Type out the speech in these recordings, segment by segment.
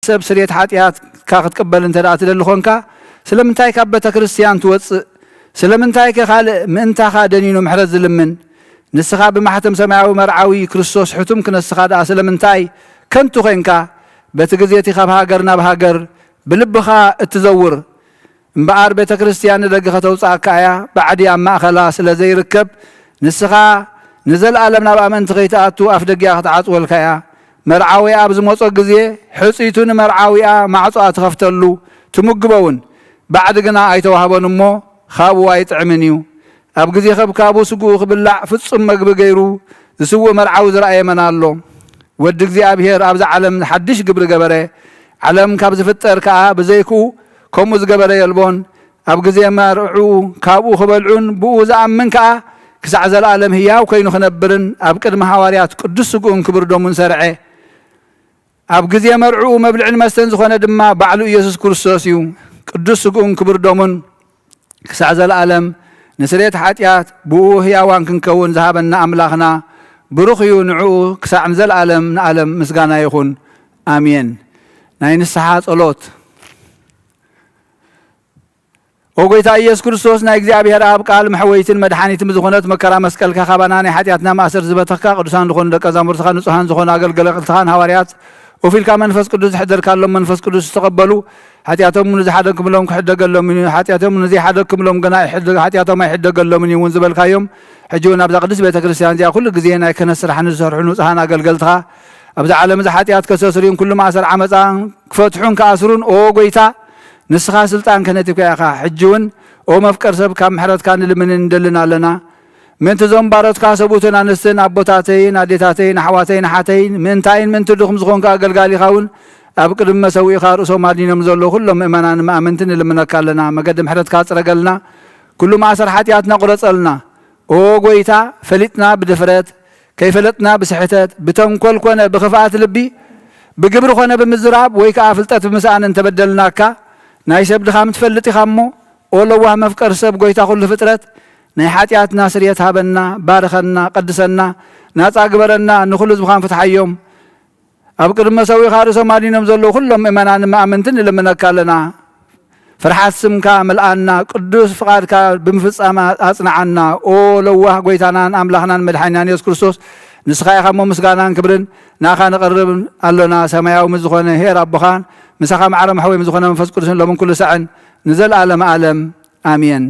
ሰብ ስርየት ሓጢኣትካ ክትቅበል እንተ ደኣ ትደሊ ኾንካ፣ ስለምንታይ ካብ ቤተ ክርስቲያን ትወጽእ? ስለምንታይከ ካልእ ምእንታኻ ደኒኑ ምሕረት ዝልምን? ንስኻ ብማሕተም ሰማያዊ መርዓዊ ክርስቶስ ሕቱም ክነስኻ ደኣ ስለምንታይ ከንቱ ኾንካ? በቲ ግዜ እቲ ካብ ሃገር ናብ ሃገር ብልብኻ እትዘውር፣ እምበኣር ቤተ ክርስቲያን ንደገ ከተውጽኣካ እያ። ባዕዲ ኣብ ማእከላ ስለ ዘይርከብ፣ ንስኻ ንዘለኣለም ናብ ኣመንቲ ከይትኣቱ ኣፍ ደጊኣ ክትዓጽወልካ እያ። መርዓዊ ኣብ ዝመጾ ግዜ፣ ሕጽይቱ ንመርዓዊኣ ማዕጾኣ ትኸፍተሉ፣ ትምግቦ እውን። ባዕዲ ግና ኣይተዋህቦን እሞ፣ ካብኡ ኣይጥዕምን እዩ። ኣብ ግዜ ከብካቡ ስግኡ ክብላዕ ፍጹም መግቢ ገይሩ ዝስውእ መርዓዊ ዝረኣየ መን ኣሎ? ወዲ እግዚኣብሔር ኣብዛ ዓለም ሓድሽ ግብሪ ገበረ። ዓለም ካብ ዝፍጠር ከኣ ብዘይክኡ ከምኡ ዝገበረ የልቦን። ኣብ ግዜ መርዕኡ ካብኡ ክበልዑን ብኡ ዝኣምን ከኣ ክሳዕ ዘለኣለም ህያው ኮይኑ ክነብርን ኣብ ቅድሚ ሃዋርያት ቅዱስ ስግኡን ክብር ደሙን ሰርዐ። ኣብ ግዜ መርዕኡ መብልዕን መስተን ዝኾነ ድማ ባዕሉ ኢየሱስ ክርስቶስ እዩ። ቅዱስ ስግኡን ክብር ደሙን ክሳዕ ዘለኣለም ንስርየት ሓጢኣት ብኡ ህያዋን ክንከውን ዝሃበና ኣምላኽና ብሩኽ እዩ። ንዕኡ ክሳዕ ንዘለኣለም ንኣለም ምስጋና ይኹን። ኣሜን። ናይ ንስሓ ጸሎት። ኦ ጎይታ ኢየሱስ ክርስቶስ፣ ናይ እግዚኣብሔር ኣብ ቃል መሕወይትን መድሓኒትን ዝኾነት መከራ መስቀልካ ካባና ናይ ሓጢኣትና ማእሰር ዝበተኽካ፣ ቅዱሳን ዝኾኑ ደቀ መዛሙርትኻ፣ ንጹሃን ዝኾኑ ኣገልገልትኻን ሃዋርያት፣ ኡፍ ኢልካ መንፈስ ቅዱስ ዝሕደርካሎም መንፈስ ቅዱስ ዝተቐበሉ፣ ሓጢኣቶም ንዝሓደግክምሎም ክሕደገሎም እዩ፣ ሓጢኣቶም ንዘይሓደግክምሎም ግና ይሕደ-፣ ሓጢኣቶም ኣይሕደገሎምን እዩ እውን ዝበልካዮም፣ ሕጂ እውን ኣብዛ ቅድስት ቤተ ክርስቲያን እዚኣ ኩሉ ግዜ ናይ ክህነት ስራሕ ንዝሰርሑ ንጹሃን ኣገልገልትኻ፣ ኣብዚ ዓለም እዚ ሓጢኣት ከሰስርዩን ኩሉ ማእሰር ዓመፃ ክፈትሑን ክኣስሩን፣ ኦ ጎይታ፣ ንስኻ ስልጣን ክህነት እኮ ኢኻ። ሕጂ እውን ኦ መፍቀር ሰብ ካብ ምሕረትካ ንልምንን ንደልን ኣለና። ምእንቲ እዞም ባሮትካ ሰብኡትን ኣንስትን ኣቦታተይን ኣዴታተይን ኣሕዋተይን ኣሓተይን ምእንታይን ምእንቲ ድኹም ዝኾንካ ኣገልጋሊኻ እውን ኣብ ቅድሚ መሰዊእኻ ርእሶም ኣድኒኖም ዘለዉ ኩሎም ምእመናን መኣምንቲ ንልምነካ ኣለና። መገዲ ምሕረትካ ጽረገልና። ኩሉ ማእሰር ሓጢኣትና ቁረጸልና። ኦ ጎይታ፣ ፈሊጥና ብድፍረት፣ ከይፈለጥና ብስሕተት፣ ብተንኮል ኮነ ብኽፍኣት ልቢ፣ ብግብሪ ኮነ ብምዝራብ ወይ ከኣ ፍልጠት ብምስኣን እንተበደልናካ፣ ናይ ሰብ ድኻም ትፈልጥ ኢኻ እሞ፣ ኦ ለዋህ መፍቀር ሰብ፣ ጎይታ ኩሉ ፍጥረት፣ ናይ ሓጢኣትና ስርየት ሃበና፣ ባርኸና፣ ቀድሰና፣ ናጻ ግበረና፣ ንኹሉ ህዝብኻን ፍትሓዮም። ኣብ ቅድሚ መሰዊእኻ ርእሶም ኣድኒኖም ዘለዉ ኩሎም ምእመናን መኣምንትን ንልምነካ ኣለና። ፍርሓት ስምካ ምልኣና፣ ቅዱስ ፍቓድካ ብምፍጻም ኣጽንዓና። ኦ ለዋህ ጎይታናን ኣምላኽናን መድሓኒናን የሱስ ክርስቶስ፣ ንስኻ ኢኻ እሞ ምስጋናን ክብርን ንኣኻ ንቐርብ ኣሎና። ሰማያዊ ምስ ዝኾነ ኄር ኣቦኻን ምሳኻ ማዕረ መሕወይ ምስ ዝኾነ መንፈስ ቅዱስን ሎምን ኩሉ ሳዕን ንዘለኣለመ ኣለም ኣሜን።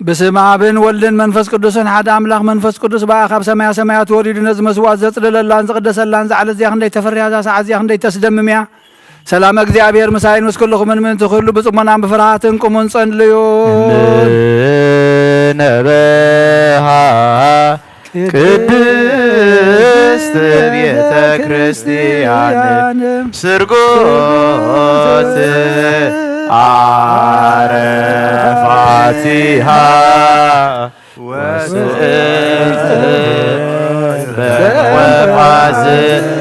ብስም ኣብን ወልድን መንፈስ ቅዱስን ሓደ ኣምላኽ መንፈስ ቅዱስ ብኣኻ ኣብ ሰማያ ሰማያት ወሪዱ ነዚ መስዋዕት ዘጽለለላን ዘቕደሰላን ዝዓለት እዚኣ ክንደይ ተፈርያ፣ እዛ ሰዓት እዚኣ ክንደይ ተስደምም እያ። ሰላም እግዚኣብሔር ምሳይን ምስ ኩልኹምን ምእንቲ ኩሉ ብጽሞናን ብፍርሃትን ቁሙን ጸልዩ። እምነበሃ ቅድስት ቤተ ክርስቲያን ስርጎት አረፋቲሃ ወስእት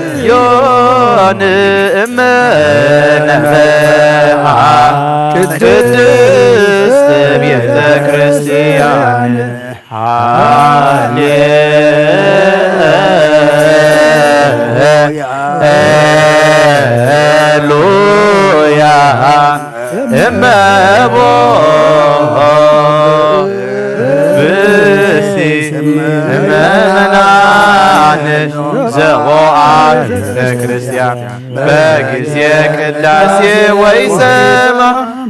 በወፋዝዮን እመነበሃ ቅድስት ቤተ ክርስቲያን። ሃሌሉያ እመቦ ብእሲ ምእመናን ዘቦኣ ቤተ ክርስቲያን በጊዜ ቅዳሴ ወይ ሰማ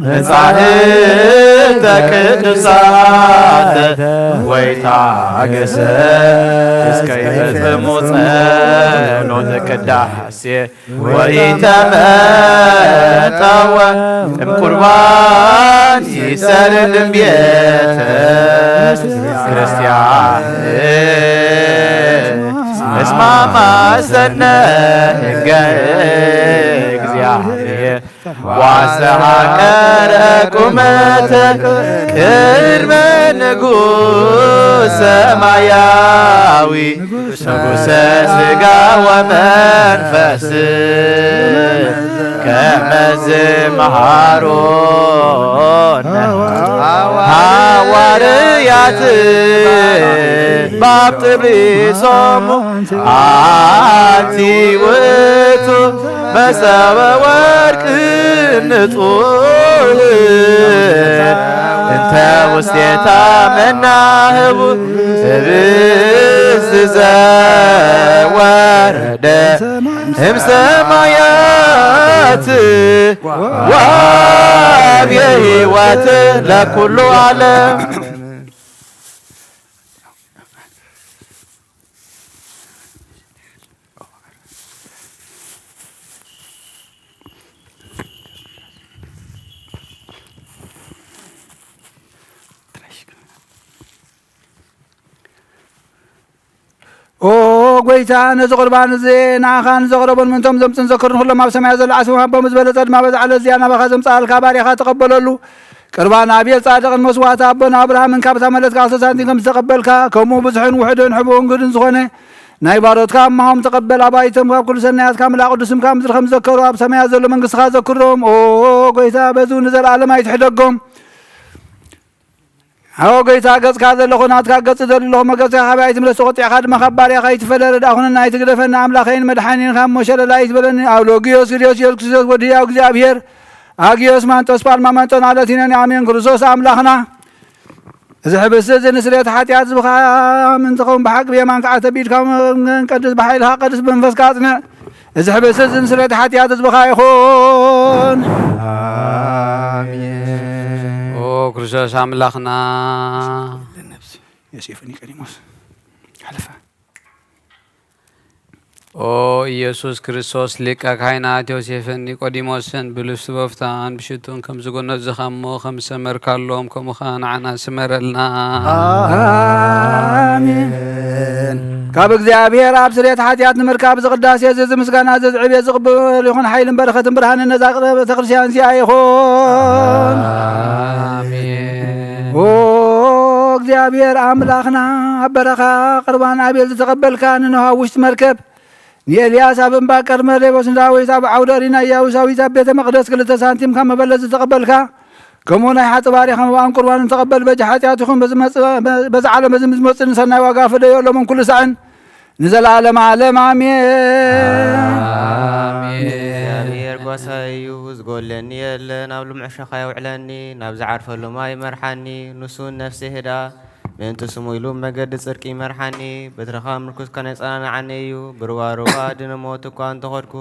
መጻሕፍተ ቅዱሳት ወይ ታገሰ እስከ ይፈጽሙ ጸሎተ ቅዳሴ ወኢተመጠወ እምቁርባን ይሰልልም ቤተ ክርስቲያን እስማማ ሰነ ሕገ እግዚኣብሔር ዋስተሃቀረ ቁመተ ቅድመ ንጉሥ ሰማያዊ ንጉሰ ሥጋ ወመንፈስ ከመ ዝመሃሮነ ሃዋርያት ባብ ጥሪሶሙ ኣንቲ ውእቱ መሰበ ወርቅ ንጹህ እንተ ውስቴታ መናህቡ ህብስት ዘወረደ እምሰማያት ወአብየ ሕይወት ለኩሉ ዓለም። ኦ ጎይታ፣ ነዚ ቁርባን እዚ ንኣኻ ንዘቕረቦን ምእንቶም ዘምጽን ዘክርን ኩሎም ኣብ ሰማያት ዘሎ ዓስቦም ኣቦም ዝበለጸ ድማ በዛ ዕለት እዚኣ ናባኻ ዘምጽኣልካ ባርያኻ ተቐበለሉ። ቅርባን ኣቤል ጻድቕን መስዋዕቲ ኣቦና ኣብርሃምን ካብታ መለት ከኣ ሳንቲም ከም ዝተቐበልካ፣ ከምኡ ብዙሕን ውሑድን ሕቡእን ግህድን ዝኾነ ናይ ባሮትካ እማሆም ተቐበል። ኣባይቶም ካብ ኩሉ ሰናያትካ ምልኣ ቅዱስ ስምካ ምድሪ ከም ዝዘከሩ ኣብ ሰማያት ዘሎ መንግስትኻ ዘክሮም። ኦ ጎይታ፣ በዚ እውን ንዘለኣለም ኣይትሕደጎም። ኣዎ ጎይታ፣ ገጽካ ዘለኹ ናትካ ገጽ ዘለኹ መገጽካ ካባይ ኣይትምለስ፣ ተቖጢዕካ ድማ ካብ ባርያኻ ኣይትፈለ። ረዳእኹንን ኣይትግደፈኒ፣ ኣምላኸይን መድሓኒን ካብ ሞት ሸለል ኣይትበለኒ። ኣውሎጊዮስ ግዲዮስ ኢየሱስ ክርስቶስ ወዲ ህያው እግዚኣብሔር፣ ኣጊዮስ ማንጦስ ጳልማ ማንጦን ኣለቲነኒ። ኣሜን። ክርስቶስ ኣምላኽና፣ እዚ ሕብስቲ እዚ ንስርየት ሓጢኣት ህዝብኻ ምእንቲ ኸውን ብሓቂ ብየማንካ ዓተቢድካ ቀድስ፣ ብሓይልኻ ቀድስ፣ ብመንፈስካ ኣጽንዕ። እዚ ሕብስቲ እዚ ንስርየት ሓጢኣት ህዝብኻ ይኹን። ኣሜን። ኦ ክርስቶስ ኣምላኽና። ለነፍሲ ዮሴፍ ኒቆዲሞስ ሓለፈ። ኦ ኢየሱስ ክርስቶስ፣ ሊቀ ካህናት ዮሴፍን ኒቆዲሞስን ብልብሲ በፍታን ብሽቱን ከም ዝጎነዝኻ እሞ ከም ዝሰመርካሎም፣ ከምኡ ኸኣ ንዓና ስመረልና። ኣሜን። ካብ እግዚኣብሔር ኣብ ስርየት ሓጢኣት ንምርካብ እዚ ቅዳሴ እዚ፣ እዚ ምስጋና እዚ፣ እዚ ዕብየት ዝቕበል ይኹን። ሓይልን በረኸትን ብርሃንን ነዛ ቤተ ክርስቲያን እዚኣ ይኹን። ኣሜን። ኦ እግዚኣብሔር ኣምላኽና፣ ኣብ በረኻ ቅርባን ኣቤል ዝተቐበልካ፣ ንኖህ ኣብ ውሽጢ መርከብ፣ ንኤልያስ ኣብ እምባ ቀርመሌዎስ፣ ንዳዊት ኣብ ዓውደ ሪና ኢያቡሳዊት ኣብ ቤተ መቕደስ ክልተ ሳንቲም ካብ መበለት ዝተቐበልካ፣ ከምኡ ናይ ሓጥእ ባርያኻ መባእን ቁርባንን ተቐበል። በጃ ሓጢኣትኹም በዚ መጽ-፣ በዚ ዓለም እዚ ምስ መጽእ ንሰናይ ዋጋ ፍደዮ፣ ሎምን ኩሉ ሳዕን ንዘለዓለመ ዓለም ኣሜን። ኣሜን። እግዚኣብሔር ጓሳይ እዩ፣ ዝጎድለኒ የለን። ኣብ ልምዑ ሸኻ የውዕለኒ፣ ናብ ዝዓርፈሉ ማይ ይመርሓኒ። ንሱ ነፍሰይ ህዳ፣ ምእንቲ ስሙ ኢሉ መገዲ ጽድቂ ይመርሓኒ። በትርኻ ምርኩስ ከነጸናንዓኒ እዩ። ብሩባሩባ ድነ ሞት እኳ እንተኸድኩ፣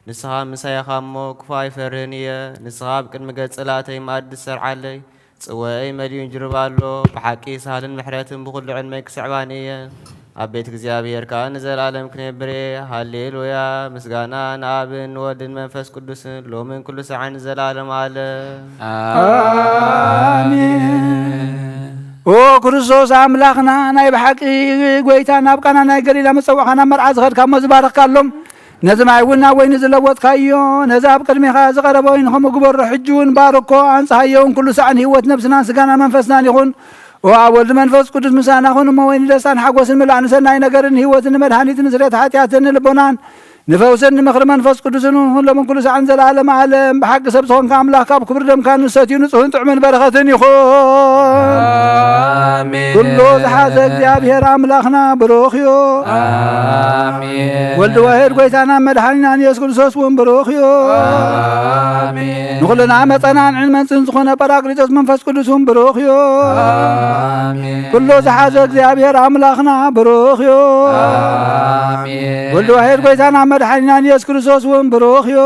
ንስኻ ምሳይ ኢኻ እሞ፣ ክፉእ ኣይፈርህን እየ። ንስኻ ኣብ ቅድሚ ገጽ ጸላእተይ መኣዲ ትሰርዓለይ። ጽወይ መሊኡን ጅርባ ኣሎ። ብሓቂ ሳህልን ምሕረትን ብኹሉ ዕድመይ ክስዕባኒ እየ። ኣብ ቤት እግዚኣብሔር ከኣ ንዘለኣለም ክነብር እየ። ሃሌሉያ! ምስጋና ንኣብን ንወልድን መንፈስ ቅዱስን ሎምን ኩሉ ሰዓን ንዘለኣለም ዓለም። ኣሜን። ኦ ክርስቶስ ኣምላኽና፣ ናይ ብሓቂ ጎይታ፣ ናብ ቃና ናይ ገሊላ መጸውዕኻ ናብ መርዓ ዝኸድካ እሞ ዝባረኽካሎም፣ ነዚ ማይ እውን ናብ ወይኒ ዝለወጥካዮ፣ ነዚ ኣብ ቅድሜኻ ዝቐረበ ወይኒ ከምኡ ግበሮ፣ ሕጂ እውን ባርኮ፣ ኣንጽሃዮ እውን ኩሉ ሰዓን ህይወት ነብስናን ስጋና መንፈስናን ይኹን። ኦ ኣብ ወልድ መንፈስ ቅዱስ ምሳና ኩን እሞ ወይኒ ደስታን ሓጎስን ምላእ ንሰናይ ነገርን ህይወትን ንመድሃኒትን ንስሬት ሓጢኣትን ንልቦናን ንፈውስን ንምኽሪ መንፈስ ቅዱስን እውን ኩሎምን ኩሉ ሰዓን ዘለዓለም ዓለም። ብሓቂ ሰብ ዝኾንካ ኣምላኽ ካብ ክቡር ደምካ ንሰትዩ ንጹህን ጥዑምን በረኸትን ይኹን። ኣሜን። ኩሉ ዝሓዘ እግዚኣብሔር ኣምላኽና ብሩኽ እዩ። ኣሜን። ወልድ ዋሕድ ጎይታና መድሓኒናን የሱስ ክርስቶስ እውን ብሩኽ እዩ። ኣሜን። ንኹልና መጸናንዕን መንጽን ዝኾነ ጳራቅሊጦስ መንፈስ ቅዱስ እውን ብሩኽ እዩ። ኣሜን። ኩሉ ዝሓዘ እግዚኣብሔር ኣምላኽና ብሩኽ እዩ። ኣሜን። ወልድ ዋሕድ ጎይታና መድሓኒናን የሱስ ክርስቶስ እውን ብሩኽ እዩ።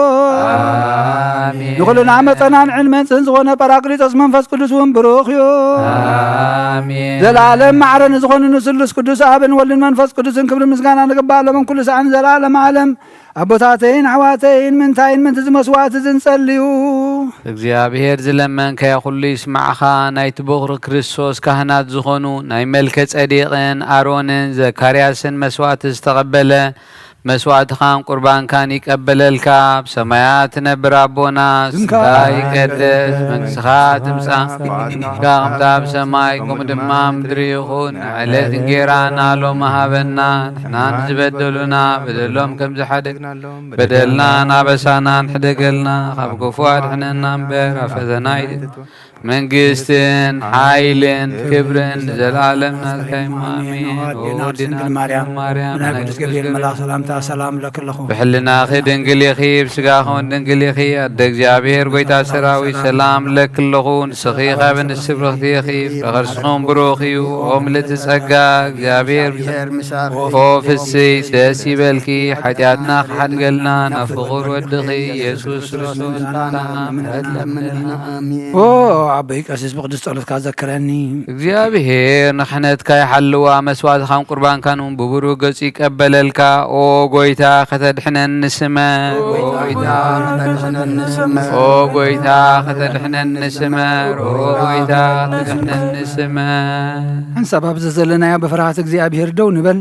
ኣሜን። ንኹልና መጸናንዕን መንጽን ዝኾነ ጳራቅሊጦስ መንፈስ ቅዱስ እውን ብሩኽ እዩ። ኣሜን። ዘለዓለም ማዕረ ንዝኾኑ ንስሉስ ቅዱስ ኣብን ወልድን መንፈስ ቅዱስን ክብሪ ምስጋና ንግባእ ሎምን ኩሉ ሰዓን ዘለዓለም ዓለም። ኣቦታተይን ኣሕዋተይን፣ ምንታይን ምንቲ እዚ መስዋዕቲ እዚ ንጸልዩ። እግዚኣብሔር ዝለመንካዮ ኩሉ ይስማዕኻ። ናይቲ በኹሪ ክርስቶስ ካህናት ዝኾኑ ናይ መልከ ጸዴቅን ኣሮንን ዘካርያስን መስዋዕቲ ዝተቐበለ፣ መስዋዕትኻን ቁርባንካን ይቀበለልካ። ኣብ ሰማያት ትነብር ኣቦና፣ ስምካ ይቀደስ፣ መንግስትኻ ትምጻእ፣ ፍቃድካ ከምታ ኣብ ሰማይ፣ ከምኡ ድማ ኣብ ምድሪ ይኹን። ዕለት እንጌራና ሎሚ ሃበና፣ ንሕና ንዝበደሉና በደሎም ከም ዝሓደግናሎም፣ በደልናን ኣበሳናን ሕደገልና፣ ካብ ክፉ ኣድሕነና እምበር፣ ኣብ ፈተና ኣይትእትወና። መንግስትን ሓይልን ክብርን ንዘለኣለም ናትካ እዩ። ኣሜን። ኣሜን። ኦ ኣዴና ኣዴና ቅድስት ድንግል ማርያም፣ ማርያም፣ ብናይ ቅዱስ ገብርኤል መልኣኽ ሰላምታ ሰላም እብለኪ ኣለኹ። ብሕልናኺ ድንግል ኢኺ፣ ብስጋኺ እውን ድንግል ኢኺ። ኣደ እግዚኣብሔር፣ ጎይታ ሰራዊት፣ ሰላም እብለኪ ኣለኹ። ንስኺ ካብ ኣንስቲ ብርኽቲ ኢኺ፣ ፍረ ከርስኺ እውን ብሩኽ እዩ። ኦ ምልእቲ ጸጋ፣ እግዚኣብሔር ምሳኺ። ኦ ፍስሕቲ ደስ ይበልኪ፣ ሓጢኣትና ክሓድገልና ናብ ፍቑር ወድኺ ኢየሱስ ክርስቶስ ምሕረት ለምንልና። ኣሜን። ኦ ኣቦይ ቀሲስ ብቅዱስ ጸሎትካ ዘክረኒ። እግዚኣብሔር ንክሕነትካ ይሓልዋ፣ መስዋዕትኻን ቁርባንካን እውን ብብሩህ ገጹ ይቀበለልካ። ኦ ጎይታ ከተድሕነኒ ስመ፣ ኦ ጎይታ ከተድሕነኒ ስመ፣ ኦ ጎይታ ከተድሕነኒ ስመ፣ ኦ ጎይታ ከተድሕነኒ ስመ። ሓንሳብ ኣብዚ ዘለናዮ ብፍርሃት እግዚኣብሔር ደው ንበል።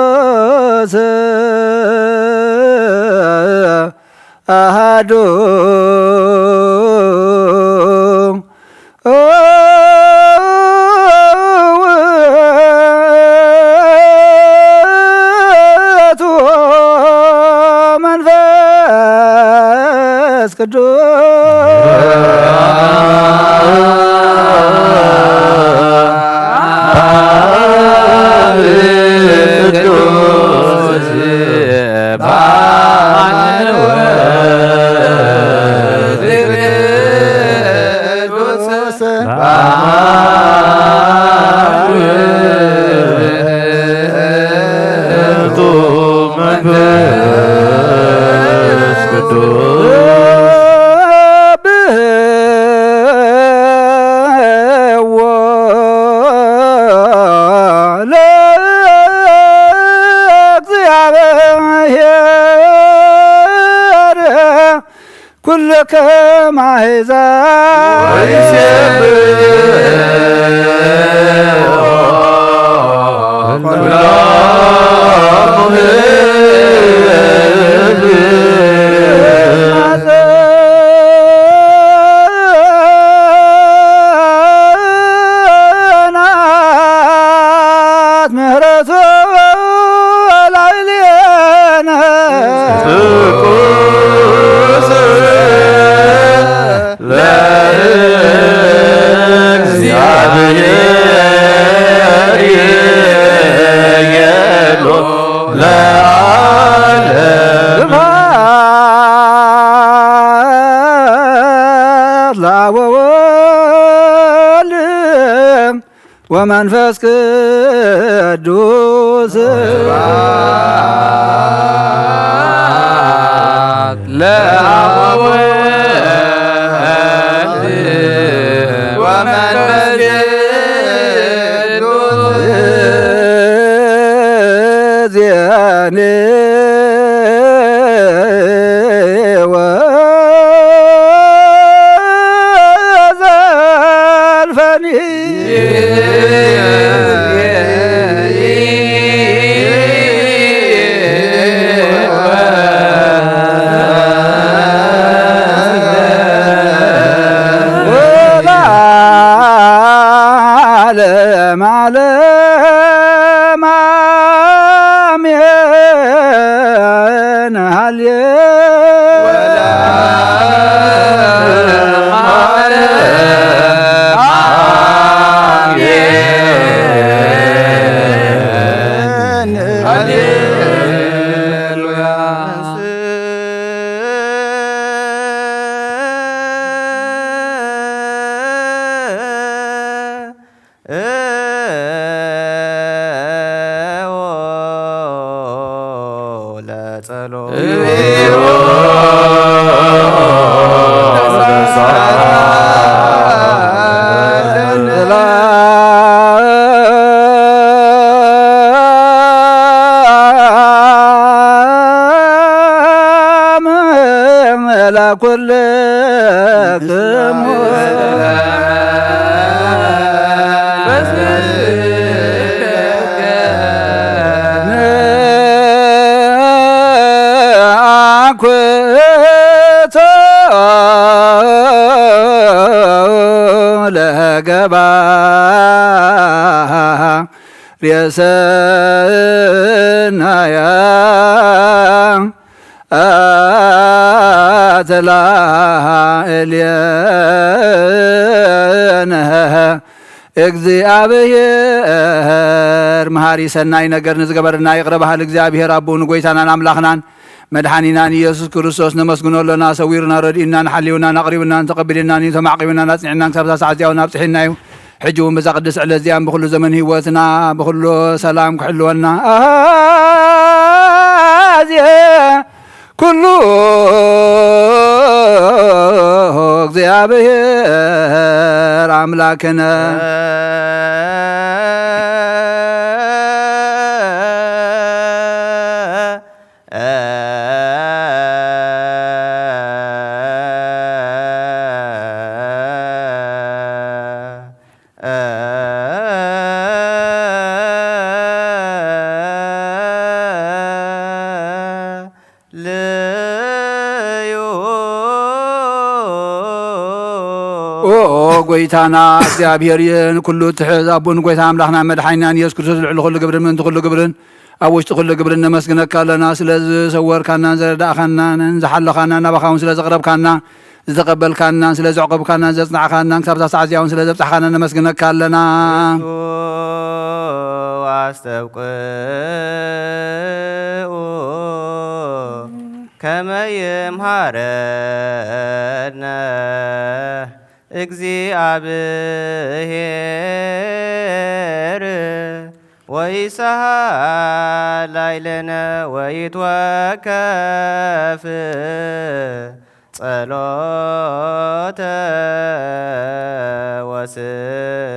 ቅዱስ አሐዱ ውእቱ መንፈስ ቅዱስ። መንፈስ ቅዱስ። ኩልክም አሕዛብ ወይሴብሖ ኩሎ ላዕሌነ ትኩስ ለእግዚአብሔር ይቤሎ ለዓለም። ስብሐት ለአብ ወወልድ ወመንፈስ ቅዱስ። ስብሐት ለአብ ወወልድ ወመንፈስ ቅዱስ። ዜኔ ወዘልፈኒ ወለዓለመ ዓለም አሜን። ሃሌ ለገባ ርእሰናያ ተላእልየነ። እግዚኣብሔር መሃሪ ሰናይ ነገር ንዝገበረና ይቕረ በሃል እግዚኣብሔር ኣቦ ንጎይታናን ኣምላኽናን መድሓኒናን ኢየሱስ ክርስቶስ ነመስግኖ ኣሎና። ሰዊሩና፣ ረድኡናን፣ ሓልዩናን፣ ኣቕሪቡናን፣ ተቐቢልናን እዩ፣ ተማዕቂቡናን፣ ኣጽኒዕናን፣ ክሳብ እዛ ሰዓት እዚኣ እውን ኣብጽሒና እዩ። ሕጂ እውን በዛ ቅድስቲ ዕለት እዚኣን ብኹሉ ዘመን ህይወትና ብኹሉ ሰላም ክሕልወና። ኣዜ ኩሉ እግዚኣብሔር ኣምላክነ። ልዩ። ኦ ጎይታና እግዚኣብሔር ይን ኩሉ ትሕዝ ኣቦን ጎይታ ኣምላኽና መድሓኒናን ኢየሱስ ክርስቶስ ልዕሊ ኩሉ ግብርን ምእንቲ ኩሉ ግብርን ኣብ ውሽጢ ኩሉ ግብርን ነመስግነካ ኣለና። ስለ ዝሰወርካናን ዘረዳእካናን ዝሓለኻናን ናባኻ እውን ስለ ዘቕረብካና ዝተቐበልካናን ስለ ዘዕቆብካናን ዘጽናዕካናን ክሳብ እዛ ሰዓት እዚኣ እውን ስለ ዘብጻሕካና ነመስግነካ ኣለና። ኣስተብቅዑ ከመ ይምሃረነ እግዚኣብሔር ወይሰሃል ላዕሌነ ወይትወከፍ ጸሎተ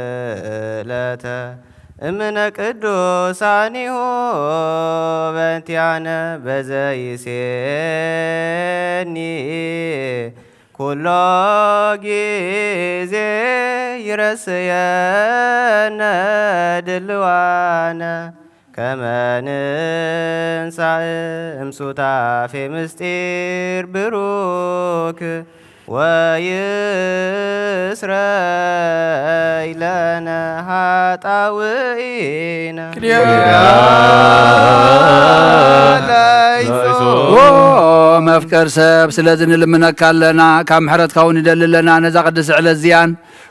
ወስእለተ እምነ ቅዱሳኒሁ በንቲያነ በዘይሴኒ ኩሎ ጊዜ ይረስየነ ድልዋነ ከመ ንንሳእ እምሱታፌ ምስጢር ብሩክ ወይስረይ ለነ ኃጣውኢነ። ኦ መፍቀር ሰብ፣ ስለዚ ንልምነካ ኣለና፣ ካብ ምሕረትካ እውን ንደሊ ኣለና። ነዛ ቅድስቲ ዕለት እዚኣን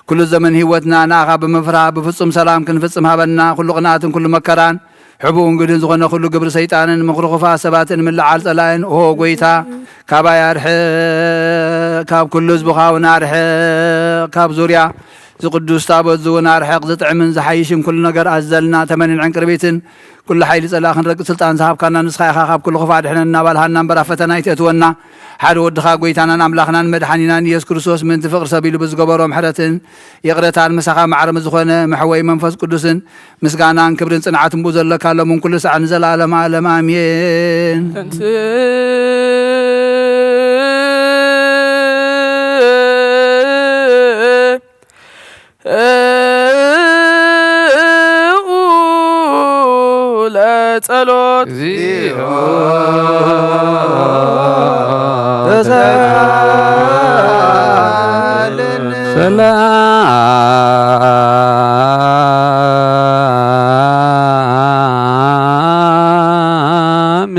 ኩሉ ዘመን ህይወትና ንኣኻ ብምፍራህ ብፍጹም ሰላም ክንፍጽም ሃበና። ኩሉ ቅንኣትን ኩሉ መከራን ሕቡእን ግድን ዝኾነ ኩሉ ግብሪ ሰይጣንን ምኽሪ ኽፉኣት ሰባትን ምልዓል ጸላእን፣ ኦ ጐይታ፣ ካባይ ኣርሕቕ፣ ካብ ኩሉ ህዝብኻ እውን ኣርሕቕ፣ ካብ ዙርያ እዚ ቅዱስ ታቦት እዚ እውን ኣርሕቕ። ዝጥዕምን ዝሓይሽን ኩሉ ነገር ኣዘልና፣ ተመንን ዕንቅርቢትን፣ ኩሉ ሓይሊ ጸላእ ክንረግጽ ስልጣን ዝሃብካና ንስኻ ኢኻ። ካብ ኩሉ ኽፉእ ኣድሕነና እናባልሃና እምበር ኣብ ፈተና ኣይተእትወና። ሓደ ወድኻ ጐይታናን ኣምላኽናን መድሓኒናን ኢየሱስ ክርስቶስ ምእንቲ ፍቕሪ ሰብ ኢሉ ብዝገበሮ ምሕረትን ይቕረታን ምሳኻ ማዕረ ምስ ዝኾነ መሕወይ መንፈስ ቅዱስን ምስጋናን ክብርን ጽንዓትን ብኡ ዘለካ ሎምን ኩሉ ሳዕ ንዘለኣለም ዓለም ኣሜን። ለጸሎት እግዚኦ ተሳለነ። ሰላም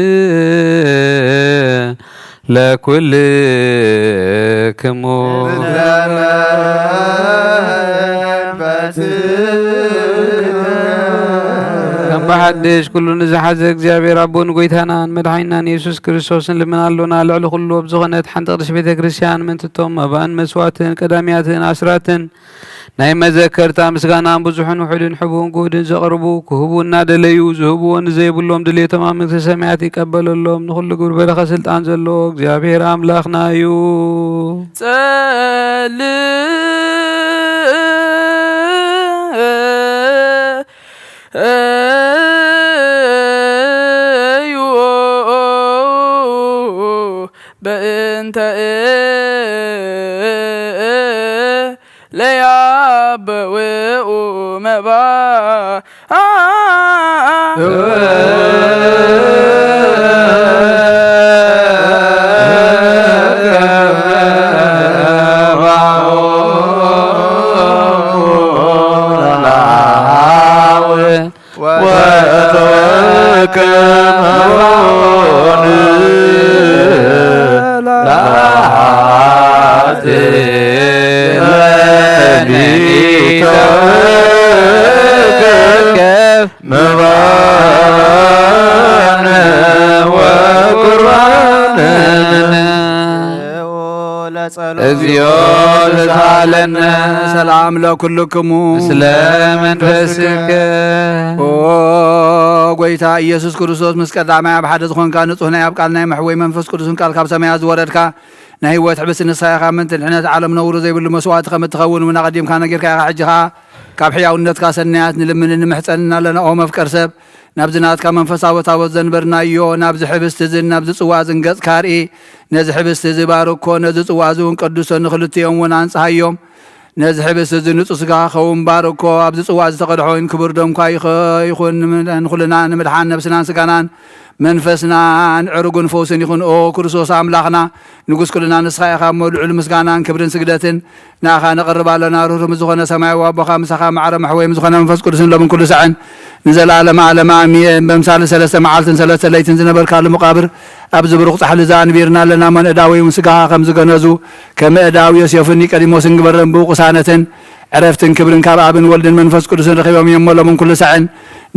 ለኩልክሙ። ከም ብሓድሽ ኩሉ ንዝሓዘ እግዚኣብሔር ኣቦ ንጎይታናን መድሓኒናን የሱስ ክርስቶስ ንልምን ኣሎና። ልዕሊ ኩሉ ኣብ ዝኾነት ሓንቲ ቅድስት ቤተ ክርስቲያን ምእንቲ እቶም መባእን መስዋዕትን ቀዳሚያትን ኣስራትን ናይ መዘከርታ ምስጋና ብዙሕን ውሑድን ሕቡን ግሁድን ዘቕርቡ ክህቡ እናደለዩ ዝህብዎ ንዘይብሎም ድሌቶም ኣብ መንግስተ ሰማያት ይቀበለሎም። ንኹሉ ግብሪ በረኸት ስልጣን ዘለዎ እግዚኣብሔር ኣምላኽና እዩ። ጸልእ እዩ በእንተ ለያበውኡ መባ እግዚኦ ተሳሃለነ። ሰላም ለኩልክሙ። ምስለ መንፈስከ። ኦ ጎይታ ኢየሱስ ክርስቶስ፣ ምስ ቀዳማይ ኣብ ሓደ ዝኾንካ፣ ንጹህ ናይ ኣብ ቃል ናይ መሕወይ መንፈስ ቅዱስን ቃል ካብ ሰማያት ዝወረድካ፣ ናይ ህይወት ሕብስቲ ንስኻ ኢኻ። ምእንቲ ድሕነት ዓለም ነውሪ ዘይብሉ መስዋዕቲ ከም እትኸውን እውን ኣቐዲምካ ነጊርካ ኢኻ። ሕጂ ኸኣ ካብ ሕያውነትካ ሰናያት ንልምንን ንምሕጸንን ኣለና። ኦ መፍቀር ሰብ፣ ናብዚ ናትካ መንፈሳዊ ታቦት ዘንበርናዮ፣ ናብዚ ሕብስቲ እዝን ናብዚ ጽዋ እዝን ገጽካ ኣርኢ። ነዚ ሕብስቲ እዚ ባርኮ፣ ነዚ ጽዋ እዚ እውን ቀድሶ፣ ንኽልቲኦም እውን ኣንጽሃዮም። ነዚ ሕብስቲ እዚ ንጹህ ስጋ ክኸውን ባርኮ፣ ኣብዚ ጽዋ እዚ ዝተቐድሐ ወይን ክቡር ደምኳ ይኸ-፣ ይኹን። ንም-፣ ንኹልና ንምድሓን ነብስናን ስጋናን መንፈስናን ዕሩግን ፈውስን ይኹን። ኦ ክርስቶስ ኣምላኽና፣ ንጉስ ኩልና ንስኻ ኢኻ እሞ፣ ልዑል ምስጋናን ክብርን ስግደትን ንኣኻ ነቕርብ ኣለና። ርህሩህ ምስ ዝኾነ ሰማያዊ ኣቦኻ፣ ምሳኻ ማዕረ መሕወይ ምስ ዝኾነ መንፈስ ቅዱስን ሎምን ኩሉ ሳዕን ንዘለኣለመ ዓለም ኣሜን። በምሳሌ ሰለስተ መዓልትን ሰለስተ ለይትን ዝነበርካሉ መቓብር፣ ኣብዚ ብሩኽ ጻሕሊ እዚ ኣንቢርና ኣለና እሞ፣ ንእዳወይ እውን ስጋኻ ከም ዝገነዙ፣ ከም እዳዊ ዮሴፍን ኒቆዲሞስን ግበረን። ብኡ ቅሳነትን ዕረፍትን ክብርን ካብ ኣብን ወልድን መንፈስ ቅዱስን ረኺቦም እዮም እሞ፣ ሎምን ኩሉ ሳዕን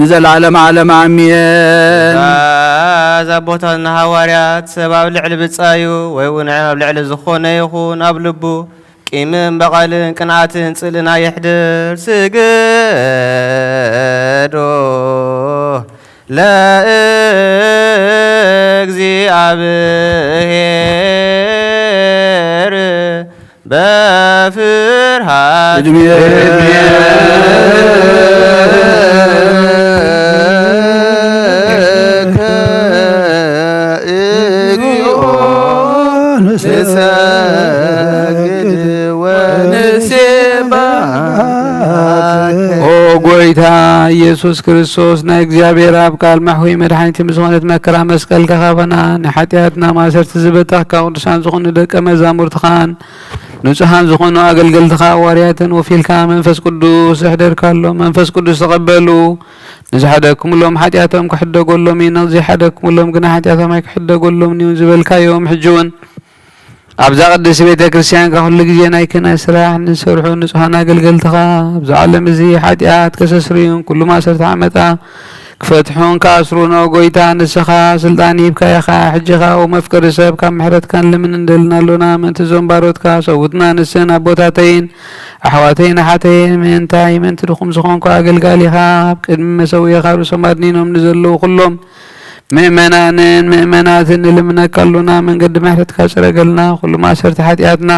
ንዘለኣለም ዓለም ኣሜን። ትእዛዝ ኣቦታትና ሃዋርያት፣ ሰብ ኣብ ልዕሊ ብጻዩ ወይ እውን ኣብ ልዕሊ ዝኾነ ይኹን ኣብ ልቡ ቂምን በቐልን ቅንኣትን ጽልእን ኣየሕድር። ስግዶ ለእግዚኣብሔር በፍርሃት። ዕድሜ ዕድሜ እግዚኦ ንሰግድ ወንሴባ። ኦ ጎይታ ጌታ ኢየሱስ ክርስቶስ ናይ እግዚኣብሔር ኣብ ቃል ማሕወይ መድሓኒት ምስ ዝኾነት መከራ መስቀል ከኻፈና ንሓጢኣትና ማእሰርቲ ዝበተኽካ ቅዱሳን ዝኾኑ ደቀ መዛሙርትኻን ንጹሃን ዝኾኑ ኣገልገልትኻ ኣዋርያትን ወፊልካ መንፈስ ቅዱስ ዘሕደርካሎም መንፈስ ቅዱስ ተቐበሉ። ንዝሓደግኩምሎም ሓጢኣቶም ክሕደጎሎም እዩ፣ ንዘይሓደግኩምሎም ግና ሓጢኣቶም ኣይክሕደጎሎምን እዩ ዝበልካዮም ሕጂ እውን ኣብዛ ቅድስቲ ቤተ ክርስቲያንካ ኩሉ ግዜ ናይ ክህነት ስራሕ ንዝሰርሑ ንጹሃን ኣገልገልትኻ ኣብዚ ዓለም እዚ ሓጢኣት ከሰስርዩን ኩሉ ማእሰርቲ ዓመጻ ክፈትሑን ክኣስሩን ኦ ጎይታ ንስኻ ስልጣን ሂብካ ኢኻ። ሕጂ ኸኣ ኦ መፍቀሪ ሰብ ካብ ምሕረትካ ንልምን እንደልና ኣሎና። ምእንቲ እዞም ባሮትካ ሰውትና ንስን ኣቦታተይን ኣሕዋተይን ኣሓተይን ምእንታይ ምእንቲ ድኹም ዝኾንኩ ኣገልጋሊኻ ኣብ ቅድሚ መሰውኢኻ ርእሶም ኣድኒኖም ንዘለዉ ኩሎም ምእመናንን ምእመናትን ንልምነካ ኣሎና። መንገዲ ምሕረትካ ጽረገልና፣ ኩሉ ማእሰርቲ ሓጢኣትና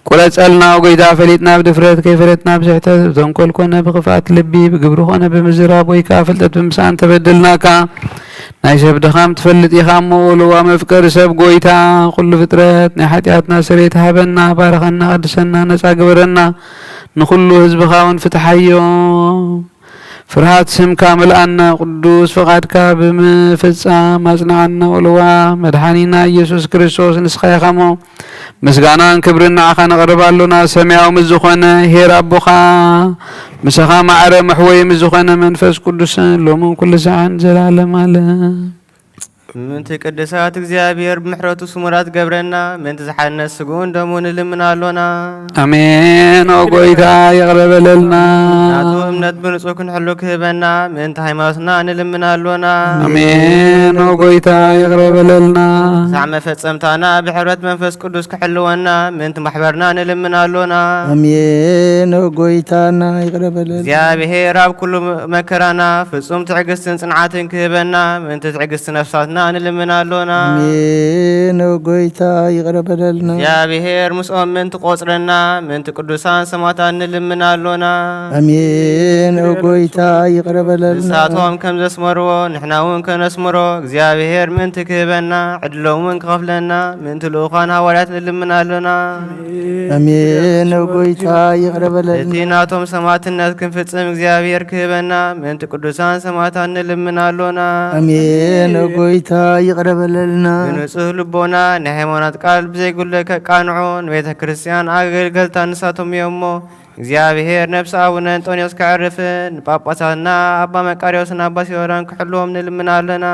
ቁረጸልና። ኦ ጎይታ፣ ፈሊጥና ብድፍረት፣ ከይፈለጥና ብስሕተት፣ ብተንኮል ኮነ ብኽፍኣት ልቢ፣ ብግብሪ ኮነ ብምዝራብ፣ ወይ ከኣ ፍልጠት ብምስኣን ተበደልናካ። ናይ ሰብ ድኻም ትፈልጥ ኢኻ እሞ፣ ኦ ለዋህ መፍቀሪ ሰብ ጎይታ፣ ኩሉ ፍጥረት ናይ ሓጢኣትና ስርየት ሃበና። ባርኸና፣ ቀድሰና፣ ነጻ ግበረና። ንኹሉ ህዝብኻ እውን ፍትሓዮም። ፍርሃት ስምካ ምልኣና፣ ቅዱስ ፍቓድካ ብምፍጻም ኣጽንዓና። ኦ ለዋህ መድሓኒና ኢየሱስ ክርስቶስ፣ ንስኻ ኢኻ እሞ፣ ምስጋናን ክብርን ንዓኻ ነቕርብ ኣሎና። ሰማያዊ ምስ ዝኾነ ኄር ኣቦኻ፣ ምሳኻ ማዕረ መሕወዪ ምስ ዝኾነ መንፈስ ቅዱስን፣ ሎምን ኩሉ ሰዓን ዘላለም ኣለም። ምእንቲ ቅዱሳት እግዚኣብሔር ብምሕረቱ ስሙራት ገብረና፣ ምእንቲ ዝሓነት ስግኡን ደሙ ንልምን ኣሎና። ኣሜን። ኦ ጎይታ፣ ይቕረ በለልና። ናቱ እምነት ብንጹህ ክንሕሉ ክህበና፣ ምእንቲ ሃይማኖትና ንልምን ኣሎና። ኣሜን። ኦ ጎይታ፣ ይቕረ በለልና። ክሳዕ መፈጸምታና ብሕብረት መንፈስ ቅዱስ ክሕልወና፣ ምእንቲ ማሕበርና ንልምን ኣሎና። ኣሜን። ኦ ጎይታና፣ ይቕረ በለልና። እግዚኣብሔር ኣብ ኩሉ መከራና ፍጹም ትዕግስትን ጽንዓትን ክህበና፣ ምእንቲ ትዕግስቲ ነፍሳትና ንልምን ኣሎና። ኣሜን። ኦ ጎይታ፣ ይቕረ በለልና። እግዚኣብሔር ምስኦም ምእንቲ ቆጽረና፣ ምእንቲ ቅዱሳን ሰማዕታት ንልምን ኣሎና። ኣሜን። ኦ ጎይታ፣ ይቕረ በለልና። ንሳቶም ከም ዘስመርዎ ንሕና እውን ከነስምሮ፣ እግዚኣብሔር ምእንቲ ክህበና፣ ዕድሎም እውን ክኸፍለና፣ ምእንቲ ልኡኻን ሃዋርያት ንልምን ኣሎና። ኣሜን። ኦ ጎይታ፣ ይቕረ በለልና። እቲ ናቶም ሰማዕትነት ክንፍጽም እግዚኣብሔር ክህበና፣ ምእንቲ ቅዱሳን ሰማዕታት ንልምን ኣሎና። ኣሜን። ኦ ጎይታ፣ ይቕረ በለልና። ብንጹህ ልቦና ናይ ሃይማኖት ቃል ብዘይጉለ ከቃንዑ፣ ንቤተ ክርስቲያን ኣገልገልታ ንሳቶም እዮም እሞ፣ እግዚኣብሔር ነፍሲ ኣቡነ እንጦንዮስ ከዕርፍን፣ ንጳጳሳትና ኣባ መቃርዮስን ኣባ ሲኖዳን ክሕልዎም ንልምን ኣለና።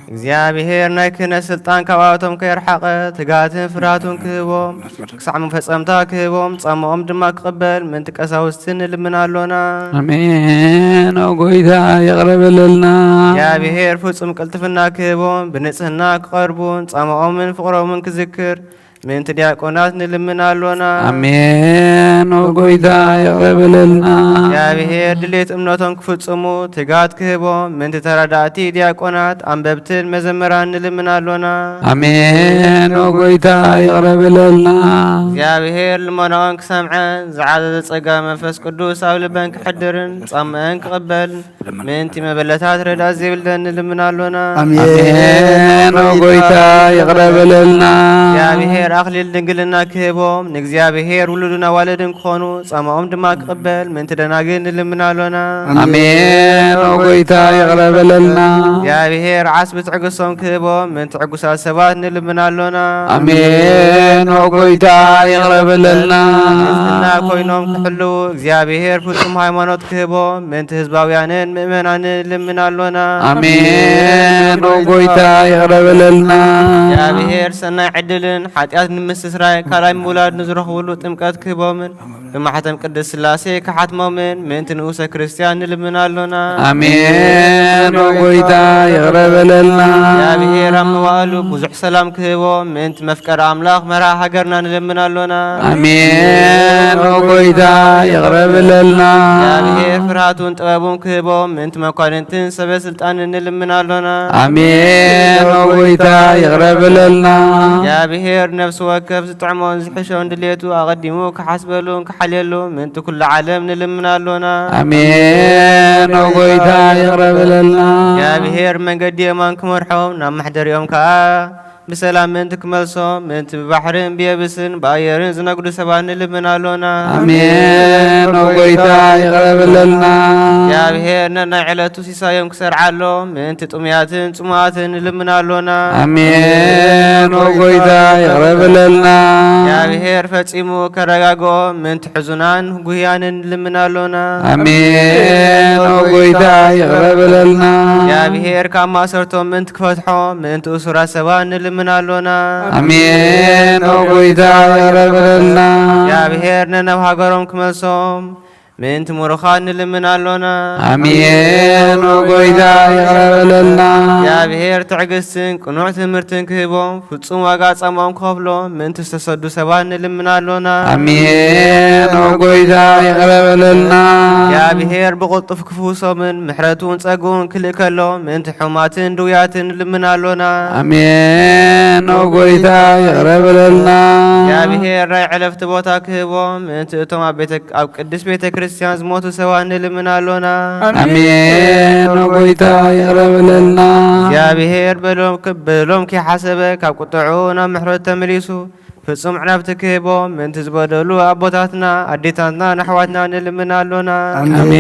እግዚኣብሔር ናይ ክህነት ስልጣን ካብኣቶም ከየርሓቐ፣ ትግሃትን ፍርሃቱን ክህቦም፣ ክሳዕ መፈጸምታ ክህቦም፣ ጻማኦም ድማ ክቕበል፣ ምእንቲ ቀሳውስቲ ንልምን ኣሎና። ኣሜን። ኦ ጎይታ፣ ይቕረ በለልና። እግዚኣብሔር ፍጹም ቅልጥፍና ክህቦም፣ ብንጽህና ክቐርቡን፣ ጻማኦምን ፍቕሮምን ክዝክር፣ ምእንቲ ዲያቆናት ንልምን ኣሎና። ኣሜን። ኦ ጎይታ፣ ይቕረ በለልና። እግዚኣብሔር ድሌት እምነቶም ክፍጽሙ ትጋት ክህቦም፣ ምእንቲ ተረዳእቲ ዲያቆናት፣ ኣንበብትን መዘምራን ንልምን ኣሎና። ኣሜን። ኦ ጎይታ፣ ይቕረ በለልና። እግዚኣብሔር ልመናኦም ክሰምዐን፣ ዝዓዘዘ ጸጋ መንፈስ ቅዱስ ኣብ ልበን ክሕድርን፣ ጻምአን ክቕበልን፣ ምእንቲ መበለታት ረዳት ዘይብለን ንልምን ኣሎና። ኣሜን። ኦ ጎይታ፣ ይቕረ በለልና። እግዚኣብሔር ኣኽሊል ድንግልና ክህቦም፣ ንእግዚኣብሔር ውሉድን ኣዋልድን ክኾኑ፣ ጻማኦም ድማ ክቕበል፣ ምእንቲ ደናግል ንልምን ኣሎና። ኣሜን። ኦ ጎይታ፣ ይቕረ በለልና። እግዚኣብሔር ዓስቢ ትዕግስቶም ክህቦም፣ ምእንቲ ዕጉሳት ሰባት ንልምን ኣሎና። ኣሜን። ኦ ጎይታ፣ ይቕረ በለልና። ንጽህና ኮይኖም ክሕልዉ፣ እግዚኣብሔር ፍጹም ሃይማኖት ክህቦም፣ ምእንቲ ህዝባውያንን ምእመናንን ልምን ኣሎና። ኣሜን። ኦ ጎይታ፣ ይቕረ በለልና። እግዚኣብሔር ሰናይ ዕድልን ሓጢኣት ንምስትስራይ ካልኣይ ምውላድ ንዝረኽብሉ ጥምቀት ክህቦምን፣ ብማሕተም ቅድስት ሥላሴ ክሓትሞምን፣ ምእንቲ ንኡሰ ክርስቲያን ንልምን ኣሎና። ኣሜን። ኦ ጎይታ፣ ይቕረ በለልና። እግዚኣብሔር ኣብ መዋእሉ ብዙሕ ሰላም ክህቦም፣ ምእንቲ መፍቀሪ ኣምላኽ መርሃ ሃገርና ንልምን ኣሎና። ኣሜን። ኦ ጎይታ፣ ይቕረ በለልና። እግዚኣብሔር ፍርሃቱን ጥበቡን ክህቦም፣ ምእንቲ መኳንንትን ሰበ ስልጣንን ንልምን ኣሎና። ኣሜን። ኦ ጎይታ፣ ይቕረ በለልና። እግዚኣብሔር ነፍሲ ወከፍ ዝጥዕሞን ዝሕሾን ድሌቱ ኣቐዲሙ ክሓስበሉን ክሓልየሉ፣ ምእንቲ ኩሉ ዓለም ንልምን ኣሎና። ኣሜን። ኦ ጎይታ፣ ይቕረ በለልና። እግዚኣብሔር መንገዲ የማን ክመርሖም፣ ናብ መሕደሪኦም ከኣ ብሰላም ምእንቲ ክመልሶም፣ ምእንቲ ብባሕርን ብየብስን ብኣየርን ዝነግዱ ሰባት ንልምን ኣሎና። ኣሜን። ኦ ጎይታ፣ ይቕረ በለልና። እግዚኣብሔር ነናይ ዕለቱ ሲሳዮም ክሰርዓሎም፣ ምእንቲ ጥሙያትን ጽሙኣትን ንልምን ኣሎና። ኣሜን። ኦ ጎይታ፣ ይቕረ በለልና። እግዚኣብሔር ፈጺሙ ከረጋግኦም፣ ምእንቲ ሕዙናን ጉህያንን ንልምን ኣሎና። ኣሜን። ኦ ጎይታ፣ ይቕረ በለልና። እግዚኣብሔር ካብ ማእሰርቶም ምእንቲ ክፈትሖ፣ ምእንቲ እሱራት ሰባት ንልምን ኣሎና። ኣሜን። ኦ ጎይታ፣ ይቕረ በለልና። እግዚኣብሔር ነናብ ሃገሮም ክመልሶም፣ ምእንቲ ምሩኻን ንልምን ኣሎና። ኣሜን። ኦ ጎይታ፣ ይቕረ በለልና። እግዚኣብሔር ትዕግስትን ቅኑዕ ትምህርትን ክህቦም፣ ፍጹም ዋጋ ጻማኦም ክኸፍሎ፣ ምእንቲ ዝተሰዱ ሰባት ንልምን ኣሎና። ኣሜን። ኦ ጎይታ፣ ይቕረ በለልና። እግዚኣብሔር ብቕልጡፍ ክፍውሶምን ምሕረቱን ጸግኡን ክልእከሎም፣ ምእንቲ ሕሙማትን ድውያትን ንልምን ኣሎና። ኣሜን። ኦ ጎይታ፣ ይቕረ በለልና። እግዚኣብሔር ናይ ዕረፍቲ ቦታ ክህቦም፣ ምእንቲ እቶም ኣብ ቤተ ኣብ ቅድስት ቤተ ክርስቲያን ዝሞቱ ሰባት ንልምን ኣሎና። ኣሜን። ኦ ጎይታ፣ ይቕረ በለልና። እግዚኣብሔር በሎም ክ-፣ በሎም ከይሓሰበ ካብ ቁጥዑ ናብ ምሕረት ተመሊሱ ፍጹም ዕረፍቲ ክህቦም፣ ምእንቲ ዝበደሉ ኣቦታትና፣ ኣዴታትና፣ ኣሕዋትና ንልምን ኣሎና። ኣሜን።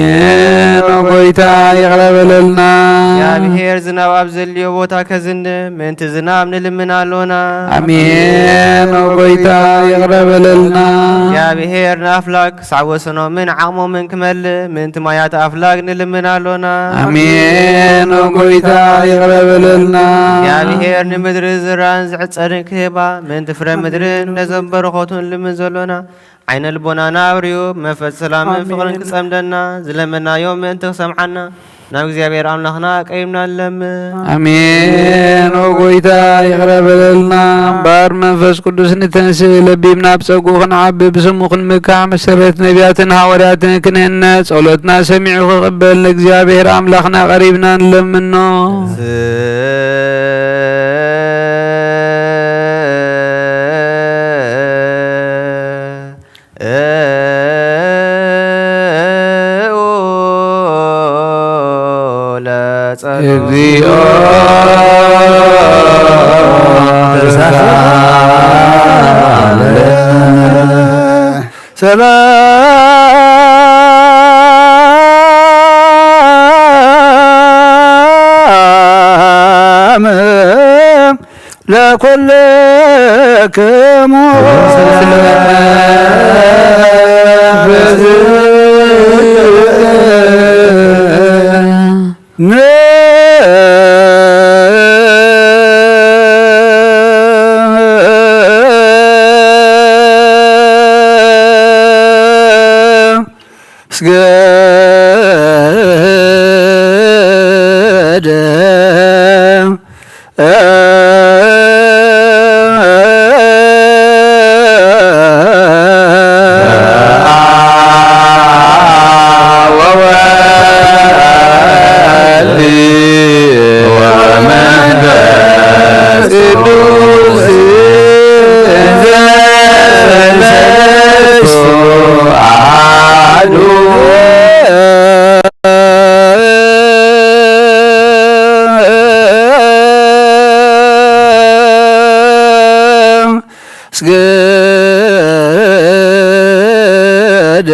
ኦ ጎይታ፣ ይቕረ በለልና። እግዚኣብሔር ዝናብ ኣብ ዘልዮ ቦታ ከዝንብ፣ ምእንቲ ዝናብ ንልምን ኣሎና። ኣሜን። ኦ ጎይታ፣ ይቕረ በለልና። እግዚኣብሔር ንኣፍላግ ክሳዕ ወሰኖምን ዓቕሞምን ክመልእ፣ ምእንቲ ማያት ኣፍላግ ንልምን ኣሎና። ኣሜን። ኦ ጎይታ፣ ይቕረ በለልና። እግዚኣብሔር ንምድሪ ዝራን ዝዕጸድን ክህባ፣ ምእንቲ ፍረ ምድርን ነዞም በረኸቱን ንልምን ዘሎና። ዓይነ ልቦናና ኣብርዩ፣ ብመንፈስ ሰላምን ኣሜን። ፍቕርን ክጸምደና፣ ዝለመናዮ ምእንቲ ክሰምዓና፣ ናብ እግዚኣብሔር ኣምላኽና ቀሪብና ንለምን። ኣሜን። ኦ ጎይታ፣ ይቕረ በለልና። እምበኣር መንፈስ ቅዱስ ንተንስእ፣ ለቢብና ኣብ ጸግኡ ክንዓቢ፣ ብስሙ ክንምካሕ፣ መሰረት ነቢያትን ሃዋርያትን ክንህነ፣ ጸሎትና ሰሚዑ ክቕበል፣ ንእግዚኣብሔር ኣምላኽና ቀሪብና ንለምኖ። ሰላም ለኩልክሙ። ስገደ ስገደ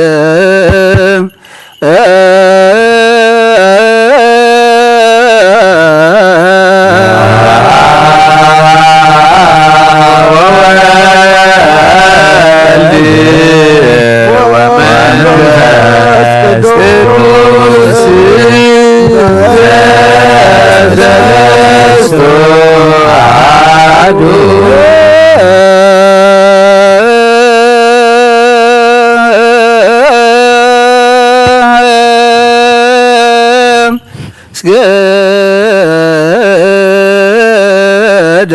ወወልድ ወመንፈስ ቅዱስ ዘሰለስቱ አሐዱ። ስገደ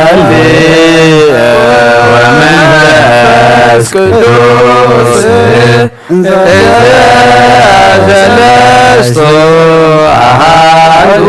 ወወልድ ወመንፈስ ቅዱስ እንዘ ሰለስቱ አሐዱ።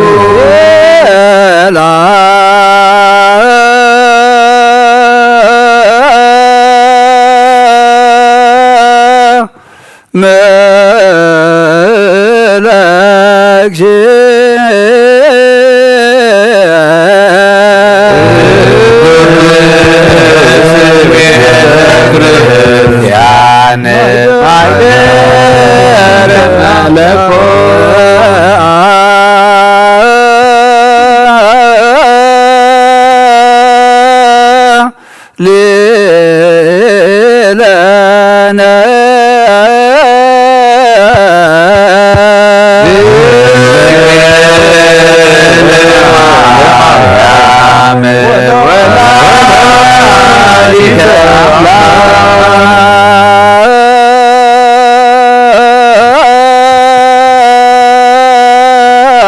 ሊለነ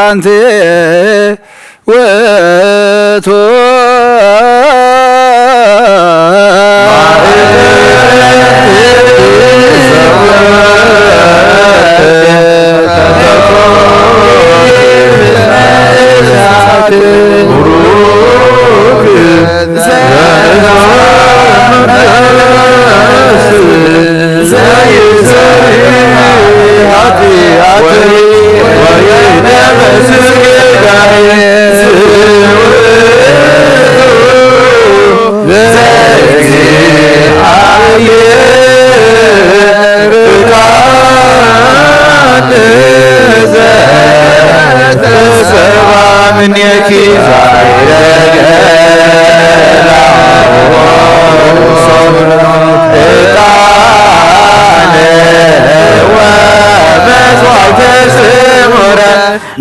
አንቲ ውእቱ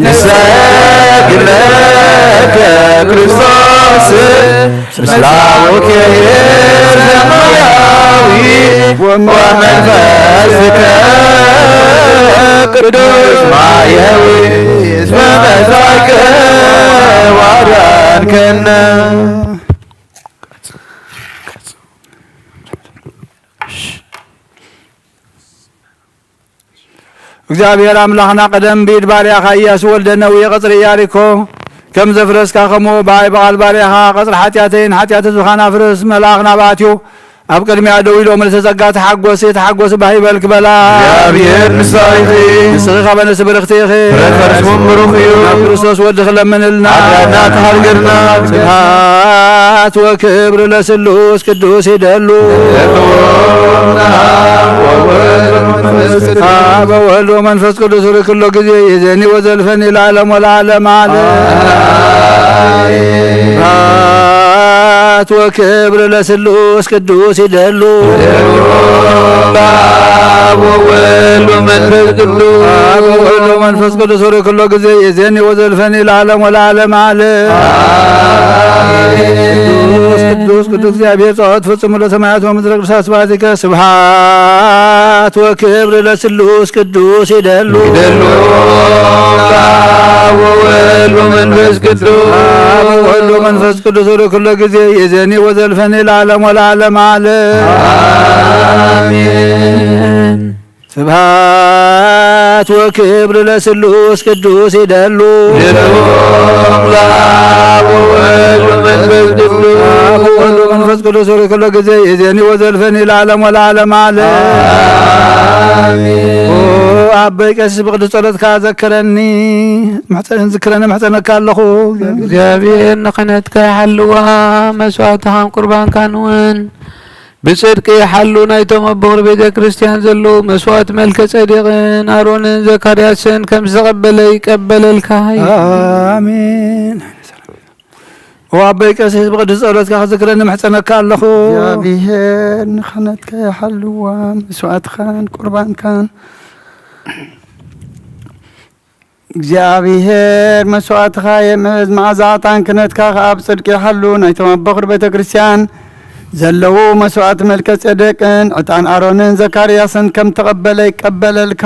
ንሰግድ ለከ ክርስቶስ ምስለ አቡኪ ሰማያዊ ወመንፈስከ ቅዱስ ማየዊ እስመ መጻእከ ወአዳንከነ። እግዚኣብሔር ኣምላኽና፣ ቀደም ብኢድ ባርያኻ ኢያሱ ወልደ ነዊ ቐጽሪ ኢያሪኮ ከም ዘፍረስካ፣ ከምኡ ብኣይ ብቓል ባርያኻ ቐጽሪ ሓጢኣተይን ሓጢኣት ህዝብኻን ኣፍርስ። መልኣኽ ናብኣ ኣትዩ ኣብ ቅድሚኣ ደው ኢሉ፣ ምልእተ ጸጋ ተሓጎሲ፣ ተሓጎሲ ባህ ይበልኪ በላ። እግዚኣብሔር ምሳይኺ። ንስኺ ኸበ ንእስቲ ብርኽቲ ኢኺ። ፍረ ከርስኹም ብሩኽ እዩ። ናብ ክርስቶስ ወድኺ ለምንልና። ሓጢኣትና ተሃልገልና። ስብሐት ወክብር ለስሉስ ቅዱስ ይደሉ። አብ ወወልድ ወመንፈስ ቅዱስ ርክ ኩሎ ጊዜ ይእዜኒ ወዘልፈኒ ለዓለም ወለዓለም ዓለም። ስብሐት ወክብር ለስሉስ ቅዱስ ይደሉ። አብ ወወልድ ወመንፈስ ቅዱስ። አብ ወወልድ ወመንፈስ ቅዱስ ርክ ኩሎ ጊዜ ይእዜኒ ወዘልፈኒ ለዓለም ወለዓለም ዓለም። አሜን። ቅዱስ ቅዱስ ቅዱስ እግዚአብሔር ጸባኦት ፍጹም ለሰማያት ወምድር ቅዱሳት ስብሐቲከ። ስብሐት ወክብር ለስሉስ ቅዱስ ይደሉ። ይደሉ። አብ ወወልድ ወመንፈስ ቅዱስ። አብ ወወልድ ወመንፈስ ቅዱስ ርክ ኩሎ ጊዜ ይእዜኒ ወዘልፈኒ ለዓለም ወለዓለም ዓለም። አሜን። ስብሐት ወክብር ለስሉስ ቅዱስ ይደሉ። ይደሉ። አብ ወወልድ ወመንፈስ ቅዱስ። አብ ወወልድ ወመንፈስ ቅዱስ ርክ ኩሎ ጊዜ ይእዜኒ ወዘልፈኒ ለዓለም ወለዓለም ዓለም። አሜን። ኦ ኣቦይ ቀሲስ ብቅዱስ ጸሎትካ ዘክረኒ፣ ምሕጸ-፣ ዝክረኒ ምሕጸነካ ኣለኹ። እግዚኣብሔር ንክህነትካ ይሓልዋ፣ መስዋዕትኻን ቁርባንካን እውን ብጽድቂ ይሓሉ። ናይቶም ኣብ በኹሪ ቤተ ክርስቲያን ዘለዉ መስዋዕት መልከ ጼዴቅን ኣሮንን ዘካርያስን ከም ዝተቐበለ ይቀበለልካ። ኣሜን። ኦ ኣቦይ ቀሲስ ብቅዱስ ጸሎትካ ክዝክረኒ ምሕጸነካ ኣለኹ። እግዚኣብሔር ንክህነትካ ይሓልዋ፣ መስዋዕትኻን ቁርባንካን እግዚኣብሔር መስዋዕትኻ የምዕዝ፣ መዓዛ ዕጣን ክህነትካ ከኣ ብጽድቂ ይሓሉ። ናይቶም ኣብ በኹሪ ቤተ ክርስቲያን ዘለዉ መስዋዕት መልከ ጼዴቅን ዕጣን ኣሮንን ዘካርያስን ከም ተቐበለ ይቀበለልካ።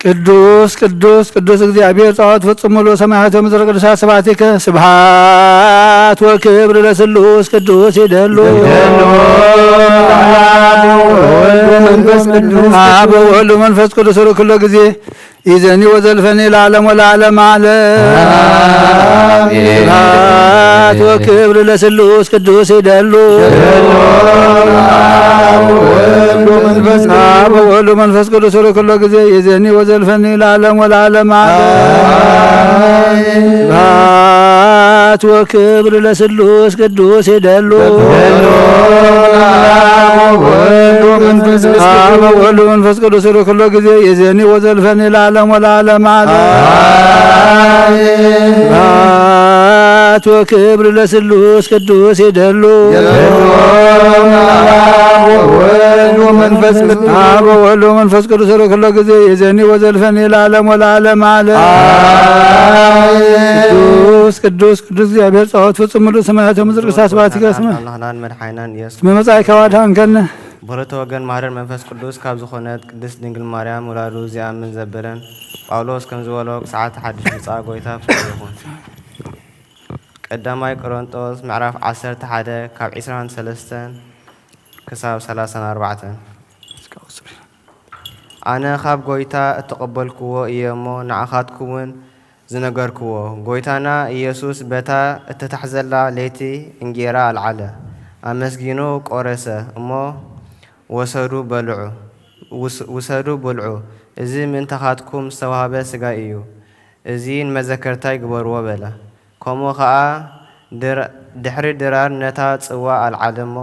ቅዱስ ቅዱስ ቅዱስ እግዚኣብሔር ጸባኦት ፍጹም ምሉእ ሰማያት ወምድር ቅዱሳት ስብሐቲከ። ስብሐት ወክብር ለስሉስ ቅዱስ ይደሉ። አብ ወወልድ ወመንፈስ ቅዱስ። አብ ወወልድ ወመንፈስ ቅዱስ ርክ ኩሎ ጊዜ ይዘኒ ወዘልፈኒ ለዓለም ወለዓለም ዓለም። ስብሐት ወክብር ለስሉስ ቅዱስ ይደሉ። አብ ወወልድ ወመንፈስ ቅዱስ ወለኩሎ ጊዜ ይዘኒ ወዘልፈኒ ለዓለም ወለዓለም ዓለም። ስብሐት ወክብር ለስሉስ ቅዱስ ይደሉ። አብ ወወልድ ወመንፈስ ቅዱስ ወለኩሎ ጊዜ ይዘኒ ወዘልፈኒ ለዓለም ወለዓለም ዓለም። ስብሐት ወክብር ለስሉስ ቅዱስ ይደሉ። አብ ወወልድ ወመንፈስ ቅዱስ ወለኩሎ ጊዜ ይዘኒ ወዘልፈኒ ለዓለም ወለዓለም ዓለም። ቅዱስ ቅዱስ ቅዱስ እግዚኣብሔር ጸባኦት ፍጹም ምሉእ ሰማያት ምድር ቅሳት ስብሐት ይግረስመ። ኣምላኽናን መድሓኒናን ኢየሱስ ስመ መጻኢካ ዋድሃንከነ። ብክልተ ወገን ማህደር መንፈስ ቅዱስ ካብ ዝኾነት ቅድስት ድንግል ማርያም ውላዱ ዚኣምን ዘበለን ጳውሎስ ከም ዝበሎ ክሳዕ እቲ ሓድሽ ምጻእ ጎይታ ፍጹም ይኹን። ቀዳማይ ቆሮንጦስ ምዕራፍ ዓሰርተ ሓደ ካብ ዕስራን ሰለስተን ክሳብ ሰላሳን ኣርባዕተን። ኣነ ካብ ጎይታ እተቐበልክዎ እየ እሞ ንዓኻትኩምውን ዝነገርክዎ፣ ጎይታና ኢየሱስ በታ እተታሕዘላ ለይቲ እንጌራ ኣልዓለ፣ ኣመስጊኑ ቆረሰ እሞ፣ ወሰዱ በልዑ፣ ውስ-፣ ውሰዱ ብልዑ፣ እዚ ምእንታኻትኩም ዝተዋህበ ሥጋይ እዩ፣ እዚ ንመዘከርታይ ግበርዎ በለ። ከምኡ ኸኣ ድር-፣ ድሕሪ ድራር ነታ ጽዋ ኣልዓለ እሞ፣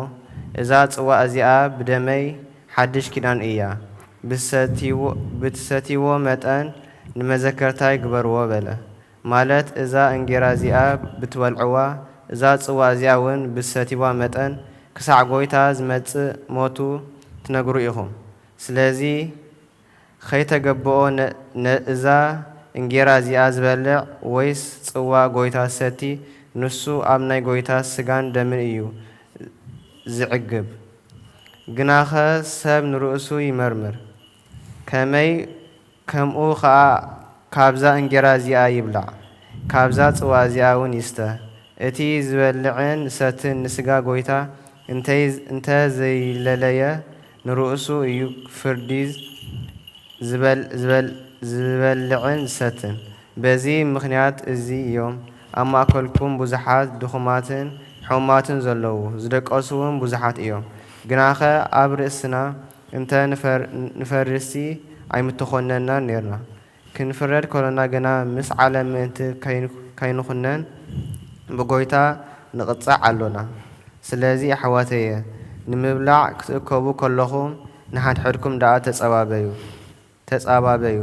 እዛ ጽዋ እዚኣ ብደመይ ሓድሽ ኪዳን እያ፣ ብትሰትይዎ፣ ብትሰትይዎ መጠን ንመዘከርታይ ግበርዎ በለ። ማለት እዛ እንጌራ እዚኣ ብትበልዕዋ፣ እዛ ጽዋ እዚኣ እውን ብትሰትይዋ መጠን ክሳዕ ጐይታ ዝመጽእ ሞቱ ትነግሩ ኢኹም። ስለዚ ኸይተገብኦ ነ-፣ ነ-፣ እዛ እንጌራ እዚኣ ዝበልዕ ወይስ ጽዋ ጐይታ ዝሰቲ፣ ንሱ ኣብ ናይ ጐይታ ሥጋን ደምን እዩ ዚዕግብ። ግናኸ ሰብ ንርእሱ ይመርምር፣ ከመይ ከምኡ ኸኣ ካብዛ እንጌራ እዚኣ ይብላዕ፣ ካብዛ ጽዋ እዚኣ እውን ይስተ። እቲ ዝበልዕን ዝሰትን ንስጋ ጐይታ እንተ-፣ እንተ ዘይለለየ፣ ንርእሱ እዩ ፍርዲ ዝበል-፣ ዝበል-፣ ዝበልዕን ዝሰትን። በዚ ምኽንያት እዚ እዮም ኣብ ማእከልኩም ብዙሓት ድኹማትን ሕሙማትን ዘለዉ፣ ዝደቀሱ እውን ብዙሓት እዮም። ግናኸ ኣብ ርእስና እንተ ንፈር-፣ ንፈርድሲ ኣይምተኾነናን ኔርና። ክንፍረድ ከሎና ግና ምስ ዓለም ምእንቲ ከይን-፣ ከይንኹነን ብጐይታ ንቕጻዕ ኣሎና። ስለዚ ኣሕዋተየ፣ ንምብላዕ ክትእከቡ ከለኹም ንሓድሕድኩም ደኣ ተጸባበዩ፣ ተጸባበዩ።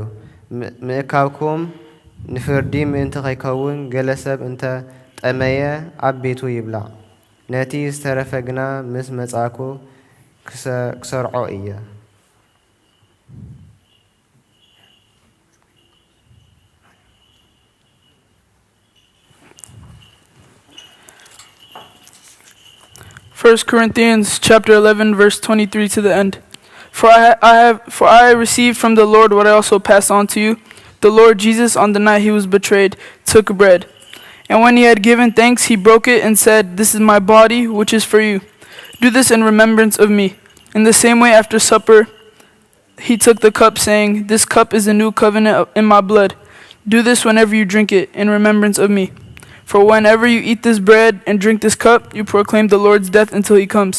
ም-፣ ምእካብኩም ንፍርዲ ምእንቲ ከይከውን፣ ገለ ሰብ እንተ ጠመየ ኣብ ቤቱ ይብላዕ፣ ነቲ ዝተረፈ ግና ምስ መጻእኩ ክሰ-፣ ክሰርዖ እየ። First Corinthians chapter eleven, verse twenty-three to the end. For I, I have, for I received from the Lord what I also passed on to you. The Lord Jesus, on the night he was betrayed, took bread. And when he had given thanks, he broke it and said, "This is my body, which is for you. Do this in remembrance of me." In the same way, after supper, he took the cup, saying, "This cup is the new covenant in my blood. Do this whenever you drink it in remembrance of me. For whenever you eat this bread and drink this cup, you proclaim the Lord's death until he comes."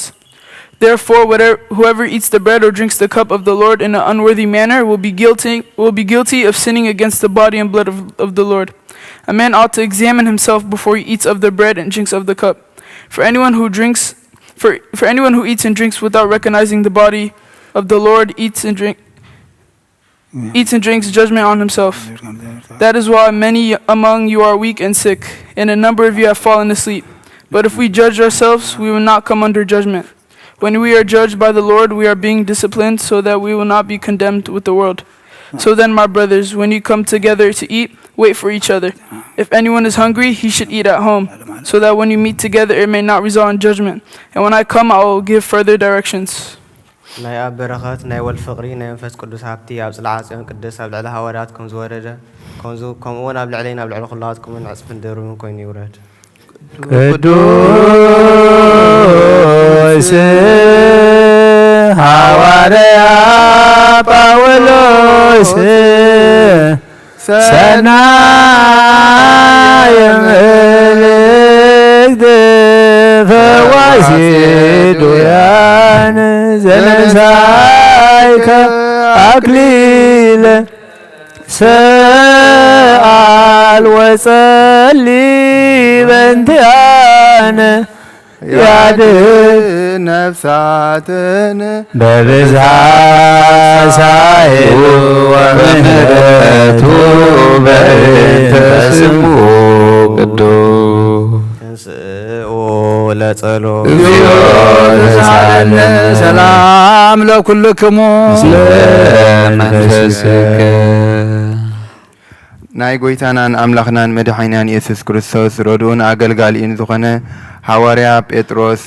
Therefore, whatever, whoever eats the bread or drinks the cup of the Lord in an unworthy manner will be guilty, will be guilty of sinning against the body and blood of, of the Lord. A man ought to examine himself before he eats of the bread and drinks of the cup. For anyone who drinks, for, for anyone who eats and drinks without recognizing the body of the Lord eats and drink, eats and drinks judgment on himself. That is why many among you are weak and sick, and a number of you have fallen asleep. But if we judge ourselves, we will not come under judgment. When we are judged by the Lord, we are being disciplined so that we will not be condemned with the world. So then, my brothers, when you come together to eat, wait for each other. If anyone is hungry, he should eat at home, so that when you meet together, it may not result in judgment. And when I come, I will give further directions. ናይ ኣብ በረኸት ናይ ወልድ ፍቕሪ ናይ መንፈስ ቅዱስ ሃብቲ ኣብ ጽልዓ ጽዮን ቅድስት ኣብ ልዕሊ ሃዋርያት ከም ዝወረደ ከምኡ እውን ኣብ ልዕለይን ኣብ ልዕሊ ኩላትኩምን ዕጽፍን ድርብን ኮይኑ ይውረድ። ቅዱስ ሃዋርያ ጳውሎስ ሰናይ ምልክት ፈዋሲ ዱያን ዘነሳይከ ኣክሊለ ሰኣል ወጸሊ በእንቲኣነ ያድን ነፍሳትን በብዝሃ ሳይሉ ወምህረቱ በእንተ ስሙ ቅዱስ። ተንስኡ ለጸሎት። እግዚኦ ተሳለነ። ሰላም ለኩልክሙ። ምስለ መንፈስከ። ናይ ጎይታናን ኣምላኽናን መድሓኒናን የሱስ ክርስቶስ ረድኡን ኣገልጋሊኡን ዝኾነ ሃዋርያ ጴጥሮስ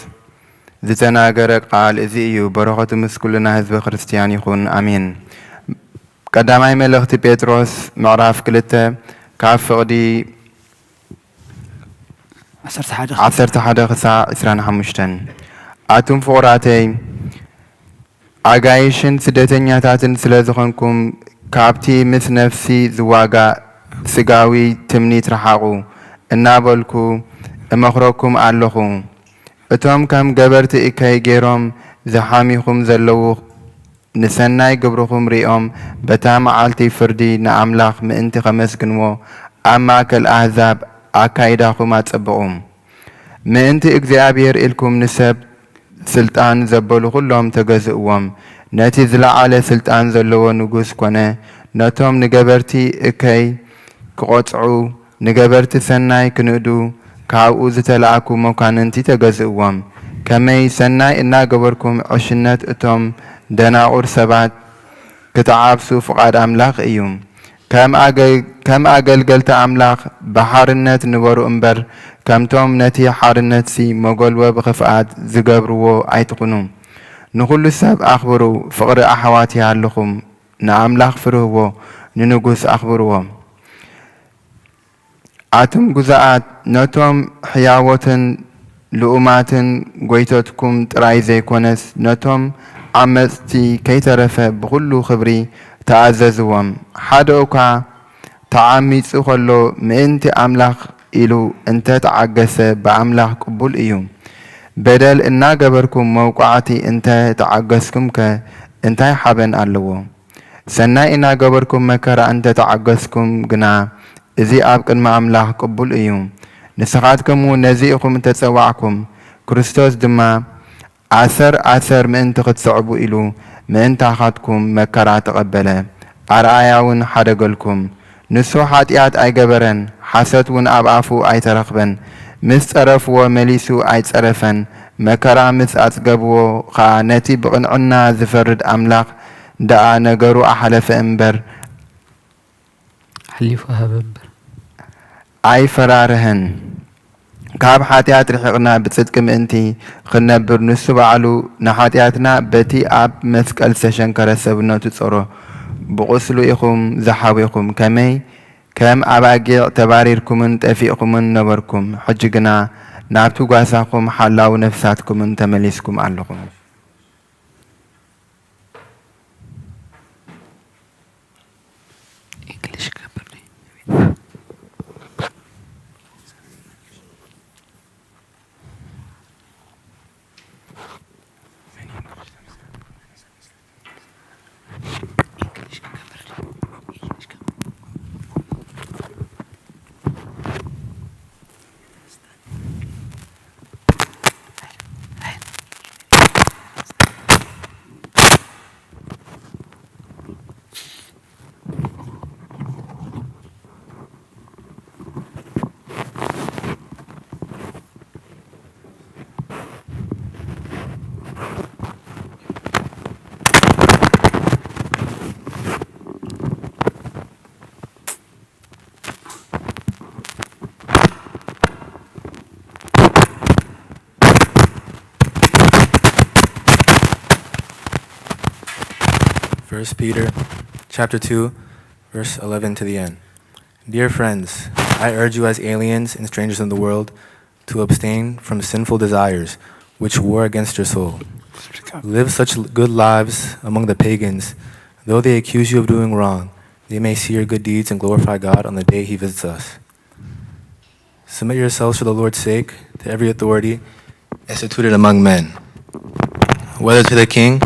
ዝተናገረ ቃል እዚ እዩ። በረኸቱ ምስ ኩልና ህዝበ ክርስትያን ይኹን። ኣሜን። ቀዳማይ መልእኽቲ ጴጥሮስ ምዕራፍ ክልተ ካብ ፍቕዲ ዓሰርተ ሓደ ዓሰርተ ሓደ ክሳዕ ዕስራን ሓሙሽተን። ኣቱም ፍቑራተይ፣ ኣጋይሽን ስደተኛታትን ስለ ዝኾንኩም፣ ካብቲ ምስ ነፍሲ ዝዋጋእ ስጋዊ ትምኒት ርሓቑ እናበልኩ እመኽረኩም ኣለኹ። እቶም ከም ገበርቲ እከይ ገይሮም ዝሓሚኹም ዘለዉ፣ ንሰናይ ግብርኹም ሪኦም በታ መዓልቲ ፍርዲ ንኣምላኽ ምእንቲ ኸመስግንዎ ኣብ ማእከል ኣህዛብ ኣካይዳኹም ኣጸብቑ። ምእንቲ እግዚኣብሔር ኢልኩም ንሰብ ስልጣን ዘበሉ ኹሎም ተገዝእዎም። ነቲ ዝለዓለ ስልጣን ዘለዎ ንጉስ ኮነ ነቶም ንገበርቲ እከይ ክቖጽዑ፣ ንገበርቲ ሰናይ ክንእዱ፣ ካብኡ ዝተላእኩ መኳንንቲ ተገዝእዎም። ከመይ ሰናይ እናገበርኩም ዕሽነት እቶም ደናቑር ሰባት ክትዓብሱ ፍቓድ ኣምላኽ እዩ። ከም ኣገ-፣ ከም ኣገልገልቲ ኣምላኽ ብሓርነት ንበሩ እምበር፣ ከምቶም ነቲ ሓርነትሲ መጎልበቢ ኽፍኣት ዝገብርዎ ኣይትኹኑ። ንኹሉ ሰብ ኣኽብሩ፣ ፍቕሪ ኣሕዋት ይሃልኹም፣ ንኣምላኽ ፍርህዎ፣ ንንጉስ ኣኽብርዎ። ኣቱም ግዙኣት፣ ነቶም ሕያዎትን ልኡማትን ጐይተትኩም ጥራይ ዘይኮነስ፣ ነቶም ዓመጽቲ ከይተረፈ ብኹሉ ኽብሪ ተኣዘዝዎም። ሓደ እኳ ተዓሚጹ ኸሎ፣ ምእንቲ ኣምላኽ ኢሉ እንተ ተዓገሰ፣ ብኣምላኽ ቅቡል እዩ። በደል እናገበርኩም መውቃዕቲ እንተ ተዓገስኩምከ፣ እንታይ ሓበን ኣለዎ? ሰናይ እናገበርኩም መከራ እንተ ተዓገስኩም ግና፣ እዚ ኣብ ቅድሚ ኣምላኽ ቅቡል እዩ። ንስኻትኩም እውን ነዚ ኢኹም እተጸዋዕኩም። ክርስቶስ ድማ፣ ኣሰር ኣሰር ምእንቲ ኽትስዕቡ ኢሉ ምእንታኻትኩም መከራ ተቐበለ። ኣርኣያ እውን ሓደገልኩም። ንሱ ሓጢኣት ኣይገበረን፣ ሓሶት እውን ኣብ ኣፉ ኣይተረኽበን። ምስ ጸረፍዎ መሊሱ ኣይጸረፈን። መከራ ምስ ኣጽገብዎ ኸኣ ነቲ ብቕንዕና ዝፈርድ ኣምላኽ ደኣ ነገሩ ኣሕለፈ እምበር፣ ሓሊፉ ሃበ እምበር። ኣይፈራርሀን። ካብ ሓጢኣት ርሒቕና ብጽድቂ ምእንቲ ኽንነብር፣ ንሱ ባዕሉ ንሓጢኣትና በቲ ኣብ መስቀል ዝተሸንከረ ሰብነቱ ጾሮ። ብቑስሉ ኢኹም ዝሓዌኹም። ከመይ ከም ኣባጊዕ ተባሪርኩምን ጠፊእኩምን ነበርኩም፣ ሕጂ ግና ናብቲ ጓሳኹም ሓላው ነፍሳትኩምን ተመሊስኩም ኣለኹም። English company. First Peter chapter two, verse eleven to the end. Dear friends, I urge you as aliens and strangers in the world to abstain from sinful desires which war against your soul. Live such good lives among the pagans Though they accuse you of doing wrong, they may see your good deeds and glorify God on the day he visits us. Submit yourselves for the Lord's sake to every authority instituted among men, whether to the king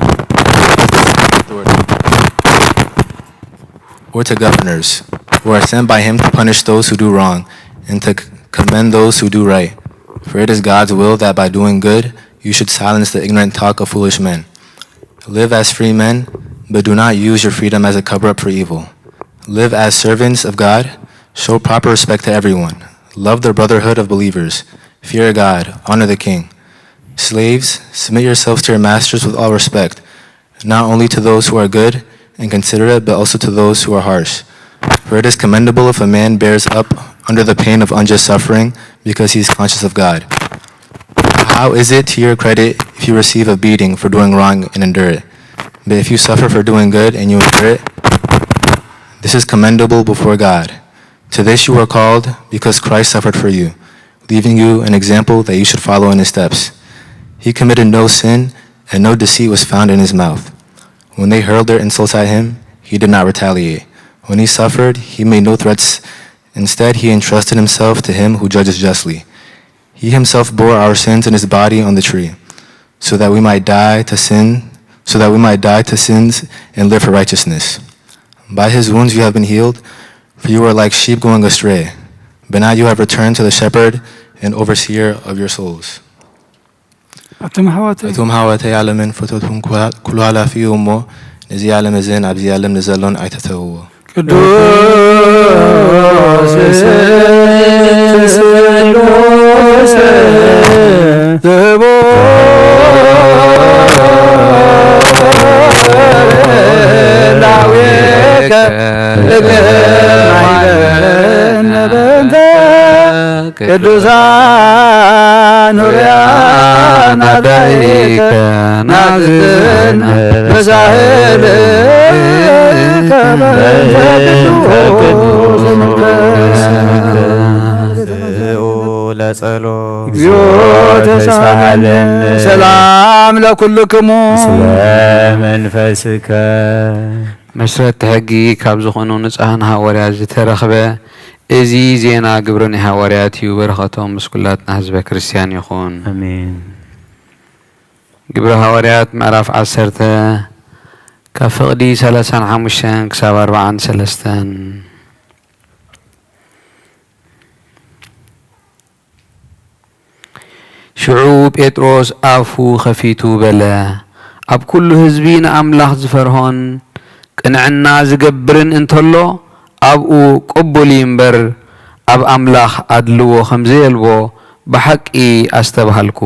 or to governors, who are sent by him to punish those who do wrong and to c- commend those who do right. For it is God's will that by doing good you should silence the ignorant talk of foolish men. Live as free men, but do not use your freedom as a cover up for evil. Live as servants of God, show proper respect to everyone, love the brotherhood of believers, fear God, honor the king. Slaves, submit yourselves to your masters with all respect, not only to those who are good and considerate, but also to those who are harsh. For it is commendable if a man bears up under the pain of unjust suffering because he is conscious of God. How is it to your credit if you receive a beating for doing wrong and endure it? But if you suffer for doing good and you endure it, this is commendable before God. To this you are called because Christ suffered for you, leaving you an example that you should follow in his steps. He committed no sin, and no deceit was found in his mouth. When they hurled their insults at him, he did not retaliate. When he suffered, he made no threats. Instead, he entrusted himself to him who judges justly. He himself bore our sins in his body on the tree, so that we might die to sin, so that we might die to sins and live for righteousness. By his wounds you have been healed, for you were like sheep going astray, but now you have returned to the shepherd and overseer of your souls. ኣቶም ኣሕዋተይ፣ ኣቶም ኣሕዋተይ፣ ዓለምን ፍቶቱን ኩሉ ሃ- ኩሉ ሃላፊ እዩ እሞ፣ ነዚ ዓለም እዝን ኣብዚ ዓለም ንዘሎን ኣይተተውዎ። ቅዱስ ስሉስ ላዌከ እግር ማይበነ በንተ ቅዱሳን ሆሪያን ኣዳይከ ናዝን መዛህል ለጸሎ እግዚኦ ተሳሃለነ። ሰላም ለኩልክሙ። ስለ መንፈስከ። መስረቲ ሕጊ ካብ ዝኾኑ ንጹሃን ሃዋርያት ዝተረኽበ እዚ ዜና ግብሪ ናይ ሃዋርያት እዩ። በረኸቶም ምስ ኩላትና ህዝበ ክርስትያን ይኹን። ኣሜን። ግብሪ ሃዋርያት ምዕራፍ ዓሰርተ ካብ ፍቕዲ ሰላሳን ሓሙሽተን ክሳብ ኣርባዓን ሰለስተን። ሽዑ ጴጥሮስ ኣፉ ኸፊቱ በለ፣ ኣብ ኩሉ ህዝቢ ንኣምላኽ ዝፈርሆን ቅንዕና ዝገብርን እንተሎ፣ ኣብኡ ቅቡል እዩ እምበር፣ ኣብ ኣምላኽ ኣድልዎ ኸም ዘየልቦ ብሓቂ ኣስተብሃልኩ።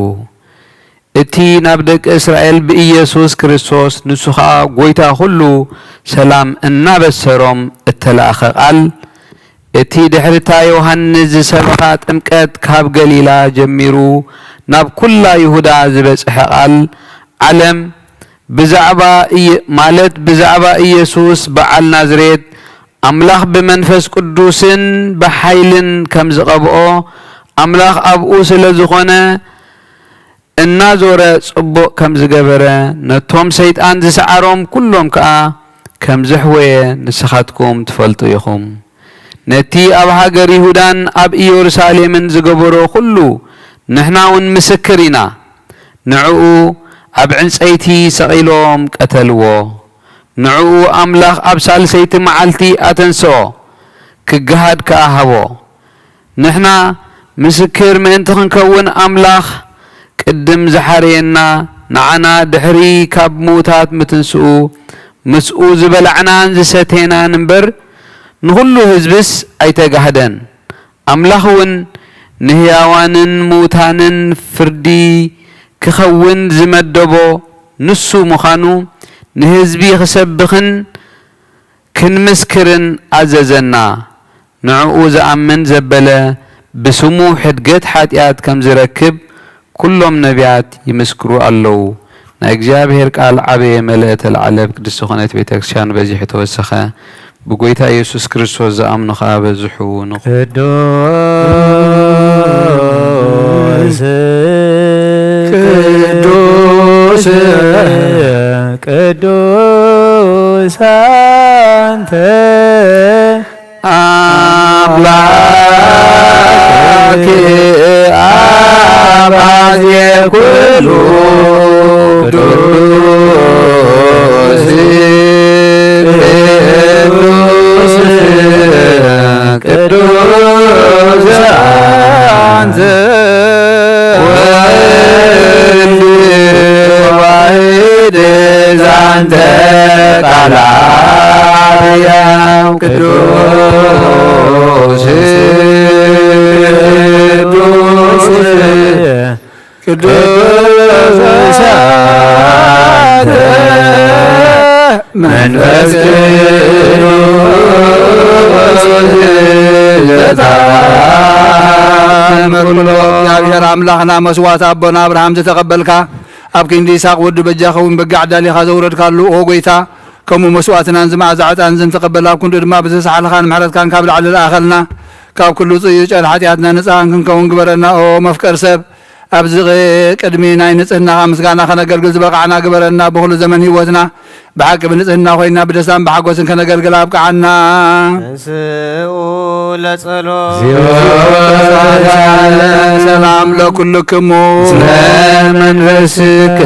እቲ ናብ ደቂ እስራኤል ብኢየሱስ ክርስቶስ፣ ንሱ ኸኣ ጐይታ ኹሉ፣ ሰላም እናበሰሮም እተላእኸ ቃል፣ እቲ ድሕሪ እታ ዮሃንስ ዝሰበኻ ጥምቀት ካብ ገሊላ ጀሚሩ ናብ ኵላ ይሁዳ ዝበጽሐ ቃል፣ ዓለም ብዛዕባ ኢየ-፣ ማለት ብዛዕባ ኢየሱስ በዓል ናዝሬት፣ ኣምላኽ ብመንፈስ ቅዱስን ብሓይልን ከም ዝቐብኦ፣ ኣምላኽ ኣብኡ ስለ ዝኾነ፣ እናዞረ ጽቡቕ ከም ዝገበረ፣ ነቶም ሰይጣን ዝሰዓሮም ኩሎም ከኣ ከም ዘሕወየ ንስኻትኩም ትፈልጡ ኢኹም። ነቲ ኣብ ሃገር ይሁዳን ኣብ ኢየሩሳሌምን ዝገበሮ ኩሉ ንሕና እውን ምስክር ኢና። ንዕኡ ኣብ ዕንጸይቲ ሰቒሎም ቀተልዎ። ንዕኡ ኣምላኽ ኣብ ሳልሰይቲ መዓልቲ ኣተንስኦ፣ ክገሃድ ከኣ ሃቦ። ንሕና ምስክር ምእንቲ ክንከውን ኣምላኽ ቅድም ዝሓረየና፣ ንዓና ድሕሪ ካብ ምዉታት ምትንስኡ፣ ምስኡ ዝበላዕናን ዝሰተናን እምበር፣ ንኹሉ ህዝብስ ኣይተጋህደን። ኣምላኽ እውን ንህያዋንን ምዉታንን ፍርዲ ክኸውን ዝመደቦ ንሱ ምዃኑ ንህዝቢ ክሰብኽን ክንምስክርን ኣዘዘና። ንዕኡ ዝኣምን ዘበለ ብስሙ ሕድገት ሓጢኣት ከም ዝረክብ ኩሎም ነቢያት ይምስክሩ ኣለዉ። ናይ እግዚኣብሔር ቃል ዓበየ፣ መለአ፣ ተላዕለ፣ ኣብ ቅድስቲ ዝኾነት ቤተ ክርስቲያን በዚሑ ተወሰኸ። ብጎይታ ኢየሱስ ክርስቶስ ዝኣምኑ ኸኣ በዝሑ። ንቑ ቅዱስ ቅዱስ ቅዱስ ቅዱሳንተ አምላክ አባዜ ኩሉ ቅዱስ ቅዱስ ቅዱስ አንተ ወልድ ዋሕድ ዛንተ ቃል አርያም ቅዱስ ቅዱስ ቅዱስ አንተ መንፈስ ቅዱስ ዘተአምር ኩሎ። እግዚኣብሔር ኣምላኽና መስዋዕት ኣቦና ኣብርሃም ዝተቐበልካ፣ ኣብ ክንዲ ይስሐቅ ወዱ በጃ ኸውን በጋ ዓዳሊኻ ዘውረድካሉ፣ ኦ ጐይታ፣ ከምኡ መስዋዕትናን ዝመዓዛ ዕጣን ዝንተቐበል፣ ኣብ ክንዱ ድማ ብዝተሳሕልኻን ምሕረትካን ካብ ላዕሊ ለኣኸልና። ካብ ኩሉ ጽዩይ ጨር ሓጢኣትና ንጽሃን ክንከውን ግበረና። ኦ መፍቀር ሰብ፣ ኣብዚ ቅድሚ ናይ ንጽህናኻ ምስጋና ከነገልግል ዝበቓዕና ግበረና። ብኹሉ ዘመን ህይወትና ብሓቂ ብንጽህና ኮይና ብደስታን ብሓጎስን ከነገልግል ኣብቅዓና። ተንስኡ ለጸሎት። ሰላም ለኩልክሙ። ስለ መንፈስከ።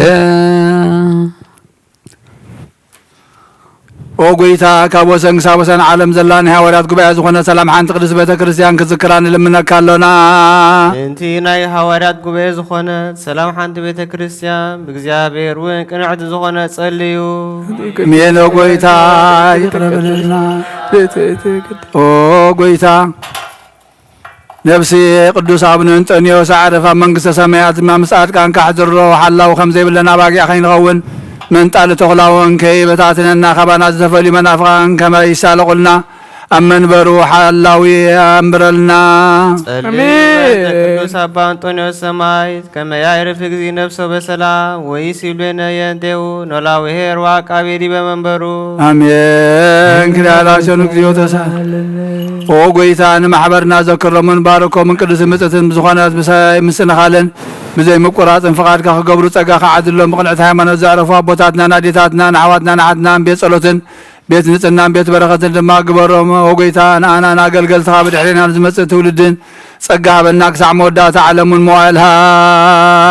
ኦ ጐይታ፣ ካብ ወሰን ክሳብ ወሰን ዓለም ዘላ ናይ ሃዋርያት ጉባኤ ዝኾነ ሰላም ሓንቲ ቅድስት ቤተ ክርስቲያን ክትዝክራ ንልምነካ ኣሎና። ምእንቲ ናይ ሃዋርያት ጉባኤ ዝኾነ ሰላም ሓንቲ ቤተ ክርስቲያን ብእግዚኣብሔር እውን ቅንዕቲ ዝኾነ ጸልዩ። ቅሜን ኦ ጐይታ፣ ይቕረ በለልና። ኦ ጐይታ፣ ነፍሲ ቅዱስ ኣቡነ እንጦንዮስ ኣዕርፍ ኣብ መንግስተ ሰማያት ድማ ምስ ጻድቃንካ ኣሕድሮ። ሓላው ከም ዘይብለን ኣባጊዕ ከይንኸውን፣ መንጣሊ ተኹላ እውን ከይበታትነና፣ ካባና ዝተፈልዩ መናፍቓን ከመይ ይሳለቑልና፣ ኣብ መንበሩ ሓላዊ ኣንብረልና። ጸልዩ ኣሜን። በእንተ ቅዱስ ኣባ እንጦንዮስ ሰማይ ከመ ያዕርፍ እግዚእ ነፍሶ በሰላም ወይስ ይብሌነ የንቴው ኖላዊ ኄር ወዐቃቤ ዲበ መንበሩ። ኣሜን። ክርያ ላሰኑ እግዚኦ ተሳ። ኦ ጐይታ፣ ንማሕበርና ዘክሮምን ባርኮምን ቅድስትን ብፅዕትን ብዝኾነት ብሰይ ምስትንኻልን ብዘይ ምቁራፅን ፍቓድካ ክገብሩ ጸጋ ከዓድሎም፣ ብቕንዕቲ ሃይማኖት ዘዕረፉ ኣቦታትናን ኣዴታትናን ኣሕዋትናን ኣሓትናን ቤት ጸሎትን ቤት ንጽህናን ቤት በረኸትን ድማ ግበሮም። ኦ ጐይታ፣ ንኣናን ኣገልገልትኻ ብድሕሬና ንዝመጽእ ትውልድን ጸጋ ሃበና ክሳዕ መወዳእታ ዓለሙን መዋእልሃ።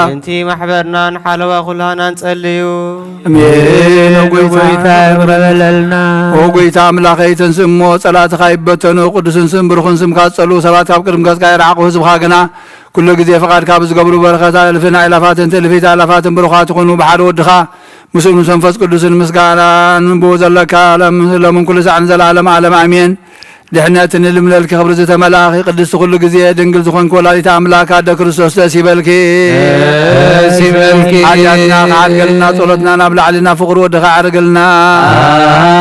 ምእንቲ ማሕበርናን ሓለዋ ኩልሃናን ጸልዩ። ኣሜን። ኦ ጐይታ፣ ጐይታ ይቕረ በለልና። ኦ ጐይታ ኣምላኸይ፣ ተንስእ እሞ ጸላእትኻ ይበተኑ፣ ቅዱስን ስም ብሩኽን ስምካ ዝጸልኡ ሰባት ካብ ቅድሚ ገጽካ ይርሓቑ፣ ህዝብኻ ግና ኩሉ ግዜ ፍቓድካ ብዝገብሩ በረኸት እልፍን ኣእላፋትን ትእልፊት ኣእላፋትን ብሩኻት ይኹኑ። ብሓደ ወድኻ ምስኡ ምስ መንፈስ ቅዱስን ምስጋናን ብኡ ዘለካ ሎም-፣ ሎምን ኩሉ ሳዕ ንዘለዓለም ዓለም ኣሜን። ድሕነት ንልምለልኪ ክብሪ ዝተመልኣኺ ቅድስቲ ኩሉ ግዜ ድንግል ዝኾንኪ ወላዲተ ኣምላክ ኣደ ክርስቶስ ደስ ይበልኪ። ደስ ይበልኪ። ሓጢኣትና ክሓድገልና ጸሎትና ናብ ላዕሊ ናብ ፍቕሪ ወድኻ ኣዕርግልና።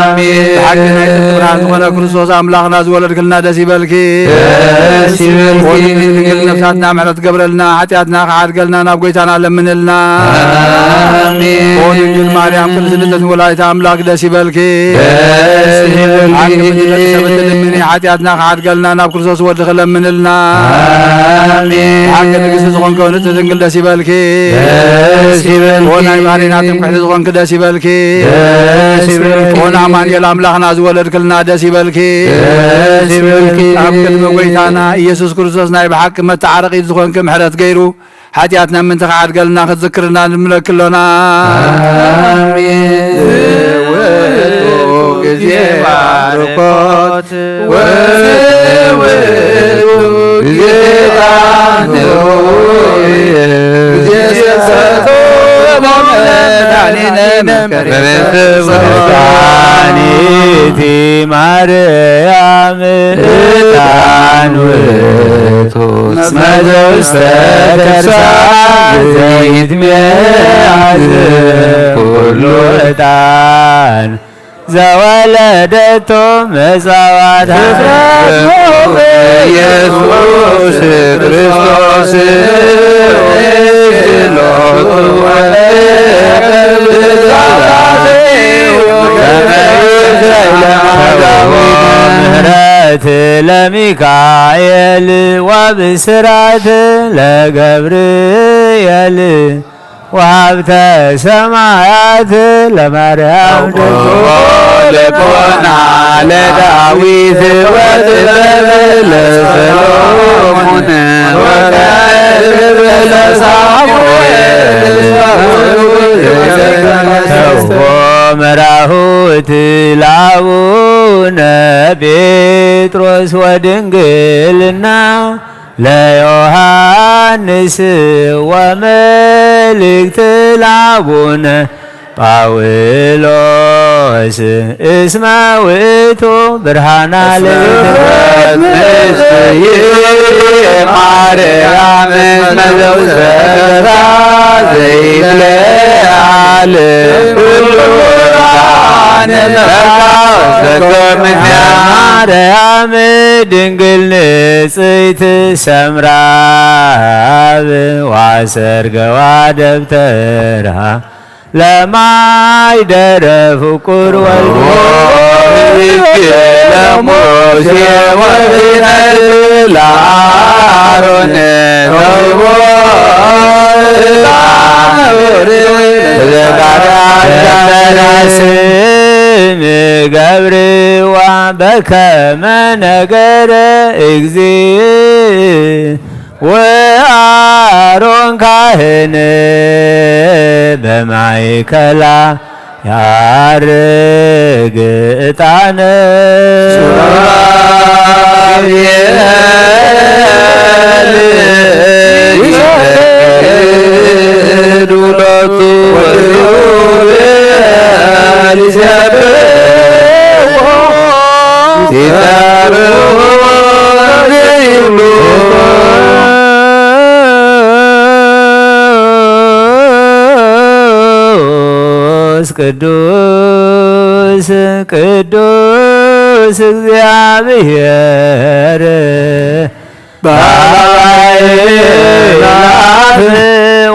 ኣሜን። ብሓቂ ናይ ጽድቂ ብርሃን ዝኾነ ክርስቶስ ኣምላኽና ዝወለድክልና ደስ ይበልኪ። ደስ ይበልኪ። ወድንግል ነፍሳትና ምሕረት ገብረልና፣ ሓጢኣትና ክሓድገልና ናብ ጐይታና ለምንልና። ኣሜን። ኦ ድንግል ማርያም ቅድስት ንጽሕት ወላዲተ ኣምላክ ደስ ይበልኪ። ደስ ይበልኪ። ሓቂ ምድሪ ሰብት ልምኒ ሓጢኣትና ክሓድገልና ናብ ክርስቶስ ወድኺ ለምንልና። ኣሜን። ሓቂ ንግስቲ ዝኾንከ ንጽሕት ድንግል ደስ ይበልኪ። ደስ ይበልኪ። ኦ ናይ ባህሪና ትምክሕቲ ዝኾንኪ ደስ ይበልኪ። ደስ ይበልኪ። ኦ ንኣማኑኤል ኣምላኽና ዝወለድክልና ደስ ይበልኪ። ደስ ይበልኪ። ኣብ ቅድሚ ጐይታና ኢየሱስ ክርስቶስ ናይ ብሓቂ መተዓረቒት ዝኾንኪ ምሕረት ገይሩ ሓጢኣትና ምእንቲ ክዓድገልና ክትዝክርና ንምለኪ ኣሎና። ኣሜን። ውእቱ ግዜ ባርኮት ወውእቱ ግዜ ጣዕም ግዜ ስብሐት መድኃኒነ መድኃኒት ማርያም ዕጣን ውእቱ እስመ ዘውስተ ከርሳ ዘይትመያዝ ኩሉ ዕጣን ዘወለደቶ መጻዋት ፍጥረት ኢየሱስ ክርስቶስ ምሕረት ለሚካኤል ወብስራት ለገብርኤል ወሃብተ ሰማያት ለማርያም ልቦና ለዳዊት ወጥበብ ለሰሎሞን ወቀልብ ለሳሙኤል። እፎ መራሁት ለአቡነ ጴጥሮስ ወድንግልና ለዮሐንስ ወመልእክት ለአቡነ ጳውሎስ እስመ ውእቱ ብርሃና ለቤተ ማርያም መዘውዘታ ዘይትለዓል ኩሉ ብርሃን መርካብ ዘኮምንያ ማርያም ድንግል ንጽሕት ሰምራ አብ ዋሰርገዋ ደብተራ ለማይደረ ፍቁር ወልድ ለሙሴ ወብነት ለአሮን ተውቦ ስም ገብርዋ በከመ ነገረ እግዚእ ወአሮን ካህን በማእከላ ያርግ ዕጣን። ቅዱስ ቅዱስ ቅዱስ እግዚአብሔር በአእላፍ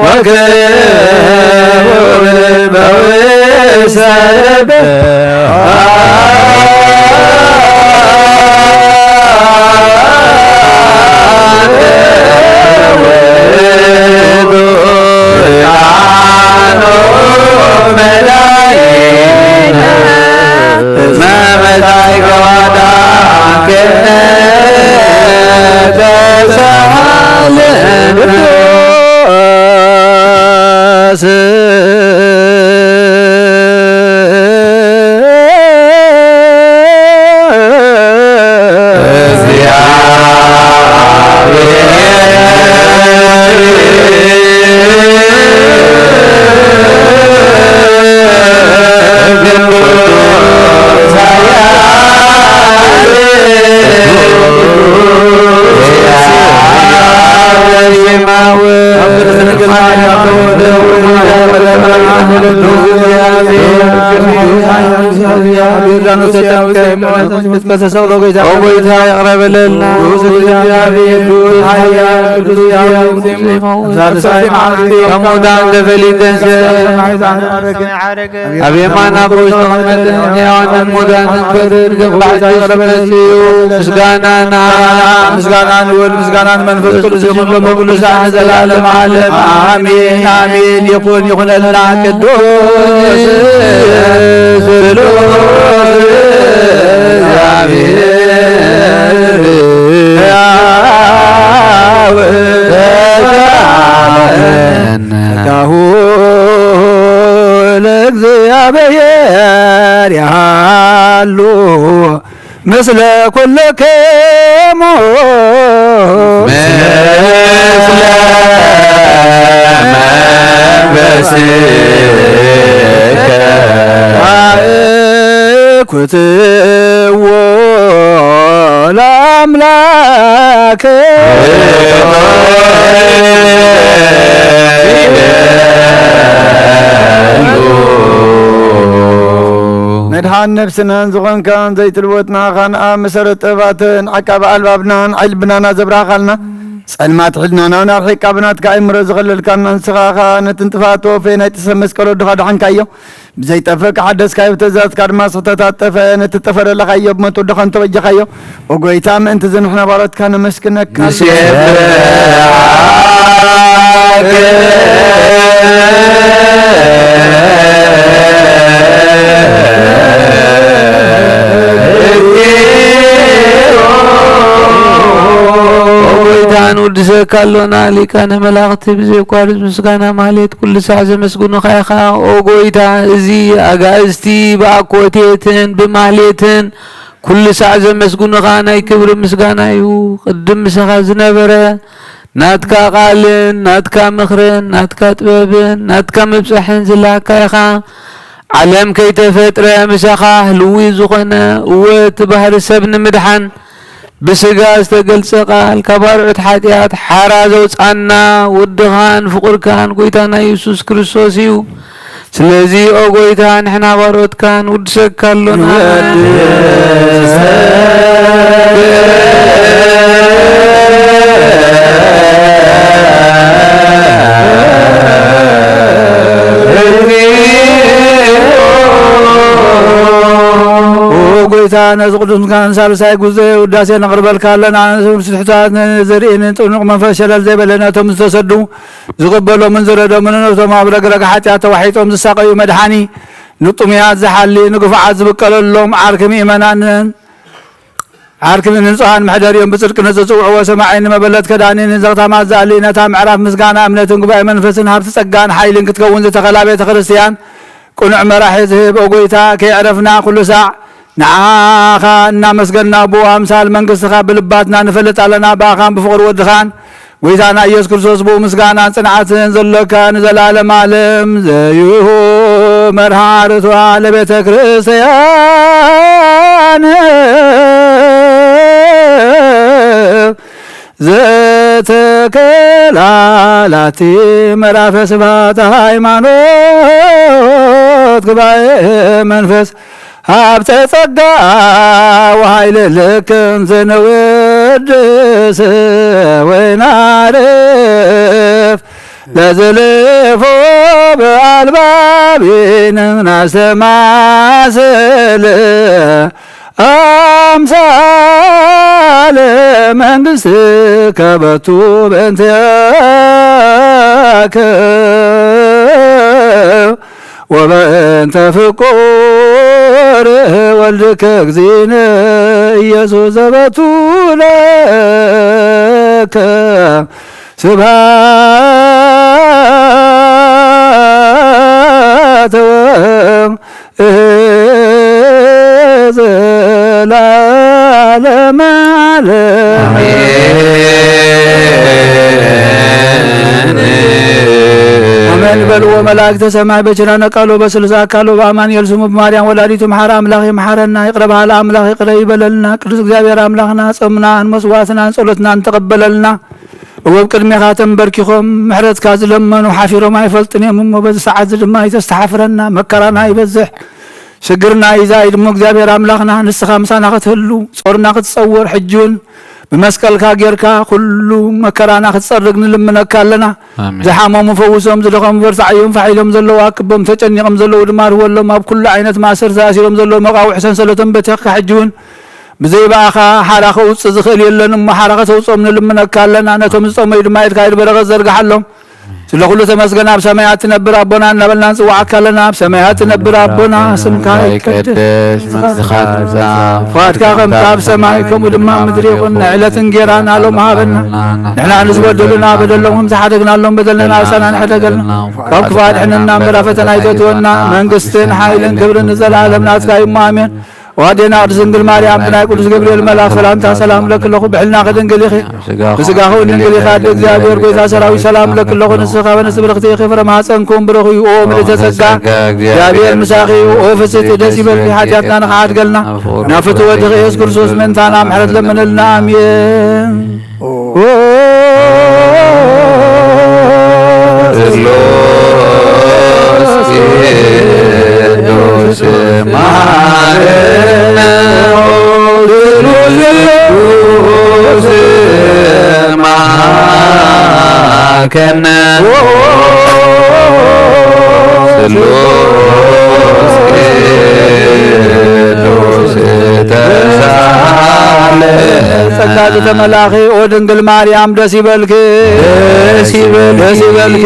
ወክብር በውስተ ልብ። ኦ ጎይታ፣ ይቕረ በለልና። ቅዱስ እግዚአብሔር፣ ቅዱስ ኃያል፣ ቅዱስ ሕያው፣ ሳልሳይ መዓልቲ ካብ ሙታን ተፈልዩ ተንሥአ። ኣብ የማን ኣቦኡ ዝተቐመጠ ንሕያዋንን ሙታንን ክፈርድ ገባዕቲ ይቕረ በለልና እዩ። ምስጋናና ምስጋና ንወልድ፣ ምስጋና ንመንፈስ ቅዱስ ይኹን፣ ሎሚ ኩሉ ሰዓት ንዘለዓለም ዓለም። ኣሜን፣ ኣሜን። ይኹን፣ ይኹነልና። ቅዱስ ስሉስ እግዚአብሔር ሕያው ተሳሃለነ። ጸጋሁ ለእግዚአብሔር ያሉ ምስለ ኩልክሙ ምስለ መንፈስከ ኩትዎ ለአምላክ። መድኃን ነፍስናን ዝኾንካን ዘይትልወጥ ንዓኻን ኣብ መሰረት ጥበባትን ዓቃቢ ኣልባብናን ዕልብናና ዘብራኻልና፣ ጸልማት ሕልናና ናብ ሒቃ ብናትካ ኣእምሮ ዝኸለልካና ንስኻ ኸኣ ነቲ ንጥፋት ተወፈየ ናይ ጥሰ መስቀል ወድኻ ደሓንካዮ። ብዘይጠፍእ ከሓደስካዮ፣ ብትእዛዝካ ድማ ስሕተት ኣጠፈ። ነቲ ጠፈ ደለኻዮ ብሞት ወድኻ እንተበጀኻዮ። ኦ ጎይታ፣ ምእንቲ እዚ ንሕና ባሮትካ ነመስግነካ። ንሴብሐከ ካሎና ሊቃነ መላእኽቲ ብዘየቋርጽ ምስጋና ማህሌት ኩሉ ሳዕ ዘመስግኑኻ ኢኻ። ኦ ጎይታ፣ እዚ ኣጋእዝቲ ብኣኮቴትን ብማህሌትን ኩሉ ሳዕ ዘመስግኑኻ ናይ ክብሪ ምስጋና እዩ። ቅድም ምሳኻ ዝነበረ ናትካ ቃልን ናትካ ምኽርን ናትካ ጥበብን ናትካ ምብጻሕን ዝለኣካ ኢኻ። ዓለም ከይተፈጥረ ምሳኻ ህልዊ ዝኾነ፣ እወ እቲ ባህሪ ሰብ ንምድሓን ብስጋ ዝተገልጸ ቃል፣ ካብ ኣርዑት ሓጢኣት ሓራ ዘውጻና ወድኻን ፍቑርካን ጎይታና የሱስ ክርስቶስ እዩ። ስለዚ ኦ ጎይታ፣ ንሕና ባሮትካ ንውድሰካ ኣሎና። ኦ ጎይታ፣ ነዚ ቅዱስ ምስጋና ሳልሳይ ግዜ ውዳሴ ነቕርበልካ ኣለና። ንስም ስሕታት ዘርእን ጥኑቕ መንፈስ ሸለል ዘይበለ ነቶም ዝተሰዱ ዝቕበሎምን ዝረዶምን፣ ነቶም ኣብ ረግረግ ሓጢኣት ተዋሒጦም ዝሳቐዩ መድሓኒ፣ ንጥሙያት ዝሓሊ፣ ንግፉዓት ዝብቀለሎም፣ ዓርኪ ምእመናንን ዓርኪ ንንጹሃን መሕደሪኦም ብጽድቂ ንዝጽውዕዎ ሰማዒን ንመበለት ከዳኒን ዘኽታማት ዝኣሊ፣ ነታ ምዕራፍ ምስጋና እምነትን ጉባኤ መንፈስን ሃብቲ ጸጋን ሓይልን ክትከውን ዝተኸላ ቤተ ክርስቲያን ቅኑዕ መራሒ ዝህብ፣ ኦ ጎይታ፣ ከየዕረፍና ኩሉ ሳዕ ንዓኻ እናመስገንና፣ ብኡ ኣምሳል መንግስትኻ ብልባትና ንፈልጥ ኣለና። ብኣኻን ብፍቕሪ ወድኻን ጎይታና ኢየሱስ ክርስቶስ፣ ብኡ ምስጋናን ጽንዓትን ዘሎካ፣ ንዘለዓለም ዓለም ዘዩ መርሃ ርትዋ ለቤተ ክርስቲያን ዘተከላላቲ ምዕራፈ ስብሐተ ሃይማኖት ጉባኤ መንፈስ ሃብተ ጸጋ ወኃይል ልክን ዘነወድስ ወይናርፍ ለዘልፎ በአልባቢን ናስተማስል አምሳለ መንግሥት ከበቱ በእንትያከ ወበእንተ ፍቁር ወልድከ እግዚእነ ኢየሱስ ዘበቱ ለከ ስብሐት ወዘለዓለመ ዓለም። አሜን። አሜን በልዎ መላእክተ ሰማይ በችራነ ቃሎ በስሉስ አካሎ በአማኑኤል ስሙ በማርያም ወላዲቱ መሐረ አምላክ ይምሐረና። ይቅረ በሃለ አምላክ ይቅረ ይበለልና። ቅዱስ እግዚአብሔር አምላክና ጾምናን መስዋዕትናን ጸሎትናን ተቀበለልና። እወ፣ ኣብ ቅድሜኻ ተንበርኪኾም ምሕረትካ ዝለመኑ ሓፊሮም ኣይፈልጡን እዮም እሞ፣ በዚ ሰዓት እዚ ድማ ኣይተስተሓፍረና። መከራና ይበዝሕ፣ ሽግርና ይዛይድ እሞ፣ እግዚኣብሔር ኣምላኽና፣ ንስኻ ምሳና ክትህሉ፣ ጾርና ክትጸውር፣ ሕጂ እውን ብመስቀልካ ጌርካ ኩሉ መከራና ክትጸርግ ንልምነካ ኣለና። ኣሜን። ዝሓመሙ ፈውሶም፣ ዝደኸሙ በርትዓዮም፣ ፋሕ ኢሎም ዘለዉ ኣክቦም፣ ተጨኒቖም ዘለዉ ድማ ርህወሎም፣ ኣብ ኩሉ ዓይነት ማእሰር ተኣሲሮም ዘለዉ መቓውሒ ሰንሰለቶም በቲኽካ ሕጂ እውን ብዘይ ብኣኻ ሓራ ከውጽእ ዝኽእል የለን እሞ፣ ሓራ ከተውጽኦም ንልምነካ ኣለና። ነቶም ዝጠመዩ ድማ ኢድካ ኢድ በረኸት ዘርግሓሎም። ስለ ኩሉ ተመስገን፣ ኣብ ሰማያት ትነብር ኣቦና እናበልና ንጽውዓካ ኣለና። ኣብ ሰማያት ትነብር ኣቦና፣ ስምካ ይቀደስ፣ መንግስትኻ ትምጻእ፣ ፍቓድካ ከም ኣብ ሰማይ ከምኡ ድማ ኣብ ምድሪ ይኹን። ናይ ዕለት እንጌራና ሎም ሃበና። ንሕና ንዝበደሉና በደሎም ከም ዝሓደግናሎም በደልና ንኣሳና ንሕደገልና። ካብ ክፉእ ኣድሕነና እምበር ኣብ ፈተና ኣይተእትወና። መንግስትን ሓይልን ክብርን ንዘለኣለም ናትካ እዩ እሞ ኣሜን። ዋዴና ቅድስት ድንግል ማርያም ብናይ ቅዱስ ገብርኤል መልኣክ ሰላምታ ሰላም እብለኪ ኣለኹ። ብሕልና ከድንግል ኢኺ፣ ብስጋኺ እውን ድንግል ኢኺ። ኣደ እግዚኣብሔር ጎይታ ሰራዊት ሰላም እብለኪ ኣለኹ። ንስኺ ካብ ኣንስቲ ብርኽቲ ኢኺ፣ ፍረ ማህፀንኪ እውን ብሩኽ እዩ። ኦ ምልእተ ጸጋ፣ እግዚኣብሔር ምሳኺ እዩ። ኦ ፍስሕቲ ደስ ይበልኪ፣ ሓጢኣትና ንኽሓድገልና ናብ ፍትው ወድኺ ኢየሱስ ክርስቶስ ምእንታና ምሕረት ለምንልና። ኣሜን። ጸጋ ዝተመላኺ ኦ ድንግል ማርያም ደስ ይበልኪ፣ ደስ ይበልኪ፣ ደስ ይበልኪ፣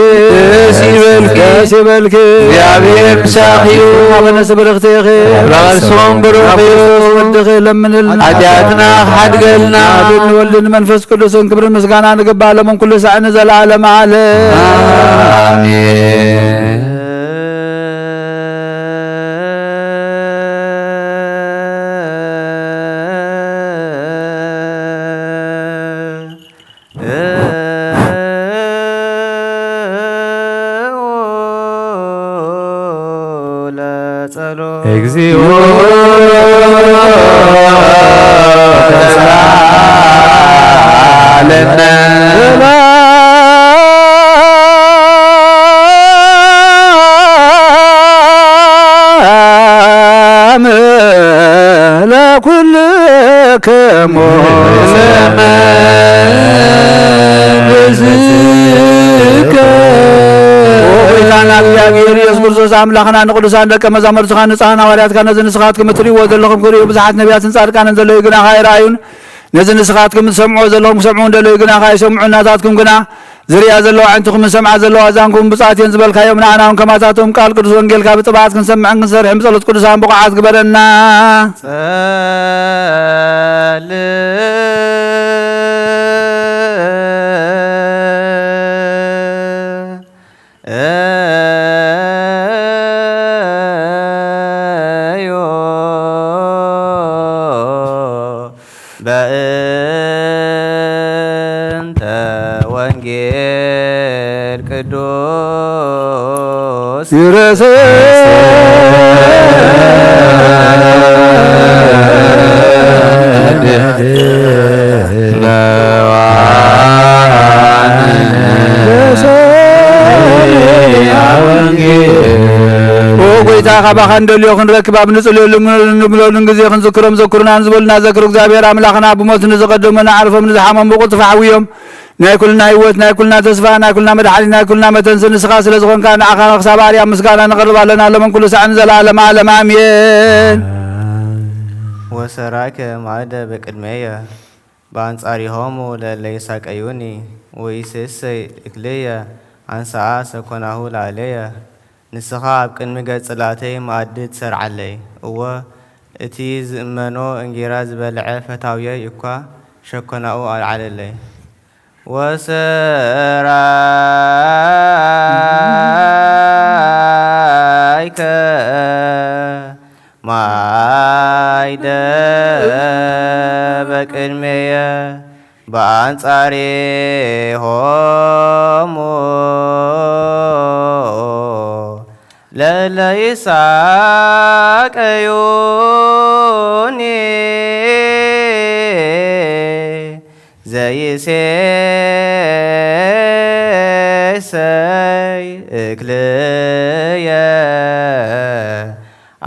ደስ ይበልኪ፣ ደስ ይበልኪ። እግዚኣብሔር ምሳኺ እዩ። ኣበነ ስብርኽቲ ኢኺ፣ ኣምላኽ ስሙ ብሩኽ እዩ። ወድኺ ለምንልና፣ ሓጢኣትና ክሓድገልና። ኣብ ወልድን መንፈስ ቅዱስን ክብርን ምስጋና ንግባ፣ ሎምን ኩሉ ሳዕ ንዘለዓለመ ዓለም። ኣሜን። ለጸሎት። እግዚኦ ተሳለነ። ሰላም ለኩልክሙ። ኦ ጎይታና እግዚኣብሔር ኢየሱስ ክርስቶስ ኣምላኽና፣ ንቅዱሳን ደቀ መዛሙርትኻ፣ ንጻን ሃዋርያትካ፣ ነዚ ንስኻትኩም እትርእይዎ ዘለኹም ክርእዩ ብዙሓት ነቢያትን ጻድቃንን ዘለዉ ግናኻ ኣይረኣዩን። ነዚ ንስኻትኩም እትሰምዕዎ ዘለኹም ክሰምዑ እንደለዩ ግናኻ ኣይሰምዑን። ናታትኩም ግና ዝርእያ ዘለዋ ኣዕንትኹምን ዝሰምዓ ዘለዋ ኣዛንኩም ብፁዓት እየን ዝበልካዮም፣ ንዓና እውን ከማታቶም ቃል ቅዱስ ወንጌልካ ብጥብዓት ክንሰምዕን ክንሰርሕን ብጸሎት ቅዱሳን ብቑዓት ግበረና። ጸልእ እዮ በእንተ ወንጌል ቅዱስ ይረስ ኦ ጎይታ፣ ካባኻ እንደልዮ ክንረክብ ኣብ ንጽልየሉ ንብለሉን ግዜ ክንዝክሮም ዘክሩና ንዝበሉና ዘክር እግዚኣብሔር ኣምላኽና፣ ብሞት ንዝቐደሙ ንዓርፎም ንዝሓመሙ ብቕልጡፍ ኣሕውዮም። ናይ ኩልና ህይወት፣ ናይ ኩልና ተስፋ፣ ናይ ኩልና መድሓኒት፣ ናይ ኩልና መተንሲ ንስኻ ስለ ዝኾንካ ንዓኻ ክሳብ ኣርያም ምስጋና ነቕርብ ኣለና ሎምን ኩሉ ሳዕን ዘለዓለመ ዓለም ኣሜን። ወሰራይከ ማዕደ በቅድሜየ በአንጻሪሆሙ ለእለ ይሳቀዩኒ ወኢይሴስይ እክልየ አንሰአ ሰኮናሁ ላዕሌየ። ንስኻ ኣብ ቅድሚ ገጽ ጽላእተይ መኣዲ ትሰርዓለይ። እወ፣ እቲ ዝእመኖ እንጌራ ዝበልዐ ፈታውየይ እኳ ሸኮናኡ ኣልዓለለይ። ወሰራይከ ማይደ በቅድሜየ በአንጻሬሆሙ ለእለ ይሳቀዩኒ ዘይሴሰይ እክልየ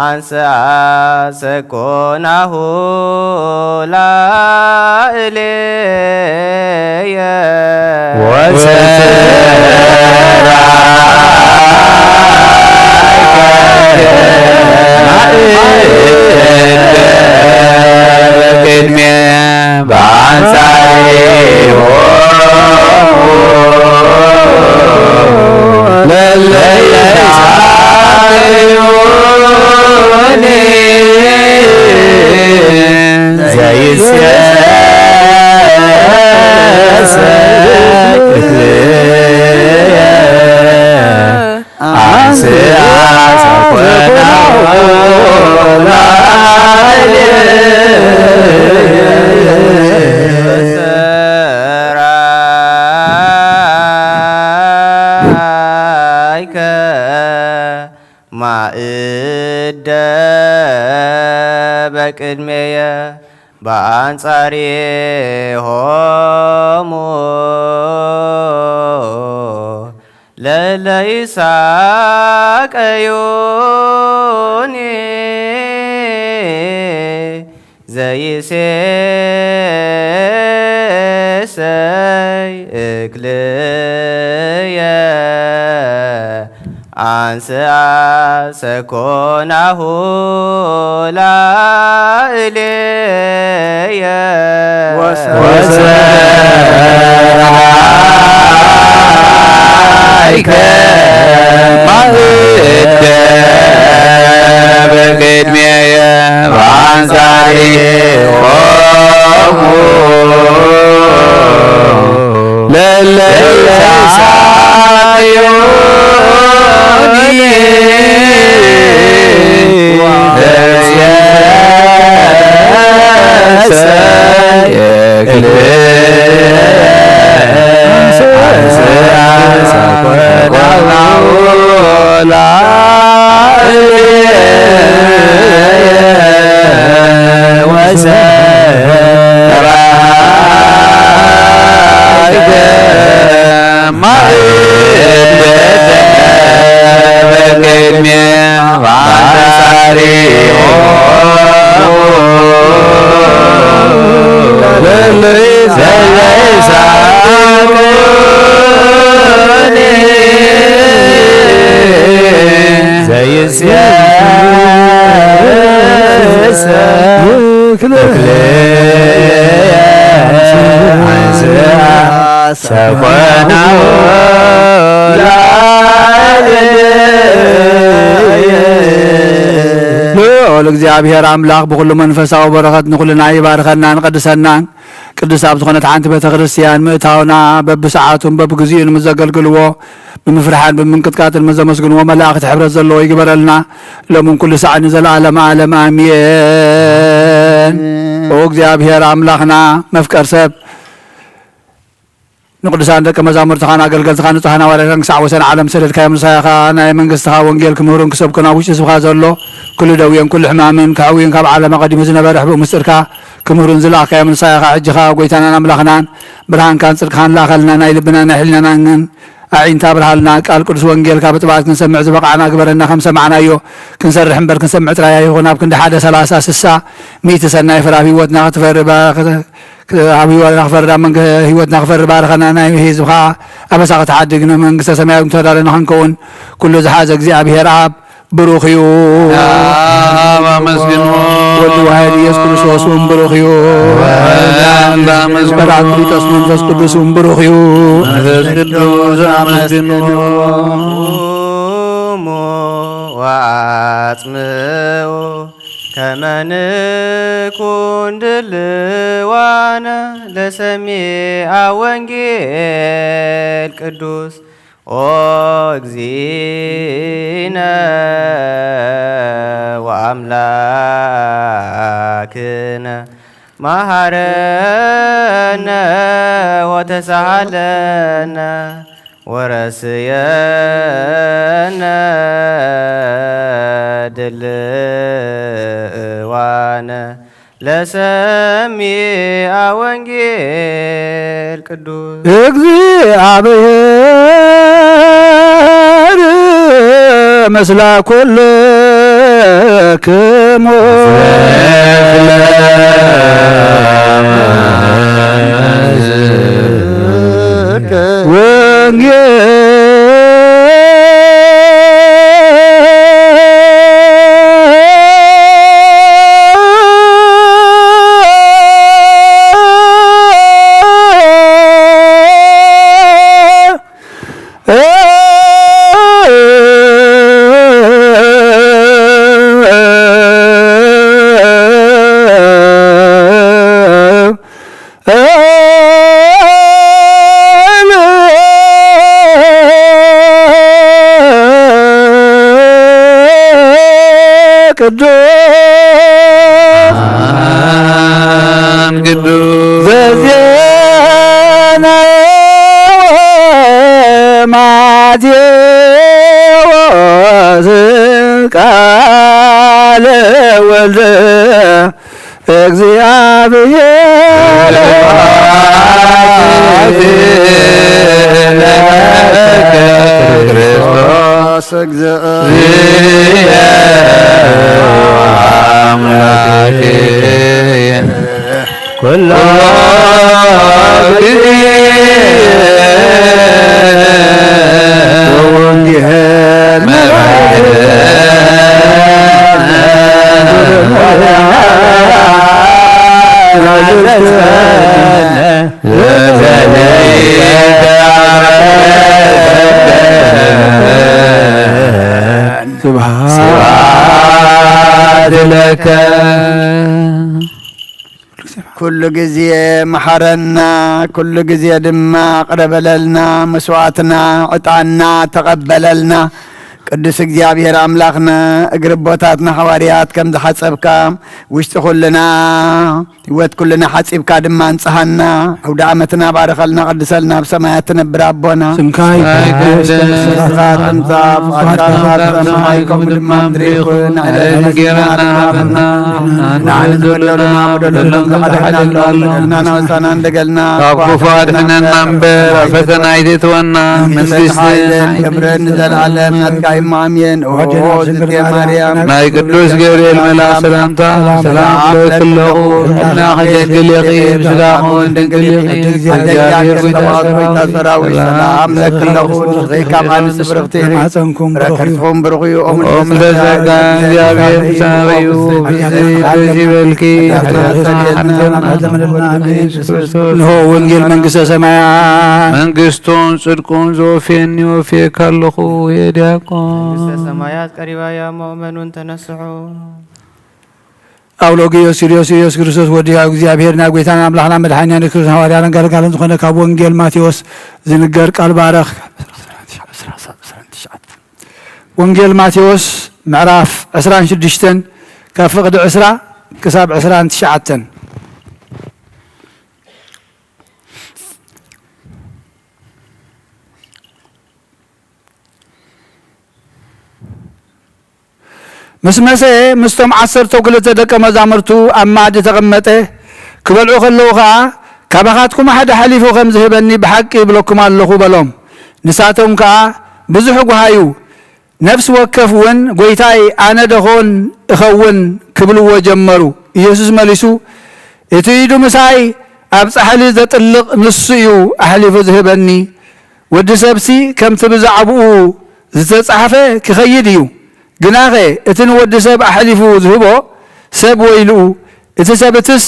አንሰአ ሰኮናሁ ላዕሌየ። ወሰራይከ ማዕደ በቅድሜየ በአንጻሬሆሙ ለእለ ይሳቀዩኒ ዘይሴሰይ እክልየ አንስአ ሰኮናሁ ላዕሌየ። ወሰራይከ ማእደ በቅድሜየ በአንጻሬሆሙ ለእለ ይሳቀዩኒ ዘይሴሰይ እክልየ አንስአ ሰኮናሁ ላዕሌየ ወሰራይከ ማእደ በቅድሜየ በአንጻሬ ቆሙ ለለ ልዑል እግዚኣብሔር ኣምላኽ ብኹሉ መንፈሳዊ በረኸት ንኹልና ይባርከናን ይቐድሰናን። ቅድስት ኣብ ዝኾነት ሓንቲ ቤተ ክርስቲያን ምእታውና በብሰዓቱን በብግዚኡን ምስ ዘገልግልዎ ብምፍርሓን ብምንቅጥቃጥን ምስ ዘመስግንዎ መላእኽቲ ሕብረት ዘለዎ ይግበረልና። ሎምን ኩሉ ሳዕ ንዘለዓለም ዓለም ኣሜን። ኦ እግዚኣብሔር ኣምላኽና መፍቀር ሰብ ንቅዱሳን ደቂ መዛሙርትኻን ኣገልገልትኻን ንጹሓን ሃዋርያትካን ክሳዕ ወሰን ዓለም ሰደድካዮም ንሳኻ ናይ መንግስትኻ ወንጌል ክምህሩን ክሰብኩን ኣብ ውሽጢ ህዝብኻ ዘሎ ኩሉ ደውዮን ኩሉ ሕማምን ከሕውዩን ካብ ዓለም ኣቐዲሙ ዝነበረ ሕቡእ ምስጢርካ ክምህሩን ዝለኣኽካዮም ንሳኻ ሕጂ ኸኣ ጎይታናን ኣምላኽናን ብርሃንካን ጽድቅኻን ለኣኸልና ናይ ልብናን ናይ ሕሊናናን ኣዒንቲ ኣብርሃልና ቃል ቅዱስ ወንጌልካ ብጥብዓት ክንሰምዕ ዝበቓዕና ግበረና ከም ሰማዕናዮ ክንሰርሕ እምበር ክንሰምዕ ጥራይ ኣይኹን ኣብ ክንዲ ሓደ ሰላሳ ስሳ ሚእቲ ሰናይ ፍረ ኣብ ህይወትና ክትፈሪ ኣብ ህይወትና ክፈርድ ኣብ መንገ ህይወትና ክፈርድ ባርኸና ናይ ህዝብኻ ኣበሳ ክትሓድግ ንመንግስተ ሰማያት ተዳለና ክንከውን ኩሉ ዝሓዘ እግዚኣብሔር ኣብ ብሩኽ እዩ። ኣብ ኣመስግኑ ወዲ ዋህድ ኢየሱስ ክርስቶስ እውን ብሩኽ እዩ። ወላንዳ መስግኑ በራክሊጦስ መንፈስ ቅዱስ እውን ብሩኽ እዩ። መንፈስ ቅዱስ ኣመስግኑ ቁሙ ወአጽምዑ ከመ ንኩን ድልዋነ ለሰሚዐ ወንጌል ቅዱስ ኦ እግዚእነ ወአምላክነ መሐረነ ወተሳሃለነ ወረስየነ ድልዋነ ለሰሚዐ ወንጌል ቅዱስ እግዚኣብሔር ምስለ ኩልክሙ ወንጌል ቅዱስ ቅዱስ ዘዜነወ ማቴዎስ ቃለ ወልድ እግዚአብሔር ክርስቶስ እግዚእነ አምላኬ ኩሎ ጊዜ ወንጌል ለከ። ኩሉ ግዜ መሓረና፣ ኩሉ ግዜ ድማ ቅረ በለልና፣ መስዋዕትና ዕጣንና ተቐበለልና። ቅዱስ እግዚኣብሔር ኣምላኽና፣ እግሪ ኣቦታትና ሓዋርያት ከም ዝሓጸብካ፣ ውሽጢ ኩልና ህይወት ኩልና ሓጺብካ ድማ እንጽሃና። ኣውደ ዓመትና ባርኸልና፣ ቅድሰልና፣ ኣብ ሰማያት ትነብር ኣቦና። ስምካ ይትቀደስ፣ መንግስትኻ ትምጻእ፣ ፍቓድካ ኣብ ሰማይ ከምኡ ድማ ምድሪ ይኹን። ዕለተ እንጌራና ሃበና፣ ንዓና ዘለና በደልና ንሓድገና፣ በደልና ናውሳና እንደገልና፣ ካብ ክፉ ኣድሕነና እምበር፣ ኣብ ፈተና ኣይተእትወና፣ መንግስቲ ሓይልን ክብርን ንዘለኣለም ናትካ እዩ፣ ኣሜን። ኦ ዝቴ ማርያም፣ ናይ ቅዱስ ገብርኤል መልኣክ ሰላምታ ሰላም እብለኪ ኣለኹ፣ ሕልናኺ ድንግል ኢኺ፣ ብስጋኺ እውን ድንግል ኢኺ። እግዚኣብሔር ጎይታ ሰራዊት ሰላም እብለኪ ኣለኹ፣ ንስኺ ካብ ኣንስቲ ብርኽቲ ኢኺ፣ ፍረ ከርስኹም ብሩኽ እዩ። ኦም እምተ ጸጋ እግዚኣብሔር ምሳኺ እዩ፣ ብዝሒ ደስ ይበልኪ። እንሆ ወንጌል መንግስተ ሰማያት። መንግስቱን ጽድቁን ዘወፍየኒ ወፍየካ ኣለኹ። የዲያቆን መንግስተ ሰማያት ቀሪባ እያ፣ እሞ እመኑን ተነስሑ። ኣውሎግዮስ ሲሪዮስ ኢየሱስ ክርስቶስ ወዲ ሕያው እግዚኣብሔር ናይ ጐይታና ኣምላኽና መድሓኒና ክርስቶስ ሃዋርያን ኣገልጋልን ዝኾነ ካብ ወንጌል ማቴዎስ ዝንገር ቃል ባረኽ። ወንጌል ማቴዎስ ምዕራፍ ዕስራን ሽዱሽተን ካብ ፍቕዲ ዕስራ ክሳብ ዕስራን ትሽዓተን። ምስ መሰየ ምስቶም ዓሰርተው ክልተ ደቀ መዛሙርቱ ኣብ መኣዲ ተቐመጠ። ክበልዑ ከለዉ ኸኣ፣ ካባኻትኩም ሓደ ኣሕሊፉ ኸም ዝህበኒ ብሓቂ እብለኩም ኣለኹ በሎም። ንሳቶም ከኣ፣ ብዙሕ ጓሃዩ። ነፍሲ ወከፍ እውን፣ ጐይታይ፣ ኣነ ደኾን እኸውን? ክብልዎ ጀመሩ። ኢየሱስ መሊሱ፣ እቲ ኢዱ ምሳይ ኣብ ጻሕሊ ዘጥልቕ ንሱ እዩ ኣሕሊፉ ዝህበኒ። ወዲ ሰብሲ ከምቲ ብዛዕባኡ ዝተጻሕፈ ክኸይድ እዩ። ግናኸ እቲ ንወዲ ሰብ ኣሕሊፉ ዝህቦ ሰብ ወይልኡ፣ እቲ ሰብ እትስ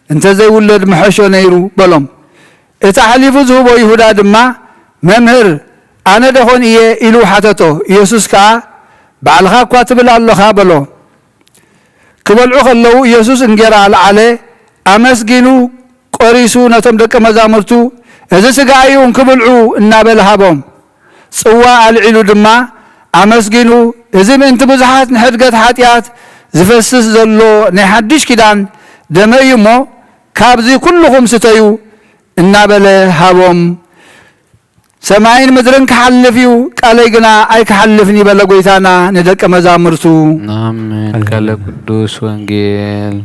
እንተ ዘይውለድ ምሐሾ ነይሩ በሎም። እቲ ኣሕሊፉ ዝህቦ ይሁዳ ድማ፣ መምህር፣ ኣነ ደኾን እየ? ኢሉ ሓተቶ። ኢየሱስ ከኣ፣ ባዕልኻ እኳ ትብል ኣሎኻ በሎ። ክበልዑ ከለዉ ኢየሱስ እንጌራ ለዓለ፣ ኣመስጊኑ፣ ቆሪሱ ነቶም ደቀ መዛሙርቱ፣ እዚ ስጋይ እዩ፣ እንክብልዑ እናበለ ሃቦም። ጽዋ ኣልዒሉ ድማ ኣመስጊኑ፣ እዚ ምእንቲ ብዙሓት ንሕድገት ሓጢኣት ዝፈስስ ዘሎ ናይ ሓድሽ ኪዳን ደመይ እዩ እሞ፣ ካብዚ ኩልኹም ስተዩ እናበለ ሃቦም። ሰማይን ምድርን ክሓልፍ እዩ፣ ቃለይ ግና ኣይክሓልፍን እዩ በለ ጐይታና ንደቀ መዛሙርቱ። ኣሜን። ቃለ ቅዱስ ወንጌል።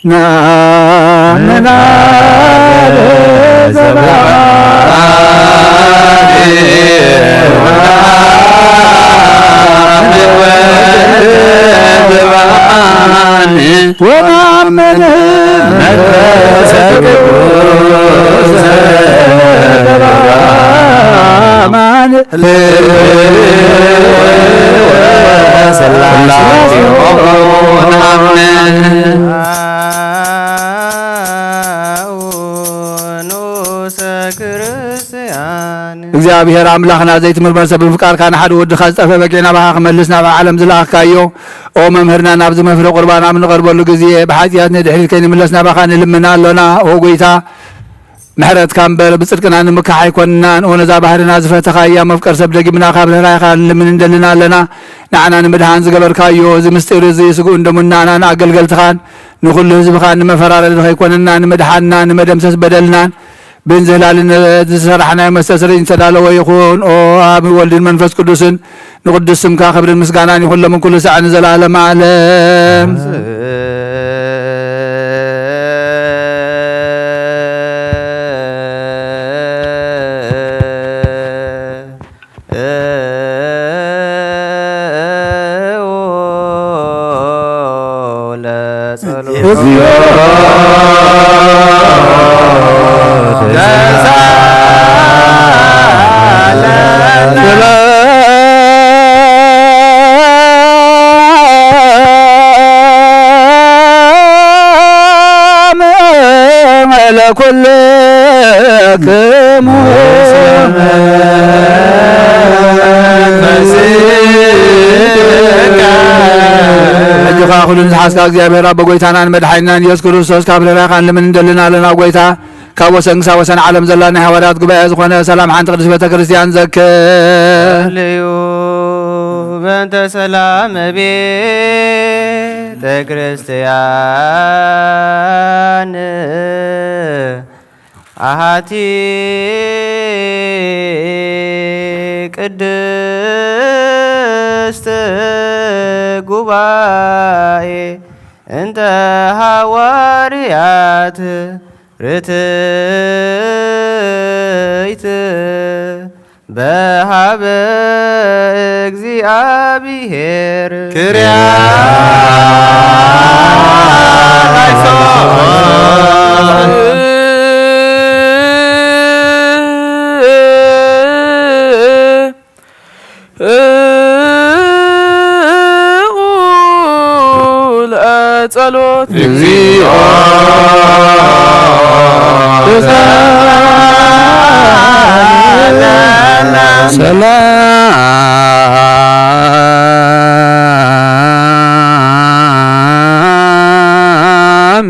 ነአምን አለ ዘበአማን ወነአምን መንፈሰ ቅዱስ ዘበአማን ንኡሰ ክርስቲያን እግዚኣብሔር ኣምላኽና ዘይትምርመር ሰብ ብምፍቃርካ ንሓደ ወድኻ ዝጠፍአ በጊዕ ናባኻ ክመልስ ናብ ዓለም ዝለኣኽካዮ ኦ መምህርና ናብዚ መፍረ ቁርባን ኣብ ንቐርበሉ ግዜ ብሓጢኣት ንድሕሪት ከይንምለስ ናባኻ ንልምና ኣሎና ኦ ጎይታ ምሕረትካ እምበር ብጽድቅና ንምካሕ ኣይኮንናን። ኦ ነዛ ባህርና ዝፈተኻያ መፍቀር ሰብ ደጊምና ካብ ርህራይኻ ንልምን እንደልን ኣለና። ንዓና ንምድሓን ዝገበርካዮ እዚ ምስጢር እዚ ስግኡ እንደሙናና ንኣገልገልትኻን ንኹሉ ህዝብኻን ንመፈራረዲ ከይኮነና ንምድሓንና ንመደምሰስ በደልናን ብእንዝህላልነት ዝሰራሕናዮ መስተስርይ ዝተዳለወ ይኹን። ኦ ኣብ ወልድን መንፈስ ቅዱስን ንቕዱስ ስምካ ክብርን ምስጋናን ይኹን ሎምን ኩሉ ሳዕ ንዘለኣለም ዓለም። ለኩልክሙ ሕጂ ኸዓ ኩሉ ዝሓዝካ እግዚኣብሔር ኣቦ ጎይታናን መድሓኒናን ኢየሱስ ክርስቶስ ካብ ርህራሄኻን ልምን እንደልን ኣለና። ጎይታ ካብ ወሰን ክሳብ ወሰን ዓለም ዘላ ናይ ሃዋርያት ጉባኤ ዝኾነ ሰላም ሓንቲ ቅድስት ቤተ ክርስቲያን ዘክር። ጸልዩ በእንተ ሰላም ቤተ ክርስቲያን ኣሃቲ ቅድስት ጉባኤ እንተ ሃዋርያት ርትይት በሃበ እግዚኣብሔር ክርያ ጸሎት እግዚኦ ሰላም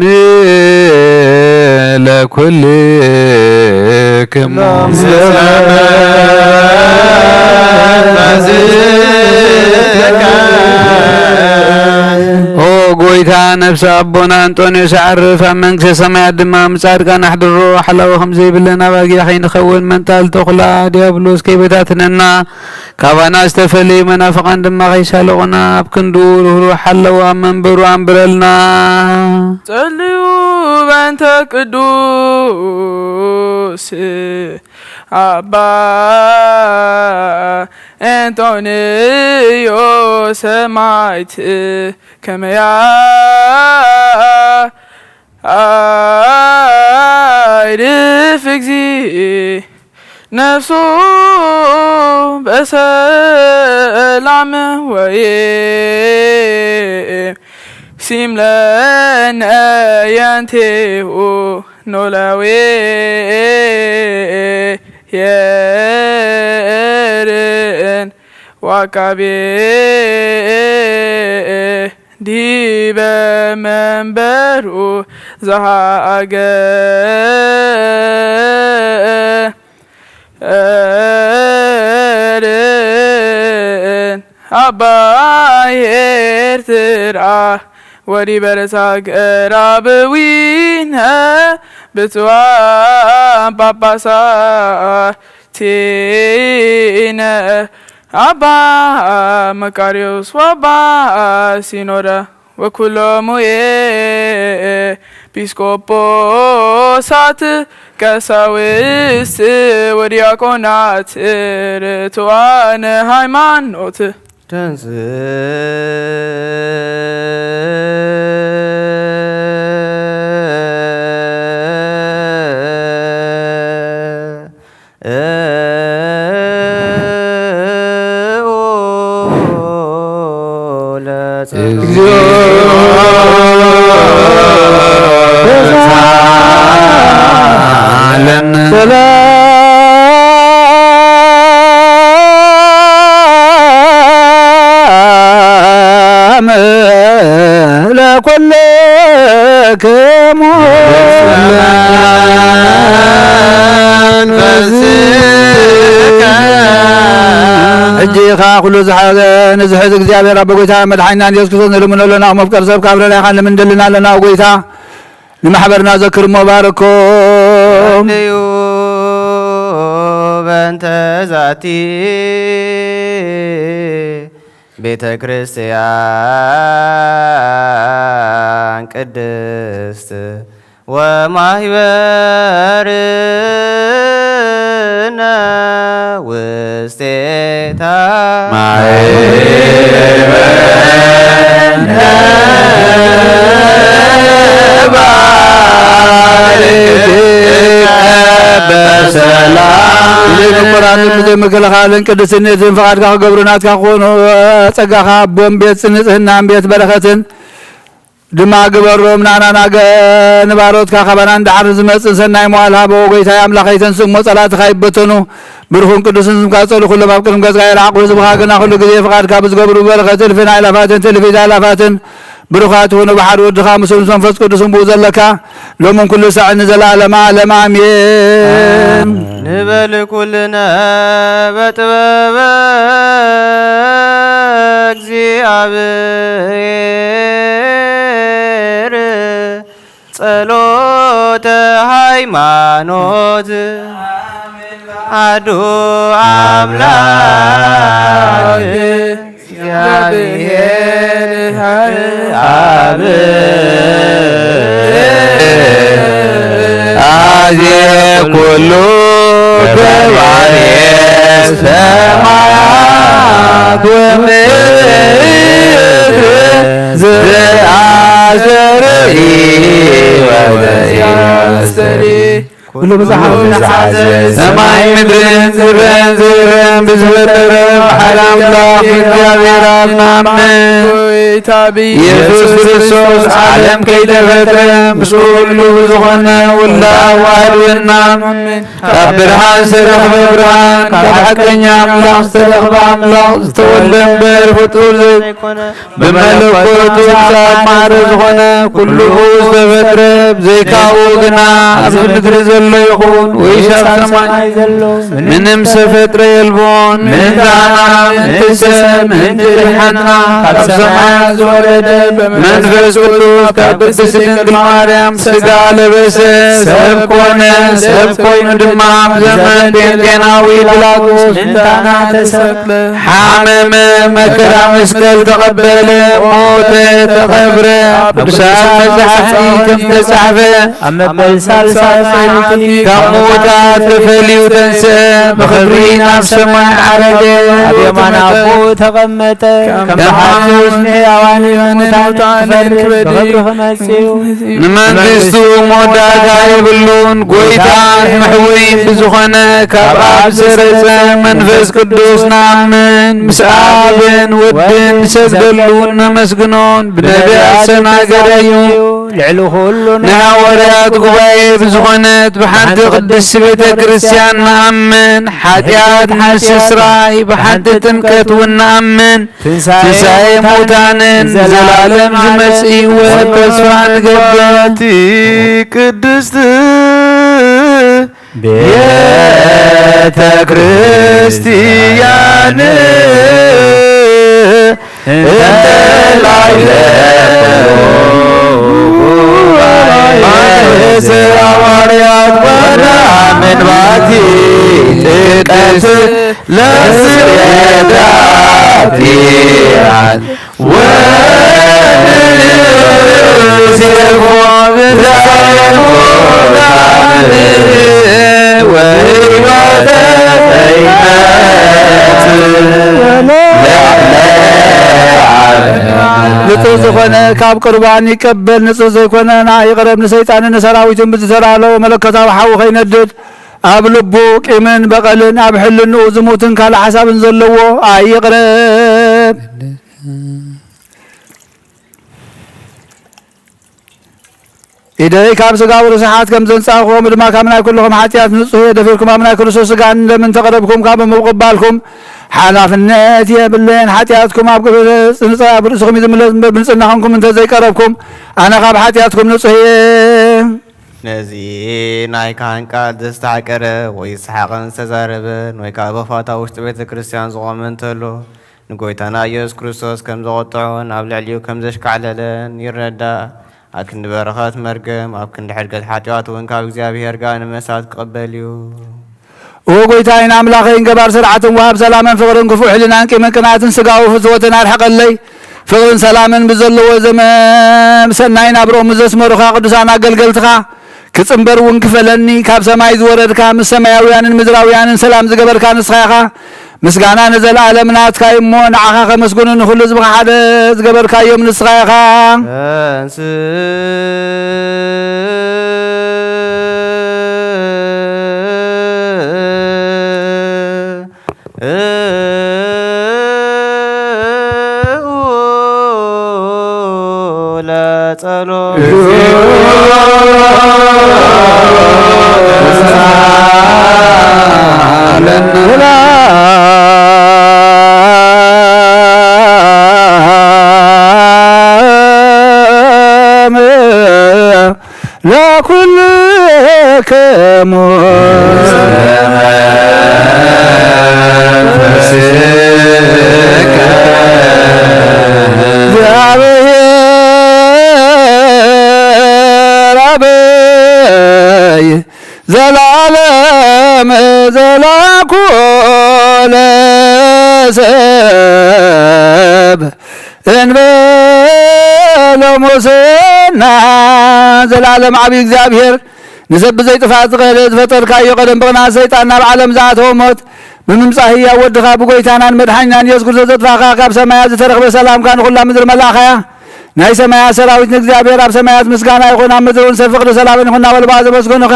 ለኩልክሙ። ኦ ጎይታ፣ ነፍሲ ኣቦና እንጦንዮስ ኣዕርፍ፣ ኣብ መንግስተ ሰማያት ድማ ምስ ጻድቃን ኣሕድሮ። ሓላዊ ከም ዘይብለን ኣባጊዕ ከይንኸውን፣ መንጣል ተኹላ ዲያብሎስ ከይበታትነና፣ ካባና ዝተፈለዩ መናፍቓን ድማ ከይሳለቑና፣ ኣብ ክንድኡ ርህሩህ ሓላዊ ኣብ መንበሩ ኣንብረልና። ጸልዩ በእንተ ቅዱስ ኣባ እንጦንዮ ሰማዕት ከመያ ኣይርፍ እግዚእ ነፍሱ በሰላም ወይ ሲምለነ የንቴሁ ኖላዊ የርን ዋቃቤ ዲበ መንበሩ ዘሃገ ርን ኣባይ ኤርትራ ወዲበ ርእሳ ገራብዊነ ብፁዓን ጳጳሳቲነ ኣባ መቃርዮስ ወኣባ ሲኖዳ ወኩሎሙ ኤጲስቆጶሳት ቀሳውስት ወዲያቆናት ርቱዓነ ሃይማኖት። ተንስ ሰላም ለኩልክሙ ሕጂ ኸዓ ኩሉ ዝሓዘ ንዝሕዝ እግዚኣብሔር ኣቦ ጎይታ መድሓኒና ኢየሱስ ክርስቶስ ንልምኖ ኣለና። መፍቀር ሰብ ካብ ረዳኻ ንምንደልና ኣለና። ጎይታ ንማሕበርና ዘክር እሞ ባርኮም። ጸልዩ በእንተ ዛቲ ቤተ ክርስቲያን ቅድስት ወማህበርነ ውስቴታ ማይ በሰላም ብዘይ ምቁራጽን ብዘይ ምክልኻልን ቅድስነትን ፍቓድካ ክገብሩ ናትካ ክኾኑ ጸጋኻ ኣቦን ቤት ንጽህናን ቤት በረኸትን ድማ ግበሮም። ንኣና ናገ ንባሮትካ ካባና ንድሓር ዝመጽእ ሰናይ መዋል ሃቦ። ጎይታይ ኣምላኸይ፣ ተንስእ እሞ ጸላእትኻ ይበተኑ። ብሩኽን ቅዱስን ስምካ ጸሉ ኩሎም ኣብ ቅድሚ ገጽካ ይርሓቑ። ህዝብኻ ግና ኩሉ ግዜ ፍቓድካ ብዝገብሩ በረኸት እልፍን ኣእላፋትን ትእልፊት ኣእላፋትን ብሩኻት ሁኑ ብሓደ ወድኻ ምስኡ ምስ መንፈስ ቅዱስን ብኡ ዘለካ ሎምን ኩሉ ሳዕን ንዘለዓለመ ዓለም ኣሜን። ንበል ኩልነ በጥበበ እግዚኣብሔር ጸሎተ ሃይማኖት ኣዱ ኣምላክ እግዚኣብሔር ኣብ ኣዜ ኩሉ ገባሬ ሰማያት ወምድር ዘአስተርኢ ወዘያስተርኢ ኩሉ ብዝሓ ሰማይ ምድርን ዝረን ዘይረን ብዝፈጠረ ብሓደ ኣምላኽ እግዚኣብሔር ኣብ ንኣምን። ጎይታ ኢየሱስ ክርስቶስ ዓለም ከይተፈጥረ ምስ ኩሉ ዝኾነ ውልዳ ዋህድ እናምን ካብ ብርሃን ዝተረኽበ ብርሃን ካብ ሓቀኛ ኣምላኽ ዝተረኽበ ኣምላኽ ዝተወልደ እምበር ፍጡር ዘይኮነ ብመለኮቱ ክሳብ ማዕረ ዝኾነ ኩሉ ዝተፈጥረ ብዘይካኡ ግና ኣብዚ ምድሪ ዘሎ ይኹን ወይስ ኣብ ሰማይ ዘሎ ምንም ዝተፈጥረ የልቦን። ምእንታና ምእንቲ ሰብ ምእንቲ ድሓና ካብ ሰማያት ዝወረደ መንፈስ ቅዱስ ካብ ቅድስቲ ድንግል ማርያም ስጋ ለበሰ ሰብ ኮነ። ሰብ ኮይኑ ድማ ብዘመን ጴንጤናዊ ጲላጦስ ምእንታና ተሰቅለ ሓመመ፣ መከራ መስቀል ተቐበለ፣ ሞተ፣ ተቐብረ። ኣብ ቅዱሳት መጻሕፍቲ ከም ተጻሕፈ ኣብ መበል ሳልሳይ መዓልቲ ካብ ምዉታት ተፈልዩ ተንስአ፣ ብኽብሪ ናብ ሰማይ ዓረገ፣ ኣብ የማን ኣቦኡ ተቐመጠ። ከም ብሓሙስ ንሕያዋን ንሙታንን ክፈርድ ብኽብሪ ክመጽእ እዩ። ንመንግስቱ መወዳእታ የብሉን። ጎይታን መሕወይን ብዝኾነ ካብ ኣብ ዝሰረጸ መንፈስ ቅዱስ ንኣምን። ምስ ኣብን ወድን ንሰግደሉን ነመስግኖን ብነቢያት ዝተናገረ እዩ። ልዕሊ ኩሉ ናይ ሃዋርያት ጉባኤ ብዝኾነት ብሓንቲ ቅድስቲ ቤተ ክርስቲያን ንኣምን። ሓጢኣት ሓጢኣት ምስስራይ ብሓንቲ ጥምቀት እውን ንኣምን። ትንሳኤ ትንሳኤ ሙታንን ሙታንን ንዘለዓለም ዝመጽእ ህይወት ተስፋ ንገብር። ቅድስት ቤተ ክርስቲያን እንተ ላዕለ ጉባኤ ዘሐዋርያት ወነአምን ባቲ ጥምቀት ለስርየት ኃጢአት ወንሴፎ ብዛሬ ሞታን ወሕይወተ ንጹህ ዝኾነ ካብ ቁርባን ይቀበል፣ ንጹህ ዘይኮነ ንዓ ይቕረብ። ንሰይጣንን ንሰራዊቱን ብዝተዳለወ መለኮታዊ ሓዊ ከይነድድ፣ ኣብ ልቡ ቂምን በቐልን ኣብ ሕልንኡ ዝሙትን ካልእ ሓሳብን ዘለዎ ኣይቕረብ። ኢደይ ካብ ስጋው ርስሓት ከም ዘንጻእኩ፣ ከምኡ ድማ ካብ ናይ ኩልኹም ሓጢኣት ንጹህ እየ። ደፊርኩም ኣብ ናይ ክርስቶስ ስጋን ደምን ተቐረብኩም፣ ካብ ምቕባልኩም ሓላፍነት የብለይን። ሓጢኣትኩም ኣብ ቅዱስ ንጻ-፣ ኣብ ርእስኹም እዩ ዝምለስ እምበር፣ ብንጽህና ኾንኩም እንተ ዘይቀረብኩም፣ ኣነ ካብ ሓጢኣትኩም ንጹህ እየ። ነዚ ናይ ካህን ቃል ዘስተሓቀረ ወይ ሰሓቕን ዝተዛረበን ወይ ከኣ በፋታ ውሽጢ ቤተ ክርስቲያን ዝቖመ እንተሎ፣ ንጎይታና ኢየሱስ ክርስቶስ ከም ዘቖጥዖን ኣብ ልዕሊኡ ከም ዘሽካዕለለን ይረዳእ። ኣብ ክንዲ በረኸት መርገም፣ ኣብ ክንዲ ሕድገት ሓጢኣት እውን ካብ እግዚኣብሔር ጋእን እሳት ክቕበል እዩ። ኦ ጎይታይን ኣምላኸይን፣ ገባር ስርዓትን ወሃብ ሰላምን ፍቕርን ክፉእ ሕልናን ቂምን ቅንኣትን ስጋዊ ፍትወትን ኣርሕቐለይ። ፍቕርን ሰላምን ብዘለዎ ዘመ-፣ ሰናይ ናብርኦም ዘስመሩኻ ቅዱሳን ኣገልገልትኻ ክጽንበር እውን ክፈለኒ። ካብ ሰማይ ዝወረድካ፣ ምስ ሰማያውያንን ምድራውያንን ሰላም ዝገበርካ ንስኻ ኢኻ። ምስጋና ንዘለኣለም ናትካ እዩ እሞ፣ ንዓኻ ከመስግኑ ንኹሉ ህዝብኻ ሓደ ዝገበርካዮም ንስኻ ኢኻ። ተንስ ለጸሎት እንበሎ ሙስና። ዘላለም ዓብዪ እግዚኣብሔር፣ ንሰብ ብዘይ ጥፍኣት ዝቐደ ዝፈጠርካዮ፣ ቀደም ብቕንኣት ሰይጣን ናብ ዓለም ዝኣተወ ሞት ብምምጻእ ህያው ወድኻ ብጎይታናን መድሓኒናን ኢየሱስ ክርስቶስ ዘጥፋእካ፣ ካብ ሰማያት ዝተረኽበ ሰላምካ ንኹላ ምድሪ መላእኻያ። ናይ ሰማያት ሰራዊት ንእግዚኣብሔር ኣብ ሰማያት ምስጋና ይኹን፣ ኣብ ምድሪ እውን ሰብ ፍቕሪ ሰላምን ይኹን እናበሉ ብኣ ዘመስገኑኻ።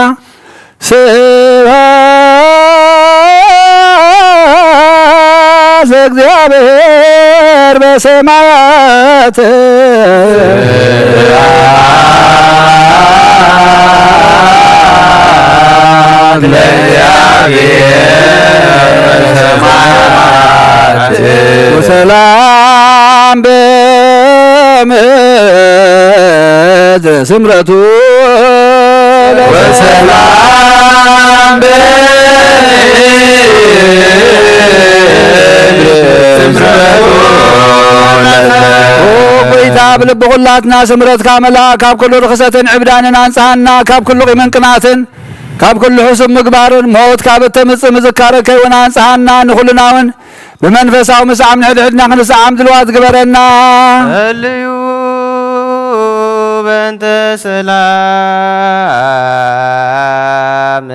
ስብሐት ለእግዚኣብሔር በሰማያት። ወሰላም በምድር ስምረቱ ወሰላም በምድር ስምረቱ። ኦ ጎይታ፣ ብልቢ ኩላትና ስምረትካ መላእ፣ ካብ ኩሉ ርኽሰትን ዕብዳንን ኣንጽሃና፣ ካብ ኩሉ ቂምን ቅናትን፣ ካብ ኩሉ ሕሱም ምግባርን። ሞት ካብ እተምጽእ ምዝካረ ከይውን ኣንጽሃና፣ ንኹልና እውን ብመንፈሳዊ ምስዓም ንሕድሕድና ክንስዓም ድልዋት ግበረና። ህልዩ በእንተ ሰላም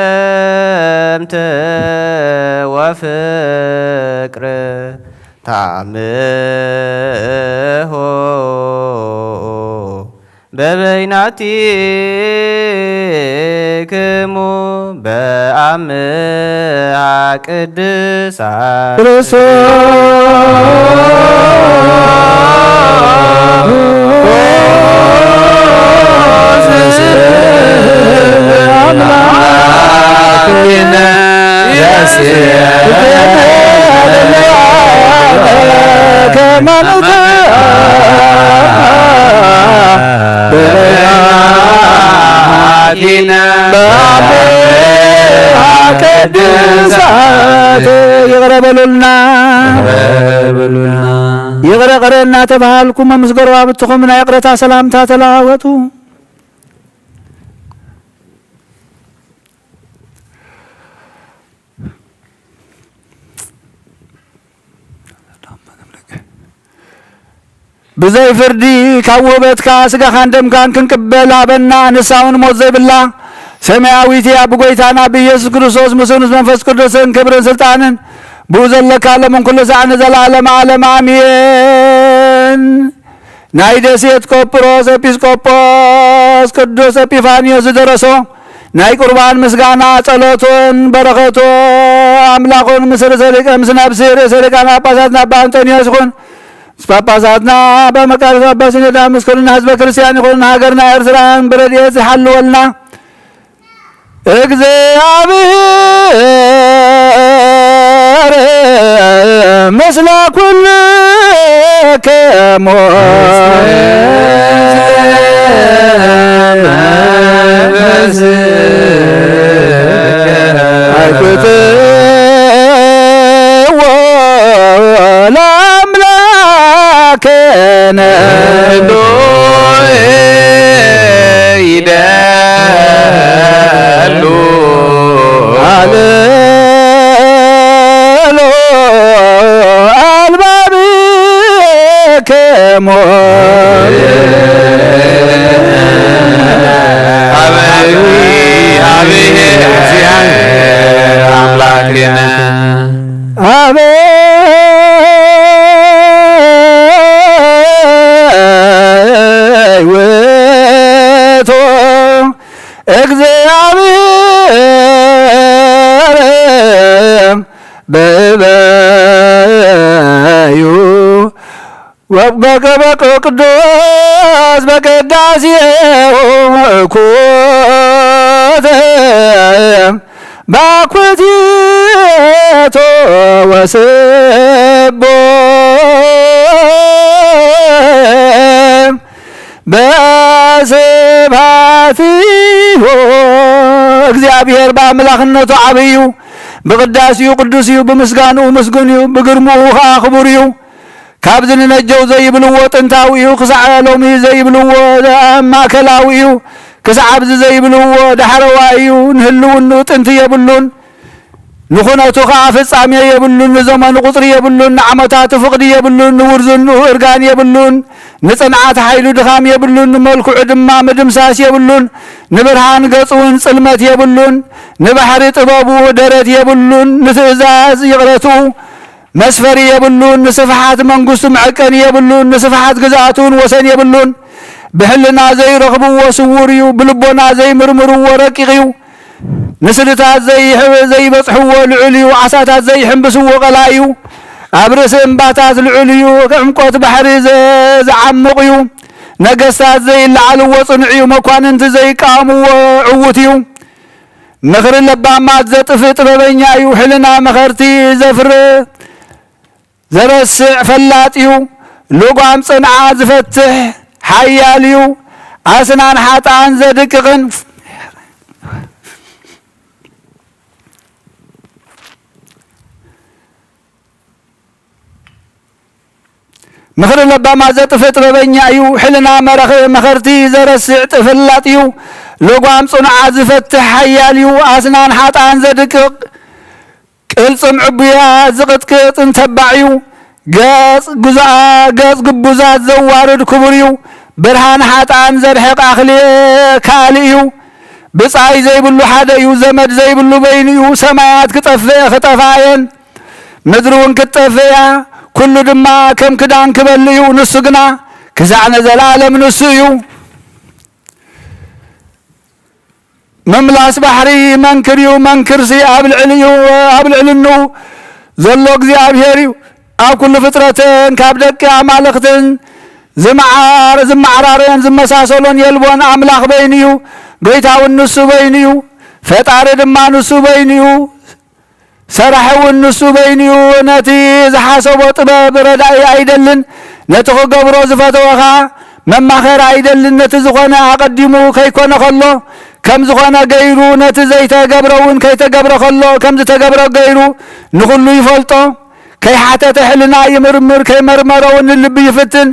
ፍጽምት ወፍቅር ታምሆ በበይናቲክሙ በአምሃ ቅድሳት ክርስቶስ አምላክነ። ይቕረ በሉልና። ይቕረ ይቕረ እናተባሃልኩም ምስ ጎረባብትኹም ናይ ይቕረታ ሰላምታ ተለዋወጡ። ብዘይ ፍርዲ ካብ ውህበትካ ስጋኻን ደምካን ክንቅበል ሃበና። ንሳ እውን ሞት ዘይብላ ሰማያዊት እያ። ብጎይታና ብኢየሱስ ክርስቶስ ምስኡ ምስ መንፈስ ቅዱስን ክብርን ስልጣንን ብኡ ዘለካ ሎምን ኩሉ ሳዕ ንዘለዓለመ ዓለም ኣሜን። ናይ ደሴት ቆጵሮስ ኤጲስቆጶስ ቅዱስ ኤጲፋንዮስ ዝደረሶ ናይ ቁርባን ምስጋና ጸሎቱን በረኸቱ ኣምላኹን ምስ ርእሰ ሊቀ-፣ ምስ ነፍሲ ርእሰ ሊቃነ ጳጳሳትና ኣባ ኣንጦንዮስ ይኹን። ምስ ጳጳሳትና ኣባ መቃርዮስ ኣባ ሲኖዳ ምስ ኩልና ህዝበ ክርስቲያን ይኹን። ሃገርና ኤርትራን ብረድኤት ይሓልወልና። እግዚኣብሔር ምስለ ኩልክሙ። ይደሉ። አልሎ አልባብክሙ። አብይ አብይ እግዚአብሔር አምላክነ። አበይ ውእቱ እግዚአብሔር በበዩ ወበገበቅ ቅዱስ በቅዳሴሁ ኩት ባኩቲቶ ወስቦ በስብሐቲሁ። እግዚኣብሔር ብኣምላኽነቱ ዓብይ እዩ፣ ብቕዳሴኡ ቅዱስ እዩ፣ ብምስጋንኡ ምስጉን እዩ፣ ብግርምኡ ኸዓ ክቡር እዩ። ካብዚ ንነጀው ዘይብልዎ ጥንታዊ እዩ፣ ክሳዕ ሎሚ ዘይብልዎ ማእከላዊ እዩ፣ ክሳዕ ኣብዚ ዘይብልዎ ዳሕረዋይ እዩ፣ ንህልውንኡ ጥንቲ የብሉን። ንኹነቱ ኸኣ ፍጻሜ የብሉን፣ ንዘመኑ ቁጽሪ የብሉን፣ ንዓመታቱ ፍቕዲ የብሉን፣ ንውርዝንኡ እርጋን የብሉን፣ ንጽንዓት ሓይሉ ድኻም የብሉን፣ ንመልክዑ ድማ ምድምሳስ የብሉን። ንብርሃን ገጹ እውን ጽልመት የብሉን፣ ንባሕሪ ጥበቡ ደረት የብሉን፣ ንትእዛዝ ይቕረትኡ መስፈሪ የብሉን፣ ንስፍሓት መንግስቱ መዐቀኒ የብሉን፣ ንስፍሓት ግዝኣቱ እውን ወሰን የብሉን። ብሕልና ዘይረኽብዎ ስዉር እዩ፣ ብልቦና ዘይምርምርዎ ረቂቕ እዩ። ንስልታት ዘይሕ-፣ ዘይበጽሕዎ ልዑል እዩ፣ ዓሳታት ዘይሕምብስዎ ቀላይ እዩ። ኣብ ርእሲ እምባታት ልዑል እዩ፣ ዕምቆት ባሕሪ ዘ-፣ ዝዓምቕ እዩ። ነገስታት ዘይለዓልዎ ጽኑዕ እዩ፣ መኳንንቲ ዘይቃወምዎ ዕዉት እዩ። ምኽሪ ለባማት ዘጥፍእ ጥበበኛ እዩ፣ ሕልና መኸርቲ ዘፍርህ ዘረስዕ ፈላጥ እዩ። ልጓም ጽንዓት ዝፈትሕ ሓያል እዩ። ኣስናን ሓጥኣን ዘድቅቕን ምኽሪ ለባማት ዘጥፍእ ጥበበኛ እዩ። ሕልና መረኽ-፣ መኸርቲ ዘረስዕ ፈላጥ እዩ። ልጓም ጽኑዓት ዝፈትሕ ሓያል እዩ። ኣስናን ሓጥኣን ዘድቅቕ ቅልጽም ዕቡያ ዝቕጥቅጥን ተባዕ እዩ። ገጽ ግዙኣ-፣ ገጽ ግቡዛት ዘዋርድ ክቡር እዩ። ብርሃን ሓጥኣን ዘርሕቕ ኣኽሊ ካልእ እዩ። ብጻይ ዘይብሉ ሓደ እዩ። ዘመድ ዘይብሉ በይኑ እዩ። ሰማያት ክጠፍእ፣ ክጠፍኣ እየን። ምድሪ እውን ክትጠፍእ እያ። ኩሉ ድማ ከም ክዳን ክበል እዩ። ንሱ ግና ክሳዕ ነዘለኣለም ንሱ እዩ። ምምላስ ባሕሪ መንክር እዩ። መንክርሲ ኣብ ልዕሊ እዩ፣ ኣብ ልዕሊ እኑ ዘሎ እግዚኣብሔር እዩ። ኣብ ኩሉ ፍጥረትን ካብ ደቂ ኣማልኽትን ዝመዓር-፣ ዝመዓራረዮን ዝመሳሰሎን የልቦን። ኣምላኽ በይኑ እዩ። ጎይታ እውን ንሱ በይኑ እዩ። ፈጣሪ ድማ ንሱ በይኑ እዩ። ሰራሒ እውን ንሱ በይኑ እዩ። ነቲ ዝሓሰቦ ጥበብ ረዳኢ ኣይደልን፣ ነቲ ክገብሮ ዝፈተወ ኸኣ መማኸሪ ኣይደልን። ነቲ ዝኾነ ኣቐዲሙ ከይኮነ ኸሎ ከም ዝኾነ ገይሩ፣ ነቲ ዘይተገብረ እውን ከይተገብረ ኸሎ ከም ዝተገብረ ገይሩ ንኹሉ ይፈልጦ። ከይሓተተ ሕልና ይምርምር፣ ከይመርመረ እውን ንልቢ ይፍትን።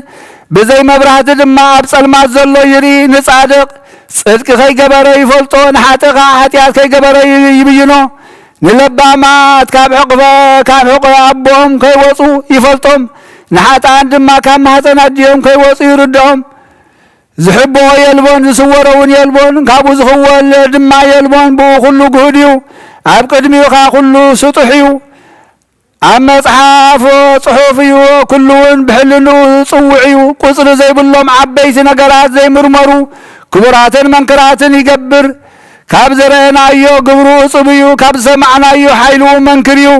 ብዘይ መብራህቲ ድማ ኣብ ጸልማት ዘሎ ይርኢ። ንጻድቕ ጽድቂ ከይገበረ ይፈልጦ፣ ንሓጥእ ኸኣ ሓጢኣት ከይገበረ ይ-፣ ይብይኖ። ንለባማት ካብ ሕቕፈ-፣ ካብ ሕቖ ኣቦኦም ከይወጹ ይፈልጦም፣ ንሓጥኣን ድማ ካብ ማህፀን ኣዲኦም ከይወጹ ይርድኦም። ዝሕብኦ የልቦን፣ ዝስወሮ እውን የልቦን፣ ካብኡ ዝኽወል ድማ የልቦን። ብኡ ኩሉ ግሁድ እዩ፣ ኣብ ቅድሚኡ ኸኣ ኩሉ ስጡሕ እዩ። ኣብ መጽሓፍ ጽሑፍ እዩ፣ ኩሉ እውን ብሕልንኡ ጽውዕ እዩ። ቁጽሪ ዘይብሎም ዓበይቲ ነገራት ዘይምርመሩ ክቡራትን መንክራትን ይገብር። ካብ ዝረኣናዮ ግብሩ እጹብ እዩ፣ ካብ ዝሰማዕናዮ ሓይሉ መንክር እዩ።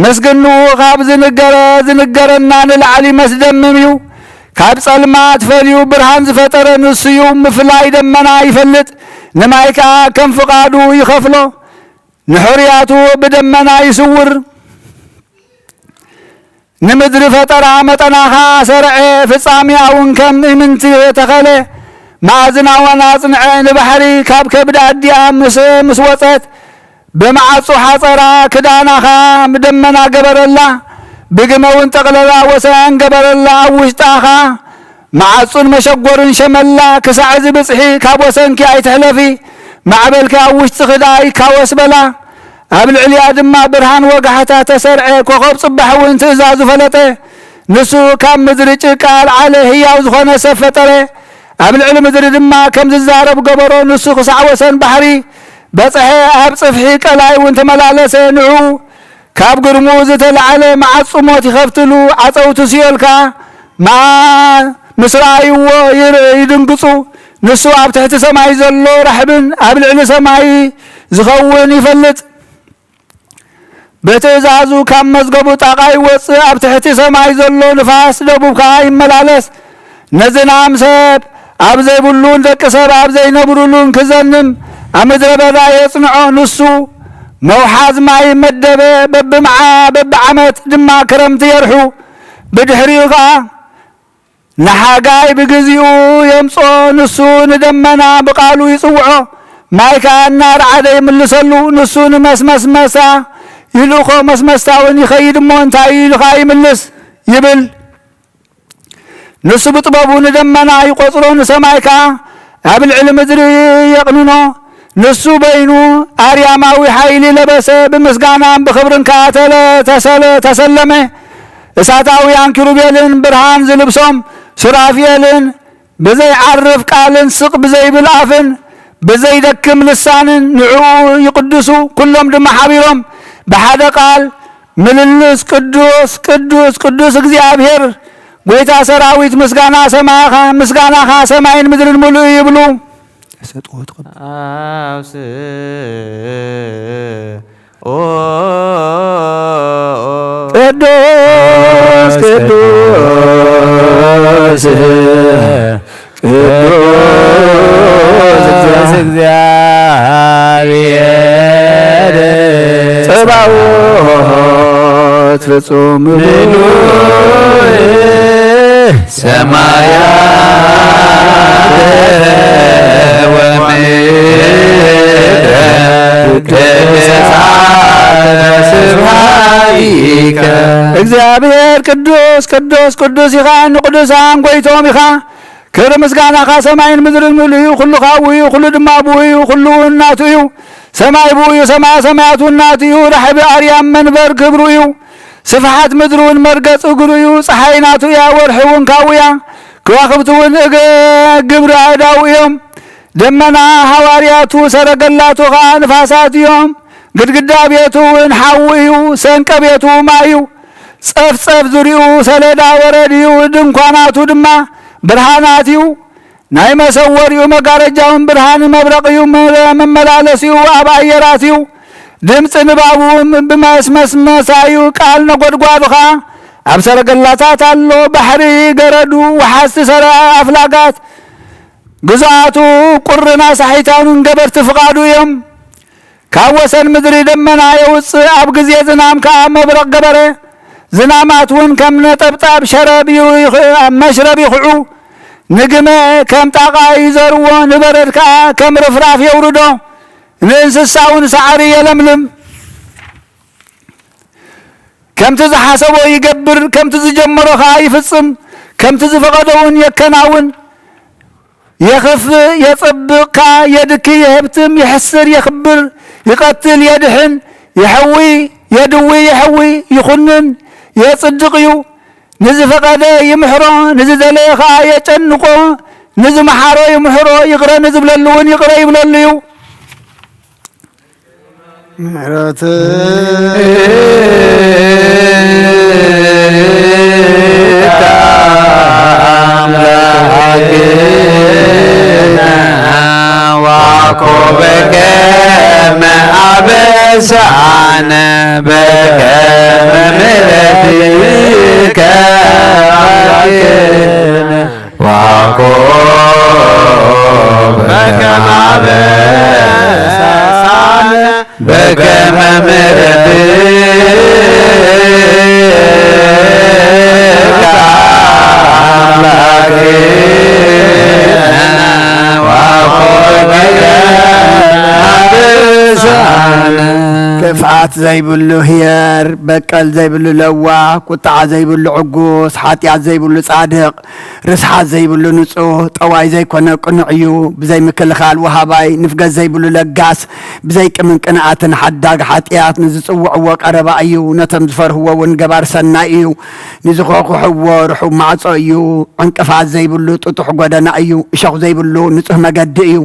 ምስግንኡ ካብ ዝንገረ-፣ ዝንገረና ንላዕሊ መስደምም እዩ። ካብ ጸልማት ፈልዩ ብርሃን ዝፈጠረ ንሱ እዩ። ምፍላይ ደመና ይፈልጥ፣ ንማይ ከኣ ከም ፍቓዱ ይኸፍሎ። ንሕርያቱ ብደመና ይስውር። ንምድሪ ፈጠራ መጠና ኸኣ ሰርዐ፣ ፍጻሜኣ እውን ከም ኢምንቲ ተኸለ። መኣዝና እውን ኣጽንዐ። ንባሕሪ ካብ ከብዲ ኣዲኣ ምስ፣ ምስ ወጸት፣ ብመዓጹ ሓጸራ ክዳና ኸኣ ብደመና ገበረላ። ብግመ እውን ጠቕለላ ወሰን ገበረላ። ኣብ ውሽጣ ኸኣ መዓጹን መሸጎርን ሸመላ። ክሳዕ እዚ ብጽሒ ካብ ወሰንኪ ኣይትሕለፊ፣ ማዕበልኪ ኣብ ውሽጥኺ ደኣ ይካወስ በላ። ኣብ ልዕሊኣ ድማ ብርሃን ወጋሕታ ተሰርዐ፣ ኮኸብ ጽባሕ እውን ትእዛዙ ፈለጠ። ንሱ ካብ ምድሪ ጭቃ ኣልዓለ፣ ህያው ዝኾነ ሰብ ፈጠረ። ኣብ ልዕሊ ምድሪ ድማ ከም ዝዛረብ ገበሮ። ንሱ ክሳዕ ወሰን ባሕሪ በጽሐ፣ ኣብ ጽፍሒ ቀላይ እውን ተመላለሰ። ንዑ ካብ ግርምኡ ዝተላዕለ መዓጹ ሞት ይኸፍትሉ፣ ዓጸውቲ ሲኦል ከኣ መኣ-፣ ምስ ረኣይዎ ይር-፣ ይድንግጹ። ንሱ ኣብ ትሕቲ ሰማይ ዘሎ ራሕብን ኣብ ልዕሊ ሰማይ ዝኸውን ይፈልጥ። ብትእዛዙ ካብ መዝገቡ ጣቓ ይወጽእ፣ ኣብ ትሕቲ ሰማይ ዘሎ ንፋስ ደቡብ ከኣ ይመላለስ። ንዝናም ሰብ ኣብ ዘይብሉን ደቂ ሰብ ኣብ ዘይነብሩሉን ክዘንም ኣብ ምድረ በዳ የጽንዖ። ንሱ መውሓዝ ማይ መደበ፣ በብመዓ-፣ በብዓመት ድማ ክረምቲ የርሑ። ብድሕሪኡ ኸኣ ንሓጋይ ብግዚኡ የምጽኦ። ንሱ ንደመና ብቃሉ ይጽውዖ፣ ማይ ከኣ እናረዓደ ይምልሰሉ። ንሱ ንመስመስመሳ ይልእኾ፣ መስመስታ እውን ይኸይድ እሞ እንታይ ኢሉ ኸኣ ይምልስ ይብል። ንሱ ብጥበቡ ንደመና ይቖጽሮ፣ ንሰማይ ከኣ ኣብ ልዕሊ ምድሪ የቕንኖ። ንሱ በይኑ ኣርያማዊ ሓይሊ ለበሰ፣ ብምስጋናን ብኽብርን ከኣ ተለ-፣ ተሰለ-፣ ተሰለመ። እሳታውያን ኪሩቤልን ብርሃን ዝልብሶም ሱራፌልን ብዘይዓርፍ ቃልን ስቕ ብዘይብል ኣፍን ብዘይደክም ልሳንን ንዕኡ ይቕድሱ። ኩሎም ድማ ሓቢሮም ብሓደ ቃል ምልልስ፣ "ቅዱስ፣ ቅዱስ፣ ቅዱስ እግዚኣብሔር ጐይታ ሰራዊት፣ ምስጋና ሰማያኻ፣ ምስጋናኻ ሰማይን ምድርን ምሉእ እዩ" ይብሉ። ኣውስ ኦ ቅዱስ ቅዱስ ቅዱስ እግዚአብሔር ጸባኦት ፍጹም ምሉእ ሰማያት ወምድር ቅድሳት ስብሐቲከ። እግዚኣብሔር ቅዱስ ቅዱስ ቅዱስ ኢኻ፣ ንቅዱሳን ጎይቶም ኢኻ። ክብሪ ምስጋናኻ ሰማይን ምድርን ምሉእ እዩ። ኩሉ ካብኡ እዩ፣ ኩሉ ድማ ብኡ እዩ፣ ኩሉ እውን ናቱ እዩ። ሰማይ ብኡ እዩ፣ ሰማያ ሰማያት እውን ናቱ እዩ። ራሕቢ ኣርያም መንበር ክብሩ እዩ። ስፍሓት ምድሪ እውን መርገጽ እግሩ እዩ። ፀሓይ ናቱ እያ፣ ወርሒ እውን ካብኡ እያ። ከዋኽብቲ እውን እግ-፣ ግብሪ ኣእዳዉ እዮም። ደመና ሃዋርያቱ፣ ሰረገላቱ ኸዓ ንፋሳት እዮም። ግድግዳ ቤቱ እውን ሓዊ እዩ፣ ሰንቀ ቤቱ ማይ እዩ። ጸፍጸፍ ዙሪኡ ሰሌዳ በረድ እዩ፣ ድንኳናቱ ድማ ብርሃናት እዩ። ናይ መሰወሪኡ መጋረጃውን ብርሃን መብረቕ እዩ፣ መ-፣ መመላለሲኡ ኣብ ኣየራት እዩ። ድምፂ ንባቡ ብመስመስመሳዩ፣ ቃል ነጎድጓዱ ኸዓ ኣብ ሰረገላታት ኣሎ። ባሕሪ ገረዱ፣ ወሓዝቲ ሰረ ኣፍላጋት፣ ግዙኣቱ ቁርን ኣሳሒታኑን ገበርቲ ፍቓዱ እዮም። ካብ ወሰን ምድሪ ደመና የውፅእ፣ ኣብ ግዜ ዝናም ከኣ መብረቕ ገበረ። ዝናማት እውን ከም ነጠብጣብ ሸረብ ይኽ-፣ መሽረብ ይኽዑ። ንግመ ከም ጣቓ ይዘርዎ፣ ንበረድ ከኣ ከም ርፍራፍ የውርዶ። ንእንስሳ እውን ሳዕሪ የለምልም። ከምቲ ዝሓሰቦ ይገብር፣ ከምቲ ዝጀመሮ ከኣ ይፍጽም፣ ከምቲ ዝፈቐዶ እውን የከናውን። የኽፍእ፣ የጸብቕ ከኣ፣ የድኪ፣ የህብትም፣ የሕስር፣ የኽብር፣ ይቐትል፣ የድሕን፣ የሕዊ፣ የድዊ፣ የሕዊ፣ ይኹንን፣ የጽድቕ እዩ። ንዝፈቐደ ይምሕሮ፣ ንዝደለየ ኸኣ የጨንቆ። ንዝመሓሮ ይምሕሮ፣ ይቕረ ንዝብለሉ እውን ይቕረ ይብለሉ እዩ። ምሕረት ኣምላክነ ዋኮ በከመ አበሳነ በከመ ምሕረትከ አምላክነ ዋኮ በከመ አበሳነ በከመ ምሕረትከ አምላክነ ዋኮ በከመ አበሳነ። ክፍኣት ዘይብሉ ህየር፣ በቀል ዘይብሉ ለዋህ፣ ቁጥዓ ዘይብሉ ዕጉስ፣ ሓጢኣት ዘይብሉ ጻድቕ፣ ርስሓት ዘይብሉ ንጹህ፣ ጠዋይ ዘይኮነ ቅኑዕ እዩ። ብዘይ ምክልኻል ወሃባይ፣ ንፍገት ዘይብሉ ለጋስ፣ ብዘይ ቅምን ቅንኣትን ሓዳግ ሓጢኣት፣ ንዝጽውዕዎ ቀረባ እዩ። ነቶም ዝፈርህዎ እውን ገባር ሰናይ እዩ። ንዝኾኹሕዎ ርሑብ ማዕጾ እዩ። ዕንቅፋት ዘይብሉ ጥጡሕ ጎደና እዩ። እሾኽ ዘይብሉ ንጹህ መገዲ እዩ።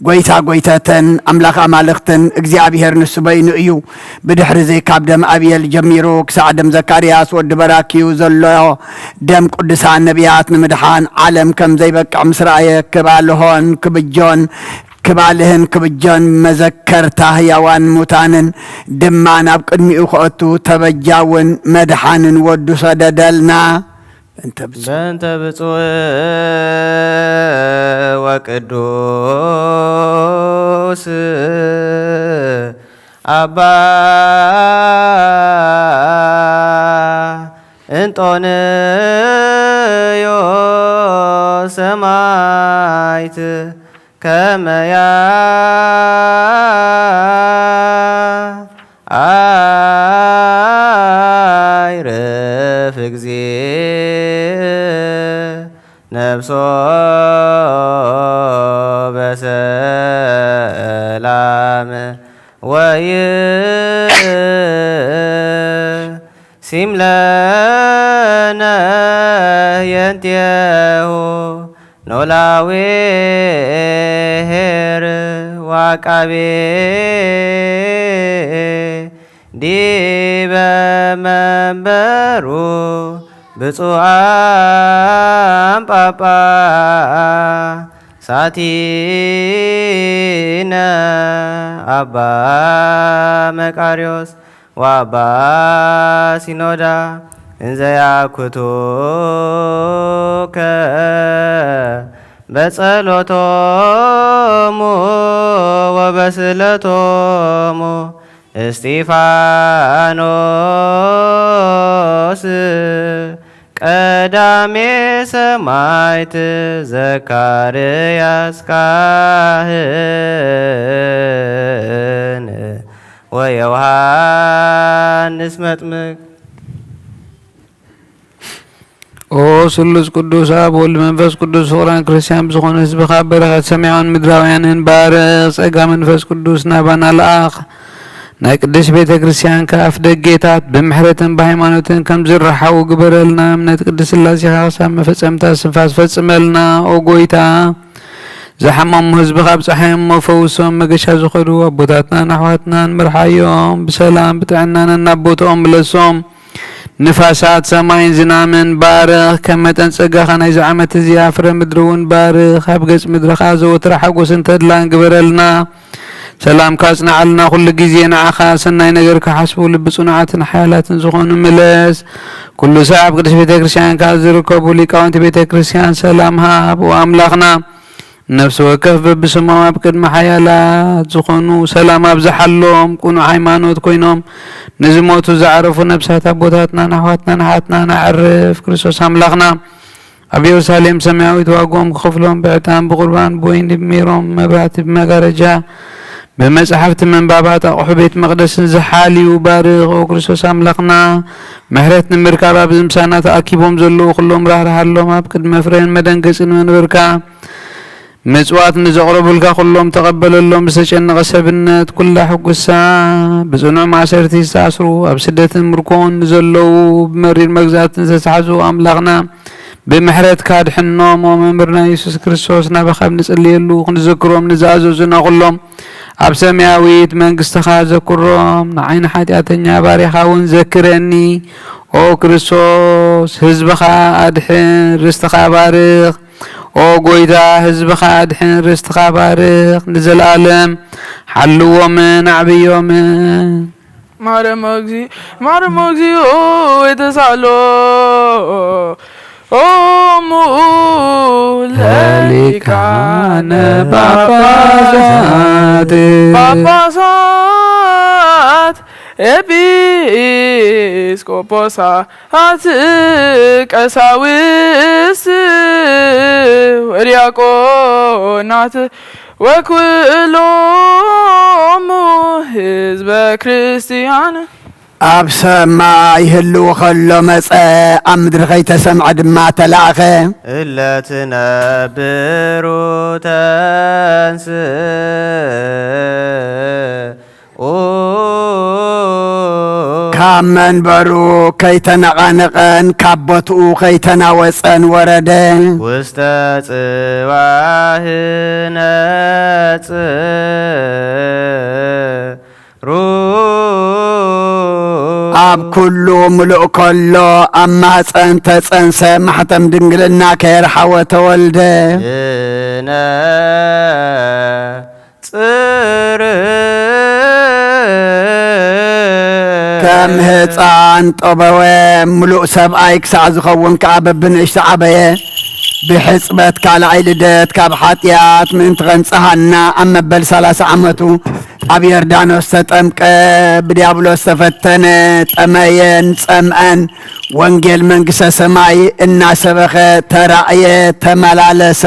ጎይታ ጎይተተን ኣምላኽ ኣማልኽትን እግዚኣብሔር ንሱ በይኑ እዩ። ብድሕርዚ ካብ ደም ኣብየል ጀሚሩ ክሳዕ ደም ዘካርያስ ወዲ በራክዩ ዘሎ ደም ቅዱሳን ነቢያት ንምድሓን ዓለም ከም ዘይበቅዕ ምስ ረኣየ ክባልሆን ክብጆን ክባልህን ክብጆን መዘከርታ ህያዋን ሙታንን ድማ ናብ ቅድሚኡ ክኣቱ ተበጃውን መድሓንን ወዱ ሰደደልና። በእንተ ብፁዕ በእንተ ብፁዕ ወቅዱስ አባ እንጦንዮስ ሰማዕት ከመያ አይረፍ እግዚእ ነፍሶ በሰላ ሲምለነ የንቴሁ ኖላዊ ኄር ወዐቃቤ ዲበ መንበሩ ብፁዓን ጳጳሳቲነ አባ መቃርዮስ ወአባ ሲኖዳ እንዘ ያኩቱከ በጸሎቶሙ ወበስእለቶሙ እስጢፋኖስ ቀዳሜ ሰማዕት ዘካርያስ ካህን ወዮሃንስ መጥምቅ። ኦ ስሉስ ቅዱስ ኣብ ወልድ መንፈስ ቅዱስ ፍቕራን ክርስቲያን ብዝኾኑ ህዝብኻ በረኸት ሰማያውን ምድራውያንን ባርኽ። ጸጋ መንፈስ ቅዱስ ናባና ለኣኽ። ናይ ቅድስት ቤተ ክርስቲያንካ ኣፍ ደጌታት ብምሕረትን ብሃይማኖትን ከም ዝረሓዉ ግበረልና። እምነት ቅድስት ስላሴኻ ክሳብ መፈጸምታ ስንፋስ ፈጽመልና። ኦ ጎይታ፣ ዝሓመሙ ህዝብኻ ኣብጽሓዮም እሞ ፈውሶም። መገሻ ዝኸዱ ኣቦታትናን ኣሕዋትናን ምርሓዮም። ብሰላም ብጥዕና ነናብ ቦትኦም ምለሶም። ንፋሳት ሰማይን ዝናምን ባርኽ። ከም መጠን ጸጋኻ ናይዚ ዓመት እዚኣ ፍረ ምድሪ እውን ባርኽ። ኣብ ገጽ ምድርኻ ዘወትር ሓጎስን ተድላን ግበረልና። ሰላምካ ኣጽንዓልና። ኩሉ ግዜ ንዓኻ ሰናይ ነገር ክሓስቡ ልቢ ጽኑዓትን ሓያላትን ዝኾኑ ምለስ። ኩሉ ሰብ ኣብ ቅድስት ቤተ ክርስቲያንካ ዝርከቡ ሊቃውንቲ ቤተ ክርስቲያን ሰላም ሃብ። ኦ ኣምላኽና፣ ነፍሲ ወከፍ በብስሞም ኣብ ቅድሚ ሓያላት ዝኾኑ ሰላም ኣብዝሓሎም። ቅኑዕ ሃይማኖት ኮይኖም ንዝሞቱ ዘዕረፉ ነፍሳት ኣቦታትናን ኣሕዋትናን ኣሓትናን ኣዕርፍ። ክርስቶስ ኣምላኽና ኣብ ኢየሩሳሌም ሰማያዊት ዋግኦም ክኸፍሎም ብዕጣን ብቁርባን ብወይኒ ብሜሮን መብራህቲ ብመጋረጃ ብመጻሕፍቲ ምንባባት ኣቑሑ ቤት መቕደስን ዝሓልዩ ባርኽ። ኦ ክርስቶስ ኣምላኽና፣ ምሕረት ንምርካብ ኣብዚ ምሳና ተኣኪቦም ዘለዉ ኩሎም ራህርሃሎም። ኣብ ቅድሚ መፍረይን መደንገጽን መንበርካ ምጽዋት ንዘቕረቡልካ ኩሎም ተቐበለሎም። ዝተጨነቐ ሰብነት ኩላ ሕጉሳ። ብጽኑዕ ማእሰርቲ ዝተኣስሩ፣ ኣብ ስደትን ምርኮን ንዘለዉ፣ ብመሪር መግዛእትን ዝተታሕዙ ኣምላኽና ብምሕረትካ ኣድሕኖም። ኦ መምህርና የሱስ ክርስቶስ፣ ናባኻ ኣብ ንጽልየሉ ክንዝክሮም ንዝኣዘዙና ኩሎም ኣብ ሰማያዊት መንግስትኻ ዘክሮም። ንዓይ ንሓጢኣተኛ ባርያኻ እውን ዘክረኒ። ኦ ክርስቶስ፣ ህዝብኻ ኣድሕን፣ ርስትኻ ባርኽ። ኦ ጎይታ፣ ህዝብኻ ኣድሕን፣ ርስትኻ ባርኽ። ንዘለኣለም ሓልዎምን ኣዕብዮምን። ማረሞ እግዚ-፣ ማረሞ እግዚኦ የተሳሎ ኦሙ ለሊቃነ ጳጳሳት። ጳጳሳት ኤጲስቆጶሳት ቀሳውስት ወዲያቆናት ወኩሎሙ ህዝበ ክርስቲያን። ኣብ ሰማይ ህልው ከሎ መጸ፣ ኣብ ምድሪ ከይተሰምዐ ድማ ተላእኸ። እለ ትነብሩ ተንስኡ። ካብ መንበሩ ከይተነቓነቐን ካብ ቦትኡ ከይተናወጸን ወረደ። ውስተ ጽባህ ነጽ ሩ። ኣብ ኩሉ ምሉእ ከሎ ኣብ ማህፀን ተፀንሰ፣ ማሕተም ድንግልና ከየርሓወ ተወልደ። ይነ ጽር። ከም ህፃን ጠበወ፣ ምሉእ ሰብኣይ ክሳዕ ዝኸውን ከዓ በብንእሽቶ ዓበየ። ብሕፅበት ካልኣይ ልደት ካብ ሓጢኣት ምእንቲ ኸንጽሃና ኣብ መበል ሰላሳ ዓመቱ ኣብ ዮርዳኖስ ተጠምቀ፣ ብዲያብሎስ ተፈተነ፣ ጠመየን ጸምአን፣ ወንጌል መንግሥተ ሰማይ እናሰበኸ ተራእየ፣ ተመላለሰ።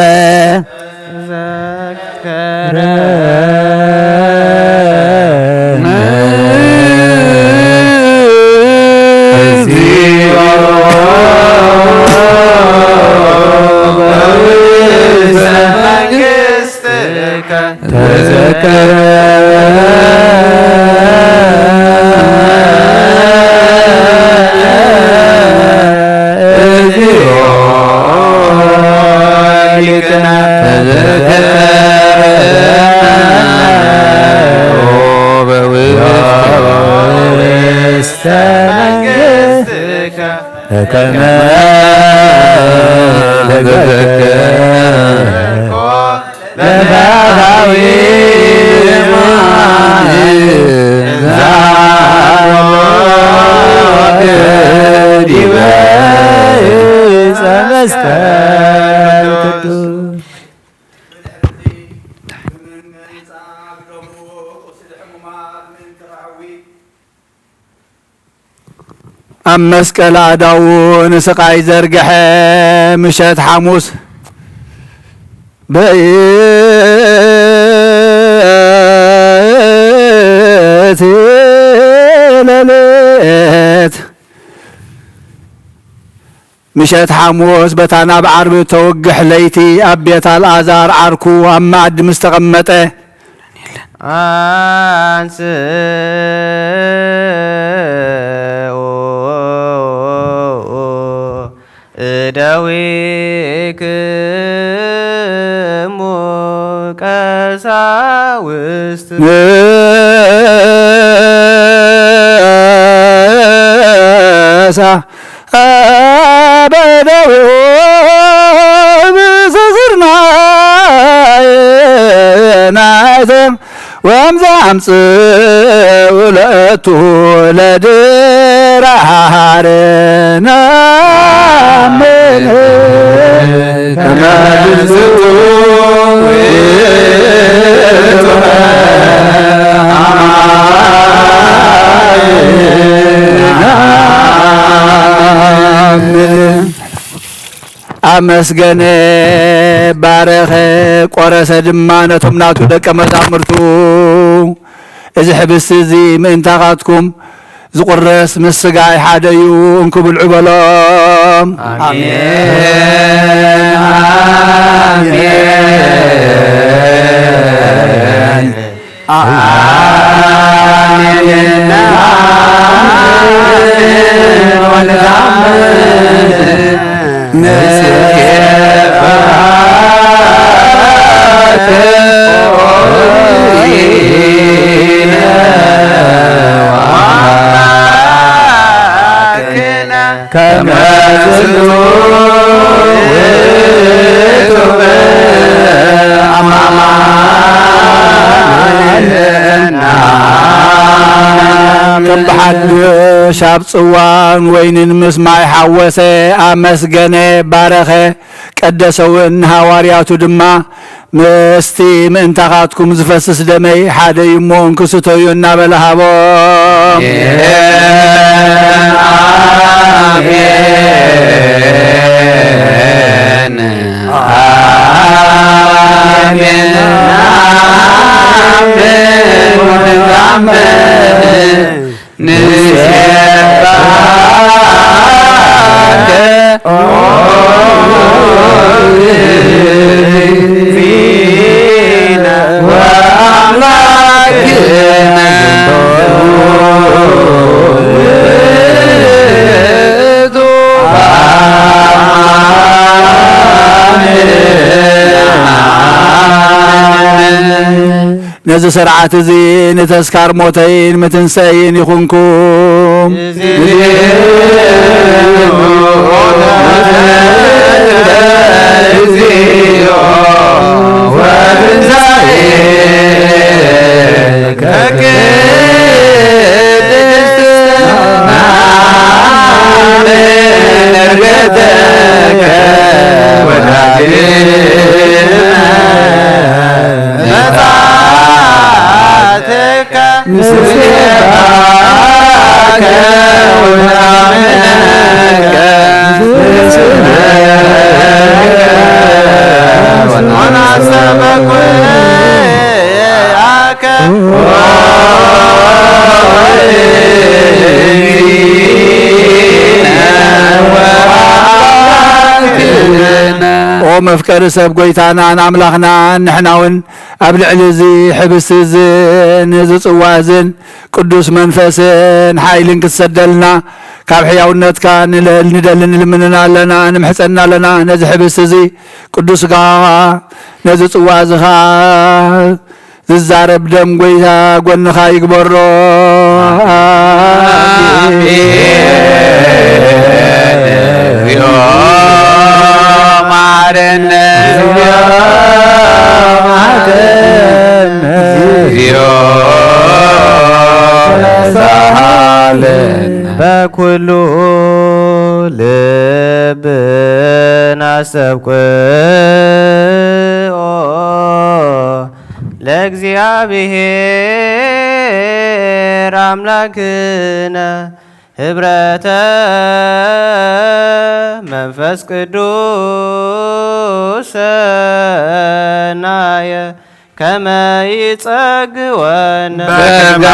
ዘከረ ከመ ተዘከርኮ ለፈታዊ ዛሞት ዲበ ዕፀ መስቀል ቅዱስ። ኣብ መስቀል ኣእዳዉ ንስቓይ ዘርግሐ ምሸት ሓሙስ በይቲ ሌሊት ምሸት ሓሙስ በታ ናብ ዓርቢ እተውግሕ ለይቲ ኣብ ቤት ኣልኣዛር ዓርኩ ኣብ መኣዲ ምስ ተቐመጠ፣ ኣንስኡ እደዊክሙ ቀሳውስት። ንሳ በደዊኡ ብስስርናይ ናይቶም ወምዘ ኣምጽኡ ለእቱ ለድራሃር ናምን ከመ ትንስኡ ውእቱ አማን። ኣመስገነ፣ ባረኸ፣ ቆረሰ ድማ ነቶም ናቱ ደቀ መዛሙርቱ፣ "እዚ ሕብስቲ እዚ ምእንታኻትኩም ዝቑረስ ምስ ስጋይ ሓደ እዩ፣ እንኩ ብልዑ" በሎም። ኣሜን፣ ኣሜን። ከመ ዝንቱ ውእቱ አማን። ከም ብሓድሽ ኣብ ጽዋን ወይንን ምስ ማይ ሓወሰ፣ ኣመስገነ፣ ባረኸ፣ ቀደሰ እውን፣ ንሃዋርያቱ ድማ፣ "ምስቲ ምእንታኻትኩም ዝፈስስ ደመይ ሓደ እዩ እሞ እንክስተዩ" እናበለ ሃቦም። ኣሜን። ኣሜን። ንሴብሐከ ኦ እግዚእነ ወአምላክነ ውእቱ አማን። ነዚ ስርዓት እዚ ንተስካር ሞተይን ምትንሰይን ይኹንኩም። ምስሌካ ወናምነከ ወናሰበኩ ኦ መፍቀሪ ሰብ ጎይታናን ኣምላኽናን፣ ንሕና እውን ኣብ ልዕሊ እዚ ሕብስቲ እዝን እዚ ጽዋ እዝን ቅዱስ መንፈስን ሓይልን ክትሰደልና ካብ ሕያውነትካ ንልእል ንደሊ ንልምንን ኣለና፣ ንምሕጸና ኣለና። ነዚ ሕብስቲ እዚ ቅዱስ ሥጋኻ፣ ነዚ ጽዋ እዚ ኸዓ ዝዛረብ ደም ጎይታ ጎንኻ ይግበሮ። ኣሜን። ኩሉ ልብና ኣስተብቅዖ ለእግዚኣብሔር ኣምላክነ ህብረተ መንፈስ ቅዱስ ሰናየ ከመ ይጸግወነ። በከመ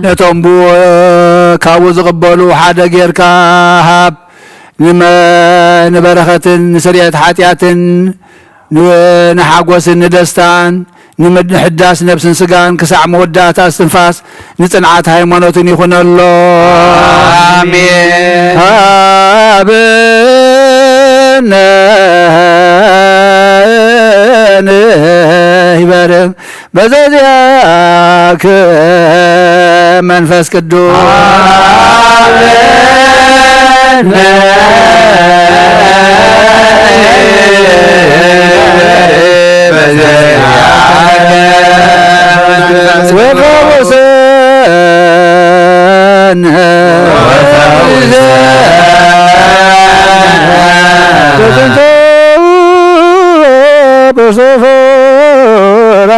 ነቶም ብኡ ካብኡ ዝቕበሉ ሓደ ጌርካ ሃብ። ንመ-፣ ንበረኸትን ንስርየት ሓጢኣትን ን-፣ ንሓጎስን ንደስታን ንምድሕዳስ ነብስን ስጋን ክሳዕ መወዳእታ እስትንፋስ ንጽንዓት ሃይማኖትን ይኹነሎ። ኣሜን። ሃበነ ንሕበርም በዘዚኣከ መንፈስ ቅዱስ ወፈውሰነ በሰፈራ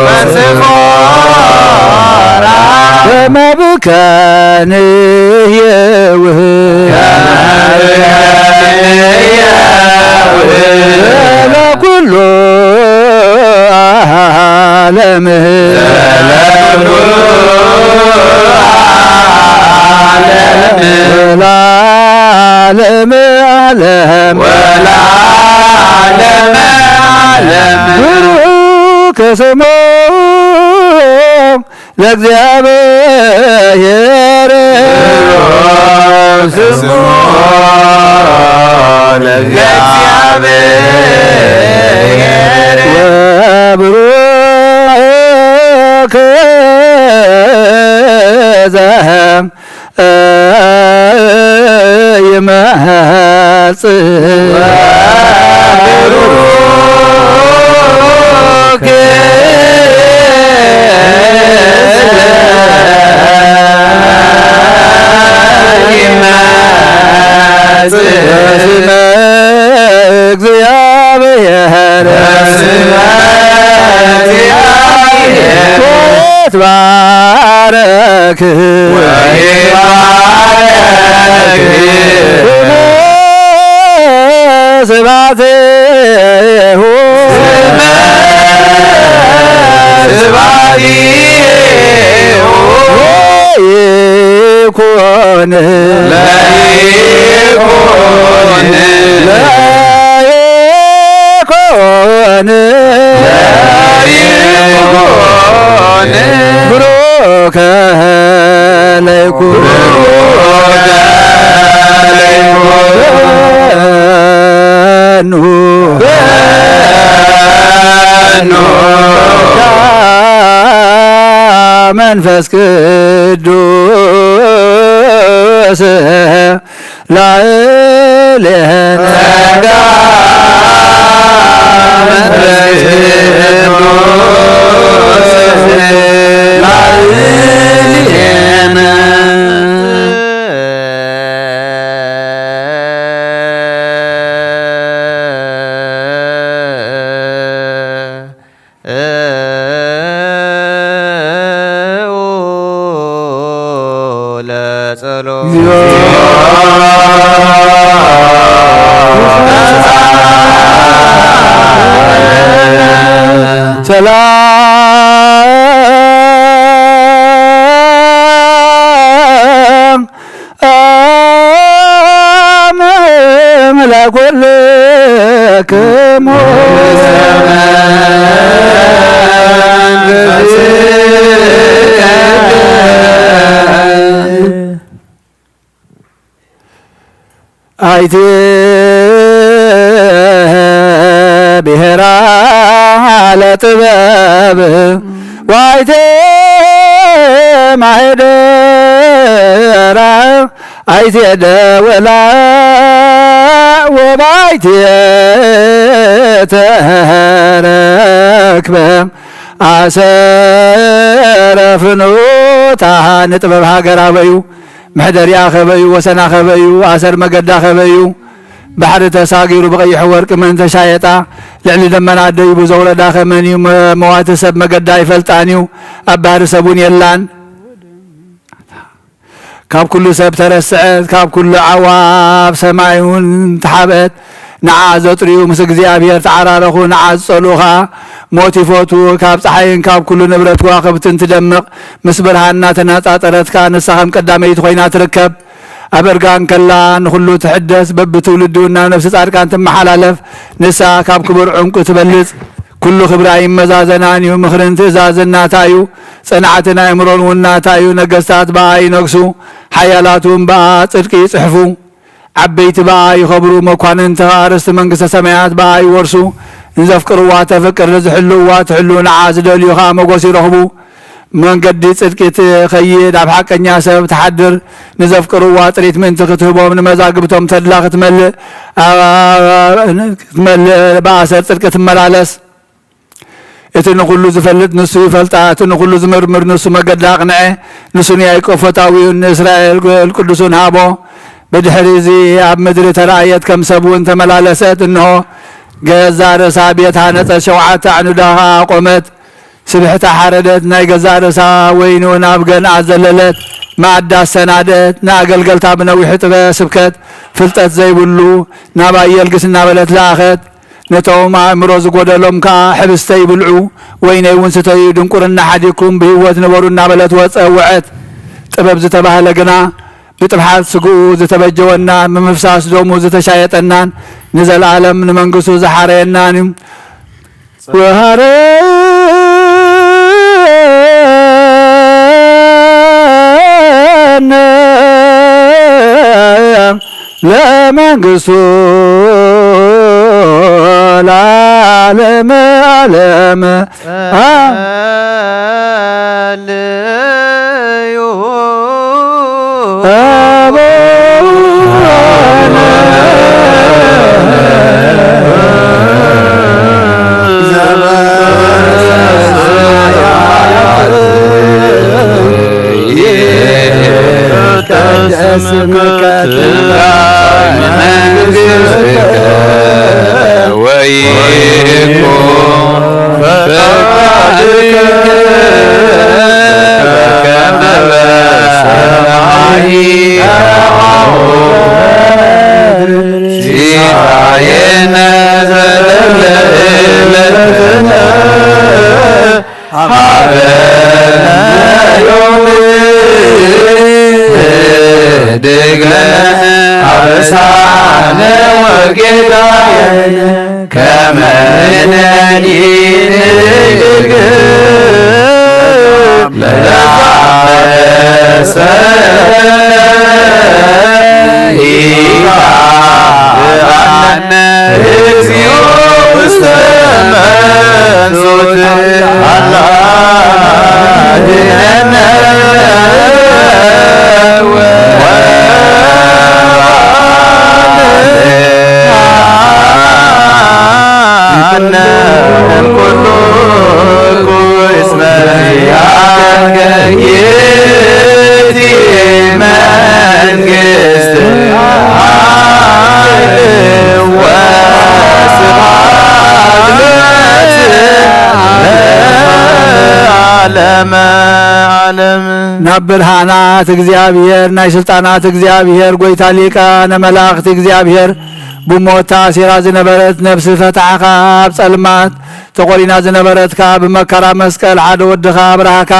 በሰፈራ ከመብካን የውህ ከመብካን የውህ ለኩሉ ዓለም ለኩሉ ዓለም ወለዓለመ ዓለም ወለዓለመ ዓለም ብሩክ ስሙ ለእግዚኣብሔር ብሩክ ስሙ ለእግዚኣብሔር ወብሩክ ዘ ይመጽእ በስመ እግዚአብሔር ወይትባረክ ወይትባረክ ስመ ስብሐቲሁ ስብሐቲሁ ለይኩን ለይኩን ለይኩን ለይኩን ብሩከ ለይኩን በኑ በኑ መንፈስ ቅዱስ ላዕሌነ ጸጋ መንፈስ ቅዱስ ላዕሌነ። ለጸሎት ሰላም አምላክ ወልክሙ አይቴ ብሔራ ለጥበብ ሰብ ዋይቴ ማሄደራ ኣይቴ ደወላ ወባይቴ ተረክበ ኣሰረ ፍኖታ ንጥበብ ሃገር ኣበዩ። መሕደሪኣ ከበዩ፣ ወሰና ከበዩ፣ ኣሰር መገዳ ከበዩ። ባሕሪ ተሳጊሩ ብቐይሕ ወርቂ መን ተሻየጣ፣ ልዕሊ ደመና ደይቡ ዘውረዳ ከመን እዩ፣ መ-፣ መዋቲ ሰብ መገዳ ኣይፈልጣን እዩ፣ ኣብ ባህሪ ሰብ እውን የላን። ካብ ኩሉ ሰብ ተረስዐት፣ ካብ ኩሉ ኣዕዋፍ ሰማይ እውን ተሓብአት። ንዓ ዘጥርዩ ምስ እግዚኣብሔር ተዓራረኹ፣ ንዓ ዝጸልኡ ኸኣ ሞት ይፈትዉ። ካብ ጸሓይን ካብ ኩሉ ንብረት ከዋኽብትን ትደምቕ፣ ምስ ብርሃንና ተነጻጸረት ከኣ ንሳ ከም ቀዳመይቲ ኮይና ትርከብ። ኣብ እርጋን ከላ ንኹሉ ትሕደስ፣ በብትውልዲ እውን ናብ ነፍሲ ጻድቃን ትመሓላለፍ። ንሳ ካብ ክቡር ዕንቁ ትበልጽ፣ ኩሉ ክብራ ይመዛዘናን እዩ። ምኽርን ትእዛዝን ናታ እዩ፣ ጽንዓትን ኣእምሮን እውን ናታ እዩ። ነገስታት ብኣ ይነግሱ፣ ሓያላት እውን ብኣ ጽድቂ ይጽሕፉ። ዓበይቲ ብኣ ይኸብሩ፣ መኳንንቲ ኸኣ ርስቲ መንግስተ ሰማያት ብኣ ይወርሱ። ንዘፍቅርዋ ተፍቅር፣ ንዝሕልውዋ ትሕሉ፣ ንዓ ዝደልዩ ኸኣ መጎስ ይረኽቡ። መንገዲ ጽድቂ ትኸይድ፣ ኣብ ሓቀኛ ሰብ ትሓድር። ንዘፍቅርዋ ጥሪት ምእንቲ ክትህቦም፣ ንመዛግብቶም ተድላ ክትመልእ፣ ኣ-፣ ክትመልእ ብኣሰር ጽድቂ ትመላለስ። እቲ ንኹሉ ዝፈልጥ ንሱ ይፈልጣ፣ እቲ ንኹሉ ዝምርምር ንሱ መገዳ ኣቕንዐ። ንሱ ንያዕቆብ ፈታዊኡን ንእስራኤል ቅዱሱን ሃቦ። ብድሕሪ እዚ ኣብ ምድሪ ተራእየት፣ ከም ሰብ እውን ተመላለሰት። እንሆ ገዛ ርእሳ ቤት ሃነጸት፣ ሸውዓተ ኣዕኑዳ ኸኣ ኣቖመት። ስብሕታ ሓረደት፣ ናይ ገዛ ርእሳ ወይን እውን ኣብ ገንኣ ዘለለት። መኣዲ ኣሰናደት፣ ንኣገልገልታ ብነዊሕ ጥበ ስብከት ፍልጠት ዘይብሉ ናብ ኣየልግስ እናበለት ለኣኸት። ነቶም ኣእምሮ ዝጎደሎም ከኣ ሕብስተ ይብልዑ፣ ወይነይ እውን ስተዩ፣ ድንቁርና ሓዲግኩም ብህይወት ንበሩ እናበለት ወጸ-፣ ወዐት። ጥበብ ዝተባህለ ግና ብጥፍሓት ስግኡ ዝተበጀወናን ብምፍሳስ ደሙ ዝተሻየጠናን ንዘለኣለም ንመንግስቱ ዝሓረየናን እዩ። ወሃረነ ለመንግስቱ ለዓለመ ዓለም። አ- ጸልዩ አቡነ ይትቀደስ ስምከ ትምጻእ መንግስትከ ወይኩን ፈቃድከ በከመ በሰማይ ከማሁ በምድር። ሲሳየነ ዘለለዕለትነ ሀበነ ዮም ህድግ ለነ አበሳነ ወጌጋየነ ከመ ንሕነኒ ንህድግ ለዘአበሰ ኢታብአነ እግዚኦ ውስተ መንሱት አላ አድነነ ወአድነነ እምኩሉ እኩይ እስመ ዚአከ ይእቲ መንግስት ወስብሐት ለዓለመ ዓለም። ናብ ብርሃናት እግዚኣብሔር፣ ናይ ስልጣናት እግዚኣብሔር፣ ጐይታ ሊቃነ መላእኽቲ እግዚኣብሔር፣ ብሞት ተኣሲራ ዝነበረት ነፍሲ ፈታሕኻ፣ ኣብ ጸልማት ተቖሪና ዝነበረት ከኣ ብመከራ መስቀል ሓደ ወድኻ ኣብርሃካ።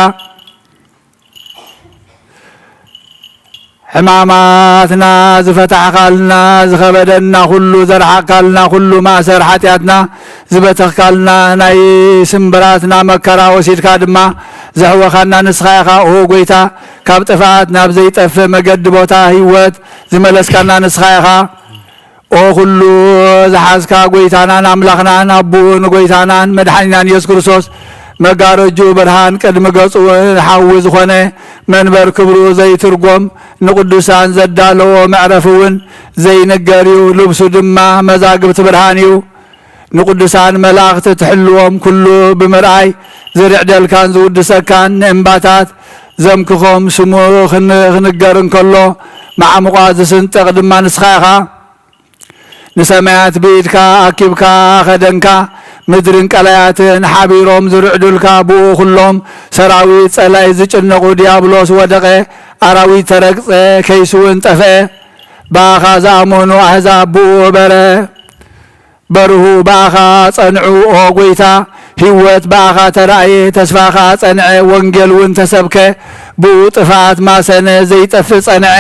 ሕማማትና ዝፈታሕካልና፣ ዝኸበደና ኩሉ ዘርሓቕካልና፣ ኩሉ ማእሰር ሓጢኣትና ዝበተኽካልና፣ ናይ ስምብራትና መከራ ወሲድካ ድማ ዘሕወኻና ንስኻ ኢኻ። ኦ ጐይታ፣ ካብ ጥፍኣት ናብ ዘይጠፍእ መገዲ ቦታ ህይወት ዝመለስካና ንስኻ ኢኻ። ኦ ኩሉ ዝሓዝካ ጐይታናን ኣምላኽናን ኣቦኡ ንጐይታናን መድሓኒናን ኢየሱስ ክርስቶስ፣ መጋረጁ ብርሃን ቅድሚ ገጹ እውን ሓዊ ዝኾነ መንበር ክብሩ ዘይትርጎም ንቅዱሳን ዘዳለዎ መዕረፊ እውን ዘይንገር እዩ። ልብሱ ድማ መዛግብቲ ብርሃን እዩ። ንቅዱሳን መላእኽቲ ትሕልዎም ኩሉ ብምርኣይ ዝርዕደልካን ዝውድሰካን ንእምባታት ዘምክኾም ስሙ ክን-፣ ክንገር እንከሎ መዓሙቓ ዝስንጥቕ ድማ ንስኻ ኢኻ። ንሰማያት ብኢድካ ኣኪብካ ኣኸደንካ፣ ምድርን ቀላያትን ሓቢሮም ዝርዕዱልካ፣ ብኡ ኩሎም ሰራዊት ጸላኢ ዝጭነቑ ዲያብሎስ ወደቐ፣ ኣራዊት ተረግጸ፣ ከይሱ እውን ጠፍአ። ብኣኻ ዝኣመኑ ኣህዛብ ብኡ በረ-፣ በርሁ፣ ብኣኻ ጸንዑ ኦ ጐይታ። ህይወት ብኣኻ ተራእየ፣ ተስፋኻ ጸንዐ፣ ወንጌል እውን ተሰብከ። ብኡ ጥፍኣት ማሰነ፣ ዘይጠፍእ ጸንዐ።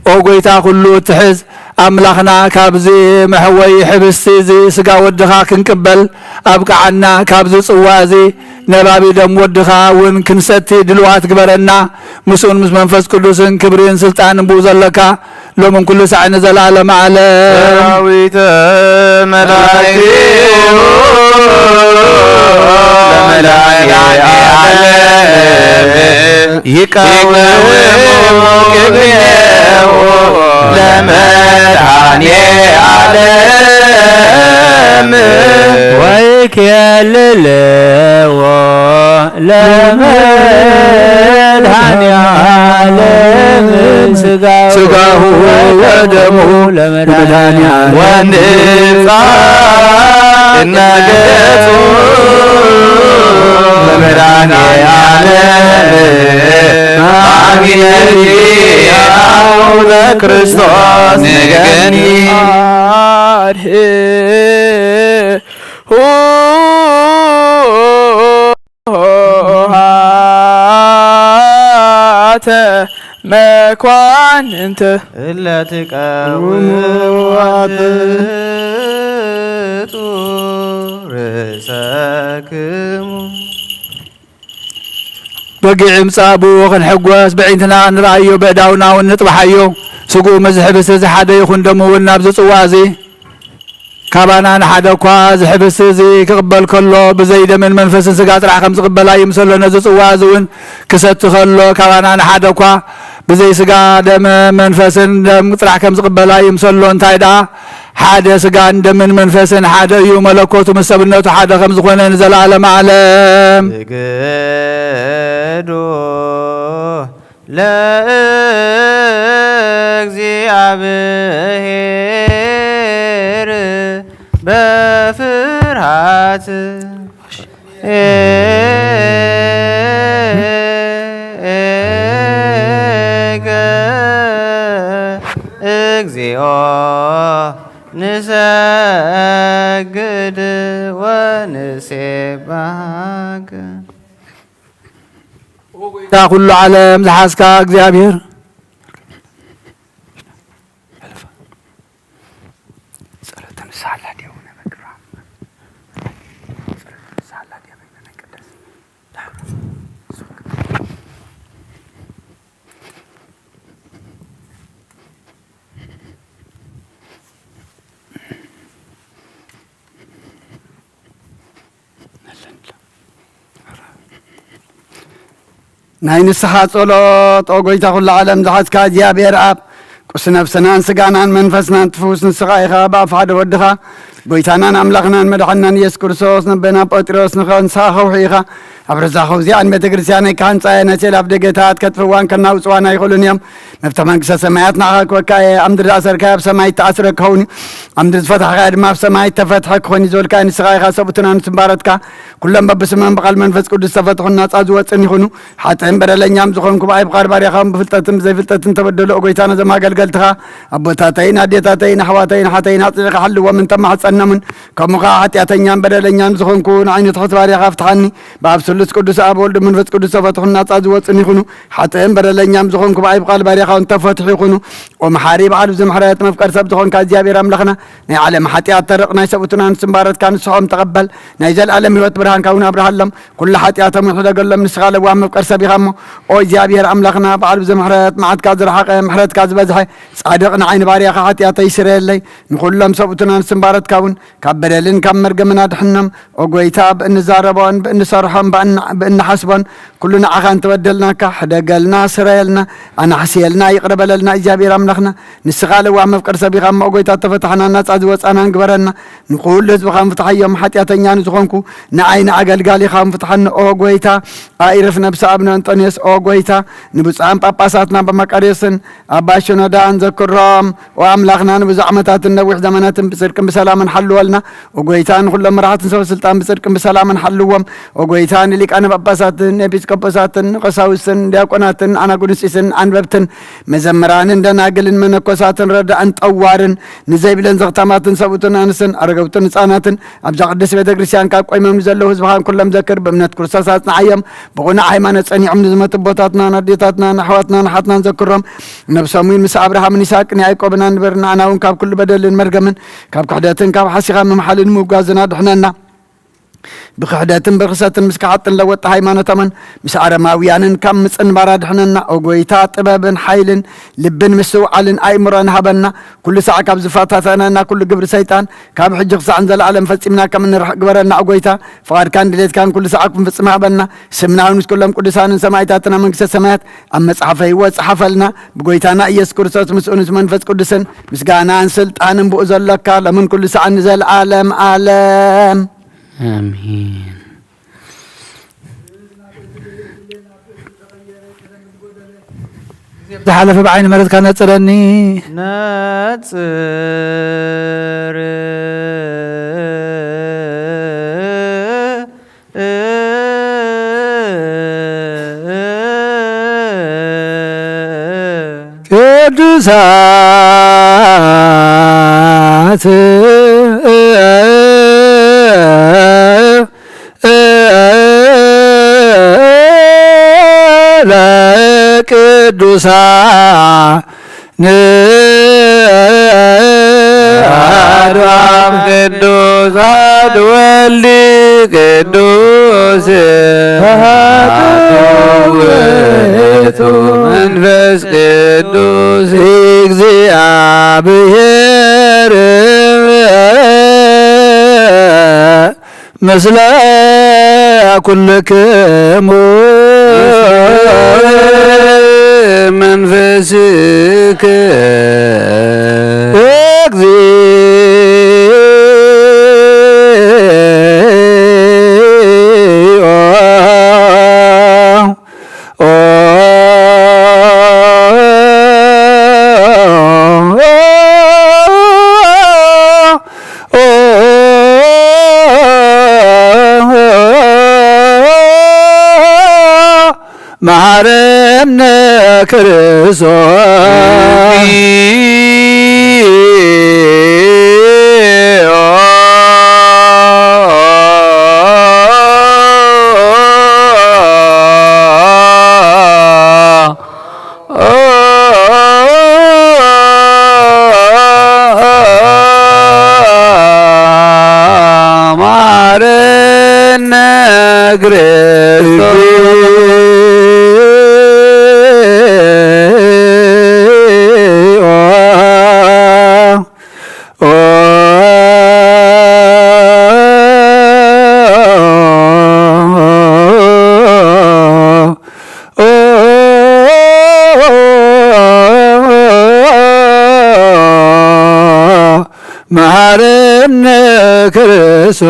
ኦ ጐይታ ኩሉ እትሕዝ ኣምላኽና፣ ካብዚ መሕወዪ ሕብስቲ እዚ ስጋ ወድኻ ክንቅበል ኣብቅዓና። ካብዚ ጽዋ እዚ ነባቢ ደም ወድኻ እውን ክንሰቲ ድልዋት ግበረና። ምስኡን ምስ መንፈስ ቅዱስን ክብርን ስልጣንን ብኡ ዘለካ ሎምን ኩሉ ሳዕ ንዘለዓለም ዓለም። ሰራዊተ መላእክቲሁ ለመድኃኔ ዓለም ይቃወሙ ቅኔሁ ለመድኃኔ ዓለም። ወይኬልልዎ ለመድኃኔ ዓለም ሥጋሁ ሥጋሁ ወደሙ ወደሙ ለመድኃኔ ዓለም። ወንጻ ቅድመ ገጹ ለመድኃኔ ዓለም። አሚን አቡነ ክርስቶስ ንገኒ። አድህን ኆኃተ መኳንንት እለ ትቀውሙ አትጡ ርእሰክሙ። በጊዕ ይምጻእ ብኡ ክንሕጎስ፣ በዒንትና ንርኣዮ፣ በእዳውና እውን ንጥባሓዮ። ስግኡ ምስ ዝሕብስ እዚ ሓደ ይኹን፣ ደሙ እውን ናብዚ ጽዋ እዚ ካባና ንሓደ እኳ እዚ ሕብስቲ እዚ ክቕበል ከሎ፣ ብዘይ ደምን መንፈስን ስጋ ጥራሕ ከም ዝቕበላ ይምሰሎ፣ ነዚ ጽዋ እዚ እውን ክሰቲ ከሎ፣ ካባና ንሓደ እኳ ብዘይ ስጋ ደም መንፈስን ደም ጥራሕ ከም ዝቕበላ ይምሰሎ። እንታይ ደኣ ሓደ ስጋን ደምን መንፈስን ሓደ እዩ፣ መለኮቱ ምስ ሰብነቱ ሓደ ከም ዝኾነ ንዘለዓለመ ዓለም። ስግዱ ለእግዚአብሔር በፍርሃት እግዚኦ ንሰግድ ወንሴባሃከ። እታ ኩሉ ዓለም ዝሓዝካ እግዚኣብሔር። ጸሎተ ንስሓ ኣላ ድያ ወነ መግራ? ጸሎተ ንስሓ ኣላ ድያ በይነ ናይ ቅዳሴ? ናይ ንስሓ ጸሎት። ኦ ጐይታ፣ ኵሉ ዓለም ዝሓዝካ እግዚኣብሔር ኣብ፣ ቁስ ነፍስናን ስጋናን መንፈስናን ትፍውስ ንስኻ ኢኻ። ብኣፍ ሓደ ወድኻ፣ ጐይታናን ኣምላኽናን መድሓንናን ኢየሱስ ክርስቶስ፣ ነቦና ጴጥሮስ ንኻ ንስኻ ኸውሒ ኢኻ። ኣብ ርዛ ኸውዚኣን ቤተ ክርስቲያነይ ክሃንጻ እየ፣ ነቲ ኣብ ደገታት ከጥፍእዋን ከናውጽዋን ኣይኽእሉን እዮም። መፍትሒ መንግስተ ሰማያት ንዓኻ ክወካ እየ። ኣብ ምድሪ ዝኣሰርካዮ ኣብ ሰማይ እተኣስረ ክኸውን እዩ። ኣብ ምድሪ ዝፈታሕካዮ ድማ ኣብ ሰማይ እተፈትሐ ክኾን እዩ ዝበልካዮ ንስኻ ኢኻ። ሰብኡትና ንስምባረትካ ኩሎም በብስሞም ብቓል መንፈስ ቅዱስ ዝተፈትሑን ናጻ ዝወጽኡን ይኹኑ። ሓጥእን በደለኛም ዝኾንኩ ብኣይ ብቓል ባርያኻ ብፍልጠትን ብዘይፍልጠትን ተበደሉ። ኦ ጐይታ፣ ነዞም ኣገልገልትኻ ኣቦታተይን ኣዴታተይን ኣሕዋተይን ሓተይን ኣጽኒዕካ ሓልዎምን ተማሕጸኖምን። ከምኡ ኸዓ ሓጢኣተኛን በደለኛን ዝኾንኩ ንዓይ ንትሑት ባርያኻ ፍትሓኒ። ብኣብ ስሉስ ቅዱስ ኣብ ወልድ መንፈስ ቅዱስ ተፈትሑን ናጻ ዝወጽኡን ይኹኑ። ሓጥእን በደለኛም ዝኾንኩ ብኣይ ብቓል ባርያኻ እውን ተፈትሑ ይኹኑ። ኦ መሓሪ በዓል ብዙሕ ምሕረት መፍቀር ሰብ ዝኾንካ እግዚኣብሔር ኣምላኽና፣ ናይ ዓለም ሓጢኣት ተርቕ፣ ናይ ሰብኡትና ንስምባረትካ ንስሖም ተቐበል። ናይ ዘለኣለም ህይወት ብርሃንካ እውን ኣብርሃሎም። ኩሉ ሓጢኣቶም እውን ሕደገሎም፣ ንስኻ ለዋህ መፍቀር ሰብ ኢኻ እሞ። ኦ እግዚኣብሔር ኣምላኽና በዓል ብዙሕ ምሕረት፣ መዓትካ ዝረሓቐ፣ ምሕረትካ ዝበዝሐ፣ ጻድቕ ንዓይ ንባርያኻ ሓጢኣተይ ስረየለይ። ንኹሎም ሰብኡትና ንስምባረትካ እውን ካብ በደልን ካብ መርገምን ኣድሕኖም። ኦ ጎይታ፣ ብእንዛረቦን ብእንሰርሖን ብእና-፣ ብእንሓስቦን ኩሉ ንዓኻ እንተበደልናካ፣ ሕደገልና፣ ስረየልና፣ ኣናሕስየልና፣ ይቕረ በለልና እግዚኣብሔር ኣምላኽና። ንስኻ ለዋህ መፍቀር ሰብ ኢኻ እሞ፣ ኦ ጎይታ፣ ተፈታሕና፣ ናጻ ዝወጻናን ግበረና። ንኹሉ ህዝብኻ ምፍታሕ እዮም፣ ሓጢኣተኛ ንዝኾንኩ ንዓይ ንኣገልጋሊኻ ምፍታሕኒ። ኦ ጎይታ፣ ኣኢርፍ ነብሲ ኣቡነ እንጦንዮስ። ኦ ጎይታ፣ ንብፁዓን ጳጳሳትና ኣባ መቃርዮስን ኣባ ሽኖዳን ዘክሮም። ኦ ኣምላኽና፣ ንብዙሕ ዓመታትን ነዊሕ ዘመናትን ብጽድቅን ብሰላምን ሓልወልና። ኦ ጎይታ፣ ንኹሎም መራሕትን ሰበ ስልጣን ብጽድቅን ብሰላምን ሓልዎም። ኦ ጎይታ፣ ንሊቃነ ጳጳሳትን ኤጲስቆጶሳትን ንቀሳውስትን ዲያቆናትን ኣናጉንስጢስን ኣንበብትን መዘምራንን ደናግልን መነኮሳትን ረዳእን ጠዋርን ንዘይብለን ዘኽታማትን ሰብኡትን ኣንስትን ኣረገውትን ህፃናትን ኣብዛ ቅድስት ቤተ ክርስቲያን ካብ ቆይሞም ንዘለዉ ህዝብኻን ኩሎም ዘክር። ብእምነት ክርስቶስ ኣጽንዓዮም። ብቕኑዕ ሃይማኖት ጸኒዖም ንዝመቱ ኣቦታትናን ኣዴታትናን ኣሕዋትናን ኣሓትናን ዘክሮም። ነብሶም እውን ምስ ኣብርሃምን ይስሐቅን ያዕቆብን ኣንብር። ንዓና እውን ካብ ኩሉ በደልን መርገምን ካብ ክሕደትን ካብ ሓሲኻ ምምሓልን ምውጋዝን ኣድሕነና። ብክሕደትን ብርኽሰትን ምስ ከሓጥን ለወጢ ሃይማኖቶምን ምስ ኣረማውያንን ካብ ምጽንባር ኣድሕነና። ኦ ጎይታ፣ ጥበብን ሓይልን ልብን ምስትውዓልን ኣእምሮን ሃበና። ኩሉ ሳዕ ካብ ዝፈታተነና ኩሉ ግብሪ ሰይጣን ካብ ሕጂ ክሳዕ ንዘለኣለም ፈጺምና ከም እንርሕቕ ግበረና። ኦ ጎይታ፣ ፍቓድካን ድሌትካን ኩሉ ሳዕ ክንፍጽም ሃበና። ስምና እውን ምስ ኩሎም ቅዱሳንን ሰማዕታትን ኣብ መንግስተ ሰማያት ኣብ መጽሓፈ ህይወት ጸሓፈልና። ብጎይታና ኢየሱስ ክርስቶስ ምስኡ ምስ መንፈስ ቅዱስን ምስጋናን ስልጣንን ብኡ ዘሎካ ሎምን ኩሉ ሳዕን ንዘለኣለም ኣለም። ኣሜን። ዝሓለፈ ብዓይኒ ምሕረትካ ነጽረኒ። ነጽር ቅዱሳት ለቅዱሳን አሐዱ አብ ቅዱስ አሐዱ ወልድ ቅዱስ አሐዱ ውእቱ መንፈስ ቅዱስ እግዚአብሔር ምስለ ኩልክሙ መንፈስከ እግዚኦ። መሐረነ ክርስቶስ። መሐረነ ክርስቶስ። መሐረነ ክርስቶስ።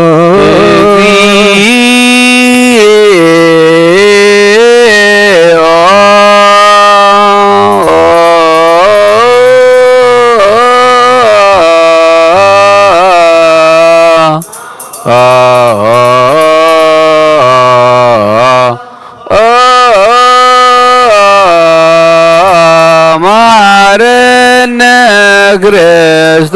መሐረነ ክርስቶስ።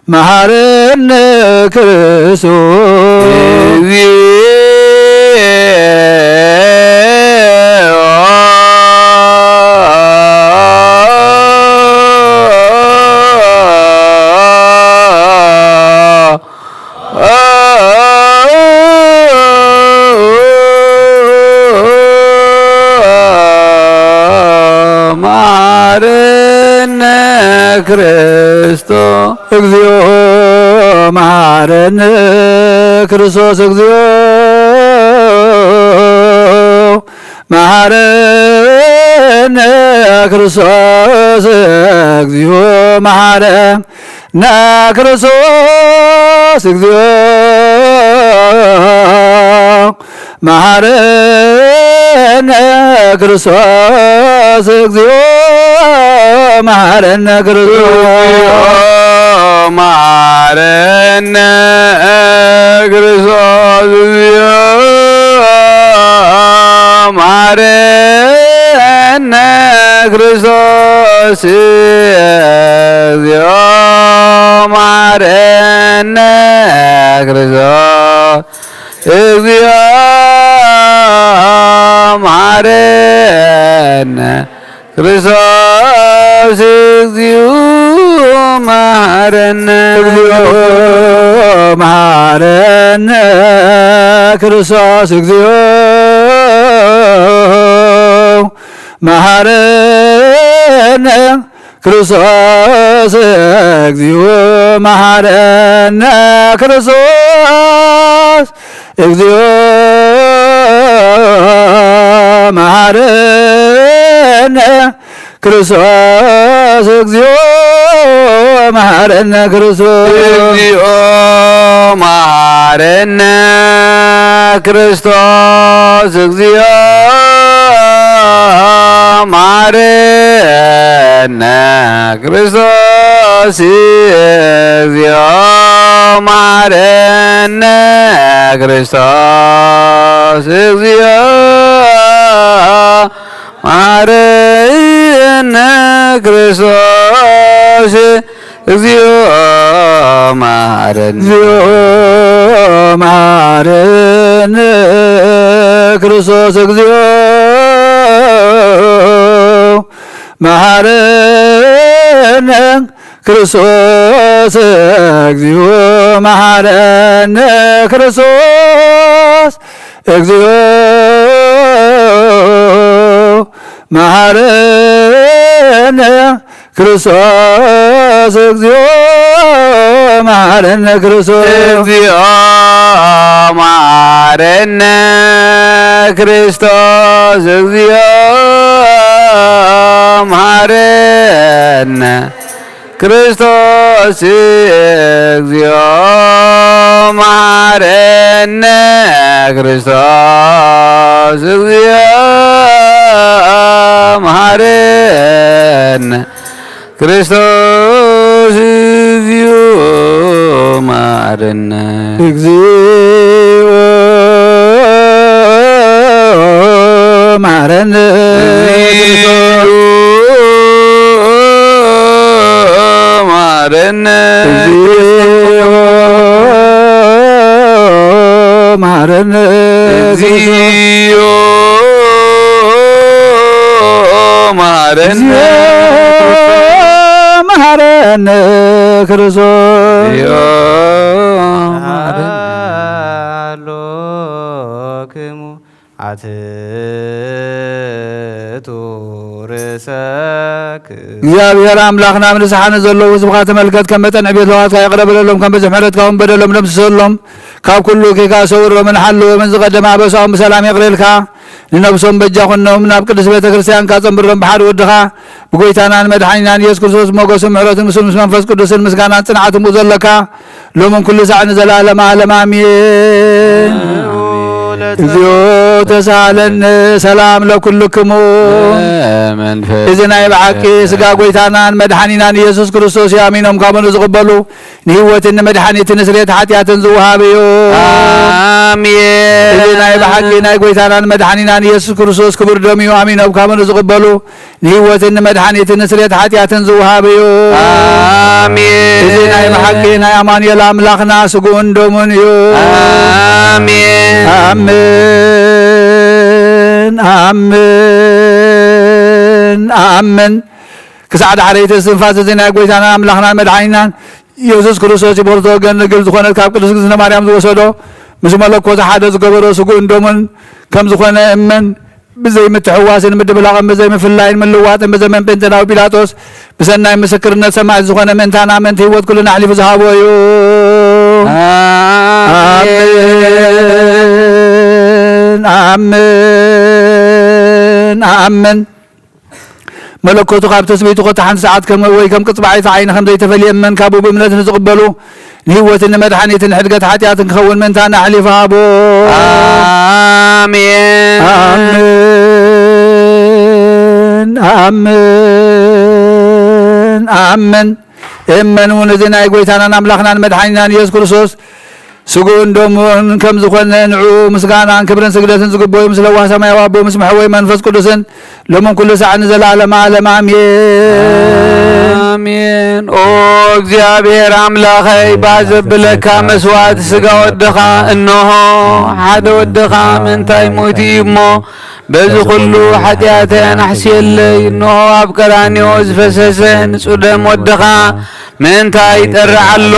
መሐረነ ክርስቶስ። ክርስቶስ እግዚኦ መሐረነ። ክርስቶስ እግዚኦ መሐረነ። ክርስቶስ እግዚኦ መሐረነ። ክርስቶስ እግዚኦ መሐረነ። ክርስቶስ እግዚኦ መሐረነ። ክርስቶስ መሐረነ። ክርስቶስ እግዚኦ መሐረነ። ክርስቶስ እግዚኦ መሐረነ። ክርስቶስ እግዚኦ መሐረነ። ክርስቶስ እግዚኦ መሐረነ። እግዚኦ መሐረነ። ክርስቶስ እግዚኦ መሐረነ። ክርስቶስ እግዚኦ መሐረነ። ክርስቶስ እግዚኦ መሐረነ። ክርስቶስ እግዚኦ መሐረነ። ክርስቶስ እግዚኦ መሐረነ። ክርስቶስ እግዚኦ መሐረነ። ክርስቶስ እግዚኦ መሐረነ። ክርስቶስ እግዚኦ መሐረነ። ክርስቶስ እግዚኦ መሐረነ። እግዚኦ መሐረነ። ክርስቶስ እግዚኦ መሐረነ። ክርስቶስ እግዚኦ መሐረነ። ክርስቶስ እግዚኦ መሐረነ። ክርስቶስ እግዚኦ መሐረነ። ክርስቶስ እግዚኦ መሐረነ። ክርስቶስ እግዚኦ መሐረነ። ክርስቶስ እግዚኦ መሐረነ። ክርስቶስ እግዚኦ መሐረነ። ክርስቶስ እግዚኦ መሐረነ። እግዚኦ መሐረነ። እግዚኦ መሐረነ። እግዚኦ መሐረነ። እግዚኦ መሐረነ። እግዚኦ መሐረነ። ክርስቶስ እግዚኦ መሐረነ። ሃሎክሙ ኣትቱ ርእሰክሙ። እግዚኣብሔር ኣምላኽና፣ ኣብ ንስሓ ንዘለዉ ህዝብኻ ተመልከት፣ ከም መጠን ዕቤት ለዋሃትካ ይቕረ በለሎም፣ ከም ብዝሒ ምሕረትካ እውን በደሎም ደምስሰሎም። ካብ ኩሉ ጌጋ ሰውሮምን ሓልዎምን፣ ዝቐደመ ኣበሳኦም ብሰላም የቕሬልካ፣ ንነብሶም በጃ ኩኖም፣ ናብ ቅድስት ቤተ ክርስቲያንካ ጸንብሮም፣ ብሓደ ወድኻ ብጎይታናን መድሓኒናን ኢየሱስ ክርስቶስ ሞገስን ምሕረትን ምስኡ ምስ መንፈስ ቅዱስን ምስጋናን ጽንዓትን ምስኡ ዘለካ ሎምን ኩሉ ሳዕ ንዘለዓለመ ዓለም ኣሜን። እግዚኦ ተሳሃለኒ ሰላም ለኩልክሙ። እዚ ናይ ብሓቂ ስጋ ጎይታናን መድሓኒናን ኢየሱስ ክርስቶስ እዩ። ኣሚኖም ካመኑ ዝቕበሉ ንህይወትን ንመድሓኒትን ንስርየት ሓጢኣትን ዝወሃብ እዩ። ኣሜን። እዚ ናይ ብሓቂ ናይ ጎይታናን መድሓኒናን ኢየሱስ ክርስቶስ ክቡር ደም እዩ። ኣሚኖም ካመኑ ዝቕበሉ ንህይወትን ንመድሓኒትን ንስርየት ሓጢኣትን ዝወሃብ እዩ። ኣሜን። እዚ ናይ ብሓቂ ናይ ኣማኑኤል ኣምላኽና ስግኡን ደሙን እዩ። ኣሜን። ኣምን፣ ኣምን፣ ኣምን። ክሳዕ ዳሕረይቲ እስትንፋስ እዚ ናይ ጎይታናን ኣምላኽናን መድሓኒናን ኢየሱስ ክርስቶስ ይበልቶ ገን ንግል ዝኾነት ካብ ቅድስት እግዝእትነ ማርያም ዝወሰዶ ምስ መለኮቱ ሓደ ዝገበሮ ስግኡን ደሙን ከም ዝኾነ እመን። ብዘይ ምትሕዋስን ምድብላቕን ብዘይ ምፍላይን ምልዋጥን ብዘመን ጴንጤናዊ ጲላጦስ ብሰናይ ምስክርነት ሰማዕት ዝኾነ ምእንታና ምእንቲ ህይወት ኩልና ኣሕሊፉ ዝሃቦ እዩ። ኣሜን። ኣሜን። ኣሜን። መለኮቱ ካብ ትስብእቱ ኮታ ሓንቲ ሰዓት ከም ወይ ከም ቅጽባዒት ዓይኒ ከም ዘይተፈልየ እመን። ካብኡ ብእምነት ንዝቕበሉ ንህይወትን ንመድሓኒትን ንሕድገት ሓጢኣትን ክኸውን ምእንታና ኣሕሊፉ ሃቦ። ኣሜን። ኣሜን። ኣሜን። ኣሜን። እመን እውን እዚ ናይ ጎይታናን ኣምላኽናን መድሓኒናን ኢየሱስ ክርስቶስ ስግኡን ደሙን ከም ዝኾነ ንዕኡ ምስጋናን ክብርን ስግደትን ዝግበኦ እዩ። ምስ ለዋህ ሰማያዊ ኣቦ ምስ መሕወይ መንፈስ ቅዱስን ሎምን ኩሉ ሳዕ ንዘለዓለመ ዓለም ኣሜን። ኣሜን። ኦ እግዚኣብሔር ኣምላኸይ፣ ባህ ዘብለካ መስዋዕቲ ስጋ ወድኻ እንሆ። ሓደ ወድኻ ምእንታይ ሞይቱ እዩ እሞ፣ በዚ ኩሉ ሓጢኣተይ ኣናሕስየለይ። እንሆ ኣብ ቀራንዮ ዝፈሰሰ ንጹህ ደም ወድኻ ምእንታይ ይጠርዕ ኣሎ?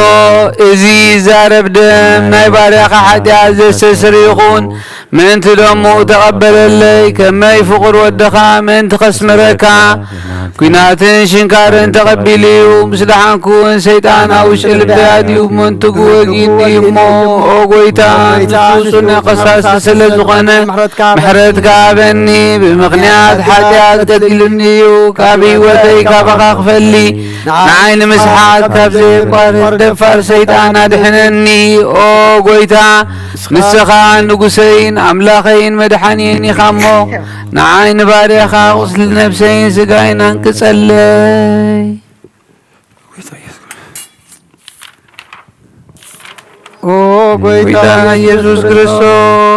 እዚ ይዛረብ ደም ናይ ባርያኻ ሓጢኣት ዘስተስሪ ይኹን። ምእንቲ ደሙ ተቐበለለይ፣ ከመይ ፍቑር ወድኻ ምእንቲ ከስምረካ፣ ኲናትን ሽንካርን ተቐቢሉ እዩ። ምስ ደሓንኩ እውን ሰይጣን ኣብ ውሽጢ ልበይ ኣትዩ ምእንቲ ክወግእኒ እዩ እሞ፣ ኦ ጎይታ፣ ንጹህ ጽኑዕ ቀሳሲ ስለ ዝኾነ፣ ምሕረትካ ሃበኒ። ብምኽንያት ሓጢኣት ቀቲሉኒ እዩ። ካብ ህይወተይ ካባኻ ክፈሊ፣ ንዓይ ንምስሓት ካብ ዘየቋርጽ ደፋር ሰይጣን ኣድሕነኒ። ኦ ጎይታ፣ ንስኻ ንጉሰይን ኣምላኸይን መድሓኒየይን ኢኻ እሞ፣ ንዓይ ንባርያኻ ቁስሊ ነብሰይን ስጋይን ኣንቅጸለይ። ኦ ጎይታ ጎይታ ኢየሱስ ክርስቶስ፣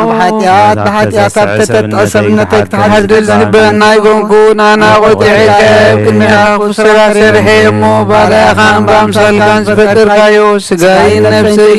ኣብ ሓጢኣት፣ ብሓጢኣት ኣብ ተጠጥዐ ሰብነተይ ክትሓድግ ሓድግ ልበና ኣይኮንኩን፣ ኣነ ቆጢዐ ኣብ ቅድሚኻ ክፉእ ስራሕ ሰሪሐ እሞ፣ ባርያኻን ብኣምሳልካን ዝፈጠርካዮ ስጋይን ነብሰይ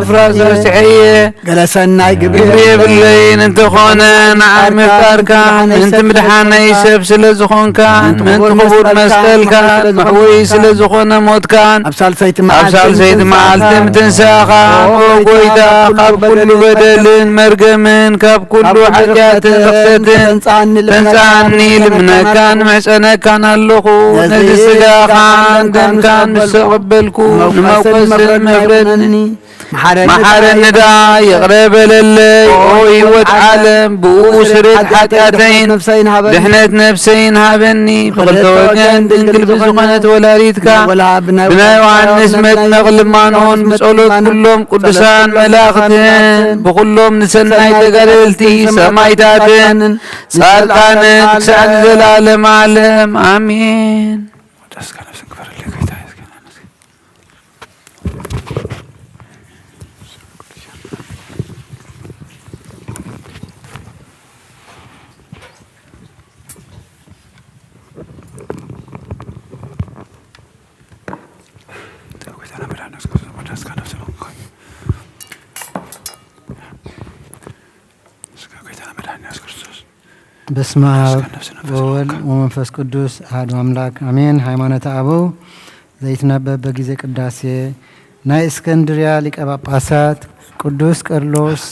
ፍራስ ረስሐየ። ገለ ሰናይ ግብሪ ግብሪ የብለይን፣ እንተኾነ ንዓይ ምፍጣርካ ምእንቲ ምድሓነይ ሰብ ስለ ዝኾንካ፣ ምእንቲ ክቡር መስቀልካ፣ መሕወይ ስለ ዝኾነ ሞትካን፣ ኣብ ሳልሰይቲ ኣብ መዓልቲ ሳልሰይቲ መዓልቲ ምትንሳእኻ፣ ኦ ኦ ጎይታ፣ ጎይታ፣ ካብ ኩሉ በደልን መርገምን፣ ካብ ኩሉ ካብ ኩሉ ሓጢኣትን ርኽሰትን ርኽሰትን ተንጽኣኒ፣ ተንጽኣኒ፣ ልምነካን ልምነካን ምሕጸነካን ኣለኹ። ነዚ ነዚ ስጋኻን ስጋኻን ደምካን ምስ ምስ ተቐበልኩ፣ ተቐበልኩ፣ ንመውቀስን ንመውቀስን መፍረድን መፍረድን መሓረኒ መሓረኒ ደኣ ደኣ ይቕረ በለለይ። ኦ ኦ ህይወት ህይወት ዓለም፣ ዓለም፣ ብኡ ብኡ ስርየት ስርየት ሓጢኣተይን ሓጢኣተይን ነፍሰይን ሃበኒ። ድሕነት ነፍሰይን ሃበኒ። ብኽልተ ብኽልተ ወገን ወገን ድንግል ድንግል ብዝኾነት ብዝኾነት ወላዲትካ፣ ወላ ብናይ ብናይ ዮሃንስ ዮሃንስ መጥምቕ መጥምቕ ልማኖን፣ ልማኖን፣ ብጸሎት ብጸሎት ኩሎም ኩሎም ቅዱሳን ቅዱሳን መላእኽትን፣ መላእኽትን፣ ብኹሎም ንሰናይ ብሰናይ ተጋደልቲ ተጋደልቲ ሰማዕታትን ሰማዕታትን ጻድቃንን ጻድቃንን ክሳዕ ንዘለዓለም ዓለም ኣሜን። ወደ ስጋ ነፍስን ክበረለይ ጎይታ የስገና ነስገ በስመ አብ ወወልድ ወመንፈስ ቅዱስ አሐዱ አምላክ አሜን። ሃይማኖተ አበው ዘይትነበብ በጊዜ ቅዳሴ። ናይ እስከንድርያ ሊቀ ጳጳሳት ቅዱስ ቀርሎስ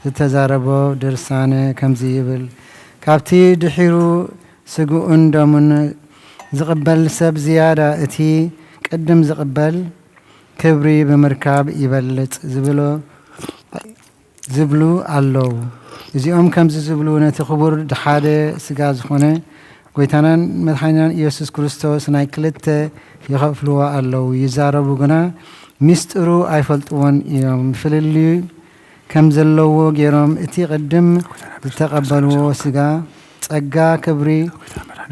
ዝተዛረቦ ድርሳነ ከምዚ ይብል። ካብቲ ድሒሩ ስግኡን ደሙን ዝቕበል ሰብ ዝያዳ እቲ ቅድም ዝቕበል ክብሪ ብምርካብ ይበልጽ ዝብሎ ዝብሉ ኣለዉ። እዚኦም ከምዚ ዝብሉ ነቲ ክቡር ሓደ ስጋ ዝኾነ ጎይታናን መድሓኒናን ኢየሱስ ክርስቶስ ናይ ክልተ ይኸፍልዎ ኣለዉ። ይዛረቡ ግና ሚስጥሩ ኣይፈልጥዎን እዮም። ፍልልዩ ከም ዘለዎ ገይሮም እቲ ቅድም ዝተቐበልዎ ስጋ ጸጋ ክብሪ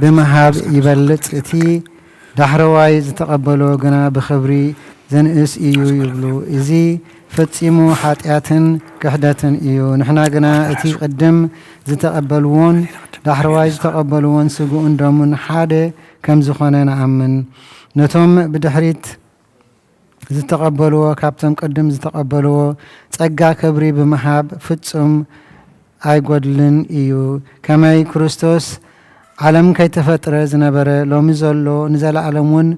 ብምሃብ ይበልጽ፣ እቲ ዳሕረዋይ ዝተቐበሎ ግና ብኽብሪ ዘንእስ እዩ ይብሉ። እዚ ፈጺሙ ሓጢኣትን ክሕደትን እዩ። ንሕና ግና እቲ ቅድም ዝተቐበልዎን ዳሕረዋይ ዝተቐበልዎን ስግኡን ደሙን ሓደ ከም ዝኾነ ንኣምን። ነቶም ብድሕሪት ዝተቐበልዎ፣ ካብቶም ቅድም ዝተቐበልዎ ጸጋ ክብሪ ብምሃብ ፍጹም ኣይጎድልን እዩ። ከመይ ክርስቶስ ዓለም ከይተፈጥረ ዝነበረ፣ ሎሚ ዘሎ፣ ንዘለኣለም እውን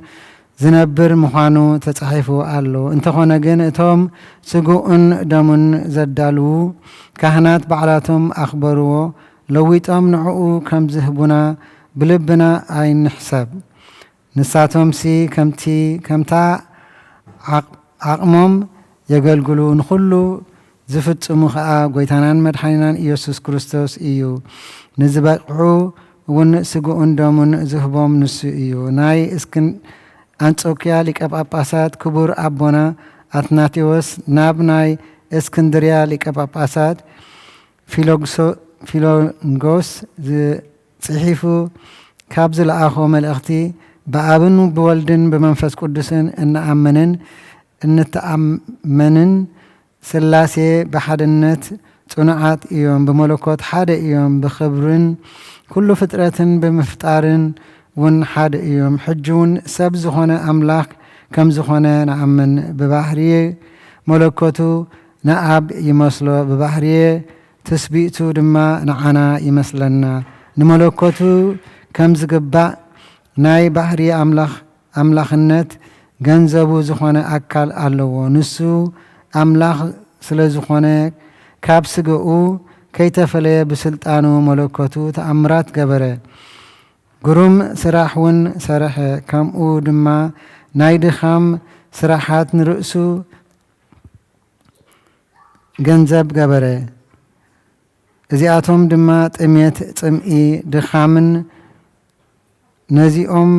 ዝነብር ምዃኑ ተጻሒፉ ኣሎ። እንተኾነ ግን እቶም ስግኡን ደሙን ዘዳልዉ ካህናት ባዕላቶም ኣኽበርዎ፣ ለዊጦም ንዕኡ ከም ዝህቡና ብልብና ኣይንሕሰብ። ንሳቶምሲ ከምቲ፣ ከምታ ዓቕ-፣ ዓቕሞም የገልግሉ፣ ንኹሉ ዝፍጽሙ ኸኣ ጐይታናን መድሓኒናን ኢየሱስ ክርስቶስ እዩ። ንዝበቕዑ እውን ስግኡን ደሙን ዝህቦም ንሱ እዩ። ናይ እስክን-፣ ኣንጾክያ ሊቀ ጳጳሳት ክቡር ኣቦና ኣትናቴዎስ ናብ ናይ እስክንድርያ ሊቀ ጳጳሳት ፊሎግሶ-፣ ፊሎንጎስ ዝ-፣ ጽሒፉ ካብ ዝለኣኾ መልእኽቲ፣ ብኣብን ብወልድን ብመንፈስ ቅዱስን እንኣምንን እንተኣመንን፣ ሥላሴ ብሓድነት ጽኑዓት እዮም፣ ብመለኮት ሓደ እዮም፣ ብኽብርን ኩሉ ፍጥረትን ብምፍጣርን እውን ሓደ እዮም። ሕጂ እውን ሰብ ዝኾነ ኣምላኽ ከም ዝኾነ ንኣምን። ብባህርየ መለኮቱ ንኣብ ይመስሎ፣ ብባህርየ ትስብእቱ ድማ ንዓና ይመስለና። ንመለኮቱ ከም ዝግባእ ናይ ባህሪ ኣምላኽ፣ ኣምላኽነት ገንዘቡ ዝኾነ ኣካል ኣለዎ። ንሱ ኣምላኽ ስለ ዝኾነ፣ ካብ ስጋኡ ከይተፈለየ ብስልጣኑ መለኮቱ ተኣምራት ገበረ። ግሩም ስራሕ እውን ሰርሐ። ከምኡ ድማ ናይ ድኻም ስራሓት ንርእሱ ገንዘብ ገበረ። እዚኣቶም ድማ ጥሜት፣ ጽምኢ፣ ድኻምን ነዚኦም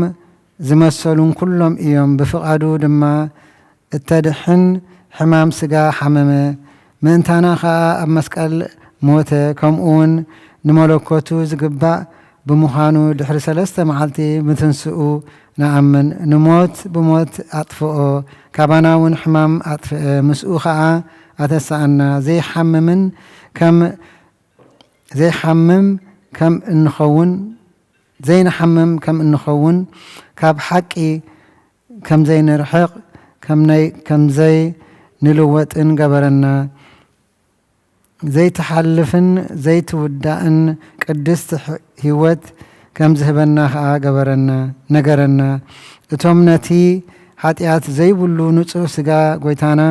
ዝመሰሉን ኩሎም እዮም። ብፍቓዱ ድማ እተድሕን ሕማም ስጋ ሓመመ፣ ምእንታና ኸኣ ኣብ መስቀል ሞተ። ከምኡውን ንመለኮቱ ዝግባእ ብምዃኑ፣ ድሕሪ ሰለስተ መዓልቲ ምትንስኡ ንኣምን። ንሞት ብሞት ኣጥፍኦ፣ ካባና እውን ሕማም ኣጥፍአ፣ ምስኡ ኸኣ ኣተስኣና። ዘይሓምምን ከም፣ ዘይሓምም ከም እንኸውን፣ ዘይንሓምም ከም እንኸውን፣ ካብ ሓቂ ከም ዘይንርሕቕ፣ ከም ናይ፣ ከም ዘይንልወጥን ገበረና። ዘይትሓልፍን ዘይትውዳእን ቅድስቲ ሕ-፣ ህይወት ከም ዝህበና ኸኣ ገበረና፣ ነገረና። እቶም ነቲ ሓጢኣት ዘይብሉ ንጹህ ስጋ ጐይታና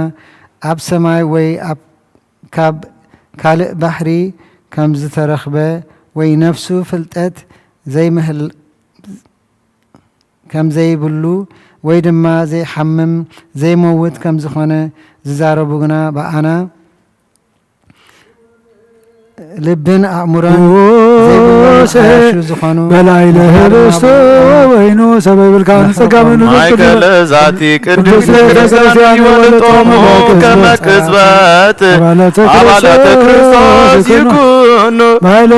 ኣብ ሰማይ ወይ ኣብ፣ ካብ ካልእ ባሕሪ ከም ዝተረኽበ ወይ ነፍሱ ፍልጠት ዘይምህል-፣ ከም ዘይብሉ ወይ ድማ ዘይሓምም ዘይመውት ከም ዝኾነ ዝዛረቡ ግና ብኣና ልብን ኣእምሮን ዘይብሎም ንኡስ ዓያሹ ዝኾኑ በላዕለ ህብስቱ ወይኑ ሰበ ይብልካ ንጸጋም ንጹር ማእከለ ዛቲ ቅድስቲ ቤተ ክርስቲያን ይወልጦሙ ከመ ቅጽበት ኣባላተ ክርስቶስ ይኩኑ ባለ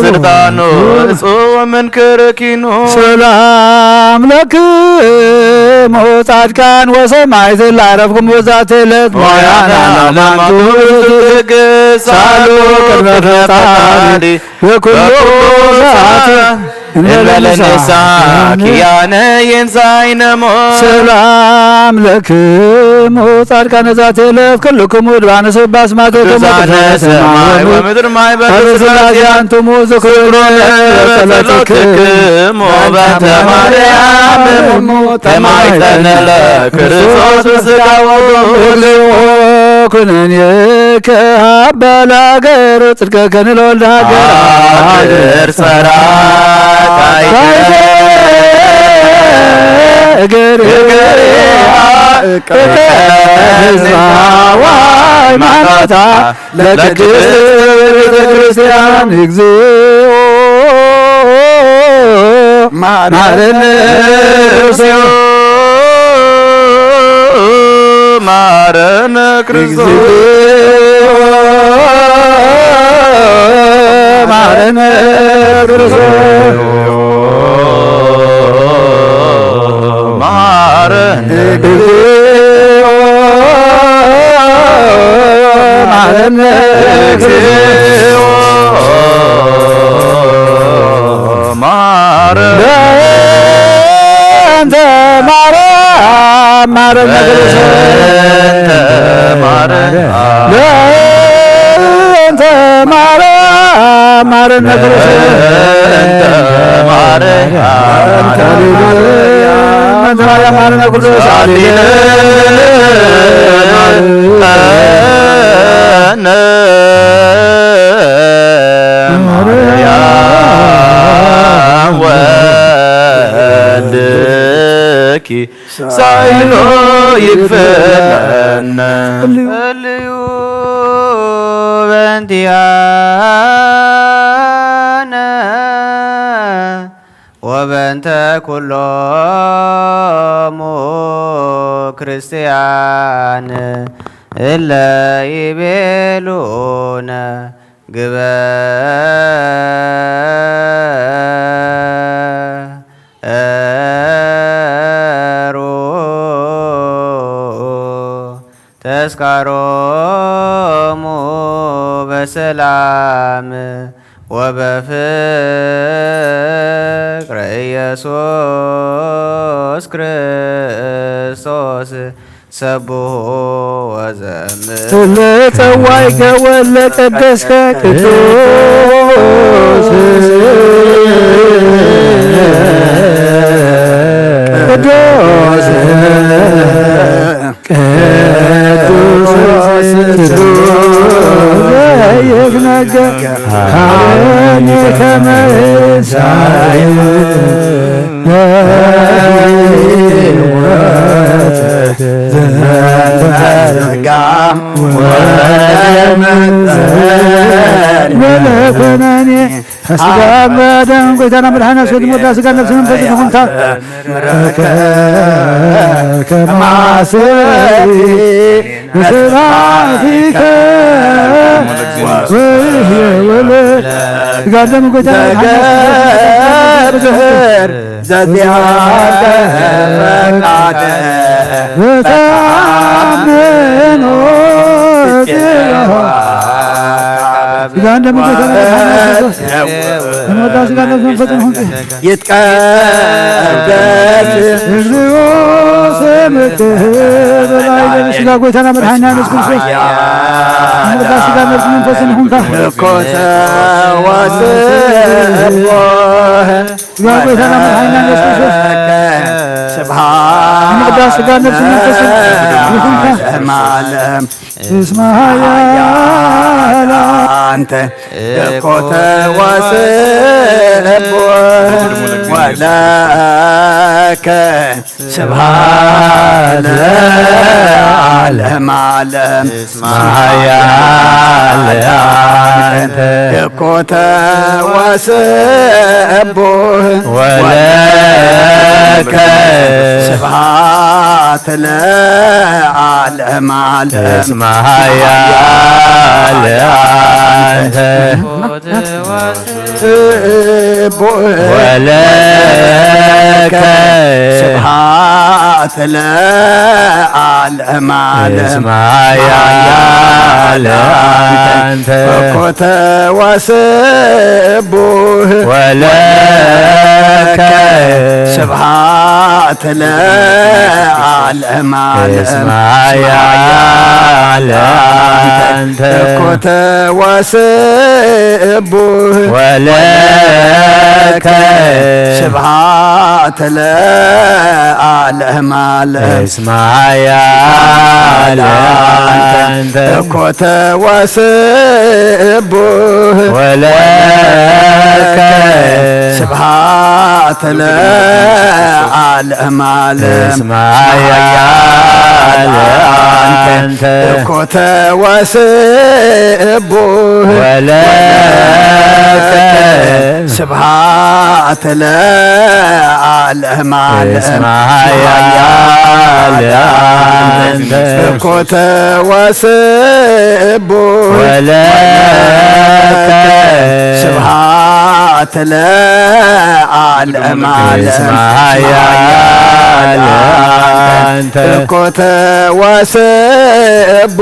ስልጣኑ እጹ ወመንክር ኪኑ። ሰላም ለክሙ ጻድቃን ወሰማዕት ላዕረፍኩም በዛቲ ዕለት ሞያና ሞያና ለማንቱ ለማንቱ ትግሳሉ ትግሳሉ ቅድመ ቅድመ ፈጣሪ ፈጣሪ በኩሉ በኩሉ ሰዓት ሰዓት እንበለ እንበለ ንስሓ ንስሓ ኪያነ የንሳይነ ሞት። ሰላም ለክሙ ጻድቃነ ዛቲ ዕለት ኩልክሙ ድባነ ስባስ ማቴክሙ ቅዱሳነ ቅዱሳነ ሰማይ ሰማይ ወምድር ወምድር ማይ በሉ በሉ ስላሴ ስላሴ አንትሙ ዝክሩነ ዝክሩነ በጸሎትክሙ በጸሎትክሙ በእንተ ማርያም እሙ ተማይጠነ ለክርስቶስ በስጋ ወደሙ። እግዚኦ ኩነኔ ከአበ ለሀገር ጽድቀከ ንለወልደ ሀገር። ሀገር ጸራት አይተ እገር እገር እገር ህዝባ ወሃይማኖታ ለቅድስት ቤተ ክርስቲያን። እግዚኦ ማረነ። ማረነ ክርስቶስ። እግዚኦ ማረነ ክርስቶስ። እግዚኦ ማረነ ክርስቶስ። ማረነ። እግዚኦ ማረነ። እግዚኦ ማረነ። በእንተ ማርያም ማረነ። በእንተ ማርያም። በእንተ ማርያም ማረነ። በእንተ ማርያም። በእንተ ማርያም ማረነ። ኩሉ ሳሊነ ማርያም ወልድኪ ሳይሎ ይግበረነ። ህልዩ በእንቲኣነ ወበእንተ ኩሎሙ ክርስቲያን እለ ይቤሉነ ግበሩ ተስካሮሙ በሰላም ወበፍቅረ ኢየሱስ ክርስቶስ ሰብሑ ወዘምር። ለጸዋይከ ወለቀደስከ ቅዱስ ቅዱስ ቅዱስ ቅዱስ ዘይትነገር ኃይል ከመ እሳይ ለሕይወት ዘንተ ጸጋ ወለመንጸር ወለኮነኔ ስጋ በደም ጎይታና መድኃኒና ሰድ ሞዳ ስጋ ነፍስ መንፈስ ይኹንካ ከማሰይ ብስራፊከ ወይወለ ስጋ ደም ጎይታና መድኃኒና ሰድ ሞዳ ስጋ ነፍስ መንፈስ ይኹንካ። ተገብር ዘዚአከ ፈቃደ በታምኖ ጽዮን። ስጋ ደም ጎይታና መድኃኒና ሰድ ሞዳ ስጋ ነፍስ መንፈስ ይኹንካ። ይትቀደስ እግዚኦ ስምከ በላይ ለስጋ ጎይታና መድኃኒና ኢየሱስ ክርስቶስ። ምቅዳስ ስጋ ነፍስ መንፈስን ይኹንካ። እኮ ተዋስቦ ስጋ ጎይታና መድኃኒና ኢየሱስ ክርስቶስ። ስብሐት ምቅዳስ ስጋ ነፍስ መንፈስን ይኹንካ። ለዓለመ ዓለም። እስመ ኃያል አንተ እኮ ተዋስቦ ወለከ ስብሐት ለዓለመ ዓለም። እስመ ኃያል አንተ እኮ ተዋስቦ ወለከ ስብሐት ለዓለመ ዓለም። እስመ ኃያል አንተ ስብሐት ወለከ ስብሐት ለዓለመ ዓለም። እስመ ኃያል አንተ እኮ ተዋስቦ ወለከ ስብሐት ለዓለመ ዓለም። እስመ ኃያል አንተ እኮ ተዋስቦ ወለከ ስብሐት ለዓለመ ዓለም። እስመ ኃያል አንተ እኮ ተዋስቦ ወለከ ስብሐት ለዓለመ ዓለም። እስመ ኃያል አንተ እኮ ተዋስቦ ወለከ ስብሐት ለዓለመ ዓለም። እስመ ኃያል አንተ እኮ ተዋስቦ ወለከ ስብሐት ለዓለመ ዓለም። እስመ ኃያል አንተ እኮ ተዋስቦ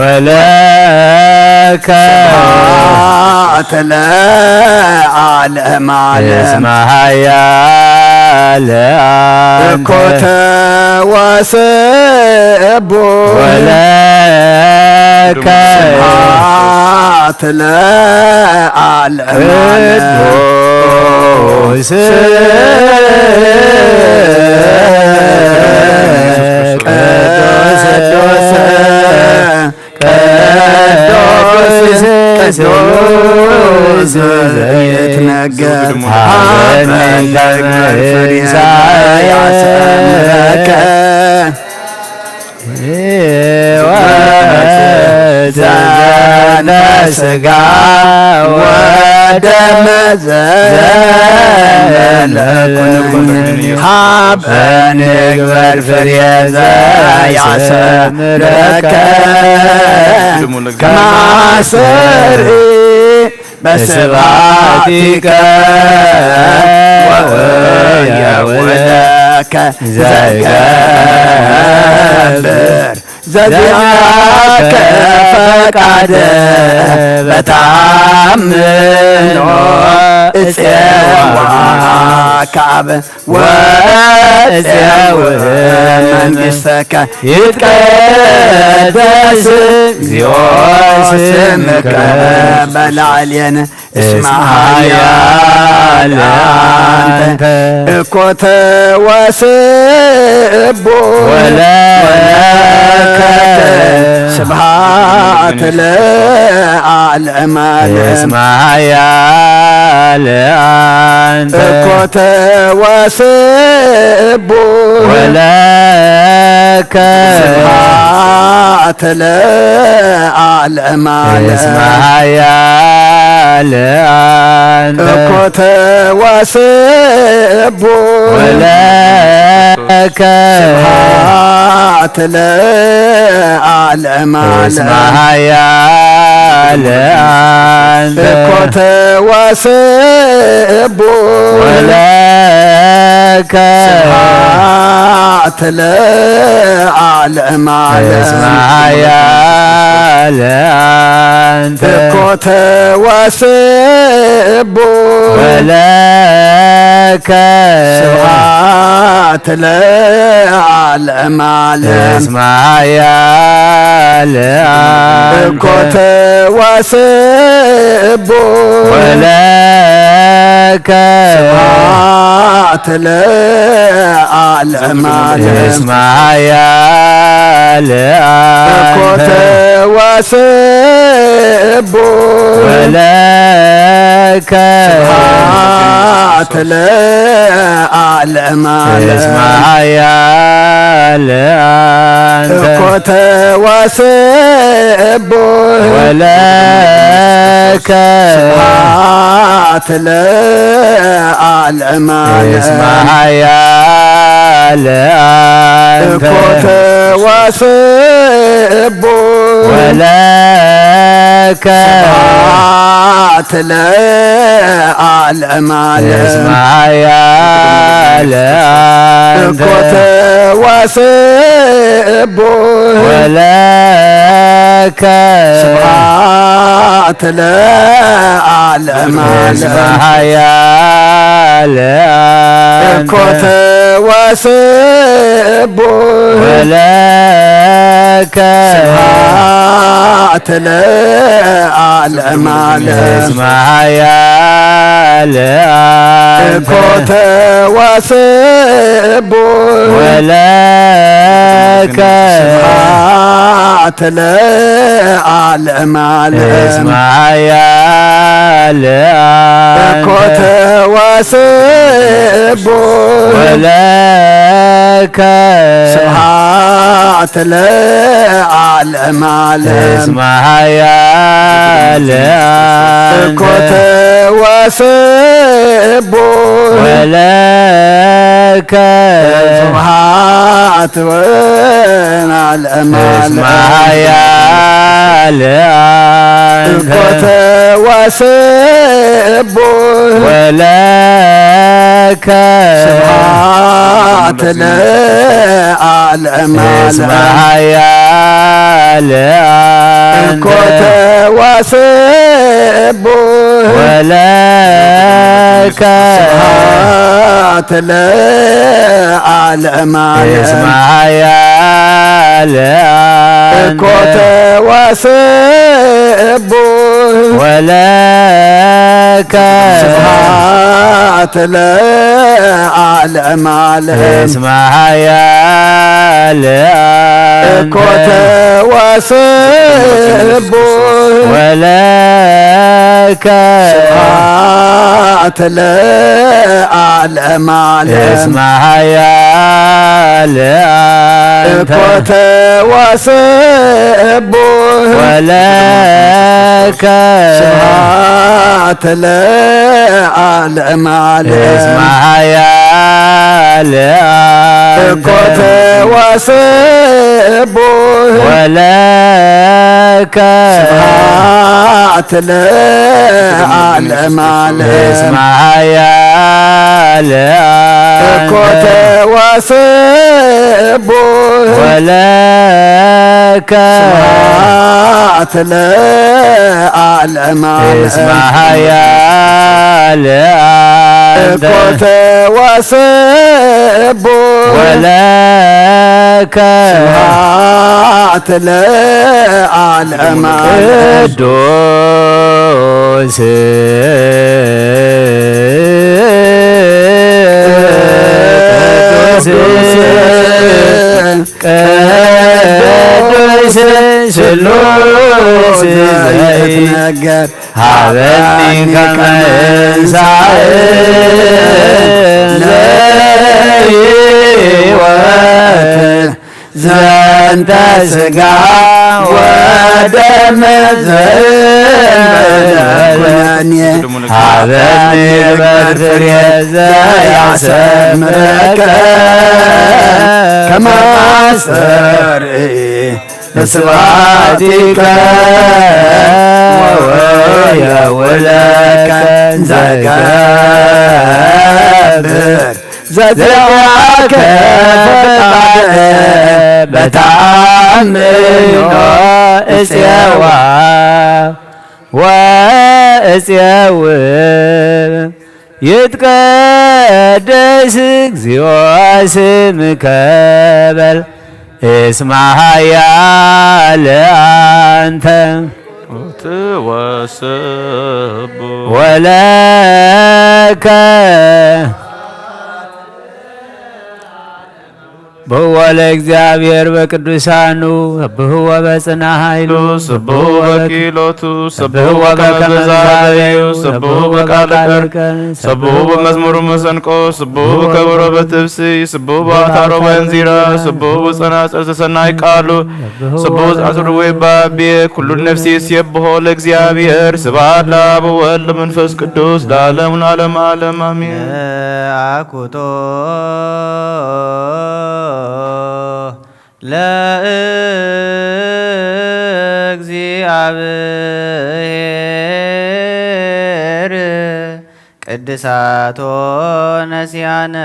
ወለከ ስብሐት ለዓለመ ዓለም። እስመ ኃያል አንተ እኮ ተዋስቦ ወለከ ስብሐት ለዓለመ ዓለም። ቅዱስ ቅዱስ ቅዱስ ቅዱስ ቅዱስ ዘይትነገር ሃበኒ ከመ ኢሳያስ እምረከ ወዘንተ ስጋ ወደመ ዘመለኩን ሃበኒ ግበር ፍሬ ዘያሰምረከ ከማሰሪ በስብሐቲከ ወእየውለከ ዘይገብር ዘዚአከ ፈቃደ በታምኖ እጼዋ ካበ ወእጼው መንግሥተከ ይትቀደስ እግዚኦ ስምከ በላዕሌነ እስመ ኃያል አንተ እኮ ተወስቦ ወለከ ስብሐት ለዓለመ ዓለም እስመ ኃያል አንተ እኮ ተወስቦ ወለከ ስብሐት ለዓለመ ዓለም እስመ ኃያል አንተ እኮ ተወስቦ ወለከ ስብሐት ለዓለመ እስመ ዓለም ኃያል አንተ እኮ ተወስቦ ወለከ ስብሐት ለዓለመ ዓለም እስመ ኃያል አንተ እኮ ተወስቦ ወለከ ስብሐት ለዓለመ ዓለም እስመ ኃያል እኮ አንተ ተወስቦ ወለከ ስብሐት ለዓለመ ዓለም እስመ ኃያል እኮ አንተ ተወስቦ ወለከ ስብሐት ለዓለመ ዓለም እስመ ኃያል አንተ እኮ ተወስቦ ወለከ ስብሐት ለዓለመ ዓለም እስመ ኃያል አንተ እኮ ተወስቦ ወለከ ስብሐት ለዓለመ ዓለም እስመ ኃያል አንተ እኮ ተወስቦ ወለከ ስብሐት ለዓለመ እስመ ዓለም ኃያል እኮ አንተ ተወስቦ ወለከ ስብሐት ለዓለመ ዓለም እስመ ኃያል እኮ አንተ ተወስቦ ወለከ ስብሐት ለዓለመ ዓለም እስመ ኃያል እኮ አንተ ተወስቦ ወለከ ስብሐት ለዓለመ ዓለም እስመ ኃያል እኮ አንተ ተወስቦ ወለከ ስብሐት ለዓለመ እስመ ዓለም ኃያል አንተ እኮ ተወስቦ ወለከ ስብሐት ለዓለመ እስመ ዓለም ኃያል እኮ አንተ ተወስቦ ወለከ ስብሐት ለዓለመ ዓለም እስመ ኃያል እኮ አንተ ተወስቦ ወለከ ስብሐት ለዓለመ ዓለም እስመ ኃያል ለአንተ እኮ ተወስቡ ወለከ ስብሐት ለዓለመ ዓለም። እስመ ኃያል አንተ እኮ ተወስቡ ወለከ ስብሐት ለዓለመ ዓለም። እስመ ኃያል አንተ እኮ ተወስቡ ወለከ ስብሐት ለዓለመ ዓለም። እስመ ኃያል እኮ አንተ ተወስቡ ወለከ ስብሐት ለዓለመ ዓለም። እስመ ኃያል አንተ እኮ ተወስቡ ወለከ ስብሐት ለዓለመ ዓለም። ቅዱስ ቅዱስ ቅዱስ ስሉስ ዘይትነገር ሀበኒ ከመ እንሳእ ለሕይወት ዘንተ ሥጋ ወደም ዘእንበለ ኩነኔ ሀበኒ ግበር ፍሬ ዘያሰምረከ ከመ አስተርኢ ለስብሐቲከ ወየውለከ እንዘገብር ዘዚአከ ፈቃደ በተአምኖ እጽዋ ወእጽውር ይትቀደስ እግዚኦ ስምከ በል እስመ ኃያል አንተ ትወስቡ ወለከ በህወ ለእግዚአብሔር በቅዱሳኑ በህወ በጽና ኃይሉ ስብሑ በኪሎቱ ስብሑ በከመ በከመ ብዝሃበዩ ስብሑ በቃልከ ስብሑ በመዝሙር መሰንቆ ስብሑ በከበሮ በትብስይ ስብሑ በአታሮ በእንዚራ ስብሑ በጸናጽል ዘሰናይ ቃሉ ስብሑ ዘአጽሩ ወይ ባቤ ኩሉ ነፍሲ ሲየብሖ ለእግዚአብሔር ስብሐት ለአብ ወወልድ ለመንፈስ ቅዱስ ለዓለሙ ለዓለመ ዓለም አሜን። አኩቶ ለእግዚአብሔር ቅድሳቶ ነሲያነ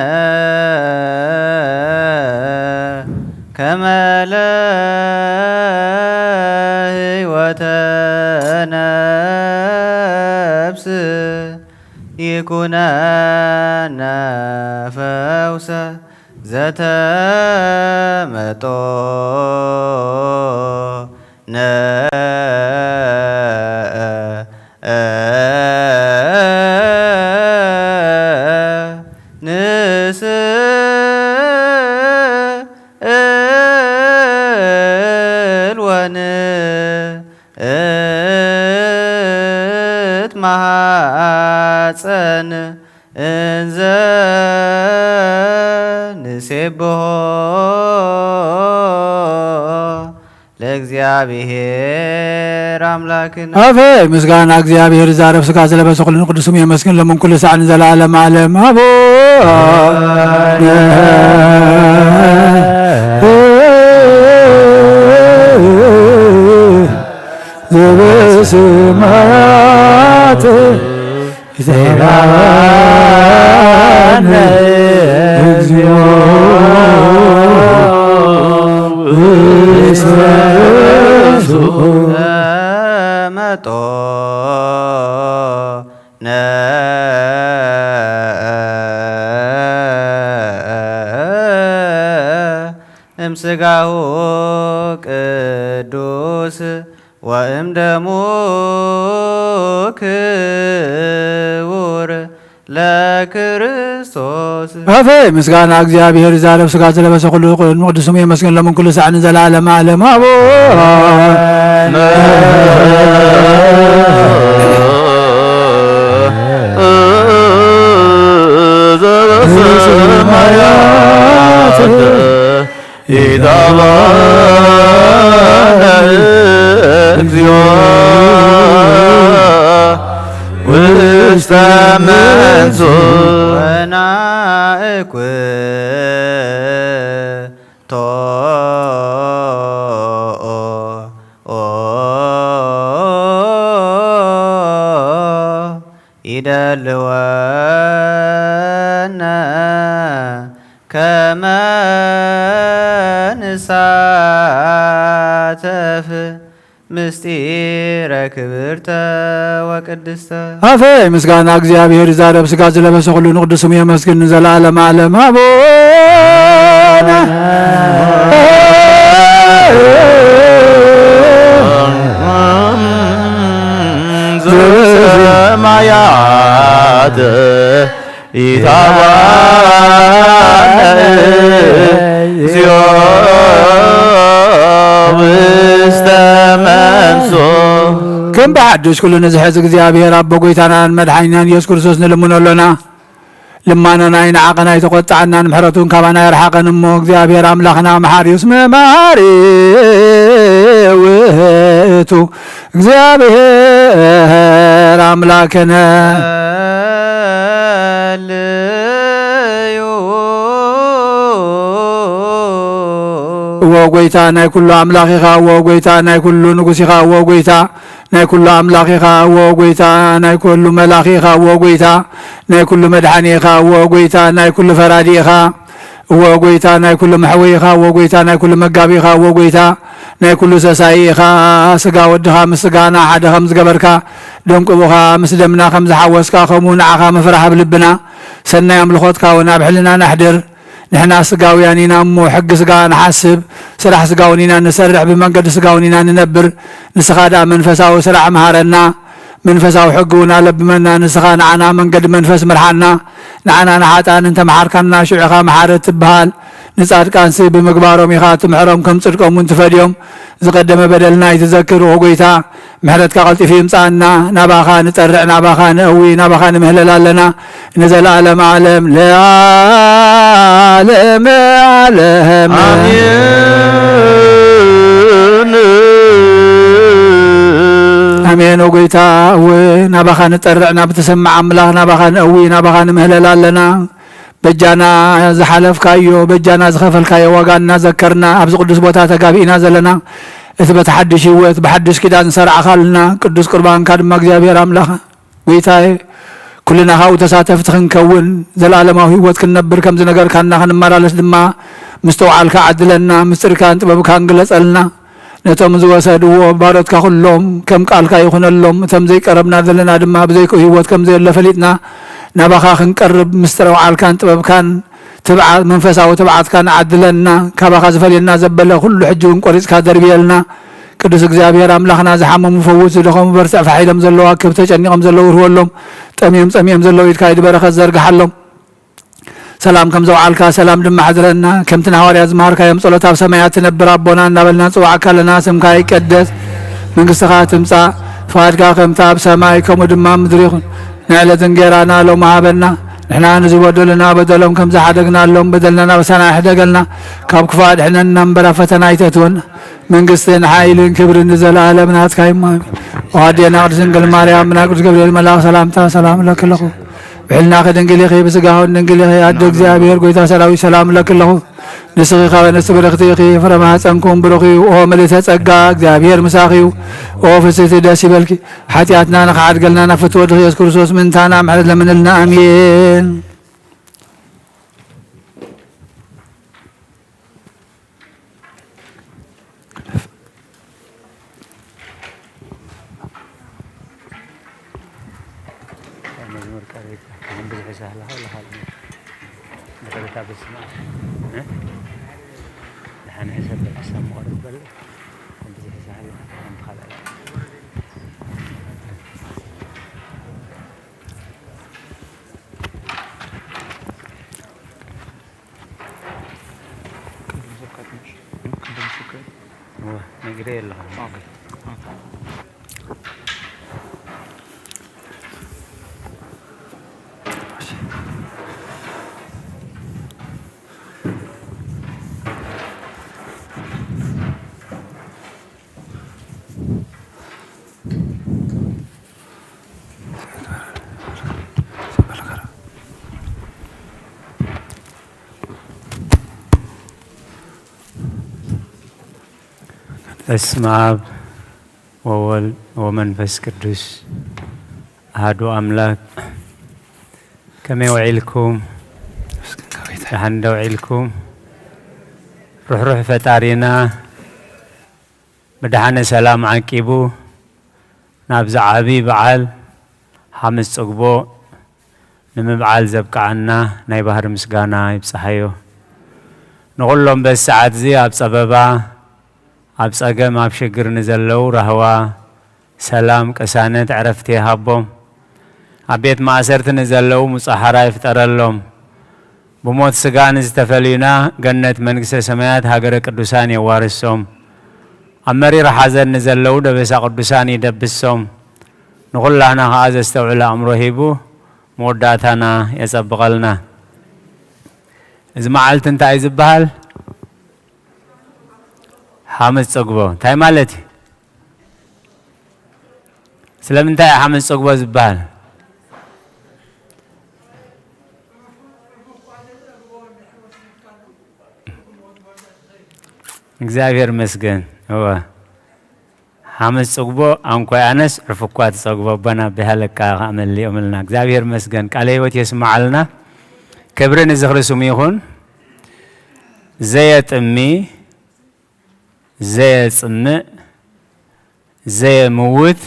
ከመ ለህይወተ ነፍስ ይኩነነ ፈውሰ ዘተመጦ ነ ንስእል ወን እት መሃፀን እንዘ ንሴብሖ ለእግዚአብሔር አምላክነ። አፌ ምስጋና እግዚአብሔር ዛረብ ስጋ ዘለበሰ ኩሉ ቅዱስም የመስግን ለምን ኩሉ ሰዓን ዘላለም ዓለም አቦ ዘበሰማያት ይትባረክ እግዚኦ ውስተ ተመጦ ነ እምስጋሁ ቅዱስ ወእም ደሙ ክቡር ለክርስቶስ። ኣፈይ ምስጋና እግዚኣብሔር ይዛረብ፣ ስጋ ዝለበሰ ኩሉ ቅዱስ ስሙ የመስግን፣ ሎምን ኩሉ ሳዕ ንዘለዓለመ ዓለም። ኣቦ ዘበሰማያት ኢታባነ እግዚኦ ውስተ መንሱ ወናእኩቶ ይደልወነ ከመ ንሳተፍ ምስጢረ ክብርተ ወቅድስተ። ኣፈይ ምስጋና እግዚኣብሔር ይዛረብ፣ ስጋ ዝለበሰ ኩሉ ንቅዱስ ስሙ የመስግን ንዘለዓለም ዓለም። ኣቦነ ዘበሰማያት ኢታባነ እግዚኦ ውስተ መንሱ። ከም ብሓድሽ ኩሉ ንዝሕዝ እግዚኣብሔር ኣቦ ጎይታናን መድሓኒናን ኢየሱስ ክርስቶስ ንልምኖ ኣሎና። ልማኖና ኣይንዓቐን ኣይተቖጥዓናን፣ ምሕረቱን ካባና ኣይርሓቐን እሞ፣ እግዚኣብሔር ኣምላኽና መሓሪ እዩ፣ እስመ መሓሪ ውእቱ። እግዚኣብሔር ኣምላክነ። እወ ጎይታ ናይ ኩሉ ኣምላኽ ኢኻ፣ እወ ጎይታ ናይ ኩሉ ንጉስ ኢኻ፣ እወ ጎይታ ናይ ኩሉ ኣምላኽ ኢኻ፣ እወ ጎይታ ናይ ኩሉ መላኺ ኢኻ፣ እወ ጎይታ ናይ ኩሉ መድሓኒ ኢኻ፣ እወ ጎይታ ናይ ኩሉ ፈራዲ ኢኻ። እወ ጎይታ ናይ ኩሉ መሕወይ ኢኻ፣ እወ ጎይታ ናይ ኩሉ መጋቢ ኢኻ፣ እወ ጎይታ ናይ ኩሉ ሰሳይ ኢኻ። ስጋ ወድኻ ምስ ስጋና ሓደ ከም ዝገበርካ፣ ደም ቅቡኻ ምስ ደምና ከም ዝሓወስካ፣ ከምኡ ንዓኻ ምፍራሕ ኣብ ልብና፣ ሰናይ ኣምልኾትካ እውን ኣብ ሕልናና ኣሕድር። ንሕና ስጋውያን ኢና እሞ፣ ሕጊ ስጋ ንሓስብ፣ ስራሕ ስጋ እውን ኢና ንሰርሕ፣ ብመንገዲ ስጋ እውን ኢና ንነብር። ንስኻ ደኣ መንፈሳዊ ስራሕ መሃረና። መንፈሳዊ ሕጊ እውን ኣለብመና፣ ንስኻ ንዓና መንገዲ መንፈስ ምርሓና። ንዓና ንሓጥኣን እንተመሓርካና፣ ሽዑ ኢኻ መሓሪ እትበሃል። ንጻድቃንሲ ብምግባሮም ኢኻ እትምሕሮም፣ ከም ጽድቆም እውን ትፈድዮም። ዝቐደመ በደልና ኣይትዘክር፣ ኦ ጎይታ። ምሕረትካ ቀልጢፉ ይምጻኣና። ናባኻ ንጸርዕ፣ ናባኻ ንእዊ፣ ናባኻ ንምህለል ኣለና። ንዘለዓለም ዓለም ለዓለም ዓለም። ኣሜን። ኣሜን። ኦ ጎይታ፣ እወ፣ ናባኻ ንጠርዕ፣ ናብ ትሰምዕ ኣምላኽ፣ ናባኻ ንእዊ፣ ናባኻ ንምህለል ኣለና። በጃና ዝሓለፍካዮ፣ በጃና ዝኸፈልካዮ ዋጋ እናዘከርና፣ ኣብዚ ቅዱስ ቦታ ተጋቢእና ዘለና፣ እቲ በቲ ሓድሽ ህይወት፣ ብሓድሽ ኪዳን ዝሰርዓኻልና ቅዱስ ቁርባንካ ድማ እግዚኣብሔር ኣምላኽ፣ ጎይታዬ፣ ኩልና ካብኡ ተሳተፍቲ ክንከውን፣ ዘለኣለማዊ ህይወት ክንነብር ከም ዝነገርካና ክንመላለስ ድማ፣ ምስትውዓልካ ዓድለና፣ ምስጢርካን ጥበብካን ግለጸልና። ነቶም ዝወሰድዎ ባሮትካ ኩሎም ከም ቃልካ ይኹነሎም። እቶም ዘይቀረብና ዘለና ድማ፣ ብዘይክኡ ህይወት ከም ዘየለ ፈሊጥና፣ ናባኻ ክንቀርብ፣ ምስጢረ ውዓልካን ጥበብካን ትብዓት፣ መንፈሳዊ ትብዓትካን ዓድለና። ካባኻ ዝፈልየና ዘበለ ኩሉ ሕጂ እውን ቆሪጽካ ደርብየልና። ቅዱስ እግዚኣብሔር ኣምላኽና፣ ዝሓመሙ ፈውስ፣ ዝደኸሙ በርትዕ፣ ፋሕ ኢሎም ዘለዉ ኣክብ፣ ተጨኒቖም ዘለዉ ርህወሎም፣ ጠምዮም ጸሚኦም ዘለዉ ኢድካ ኢድ በረኸት ዘርግሓሎም። ሰላም ከም ዘውዓልካ ሰላም ድማ ሕድረና። ከምቲ ንሃዋርያት ዝመሃርካዮም ጸሎት፣ ኣብ ሰማያት ትነብር ኣቦና እናበልና ንጽውዓካ ኣለና። ስምካ ይቀደስ፣ መንግስትኻ ትምጻእ፣ ፍቓድካ ከምቲ ኣብ ሰማይ ከምኡ ድማ ኣብ ምድሪ ይኹን። ንዕለት እንጌራና ሎም ሃበና። ንሕና ንዝበደሉና በደሎም ከም ዝሓደግናሎም በደልና ናበሳና ኣይሕደገልና። ካብ ክፉእ ኣድሕነና እምበር ኣብ ፈተና ኣይተእትወና። መንግስትን ሓይልን ክብርን ንዘለኣለም ናትካ እዩ። ኣሜን። ኦ ኣዴና ቅድስት ድንግል ማርያም፣ ብናይ ቅዱስ ገብርኤል መልኣኽ ሰላምታ ሰላም እለኪ ኣለኹ። ብሕልናኺ ድንግል ኢኺ፣ ብስጋኺ እውን ድንግል ኢኺ። ኣደ እግዚኣብሔር፣ ጎይታ ሰራዊት፣ ሰላም እለኪ ኣለኹ። ንስኺ ካብ ኣንስቲ ብርኽቲ ኢኺ፣ ፍረ ማህፀንኩም ብሩኽ እዩ። ኦ ምልእተ ጸጋ፣ እግዚኣብሔር ምሳኺ እዩ። ኦ ፍስሕቲ፣ ደስ ይበልኪ። ሓጢኣትና ንኽሓድገልና ናብ ፍትወ ወድኺ ኢየሱስ ክርስቶስ ምእንታና ምሕረት ለምንልና። ኣሜን። መዝሙር ቀሪብካ፣ ከም ብዙሕ ይሳህልኻ ወላ ካልእ ነገር? ድሕሪ እታ በስመ ኣብ፣ እ? ደሓን ሕሰብ በል፣ ሓሳብ መቐረት በል። ከም ብዙሕ ይሳህልኻ፣ ከም ካልእ። እዋ፣ ነግሬ ኣለኹ። በስመ አብ ወወልድ ወመንፈስ ቅዱስ አሐዱ አምላክ። ከመይ ውዒልኩም? ደሓን ዶ ውዒልኩም? ርሕሩሕ ፈጣሪና ብደሓነ ሰላም ዓቂቡ ናብዚ ዓቢ በዓል ሓምስ ጽግቦ ንምብዓል ዘብቅዓና ናይ ባህሪ ምስጋና ይብጽሓዮ። ንኹሎም በዚ ሰዓት እዚ ኣብ ጸበባ፣ ኣብ ጸገም፣ ኣብ ሽግር ንዘለዉ ራህዋ፣ ሰላም፣ ቅሳነት፣ ዕረፍቲ ይሃቦም። ኣብ ቤት ማእሰርቲ ንዘለዉ ሙጻ ሓራ ይፍጠረሎም። ብሞት ስጋ ንዝተፈልዩና ገነት መንግስተ ሰማያት ሃገረ ቅዱሳን የዋርሶም። ኣብ መሪር ሓዘን ንዘለዉ ደበሳ ቅዱሳን ይደብሶም። ንኹላህና ኸኣ ዘስተውዕል ኣእምሮ ሂቡ መወዳእታና የጸብቐልና። እዚ መዓልቲ እንታይ እዩ ዝበሃል? ሓሙስ ጽግቦ። እንታይ ማለት እዩ? ስለምንታይ እዩ ሓሙስ ጽግቦ ዝበሃል? እግዚኣብሔር ይመስገን። እወ። ሓሙስ ጽግቦ ኣንኮይ ኣነስ ዕፍ እኳ ትጸግቦ ኣቦና ብሃለካ ከኣ መሊኦምልና። እግዚኣብሔር ይመስገን። ቃለ ሕይወት የስምዓልና። ክብሪ ንዝኽሪ ስሙ ይኹን። ዘየጥሚ፣ ዘየጽምእ፣ ዘየምውት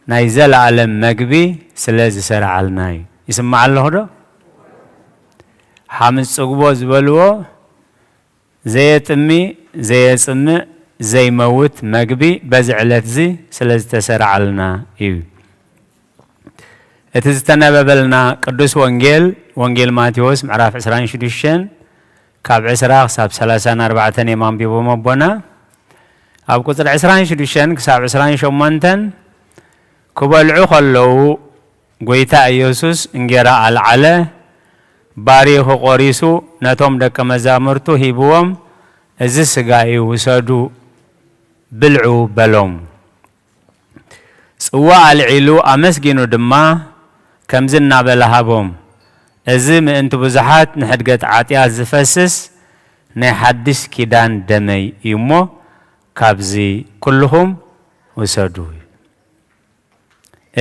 ናይ ዘለኣለም መግቢ ስለ ዝሰርዓልና እዩ። ይስማዕ ኣለኹ ዶ? ሓሙስ ጽግቦ ዝበልዎ ዘየጥሚ፣ ዘየጽምእ፣ ዘይመውት መግቢ በዚ ዕለት እዚ ስለ ዝተሰርዓልና እዩ። እቲ ዝተነበበልና ቅዱስ ወንጌል፣ ወንጌል ማቴዎስ ምዕራፍ ዕስራን ሽዱሽተን ካብ ዕስራ ክሳብ ሰላሳን ኣርባዕተን እዮም ኣንቢቦም ኣቦና። ኣብ ቁጽሪ ዕስራን ሽዱሽተን ክሳብ ዕስራን ሸሞንተን ክበልዑ ከለዉ፣ ጐይታ ኢየሱስ እንጌራ ኣልዓለ፣ ባሪኹ ቖሪሱ ነቶም ደቀ መዛሙርቱ ሂብዎም፣ "እዚ ስጋይ እዩ፣ ውሰዱ፣ ብልዑ" በሎም። ጽዋ ኣልዒሉ ኣመስጊኑ ድማ ከምዚ እናበለ ሃቦም፣ "እዚ ምእንቲ ብዙሓት ንሕድገት ዓጢኣት ዝፈስስ ናይ ሓድሽ ኪዳን ደመይ እዩ እሞ፣ ካብዚ ኩልኹም ውሰዱ።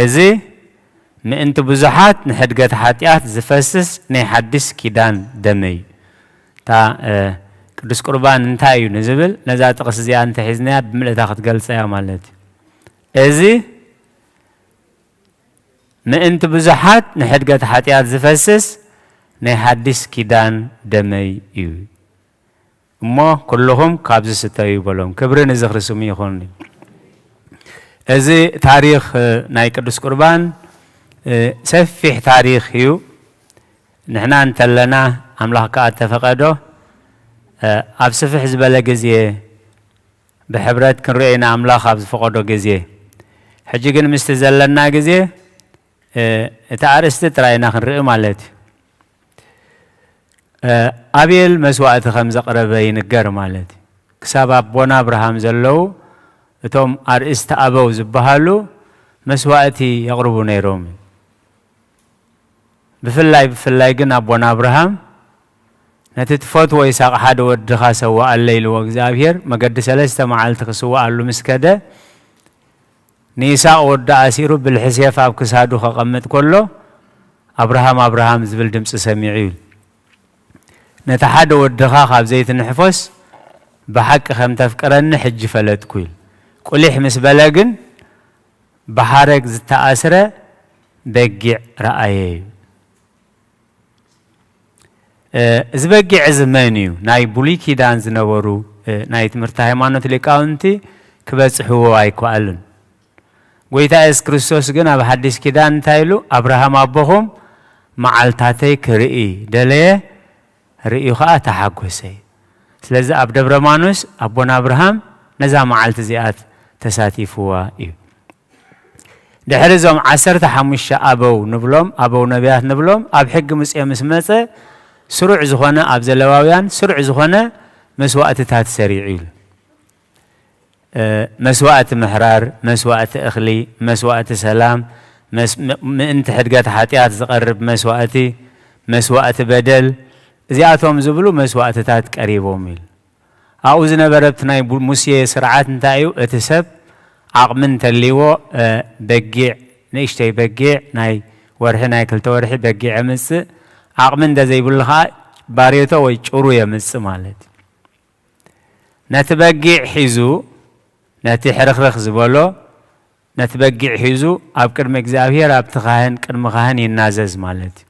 እዚ ምእንቲ ብዙሓት ንሕድገት ሓጢኣት ዝፈስስ ናይ ሓድሽ ኪዳን ደመይ እዩ።" እታ፣ እ፣ ቅዱስ ቁርባን እንታይ እዩ ንዝብል፣ ነዛ ጥቕስ እዚኣ እንተሒዝናያ ብምልእታ ክትገልጸያ ማለት እዩ። እዚ ምእንቲ ብዙሓት ንሕድገት ሓጢኣት ዝፈስስ ናይ ሓድሽ ኪዳን ደመይ እዩ። እሞ ኩልኹም ካብዚ ስተዩ በሎም። ክብሪ ንዝኽሪ ስሙ ይኹን። እዚ ታሪኽ፣ እ፣ ናይ ቅዱስ ቁርባን፣ እ፣ ሰፊሕ ታሪኽ እዩ። ንሕና እንተለና ኣምላኽ ከኣ እተፈቐዶ፣ እ፣ ኣብ ስፍሕ ዝበለ ግዜ ብሕብረት ክንርእዮ ኢና ኣምላኽ ኣብ ዝፈቐዶ ግዜ። ሕጂ ግን ምስቲ ዘለና ግዜ፣ እ፣ እቲ ኣርእስቲ ጥራይ ኢና ክንርኢ ማለት እዩ። እ፣ ኣቤል መስዋእቲ ከም ዘቕረበ ይንገር ማለት እዩ። ክሳብ ኣቦና ኣብርሃም ዘለዉ እቶም ኣርእስቲ ኣበው ዝበሃሉ መስዋእቲ የቕርቡ ነይሮም። ብፍላይ፣ ብፍላይ ግን ኣቦና ኣብርሃም፣ "ነቲ ትፈትዎ ይስሐቅ ሓደ ወድኻ ሰውኣለይ" ኢልዎ እግዚኣብሔር። መገዲ ሰለስተ መዓልቲ ክስውኣሉ ምስ ከደ፣ ንይስሐቅ ወዱ ኣሲሩ ብልሒ ሴፍ ኣብ ክሳዱ ከቐምጥ ከሎ፣ "ኣብርሃም፣ ኣብርሃም" ዝብል ድምፂ ሰሚዑ እዩ። "ነቲ ሓደ ወድኻ ካብ ዘይትንሕፎስ ብሓቂ ከም ተፍቅረኒ ሕጂ ፈለጥኩ" ኢሉ። ቁሊሕ ምስ በለ ግን፣ ብሓረግ ዝተኣስረ በጊዕ ረኣየ እዩ። እ፣ እዚ በጊዕ እዚ መን እዩ? ናይ ብሉይ ኪዳን ዝነበሩ፣ እ፣ ናይ ትምህርቲ ሃይማኖት ሊቃውንቲ ክበጽሕዎ ኣይከኣሉን። ጐይታ የሱስ ክርስቶስ ግን ኣብ ሓድሽ ኪዳን እንታይ ኢሉ? "ኣብርሃም ኣቦኹም መዓልታተይ ክርኢ ደለየ፣ ርእዩ ኸኣ ተሓጐሰ" እዩ። ስለዚ ኣብ ደብረ ማኑስ ኣቦና ኣብርሃም ነዛ መዓልቲ እዚኣት ተሳቲፍዋ እዩ። ድሕሪ እዞም ዓሰርተ ሓሙሽተ ኣበው ንብሎም፣ ኣበው ነቢያት ንብሎም፣ ኣብ ሕጊ ሙሴ ምስ መጸ ስሩዕ ዝኾነ፣ ኣብ ዘለዋውያን ስሩዕ ዝኾነ መስዋእትታት ሰሪዑ ኢሉ። እ፣ መስዋእቲ ምሕራር፣ መስዋእቲ እኽሊ፣ መስዋእቲ ሰላም፣ መስ-፣ ም-፣ ምእንቲ ሕድገት ሓጢኣት ዝቐርብ መስዋእቲ፣ መስዋእቲ በደል፣ እዚኣቶም ዝብሉ መስዋእትታት ቀሪቦም ኢሉ። ኣብኡ ዝነበረ ኣብቲ ናይ ቡ-፣ ሙሴ ስርዓት እንታይ እዩ? እቲ ሰብ ዓቕሚ እንተልይዎ፣ እ፣ በጊዕ፣ ንእሽተይ በጊዕ፣ ናይ ወርሒ፣ ናይ ክልተ ወርሒ በጊዕ የምጽእ። ዓቕሚ እንተ ዘይብሉ ኸዓ ባሬቶ ወይ ጭሩ የምጽእ ማለት እዩ። ነቲ በጊዕ ሒዙ፣ ነቲ ሕርኽርኽ ዝበሎ፣ ነቲ በጊዕ ሒዙ ኣብ ቅድሚ እግዚኣብሔር፣ ኣብቲ ካህን፣ ቅድሚ ካህን ይናዘዝ ማለት እዩ።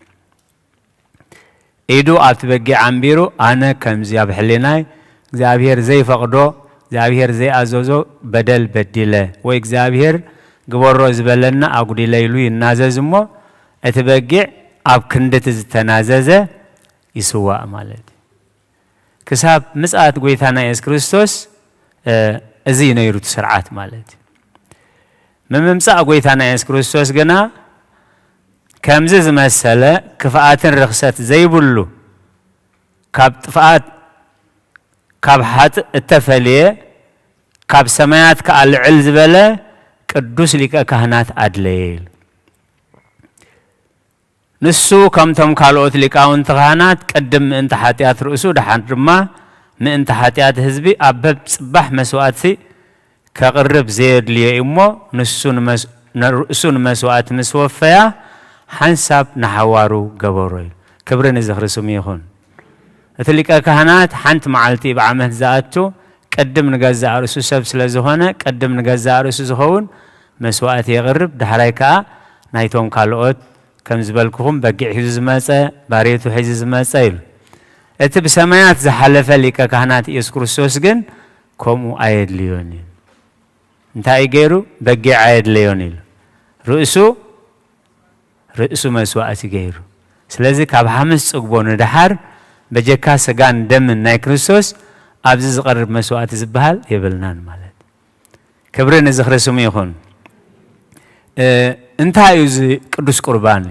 ኢዱ ኣብቲ በጊዕ ኣንቢሩ፣ ኣነ ከምዚ ኣብ ሕሊናይ እግዚኣብሔር ዘይፈቕዶ፣ እግዚኣብሔር ዘይኣዘዞ በደል በዲለ፣ ወይ እግዚኣብሔር ግበሮ ዝበለና ኣጉዲለ ኢሉ ይናዘዝ እሞ፣ እቲ በጊዕ ኣብ ክንዲ እቲ ዝተናዘዘ ይስዋእ ማለት እዩ። ክሳብ ምጽኣት ጐይታና የሱስ ክርስቶስ፣ እ፣ እዚ እዩ ነይሩ እቲ ስርዓት ማለት እዩ። ምምጻእ ጐይታና የሱስ ክርስቶስ ግና ከምዚ ዝመሰለ ክፍኣትን ርኽሰት ዘይብሉ፣ ካብ ጥፍኣት፣ ካብ ሓጥእ እተፈልየ፣ ካብ ሰማያት ከኣ ልዕል ዝበለ ቅዱስ ሊቀ ካህናት ኣድለየ ኢሉ። ንሱ ከምቶም ካልኦት ሊቃውንቲ ካህናት ቅድም ምእንቲ ሓጢኣት ርእሱ፣ ደሓር ድማ ምእንቲ ሓጢኣት ህዝቢ ኣብ በብ ጽባሕ መስዋእቲ ከቕርብ ዘየድልዮ እዩ እሞ፣ ንሱ ንመስ-፣ ንርእሱ ንመስዋእቲ ምስ ወፈያ፣ ሓንሳብ ንሓዋሩ ገበሮ እዩ። ክብሪ ንዝኽሪ ስሙ ይኹን። እቲ ሊቀ ካህናት ሓንቲ መዓልቲ ብዓመት ዝኣቱ፣ ቅድም ንገዛእ ርእሱ ሰብ ስለ ዝኾነ፣ ቅድም ንገዛእ ርእሱ ዝኸውን መስዋእቲ የቕርብ፣ ዳሕራይ ከኣ ናይቶም ካልኦት፣ ከም ዝበልኩኹም፣ በጊዕ ሒዙ ዝመጸ፣ ባሬቱ ሒዙ ዝመጸ ኢሉ። እቲ ብሰማያት ዝሓለፈ ሊቀ ካህናት ኢየሱስ ክርስቶስ ግን ከምኡ ኣየድልዮን እዩ። እንታይ እዩ ገይሩ? በጊዕ ኣየድለዮን ኢሉ። ርእሱ፣ ርእሱ መስዋእቲ ገይሩ። ስለዚ ካብ ሓሙስ ጽግቦ ንደሓር በጀካ ስጋን ደምን ናይ ክርስቶስ ኣብዚ ዝቐርብ መስዋእቲ ዝበሃል የብልናን ማለት። ክብሪ ንዝኽሪ ስሙ ይኹን። እ፣ እንታይ እዩ እዚ ቅዱስ ቁርባን?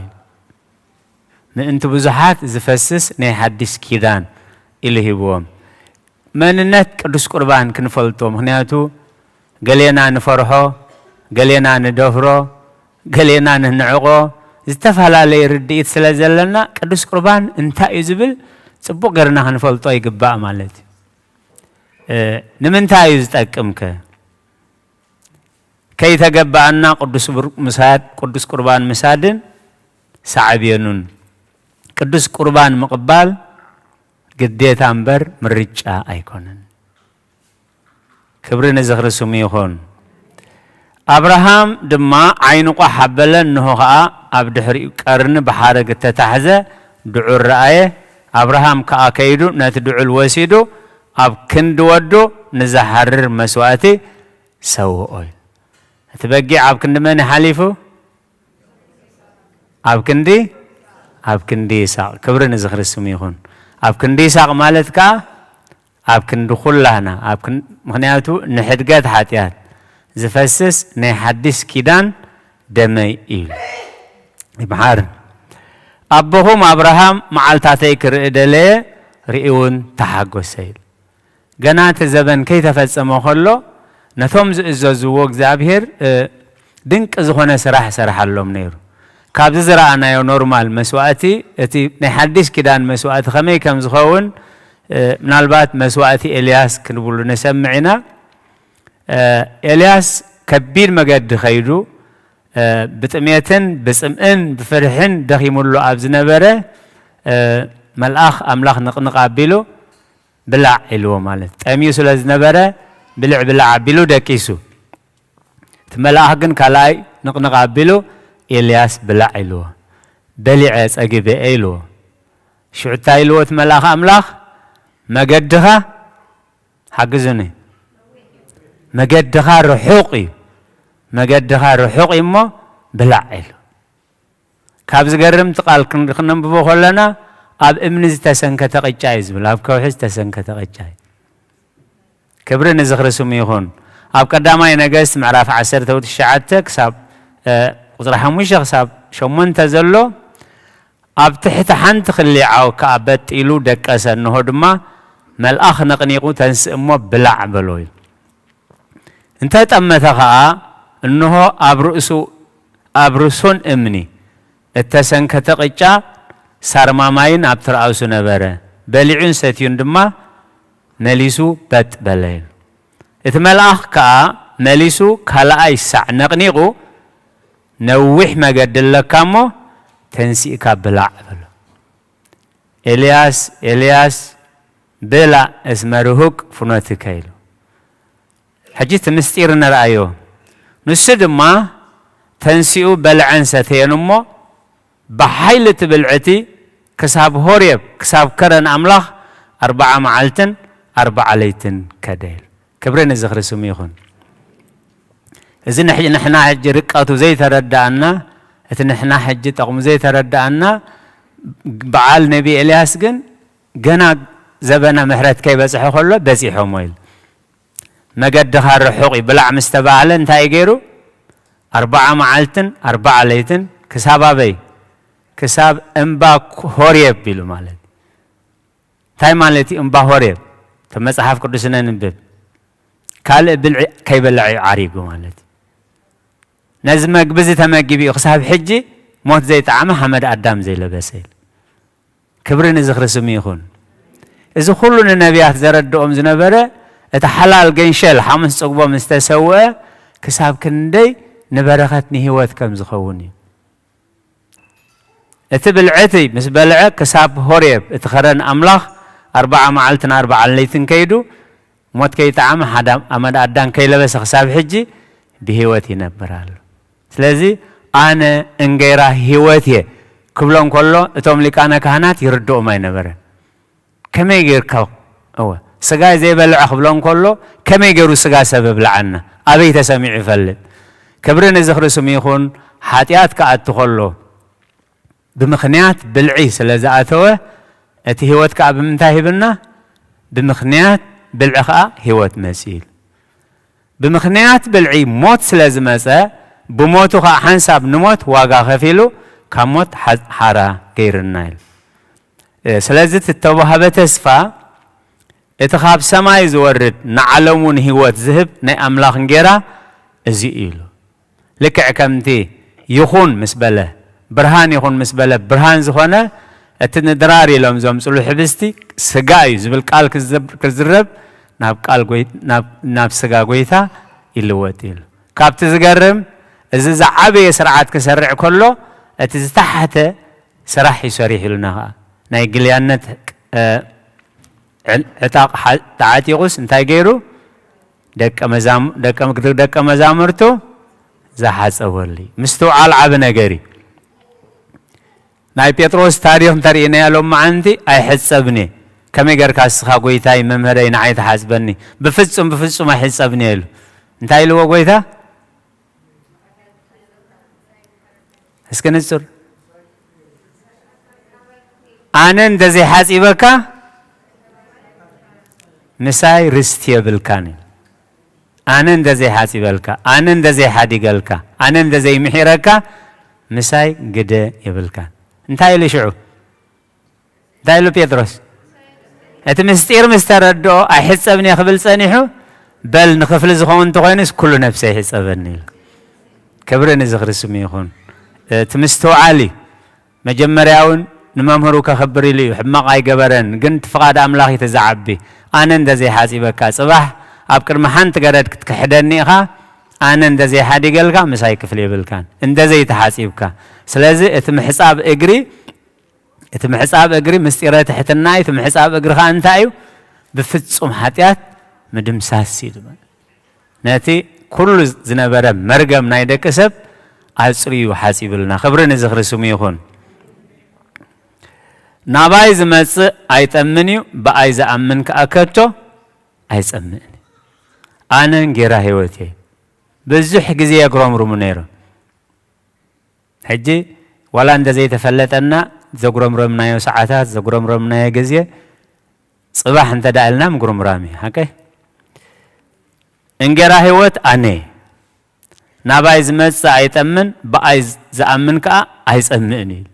ምእንቲ ብዙሓት ዝፈስስ ናይ ሓድሽ ኪዳን ኢሉ ሂብዎም። መንነት ቅዱስ ቁርባን ክንፈልጦ፣ ምኽንያቱ ገሌና ንፈርሖ፣ ገሌና ንደፍሮ፣ ገሌና ንንዕቆ፣ ዝተፈላለየ ርድኢት ስለ ዘለና ቅዱስ ቁርባን እንታይ እዩ ዝብል ጽቡቕ ገርና ክንፈልጦ ይግባእ ማለት እዩ። እ፣ ንምንታይ እዩ ዝጠቅምከ? ከይተገባኣና ቅዱስ ብር-፣ ምሳድ፣ ቅዱስ ቁርባን ምሳድን ሳዕቤኑን። ቅዱስ ቁርባን ምቕባል ግዴታ እምበር ምርጫ ኣይኮነን። ክብሪ ንዝኽሪ ስሙ ይኹን። ኣብርሃም ድማ ዓይኑ ቋሕ ኣበለ፣ እንሆ ኸኣ ኣብ ድሕሪኡ ቀርኒ ብሓረግ እተታሕዘ ድዑል ረኣየ። ኣብርሃም ከኣ ከይዱ ነቲ ድዑል ወሲዱ ኣብ ክንዲ ወዱ ንዝሓርር መስዋእቲ ሰውኦ እዩ። እቲ በጊዕ ኣብ ክንዲ መን እዩ ሓሊፉ? ኣብ ክንዲ፣ ኣብ ክንዲ ይስሐቅ። ክብሪ ንዝኽሪ ስሙ ይኹን። ኣብ ክንዲ ይስሐቅ ማለት ከኣ ኣብ ክንዲ ኩላህና፣ ኣብ ክን-፣ ምኽንያቱ ንሕድገት ሓጢኣት ዝፈስስ ናይ ሓድሽ ኪዳን ደመይ እዩ። ይምሓር። ኣቦኹም ኣብርሃም መዓልታተይ ክርኢ ደለየ፣ ርእዩ እውን ተሓጎሰ ኢሉ። ገና እቲ ዘበን ከይተፈጸመ ከሎ፣ ነቶም ዝእዘዝዎ እግዚኣብሔር፣ እ፣ ድንቂ ዝኾነ ስራሕ ይሰርሓሎም ነይሩ። ካብዚ ዝረኣናዮ ኖርማል መስዋእቲ፣ እቲ ናይ ሓድሽ ኪዳን መስዋእቲ ከመይ ከም ዝኸውን፣ እ፣ ምናልባት መስዋእቲ ኤልያስ ክንብሉ ንሰምዕ ኢና። እ፣ ኤልያስ ከቢድ መገዲ ከይዱ፣ እ፣ ብጥሜትን ብጽምእን ብፍርሕን ደኺሙሉ ኣብ ዝነበረ፣ እ፣ መልኣኽ ኣምላኽ ንቕንቕ ኣቢሉ፣ ብላዕ ኢልዎ ማለት፣ ጠምዩ ስለ ዝነበረ ብልዕ ብላዕ ኣቢሉ ደቂሱ። እቲ መልኣኽ ግን ካልኣይ ንቕንቕ ኣቢሉ፣ ኤልያስ ብላዕ ኢልዎ። በሊዐ ጸጊበ ኢልዎ። ሽዑ እንታይ ኢልዎ እቲ መልኣኽ ኣምላኽ? መገድኻ፣ ሓግዙኒ፣ መገድኻ ርሑቕ እዩ። መገድኻ ርሑቕ እዩ እሞ ብላዕ ኢሉ። ካብ ዝገርም እቲ ቃል ክን-፣ ክነንብቦ ከለና፣ ኣብ እምኒ ዝተሰንከተ ቅጫ እዩ ዝብል፣ ኣብ ከውሒ ዝተሰንከተ ቅጫ እዩ። ክብሪ ንዝኽሪ ስሙ ይኹን። ኣብ ቀዳማይ ነገስት ምዕራፍ ዓሰርተ ትሽዓተ ክሳብ፣ እ፣ ቁጽሪ ሓሙሽተ ክሳብ ሸሞንተ ዘሎ፣ ኣብ ትሕቲ ሓንቲ ክሊ ዓው ከኣ በጥ ኢሉ ደቀሰ፣ እንሆ ድማ መልኣኽ ነቕኒቑ፣ "ተንስእ እሞ ብላዕ" በሎ ኢሉ። እንተ ጠመተ ኸኣ፣ እንሆ ኣብ ርእሱ፣ ኣብ ርእሱን እምኒ እተሰንከተ ቅጫ ሳርማማይን ኣብቲ ራእሱ ነበረ። በሊዑን ሰትዩን ድማ መሊሱ በጥ በለ። እቲ መልኣኽ ከኣ መሊሱ ካልኣይ ሳዕ ነቕኒቑ፣ "ነዊሕ መገዲ ኣለካ እሞ ተንሲእካ ብላዕ" በሎ። "ኤልያስ፣ ኤልያስ፣ ብላዕ እስመ ርሁቅ ፍኖትከ" ኢሉ። ሕጂ እቲ ምስጢር ንርኣዮ። ንሱ ድማ ተንሲኡ በልዐን ሰተየን እሞ፣ ብሓይሊ እቲ ብልዒ እቲ ክሳብ ሆሬብ፣ ክሳብ ከረን ኣምላኽ ኣርብዓ መዓልትን ኣርብዓ ለይትን ከደ ኢሉ። ክብሪ ንዝኽሪ ስሙ ይኹን። እዚ ንሕ-፣ ንሕና ሕጂ ርቀቱ ዘይተረዳኣና፣ እቲ ንሕና ሕጂ ጠቕሙ ዘይተረዳኣና፣ በዓል ነቢ ኤልያስ ግን ገና ዘበነ ምሕረት ከይበጽሐ ከሎ በጺሖሞ ኢሉ። "መገድኻ ርሑቕ እዩ" ብላዕ ምስ ተባህለ እንታይ እዩ ገይሩ? ኣርብዓ መዓልትን ኣርብዓ ለይትን ክሳብ ኣበይ? ክሳብ እምባ ሆሬብ ኢሉ ማለት። እንታይ ማለት እዩ እምባ ሆሬብ? እቲ መጽሓፍ ቅዱስ ነንብብ። ካልእ ብልዒ ከይበልዐ እዩ ዓሪጉ ማለት እዩ። ነዚ መግቢ እዚ ተመጊቡ እዩ ክሳብ ሕጂ ሞት ዘይጠዓመ ሓመድ ኣዳም ዘይለበሰ ኢሉ። ክብሪ ንዝኽሪ ስሙ ይኹን። እዚ ኩሉ ንነቢያት ዘረድኦም ዝነበረ እቲ ሓላል ገንሸል ሓሙስ ጽግቦ ምስ ተሰውአ ክሳብ ክንደይ ንበረኸት ንህይወት ከም ዝኸውን እዩ። እቲ ብልዒ እቲ ምስ በልዐ ክሳብ ሆሬብ እቲ ኸረን ኣምላኽ ኣርብዓ መዓልትን ኣርብዓ ለይትን ከይዱ ሞት ከይጠዓመ ሓደ ኣመድ ኣዳም ከይለበሰ ክሳብ ሕጂ ብህይወት ይነብር ኣሎ። ስለዚ ኣነ እንጌራ ህይወት እየ ክብሎ እንከሎ እቶም ሊቃነ ካህናት ይርድኦም ኣይነበረን። ከመይ ጌርካ? እወ፣ ስጋይ ዘይበልዐ ክብሎ እንከሎ ከመይ ገይሩ ስጋ ሰብ እብልዓና? ኣበይ ተሰሚዑ ይፈልጥ? ክብሪ ንዝኽሪ ስሙ ይኹን። ሓጢኣት ክኣቱ ከሎ ብምኽንያት ብልዒ ስለ ዝኣተወ እቲ ህይወት ከኣ ብምንታይ ሂብና? ብምኽንያት ብልዒ ከኣ ህይወት መጺኡ ኢሉ። ብምኽንያት ብልዒ ሞት ስለ ዝመጸ ብሞቱ ከኣ ሓንሳብ ንሞት ዋጋ ከፊሉ ካብ ሞት ሓ-፣ ሓራ ገይርና ኢሉ። እ፣ ስለዚ እቲ እተዋህበ ተስፋ፣ እቲ ካብ ሰማይ ዝወርድ ንዓለሙ ንህይወት ዝህብ ናይ ኣምላኽ እንጌራ እዚ እዩ ኢሉ። ልክዕ ከምቲ ይኹን ምስ በለ፣ ብርሃን ይኹን ምስ በለ፣ ብርሃን ዝኾነ፣ እቲ ንድራር ኢሎም ዘምጽሉ ሕብስቲ ስጋ እዩ ዝብል ቃል ክዝብ-፣ ክዝረብ ናብ ቃል ጎይ-፣ ናብ፣ ናብ ስጋ ጎይታ ይልወጥ ኢሉ። ካብቲ ዝገርም፣ እዚ ዝዓበየ ስርዓት ክሰርዕ ከሎ፣ እቲ ዝተሓተ ስራሕ እዩ ሰሪሑ ኢሉና ኸዓ። ናይ ግልያነት፣ እ፣ ዕል-፣ ዕጣቕ ሓ-፣ ተዓጢቑስ እንታይ ገይሩ? ደቀ መዛም-፣ ደቀ፣ ደቀ መዛሙርቱ ዝሓጸበሉ እዩ። ምስትውዓል ዓቢ ነገር እዩ። ናይ ጴጥሮስ ታሪኽ እንተርኢናዮ ሎማዓንቲ ኣይሕጸብን እየ። ከመይ ጌርካ እስኻ ጎይታይ መምህረይ ንዓይ ትሓጽበኒ? ብፍጹም፣ ብፍጹም ኣይሕጸብን እየ ኢሉ። እንታይ ኢልዎ ጎይታ? እስኪ ንጹር። ኣነ እንተዘይሓጺበካ ምሳይ ርስቲ የብልካን እዩ። ኣነ እንተዘይሓጺበልካ፣ ኣነ እንተዘይሓዲገልካ፣ ኣነ እንተዘይምሒረካ ምሳይ ግደ የብልካን። እንታይ ኢሉ ሽዑ? እንታይ ኢሉ ጴጥሮስ? እቲ ምስጢር ምስ ተረድኦ ኣይሕጸብን እየ ክብል ጸኒሑ፣ በል ንኽፍሊ ዝኸውን እንተኾይኑስ ኩሉ ነብሰይ ይሕጸበኒ ኢሉ። ክብሪ ንዝኽሪ ስሙ ይኹን። እቲ ምስትውዓል እዩ። መጀመርያ እውን ንመምህሩ ከኽብር ኢሉ እዩ። ሕማቕ ኣይገበረን፣ ግን እቲ ፍቓድ ኣምላኽ እዩ እቲ ዝዓቢ። ኣነ እንተዘይሓጺበካ፣ ጽባሕ ኣብ ቅድሚ ሓንቲ ገረድ ክትክሕደኒ ኢኻ፣ ኣነ እንተዘይሓዲገልካ ምሳይ ክፍሊ የብልካን፣ እንተዘይተሓጺብካ። ስለዚ እቲ ምሕጻብ እግሪ፣ እቲ ምሕጻብ እግሪ ምስጢረ ትሕትና እዩ። እቲ ምሕጻብ እግሪ ኸኣ እንታይ እዩ? ብፍጹም ሓጢኣት ምድምሳስ እዩ ዝብል። ነቲ ኩሉ ዝነበረ መርገም ናይ ደቂ ሰብ ኣጽርዩ ሓጺብልና። ክብሪ ንዝኽሪ ስሙ ይኹን። ናባይ ዝመጽእ ኣይጠምን እዩ፣ ብኣይ ዝኣምን ከኣ ከቶ ኣይጸምእን እዩ። ኣነ እንጌራ ህይወት እየ። ብዙሕ ግዜ የግረምርሙ ነይሮም። ሕጂ ዋላ እንተ ዘይተፈለጠና ዘጉረምረምናዮ ሰዓታት፣ ዘጉረምረምናዮ ግዜ፣ ጽባሕ እንተ ደኣ ኢልና ምጉርምራም እዩ። ሓቀይ? እንጌራ ህይወት ኣነ እየ። ናባይ ዝመጽእ ኣይጠምን፣ ብኣይ ዝኣምን ከኣ ኣይጸምእን እዩ።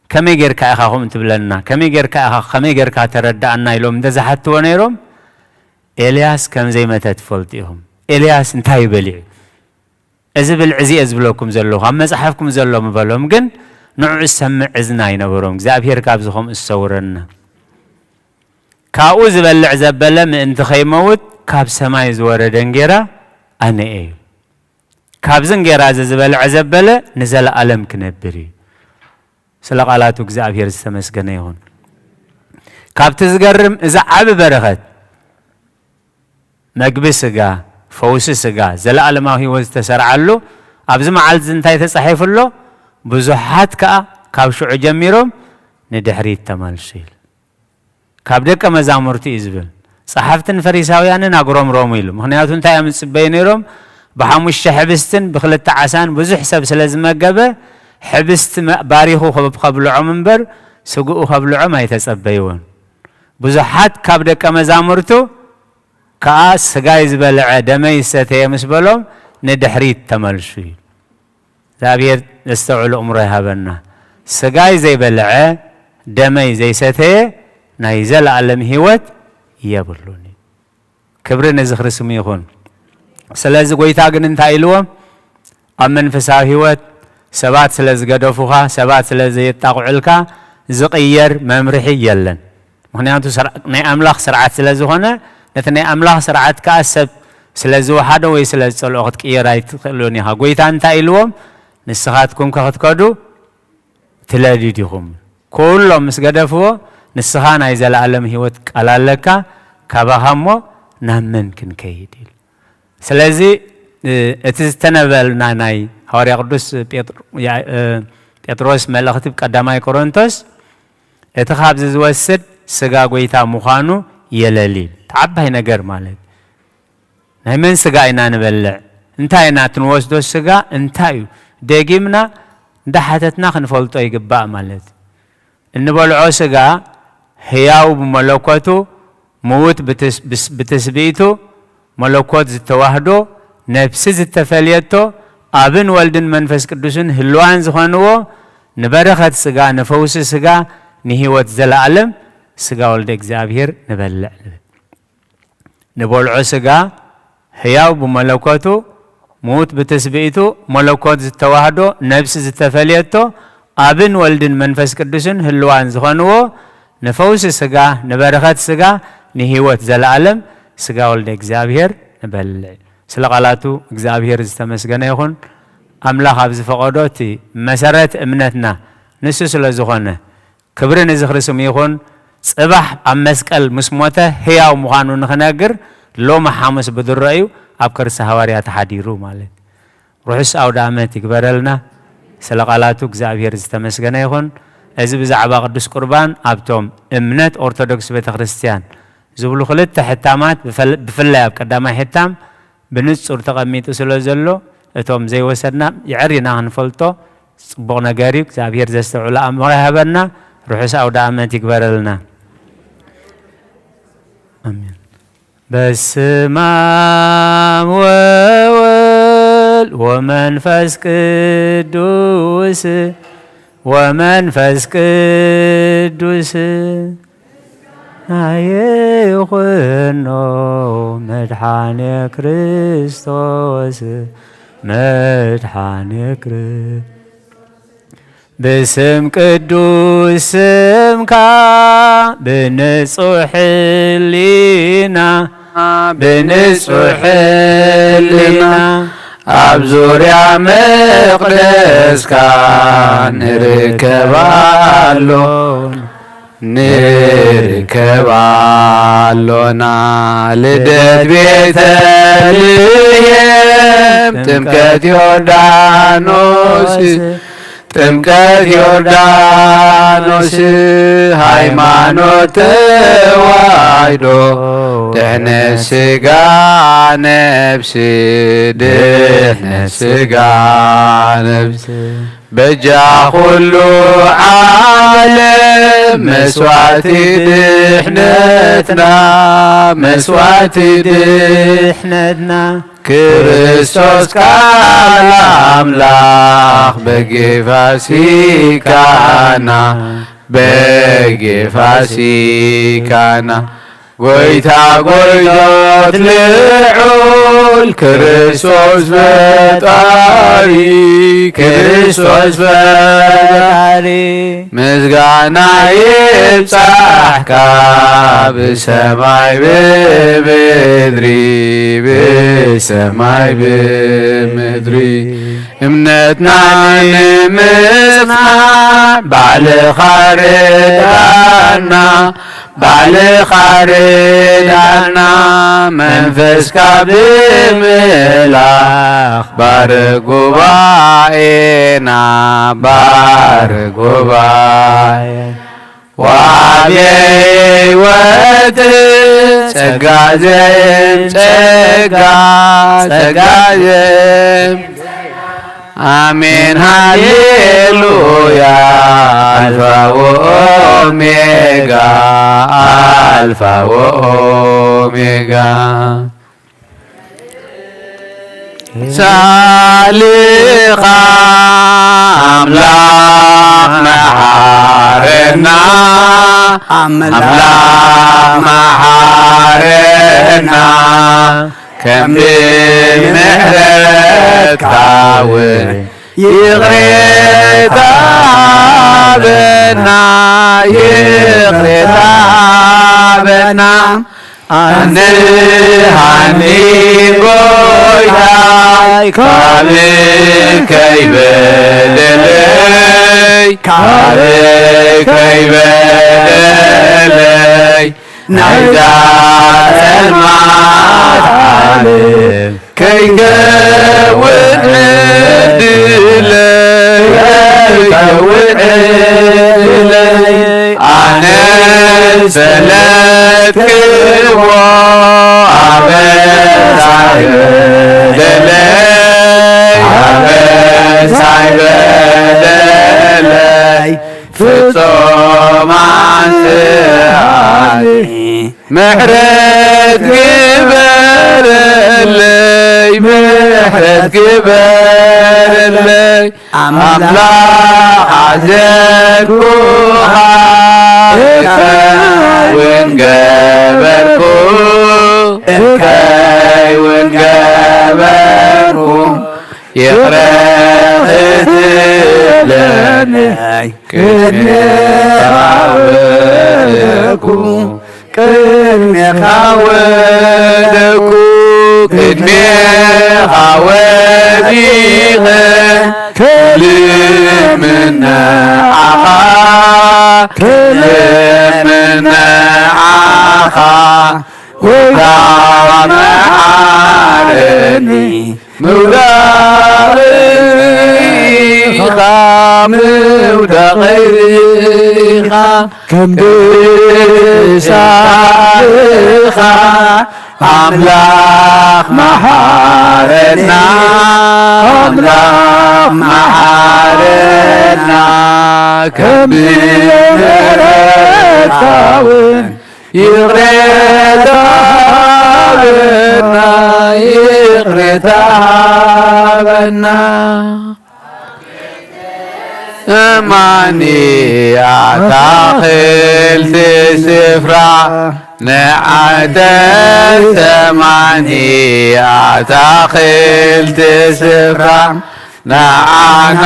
ከመይ ጌርካ ኢኻ ከምኡ ትብለና? ከመይ ጌርካ ኢኻ፣ ከመይ ጌርካ ተረዳኣና? ኢሎም እንተ ዝሓትዎ ነይሮም፣ ኤልያስ ከም ዘይመተ ትፈልጡ ኢኹም። ኤልያስ እንታይ እዩ በሊዑ? እዚ ብልዒ እዚ እየ ዝብለኩም ዘለኹ፣ ኣብ መጽሓፍኩም ዘሎ ምበሎም፣ ግን ንዕኡ ዝሰምዕ እዝኒ ኣይነበሮም። እግዚኣብሔር ካብዚ ከምኡ ዝሰውረና። ካብኡ ዝበልዕ ዘበለ ምእንቲ ከይመውት ካብ ሰማይ ዝወረደ እንጌራ ኣነ እየ። ካብዚ እንጌራ እዚ ዝበልዐ ዘበለ ንዘለኣለም ክነብር እዩ። ስለ ቃላቱ እግዚኣብሔር ዝተመስገነ ይኹን። ካብቲ ዝገርም እዚ ዓቢ በረኸት መግቢ ስጋ፣ ፈውሲ ስጋ፣ ዘለኣለማዊ ህይወት ዝተሰርዓሉ ኣብዚ መዓልቲ እዚ እንታይ ተጻሒፉ ኣሎ? ብዙሓት ከኣ ካብ ሽዑ ጀሚሮም ንድሕሪት ተመልሱ ኢሉ። ካብ ደቀ መዛሙርቲ እዩ ዝብል። ጸሓፍትን ፈሪሳውያንን ኣጉረምረሙ ኢሉ። ምኽንያቱ እንታይ እዮም ዝጽበዩ ነይሮም? ብሓሙሽተ ሕብስትን ብክልተ ዓሳን ብዙሕ ሰብ ስለ ዝመገበ፣ ሕብስቲ መ-፣ ባሪኹ ከብ-፣ ከብልዖም እምበር፣ ስግኡ ከብልዖም ኣይተጸበይዎን። ብዙሓት ካብ ደቀ መዛሙርቱ ከኣ፣ ስጋይ ዝበልዐ ደመይ ዝሰተየ ምስ በሎም፣ ንድሕሪት ተመልሱ ኢሉ። እግዚኣብሔር ዘስተውዕል እምሮ ይሃበና። ስጋይ ዘይበልዐ፣ ደመይ ዘይሰተየ፣ ናይ ዘለኣለም ህይወት የብሉን። ክብሪ ንዝኽሪ ስሙ ይኹን። ስለዚ ጎይታ ግን እንታይ ኢልዎም? ኣብ መንፈሳዊ ህይወት ሰባት ስለ ዝገደፉኻ፣ ሰባት ስለ ዘየጣቕዑልካ ዝቕየር መምርሒ የለን። ምኽንያቱ ስር-፣ ናይ ኣምላኽ ስርዓት ስለ ዝኾነ፣ ነቲ ናይ ኣምላኽ ስርዓት ከኣ ሰብ ስለ ዝወሓዶ ወይ ስለ ዝጸልኦ ክትቅየር ኣይትኽእሉን ኢኻ። ጎይታ እንታይ ኢልዎም? ንስኻትኩም ከ ክትከዱ ትለድዩ ዲኹም? ኩሎም ምስ ገደፍዎ፣ ንስኻ ናይ ዘለኣለም ህይወት ቃል ኣለካ፣ ካባኻ እሞ ናብ መን ክንከይድ? ኢሉ። ስለዚ፣ እ፣ እቲ ዝተነበልና ናይ ሃዋርያ ቅዱስ ጴጥሮ-፣ ያ-፣ እ፣ ጴጥሮስ መልእኽቲ ቀዳማይ ቆሮንቶስ፣ እቲ ካብዚ ዝወስድ ስጋ ጎይታ ምዃኑ የለል ኢሉ። እቲ ዓባይ ነገር ማለት ናይ መን ስጋ ኢና ንበልዕ? እንታይ ኢና እቲ ንወስዶ ስጋ እንታይ እዩ? ደጊምና እንዳሓተትና ክንፈልጦ ይግባእ ማለት እዩ። እንበልዖ ስጋ ህያው ብመለኮቱ፣ ምዉት ብትስ-፣ ብስ-፣ ብትስብእቱ፣ መለኮት ዝተዋህዶ፣ ነፍሲ ዝተፈልየቶ፣ ኣብን ወልድን መንፈስ ቅዱስን ህልዋን ዝኾንዎ፣ ንበረኸት ስጋ፣ ንፈውሲ ስጋ፣ ንህይወት ዘለኣለም ስጋ ወልደ እግዚኣብሔር ንበልዕ ንብል። ንበልዖ ስጋ ህያው ብመለኮቱ፣ ምዉት ብትስብእቱ፣ መለኮት ዝተዋህዶ፣ ነብሲ ዝተፈልየቶ፣ ኣብን ወልድን መንፈስ ቅዱስን ህልዋን ዝኾንዎ፣ ንፈውሲ ስጋ፣ ንበረኸት ስጋ፣ ንህይወት ዘለኣለም ስጋ ወልደ እግዚኣብሔር ንበልዕ። ስለ ቃላቱ እግዚኣብሔር ዝተመስገነ ይኹን። ኣምላኽ ኣብ ዝፈቐዶ እቲ መሰረት እምነትና ንሱ ስለ ዝኾነ፣ ክብሪ ንዝኽሪ ስሙ ይኹን። ጽባሕ ኣብ መስቀል ምስ ሞተ ህያው ምዃኑ ንኽነግር፣ ሎሚ ሓሙስ ብድሮ እዩ ኣብ ከርሲ ሃዋርያ ተሓዲሩ ማለት። ርሑስ ኣውደ ኣመት ይግበረልና። ስለ ቃላቱ እግዚኣብሔር ዝተመስገነ ይኹን። እዚ ብዛዕባ ቅዱስ ቁርባን ኣብቶም እምነት ኦርቶዶክስ ቤተ ክርስቲያን ዝብሉ ክልተ ሕታማት ብፈል-፣ ብፍላይ ኣብ ቀዳማይ ሕታም ብንጹር ተቐሚጡ ስለ ዘሎ፣ እቶም ዘይወሰድና የዕሪና ክንፈልጦ ጽቡቕ ነገር እዩ። እግዚኣብሔር ዘስተውዕሎ ኣእምሮ ይሃበና። ርሑስ ኣውደ ኣመት ይግበረልና። ኣሜን። በስመ አብ ወወልድ ወመንፈስ ቅዱስ፣ ወመንፈስ ቅዱስ ናይ ይኹኖ መድኃኔ ክርስቶስ፣ መድኃኔ ክርስቶስ። ብስም ቅዱስ ስምካ፣ ብንጹሕ ሕሊና፣ ብንጹሕ ሕሊና፣ ኣብ ዙርያ መቕደስካ ንርከብ ኣሎና፣ ንርከብ ኣሎና። ልደት ቤተልሔም፣ ጥምቀት ዮርዳኖስ፣ ጥምቀት ዮርዳኖስ፣ ሃይማኖት ተዋሕዶ፣ ድሕነት ስጋ ነፍስ፣ ድሕነት ስጋ ነፍስ። በጃ ኩሉ ዓለም መስዋዕቲ ድሕነትና፣ መስዋዕቲ ድሕነትና፣ ክርስቶስ ቃል ኣምላኽ በጌ ፋሲካና፣ በጌ ፋሲካና። ጎይታ ጎይቶት ልዑል ክርስቶስ ፈጣሪ፣ ክርስቶስ ፈጣሪ፣ ምስጋና ይብጻሕካ ብሰማይ ብምድሪ፣ ብሰማይ ብምድሪ። እምነትና ንምጽናዕ ባዕልኻ ርዳና፣ ባዕልኻ ርዳና፣ መንፈስካ ብምልኣኽ ባርኽ ጉባኤና፣ ባርኽ ጉባኤ። ወዓብየ ህይወት ጸጋ ዘየም ጸጋ፣ ጸጋ ዘየም ኣሜን ሃሌሉያ። ኣልፋ ወኦሜጋ፣ ኣልፋ ወኦሜጋ። ሳልኻ ኣምላኽ መሓረና፣ ኣምላኽ መሓረና። ከም ብምሕረትካ እውን ይቕሬታ ሃበና፣ ይቕሬታ ሃበና። ኣንሃኒ ጎይታይ፣ ካብ ከይበደለይ፣ ካብ ከይበደለይ፣ ናይዛ ጸልማት ዓለም ከይከውን ዕድለይ፣ ከይከውን ዕድለይ፣ ኣነ ሰለትክዎ ኣበሳይ በደለይ፣ ኣበሳይ በደለይ፣ ፍጹም ኣንስኣኒ። ምሕረት ግበረለይ፣ ምሕረት ግበረለይ፣ ኣምላኽ ኣዘንኩኻ፣ እከይ እውን ገበርኩ፣ እከይ እውን ገበርኩ፣ ይቕረ ክትብለኒ ቅድሜኻ ወደኩ፣ ቅድሜኻ ወደኩ፣ ቅድሜኻ ወዲቐ ክልምን ንዓኻ፣ ክልምን ንዓኻ፣ ወዳ መሓረኒ። ምውዳቕ ኢኻ፣ ምውዳቕ ኢኻ፣ ከም ቅዱሳንኻ ኣምላኽ መሓረና፣ ኣምላኽ መሓረና፣ ከም ምሕረትካ እውን ይቕሬታ ሃበና፣ ይቕሬታ ሃበና። ሰማኒ ኣታኽልቲ ስፍራ፣ ንዓተር ሰማኒ ኣታኽልቲ ስፍራ፣ ንዓና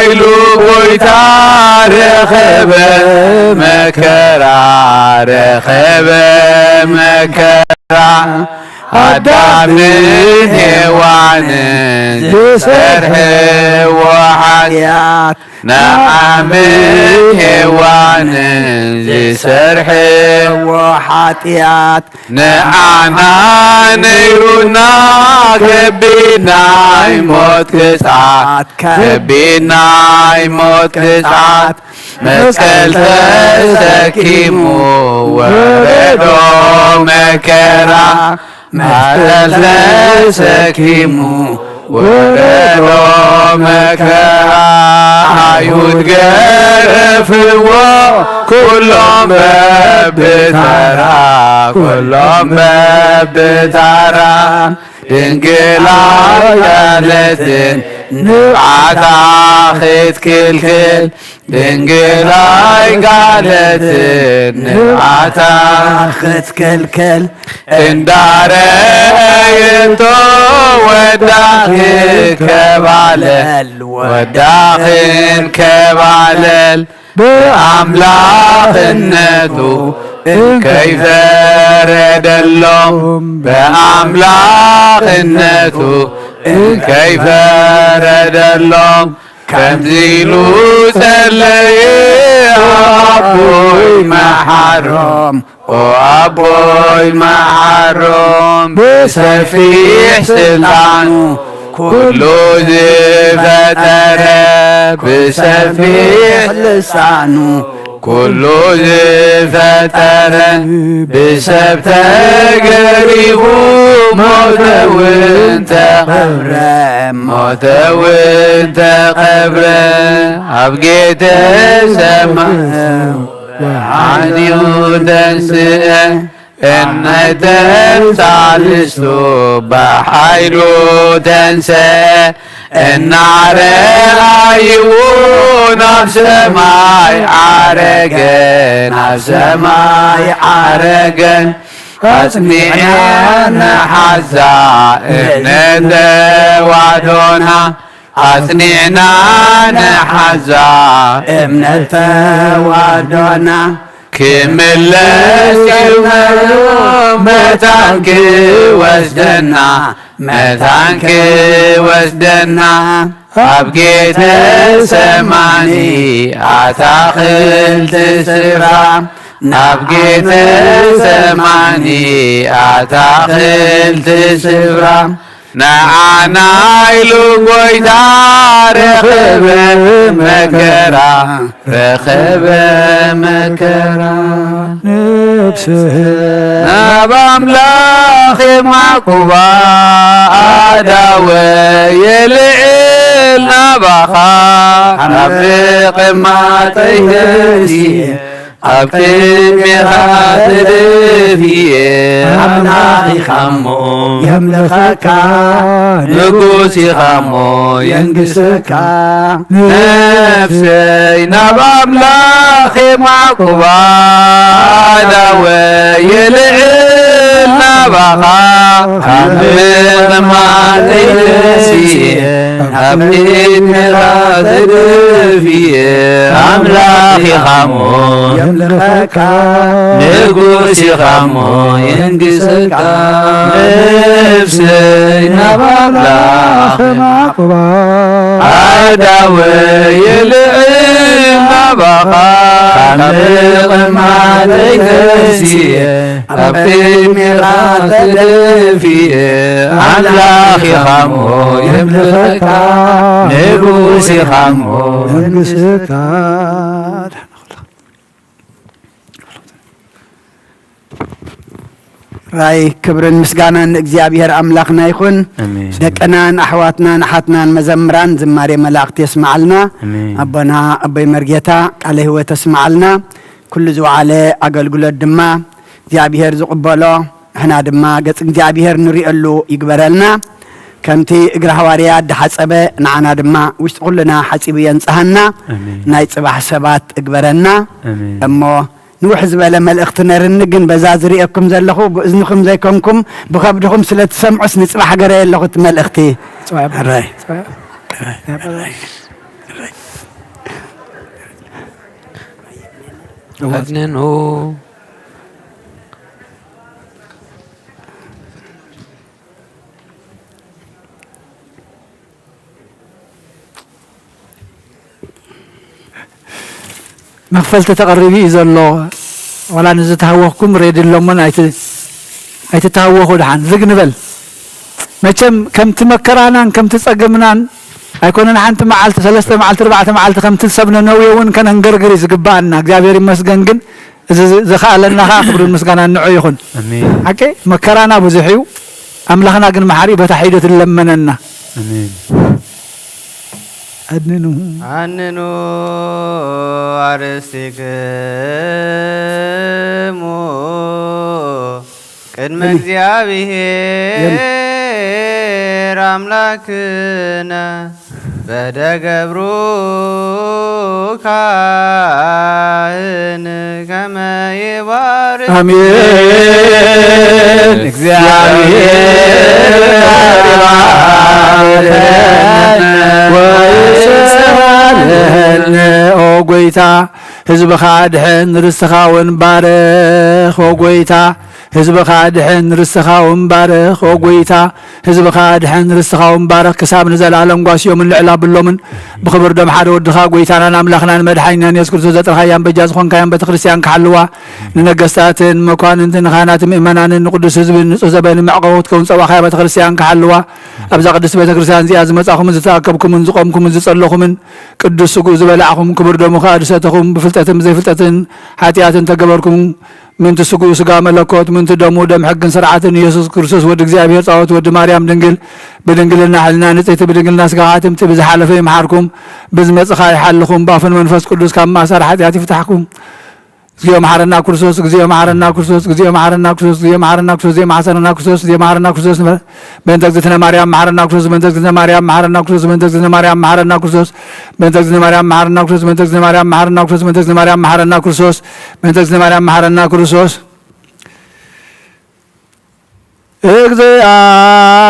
ኢሉ ጎይታ ረኸበ መከራ፣ ረኸበ መከራ። ኣዳምን ሄዋንን ዝሰርሕዎ ሓጢኣት፣ ንዓምን ሄዋንን ዝሰርሕዎ ሓጢኣት፣ ንዓና ነይሩና ከቢድ ናይ ሞት ቅጽዓት፣ ከቢድ ናይ ሞት ቅጽዓት፣ መስቀል ተሰኪሙ ወረዶ መከራ፣ መስቀል ተሰኪሙ ወረዶ መከራ ኣይሁድ ገረፍዎ፣ ኩሎም በብተራ፣ ኩሎም በብተራ። ድንግል ኣይጋለትን ንብዓታ ክትክልክል፣ ድንግል ኣይጋለትን ንብዓታ ክትክልክል። እንዳረየቶ ወዳ ክንከባለል፣ ወዳ ክንከባለል። ብኣምላኽነቱ እንከይፈረደሎም፣ ብኣምላኽነቱ እንከይፈረደሎም። ከምዚ ኢሉ ጸለየ፣ ኣቦይ መሓሮም፣ ኦ ኣቦይ መሓሮም። ብሰፊሕ ስልጣኑ ኩሉ ዝፈጠረ፣ ብሰፊሕ ልሳኑ ኩሉ ዝፈጠረ፣ ብሰብ ተገሪፉ ሞተ እውን ተቐብረ፣ ሞተ እውን ተቐብረ። ኣብ ጌተ ሰማይ ብሓይሉ ተንስአ፣ እምነት ሳልስቱ ብሓይሉ ተንስአ። እናረኣይዎ ናብ ሰማይ ዓረገ፣ ናብ ሰማይ ዓረገ። ኣጽኒዕና ንሓዛ እምነት ተዋህዶና፣ ኣጽኒዕና ንሓዛ እምነት ተዋህዶና። ክምለስ እዩ መታን ክወስደና፣ መታን ክወስደና። ኣብ ጌተ ሰማኒ ኣታኽልቲ ስፍራ፣ ናብ ጌተ ሰማኒ ኣታኽልቲ ስፍራ። ንዓና ኢሉ ጐይታ ረኸበ መከራ፣ ረኸበ መከራ። ነፍሰይ ናብ ኣምላኽ የማዕቁባ፣ ኣዳወ የልዕል ናባኻ። ኣብ ምቕማጠይ ተንሲኤ፣ ኣብ ቅድሜኻ ተደፊኤ። ኣምላኽ ኢኻ እሞ የምልኸካ፣ ንጉስ ኢኻ እሞ የንግሰካ። ነፍሰይ ናብ ኣምላኽ የማዕቁባ፣ ኣዳወ የልዕል ናባኻ። ኣብ ምቕማጠይ ተንሲኤ፣ ኣብ ቅድሜኻ ተደፊኤ። ኣምላኽ ኢኻ እሞ የምልኸካ፣ ንጉስ ኢኻ እሞ የንግሰካ። ነፍሰይ ናብ ኣምላኽ የማዕቁባ፣ ኣዳወ የልዕል ናባኻ። ካብ ምቕማጠይ ተንሲኤ፣ ኣብ ቅድሜኻ ተደፊኤ። ኣምላኽ ኢኻ እሞ የምልኸካ፣ ንጉስ ኢኻ እሞ መንግስትካ። ራይ ክብርን ምስጋናን ንእግዚኣብሔር ኣምላኽና ይኹን። ኣሜን። ደቅናን ኣሕዋትናን ኣሓትናን መዘምራን ዝማሬ መላእክት የስምዓልና። ኣሜን። ኣቦና ኣቦይ መርጌታ ቃለ ህይወት የስምዓልና። ኩሉ ዝወዓለ ኣገልግሎት ድማ እግዚኣብሔር ዝቕበሎ፣ ንሕና ድማ ገጽ እግዚኣብሔር ንሪእሉ ይግበረልና። ከምቲ እግሪ ሃዋርያ እንዳሓጸበ ንዓና ድማ ውሽጢ ኩልና ሓጺቡ የንጽሃና። ኣሜን። ናይ ጽባሕ ሰባት እግበረና። ኣሜን። እሞ ንውሕ ዝበለ መልእኽቲ ነርኒ፣ ግን በዛ ዝርእየኩም ዘለኹ ብእዝንኹም ዘይኮንኩም ብኸብድኹም ስለ ትሰምዑስ ንጽባሕ ገረየ ኣለኹ እቲ መልእኽቲ። ጽባሕ። ሕራይ። ጽባሕ። ኣድነኖ። መኽፈልቲ ተቐሪቡ እዩ ዘሎ። ዋላ ንዝተሃወኽኩም ሬዲ ኣሎሞን ኣይት-፣ ኣይትተሃወኹ። ደሓን ዝግ ንበል። መቸም ከምቲ መከራናን ከምቲ ጸገምናን ኣይኮነን፣ ሓንቲ መዓልቲ፣ ሰለስተ መዓልቲ፣ ኣርባዕተ መዓልቲ ከምቲ ሰብ ነነዌ እውን ከነንገርግር እዩ ዝግባኣና። እግዚኣብሔር ይመስገን ግን እዚ ዝኸኣለና ኸዓ ክብርን ምስጋናን ንዑ ይኹን። ኣሜን። ሓቂ መከራና ብዙሕ እዩ፣ ኣምላኽና ግን መሓሪ እዩ፣ በታ ሒደት ዝለመነና። ኣሜን። ኣድንኑ። ኣንኑ ኣርእስቲክሙ ቅድመ የሚ። እግዚኣብሔር ኣምላክነ በደ ገብሩ ካህን ከመ ይባርክ። ኣሜን። እግዚኣብሔር ይባርከነ ወይሰባልነ። ኦ ጎይታ፣ ህዝብኻ ድሕን፣ ርስትኻ እውን ባርኽ። ኦ ጎይታ፣ ህዝብኻ ድሕን፣ ርስትኻ እውን ባርኽ። ኦ ጎይታ፣ ህዝብኻ ድሕን፣ ርስትኻ እውን ባርኽ። ክሳብ ንዘለኣለም ጓስዮምን ልዕል ኣብሎምን ብኽብር ደም ሓደ ወድኻ ጎይታናን ኣምላኽናን መድሓኒናን የሱስ ክርስቶስ ዘጥረኻያን በጃ ዝኾንካያን ቤተ ክርስቲያን ክሓልዋ፣ ንነገስታትን መኳንንትን ንኻህናትን ምእመናንን ንቅዱስ ህዝብን ንጹህ ዘበንን መዕቆቢ ክትከውን ጸዋኻያ ቤተ ክርስቲያን ክሓልዋ፣ ኣብዛ ቅድስቲ ቤተ ክርስቲያን እዚኣ ዝመጻኹምን ዝተኣከብኩምን ዝቆምኩምን ዝጸለኹምን ቅዱስ ስግኡ ዝበላዕኹም ክቡር ደሙ ከኣ ዝሰተኹም ብፍልጠትን ብዘይፍልጠትን ሓጢኣትን ተገበርኩም ምንቲ ስግኡ ስጋ መለኮት ምንቲ ደሙ ደም ሕግን ስርዓትን ኢየሱስ ክርስቶስ ወዲ እግዚኣብሔር ጻወት ወዲ ማርያም ድንግል ብድንግልና ሕልና ንጽሕቲ ብድንግልና ስጋ ሓትምቲ ብዝሓለፈ ይምሓርኩም ብዝመጽኻ ይሓልኹም ባፍን መንፈስ ቅዱስ ካብ ማእሰር ሓጢኣት ይፍታሕኩም። እግዚኦ መሐረና ክርስቶስ፣ እግዚኦ መሐረና ክርስቶስ፣ እግዚኦ መሐረና ክርስቶስ፣ እግዚኦ መሐረና ክርስቶስ፣ እግዚኦ መሐረና ክርስቶስ፣ እግዚኦ መሐረና ክርስቶስ ንበል። በእንተ እግዝእትነ ማርያም መሐረና ክርስቶስ፣ በእንተ እግዝእትነ ማርያም መሐረና ክርስቶስ፣ በእንተ እግዝእትነ ማርያም መሐረና ክርስቶስ፣ በእንተ እግዝእትነ ማርያም መሐረና ክርስቶስ፣ በእንተ እግዝእትነ ማርያም መሐረና ክርስቶስ፣ በእንተ እግዝእትነ ማርያም መሐረና ክርስቶስ፣ በእንተ እግዝእትነ ማርያም መሐረና ክርስቶስ።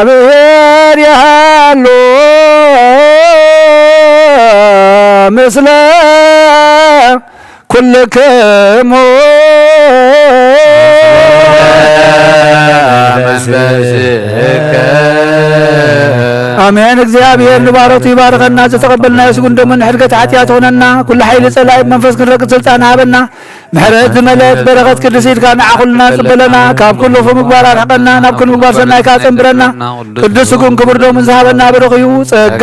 እግዚኣብሔር ያሉ ምስለ ኩልክሙ። ኣሜን። እግዚኣብሔር ንባሮቱ ይባርከና፣ ዝተቐበልና የስጉን ደሙን ንሕድገት ሓጢኣት ሆነና፣ ኩሉ ሓይሊ ጸላኢ ብመንፈስ ክንረግጽ ስልጣን ሃበና። ምሕረት ዝመልአት በረኸት ቅድስት ኢድካ ንዓ ኩልና ጽበለና፣ ካብ ኩሉ ክፉእ ምግባር ኣርሕቐና፣ ናብ ኩሉ ምግባር ሰናይ ከኣ ጸንብረና። ቅዱስ ስጉን ክቡር ደሙን ዝሃበና ብሩኽ እዩ። ጸጋ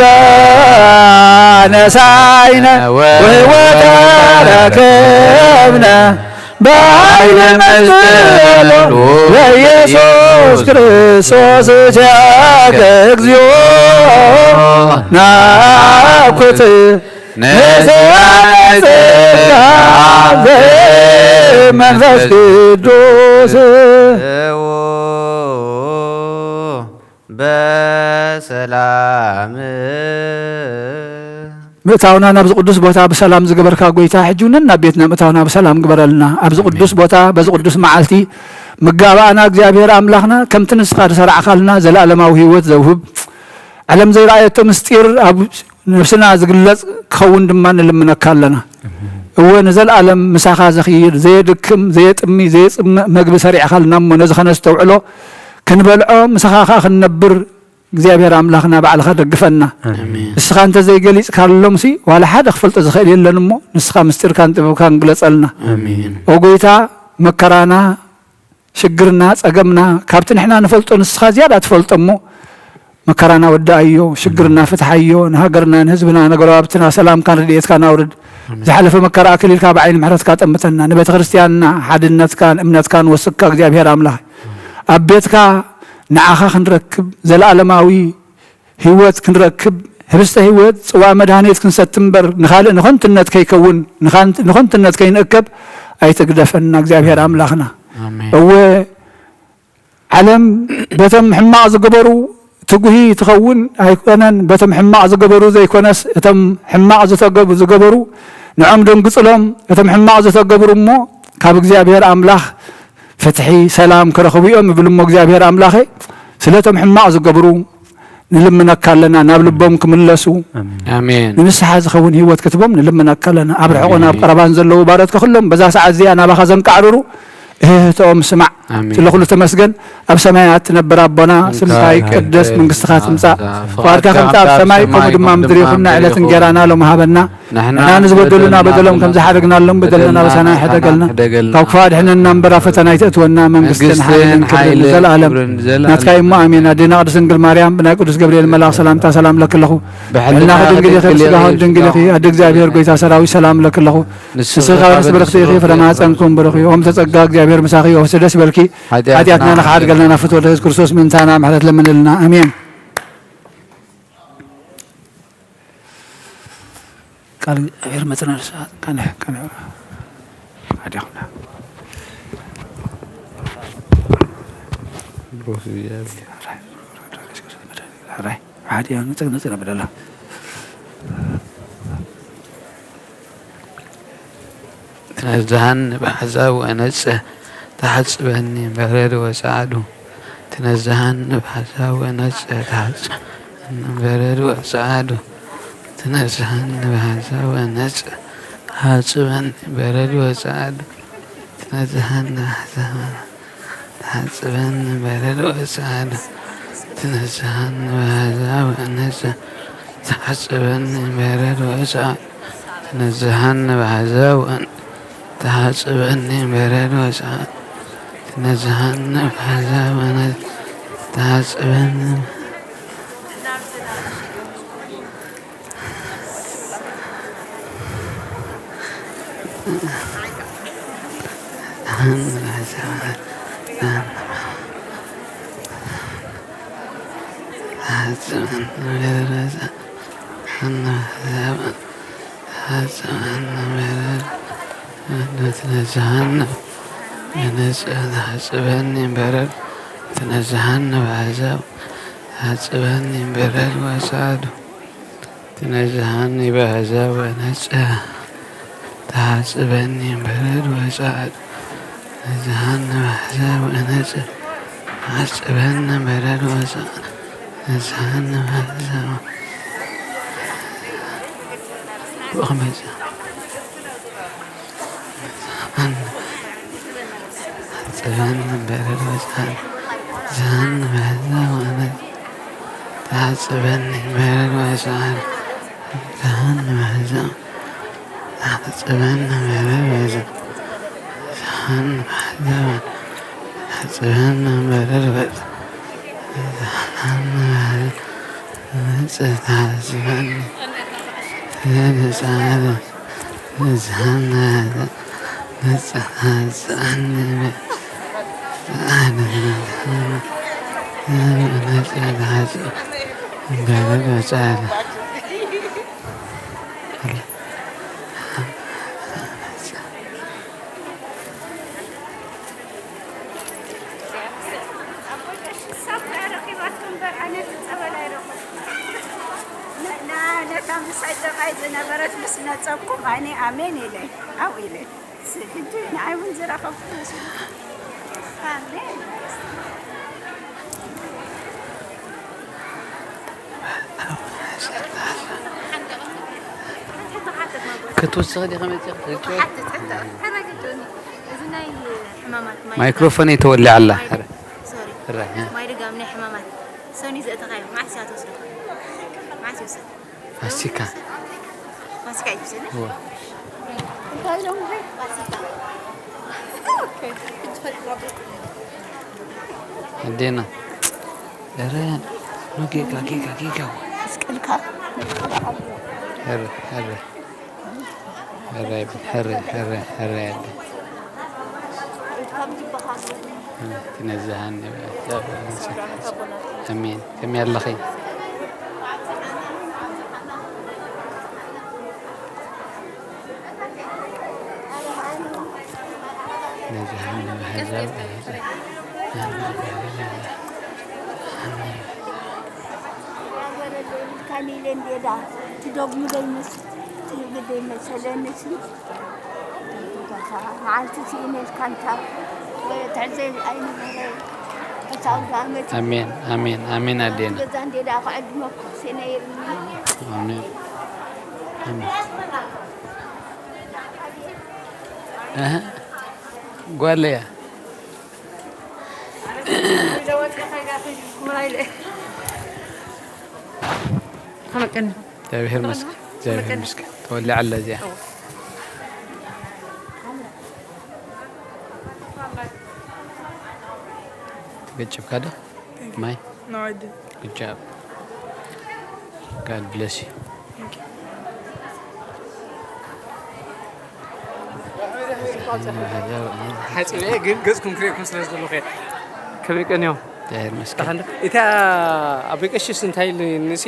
ነሳይነ ወህይወት ረከብነ በኃይለ መስቀሉ በኢየሱስ ክርስቶስ እቲአከ እግዚኦ ናኩት ንስራይ ጸጋ መንፈስ ቅዱስ። በሰላም። ምእታውና ናብዚ ቅዱስ ቦታ ብሰላም ዝገበርካ ጎይታ፣ ሕጂ እውን ናብ ቤትና ምእታውና ብሰላም ግበረልና። ኣብዚ ቅዱስ ቦታ፣ በዚ ቅዱስ መዓልቲ ምጋባእና እግዚኣብሔር ኣምላኽና፣ ከምቲ ንስኻ ዝሰራዕካልና ዘለኣለማዊ ህይወት ዘውህብ፣ ዓለም ዘይረኣየቶ ምስጢር ኣብ ነፍስና ዝግለጽ ክኸውን ድማ ንልምነካ ኣለና። እወ፣ ንዘለኣለም ምሳኻ ዘኽይድ፣ ዘየድክም፣ ዘየጥሚ፣ ዘየጽምእ መግቢ ሰሪዕኻልና እሞ፣ ነዚ ኸነስተውዕሎ፣ ክንበልዖ፣ ምሳኻ ኸኣ ክንነብር፣ እግዚኣብሔር ኣምላኽና ባዕልኻ ደግፈና። ኣሜን። ንስኻ እንተ ዘይገሊጽካሎምሲ፣ ዋላ ሓደ ክፈልጦ ዝኽእል የለን እሞ፣ ንስኻ ምስጢርካን ጥበብካን ግለጸልና። ኣሜን። ኦ ጎይታ፣ መከራና፣ ሽግርና፣ ጸገምና፣ ካብቲ ንሕና ንፈልጦ ንስኻ ዝያዳ ትፈልጦ እሞ፣ መከራና ወድኣዮ፣ ሽግርና ፍትሓዮ፣ ንሃገርና፣ ንህዝብና፣ ንጎረባብትና ሰላምካን ረድኤትካን ኣውርድ። ኣሜን። ዝሓለፈ መከራ ኣክሊልካ ብዓይኒ ምሕረትካ ጠምተና። ንቤተ ክርስቲያንና፣ ሓድነትካን እምነትካን ወስካ እግዚኣብሔር ኣምላኽ። ኣብ ቤትካ ንዓኻ ክንረክብ፣ ዘለኣለማዊ ህይወት ክንረክብ፣ ህብስተ ህይወት፣ ጽዋእ መድሃኒት ክንሰቲ እምበር፣ ንኻልእ ንኸንቱነት ከይከውን፣ ንኻን-፣ ንኸንቱነት ከይንእከብ ኣይትግደፈና እግዚኣብሔር ኣምላኽና። ኣሜን። እወ፣ ዓለም በቶም ሕማቕ ዝገበሩ ትጉሂ ትኸውን ኣይኮነን፣ በቶም ሕማቕ ዝገበሩ ዘይኮነስ፣ እቶም ሕማቕ ዝተገብ-፣ ዝገበሩ ንዖም ደንግጽሎም፣ እቶም ሕማቕ ዝተገብሩ እሞ ካብ እግዚኣብሔር ኣምላኽ ፍትሒ፣ ሰላም ክረኽቡ እዮም ይብል እሞ እግዚኣብሔር ኣምላኸ፣ ስለቶም ሕማቕ ዝገብሩ ንልምነካ ኣለና፣ ናብ ልቦም ክምለሱ፣ ኣሜን። ኣሜን። ንንስሓ ዝኸውን ህይወት ክትቦም ንልምነካ ኣለና። ኣብ ርሑቕን ኣብ ኣሜን። ቀረባን ዘለዉ ባሮትካ ኩሎም በዛ ሰዓት እዚኣ ናባኻ ዘንቃዕርሩ እህህተኦም ስማዕ። ኣሜን። ስለ ኩሉ ተመስገን። ኣብ ሰማያት ትነብር ኣቦና፣ ስምካ ስምካ ይቀደስ፣ ይቀደስ፣ መንግስትኻ ትምጻእ፣ ፍቓድካ ከምቲ ኣብ ሰማይ ከምኡ ድማ ኣብ ምድሪ ይኹን። ናይ ዕለት እንጌራና ሎሚ ሃበና። ንሕና ንዝበደሉና በደሎም ከም ዝሓደግናሎም በደልና በሳና ሕደገልና። ካብ ክፉእ ኣድሕነና እምበር ኣብ ፈተና ኣይተእትወና። መንግስትን መንግስትን ሓይልን ክብርን ሓይልን ንዘለኣለም ክብርን ንዘለኣለም ናትካ እሞ ኣሜን። ኣዴና ቅድስት ድንግል ማርያም ብናይ ቅዱስ ገብርኤል መልኣኽ ሰላምታ ሰላም ለኪ ኣለኹ። ብሕልናኺ ድንግል ኢኺ፣ ብስጋኺ ድንግል ኢኺ። ኣደ እግዚኣብሔር ጎይታ ሰራዊት ሰላም ለኪ ኣለኹ። ንስኺ ንስኺ ኸዓ ኸዓ ብርኽቲ ኢኺ፣ ብስጋኺ ፍረ ማህፀንኩም ብሩኽ እዩ። ኦም ተጸጋ እግዚኣብሔር ምሳኺ እዩ። ደስ በልኪ። ሓጢኣትና ሓጢኣትና ንኽሓድገልና ፍትወ ለየሱስ ክርስቶስ ምእንታና ምሕረት ለምንልና። ኣሜን። ቃል እግዚኣብሔር መጽና ንስሓት ካነ ካነ ሓዲኹና። ሕራይ ሓዲያ ንጽግ ንጽግ ነብለላ። ትነዝሃኒ ብኣሕዛብ ወነጽ ተሓጽበኒ በረድ ወጻዕዱ። ትነዝሃኒ ብኣሕዛብ ወነጽ ተሓጽበኒ በረድ ወጻዕዱ። ትነዝሃኒ ብኣሕዛብ ወነጽ ተሓጽበኒ በረድ ወጻዕዱ። ትነዝሃኒ ብኣሕዛብ ተሓጽበኒ በረድ ወጻዕዱ። ትነዝሃኒ ብኣሕዛብ ወነጽ ተሓጽበኒ በረድ ወጻዕዱ። ትነዝሃኒ ብኣሕዛብ ወን-፣ ተሓጽበኒ በረድ ወጻዕዱ። ትነዝሃኒ ብኣሕዛብ ወነጽ ተሓጽበኒ ትነዝሃኒ በረድ ወጻዕዱ። ትነዝሃኒ ብኣሕዛብ ወነጽ ተሓጽበኒ በረድ ወጻዕዱ። ትነዝሃኒ ብኣሕዛብ ወነጽ ተሓጽበኒ በረድ ወጻዕዱ። ትነዝሃኒ ብኣሕዛብ ብኸመይ ተሓጽበኒ በረድ ወጻዕዱ። ትነዝሃኒ ብኣሕዛብ ወነጽ ተሓጽበኒ በረድ ወጻዕዱ። ትነዝሃኒ ብኣሕዛብ ተሓጽበኒ በረድ ወጻዕዱ። ትነዝሃኒ ብኣሕዛብ ተሓጽበኒ በረድ ወጻዕዱ። ትነዝሃኒ ብኣሕዛብ ወነጽ ተሓጽበኒ በረድ ወጻዕዱ። ትነዝሃኒ ነታ ምሳይ ጠባይ ዝነበረት ምስ ነጸኩም ኣነ ኣሜን ኢለ። ኣው ኢለ። ስ-፣ ሕጂ ንዓይ እውን ዝረኸብኩ መስሉ። ኣሜን። ክትውስኺ ዲኺ መፂኺ ትሪኦ? ሓትት ሕቶ፣ ሕራይ ሕቶ፣ እዚ ናይ ሕማማት ማይ ማይክሮፎን እየ ተወሊዓ ኣላ። ማይ ድ-፣ ሶሪ። ሕራይ፣ እ። ማይ ድጋም ናይ ሕማማት ሰኒ ዘእተኻዮ መዓስ እያ ትወስዶ? መዓስ ይወስድ? ፋሲካ። ፋሲካ እዩ ዝብሰል? እወ። እንታይ ነው? ፋሲካ። ኦኬ። ኣዴና። ኧረ፣ ኖ፣ ጌጋ፣ ጌጋ፣ ጌጋ። መስቀልካ። ኧረ፣ ኧረ። ኧረ፣ ኧረ፣ ኧረ፣ ኧረ፣ ኣዴ። ትነዝሃኒ። ኣሜን። ከመይ ኣለኺ? ነዝሃኒ ብኣሕዛብ። ካን ኢለ እንዴዳ ትደግሙ ዘይመስል ትብል ዘይመሰለኒ ሲ። መዓልቲ ስኢነ ኢልካ እንታ ትሕዘ ኣይነበረ። እታ ኣውደ ዓመት ኣሜን፣ ኣሜን፣ ኣሜን ኣዴና። ገዛ እንዴዳ ክዕድመኩ ስኢነ የብልኒ። ኣሜን፣ ኣሜን። እህ፣ ጓለያ። ተመቀኒ። እግዚኣብሔር ይመስገን፣ እግዚኣብሔር ይመስገን። ተወሊዓ ኣላ እዚኣ። እወ። ተገጭብካ ዶ? ማይ? No, I didn't. Good job. God bless you. Thank you. ሓጺበ ግን ገጽኩም ክርእየኩም ስለ ዝደለኹ እየ። ከመይ ቀንዮም? እግዚኣብሔር ይመስገን። ደሓን ዶ? እታ ኣቦይ ቀሺስ እንታይ ኢሉኒ ሲ?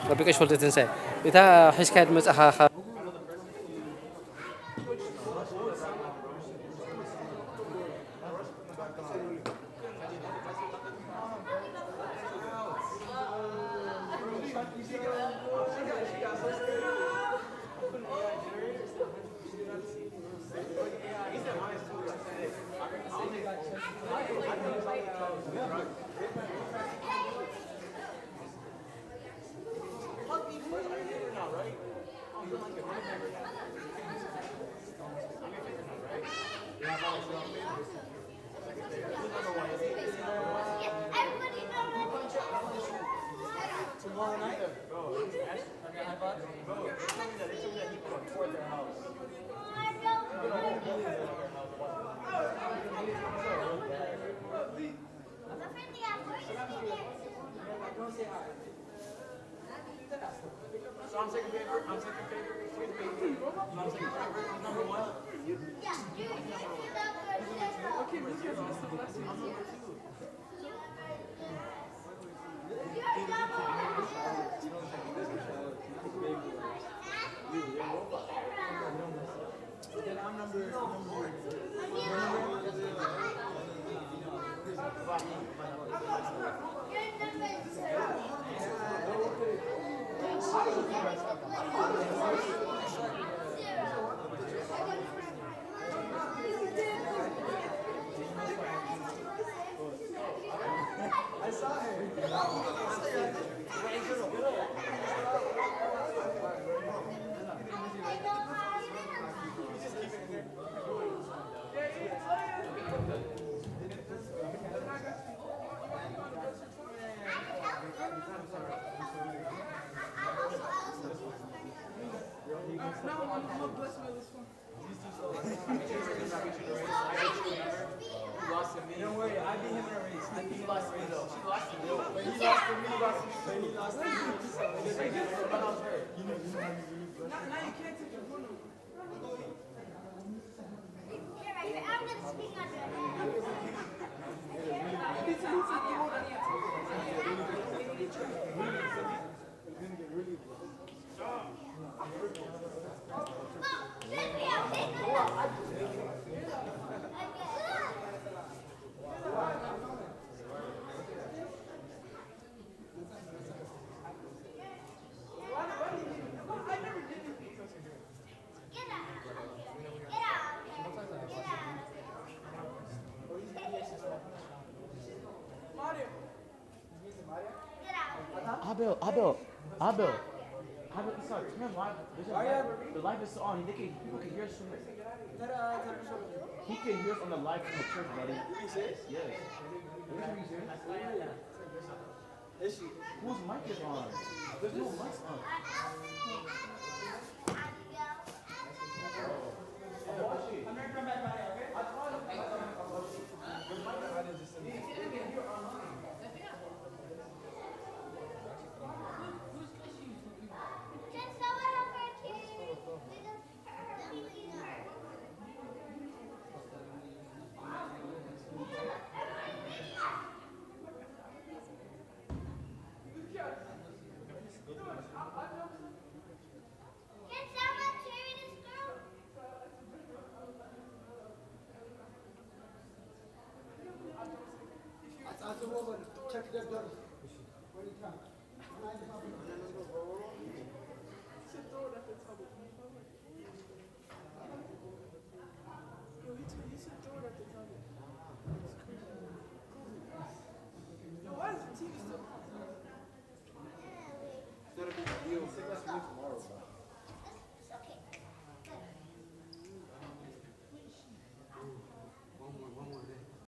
ኣቦይ ቀሺስ ወልደ ትንሳኤ። እታ ሒዝካያ ድመጻኻ So I'm second favorite. I'm second favorite. Wait, wait, wait. So I'm second favorite. Number one. Okay, look at this. Don't worry, I beat him in a race. I beat him in a race. She lost to me. But he lost to me. But he lost to me. But he lost to me. But I was hurt. You know, you know how you really Now, now you can't take your phone. Abel, Abel, Abel, Isaac, turn live. There's a live. The live is on. They can, people can hear us from it. He can hear us on the live from the church, buddy. Yes. Are you serious? Whose mic is on? There's no mics on.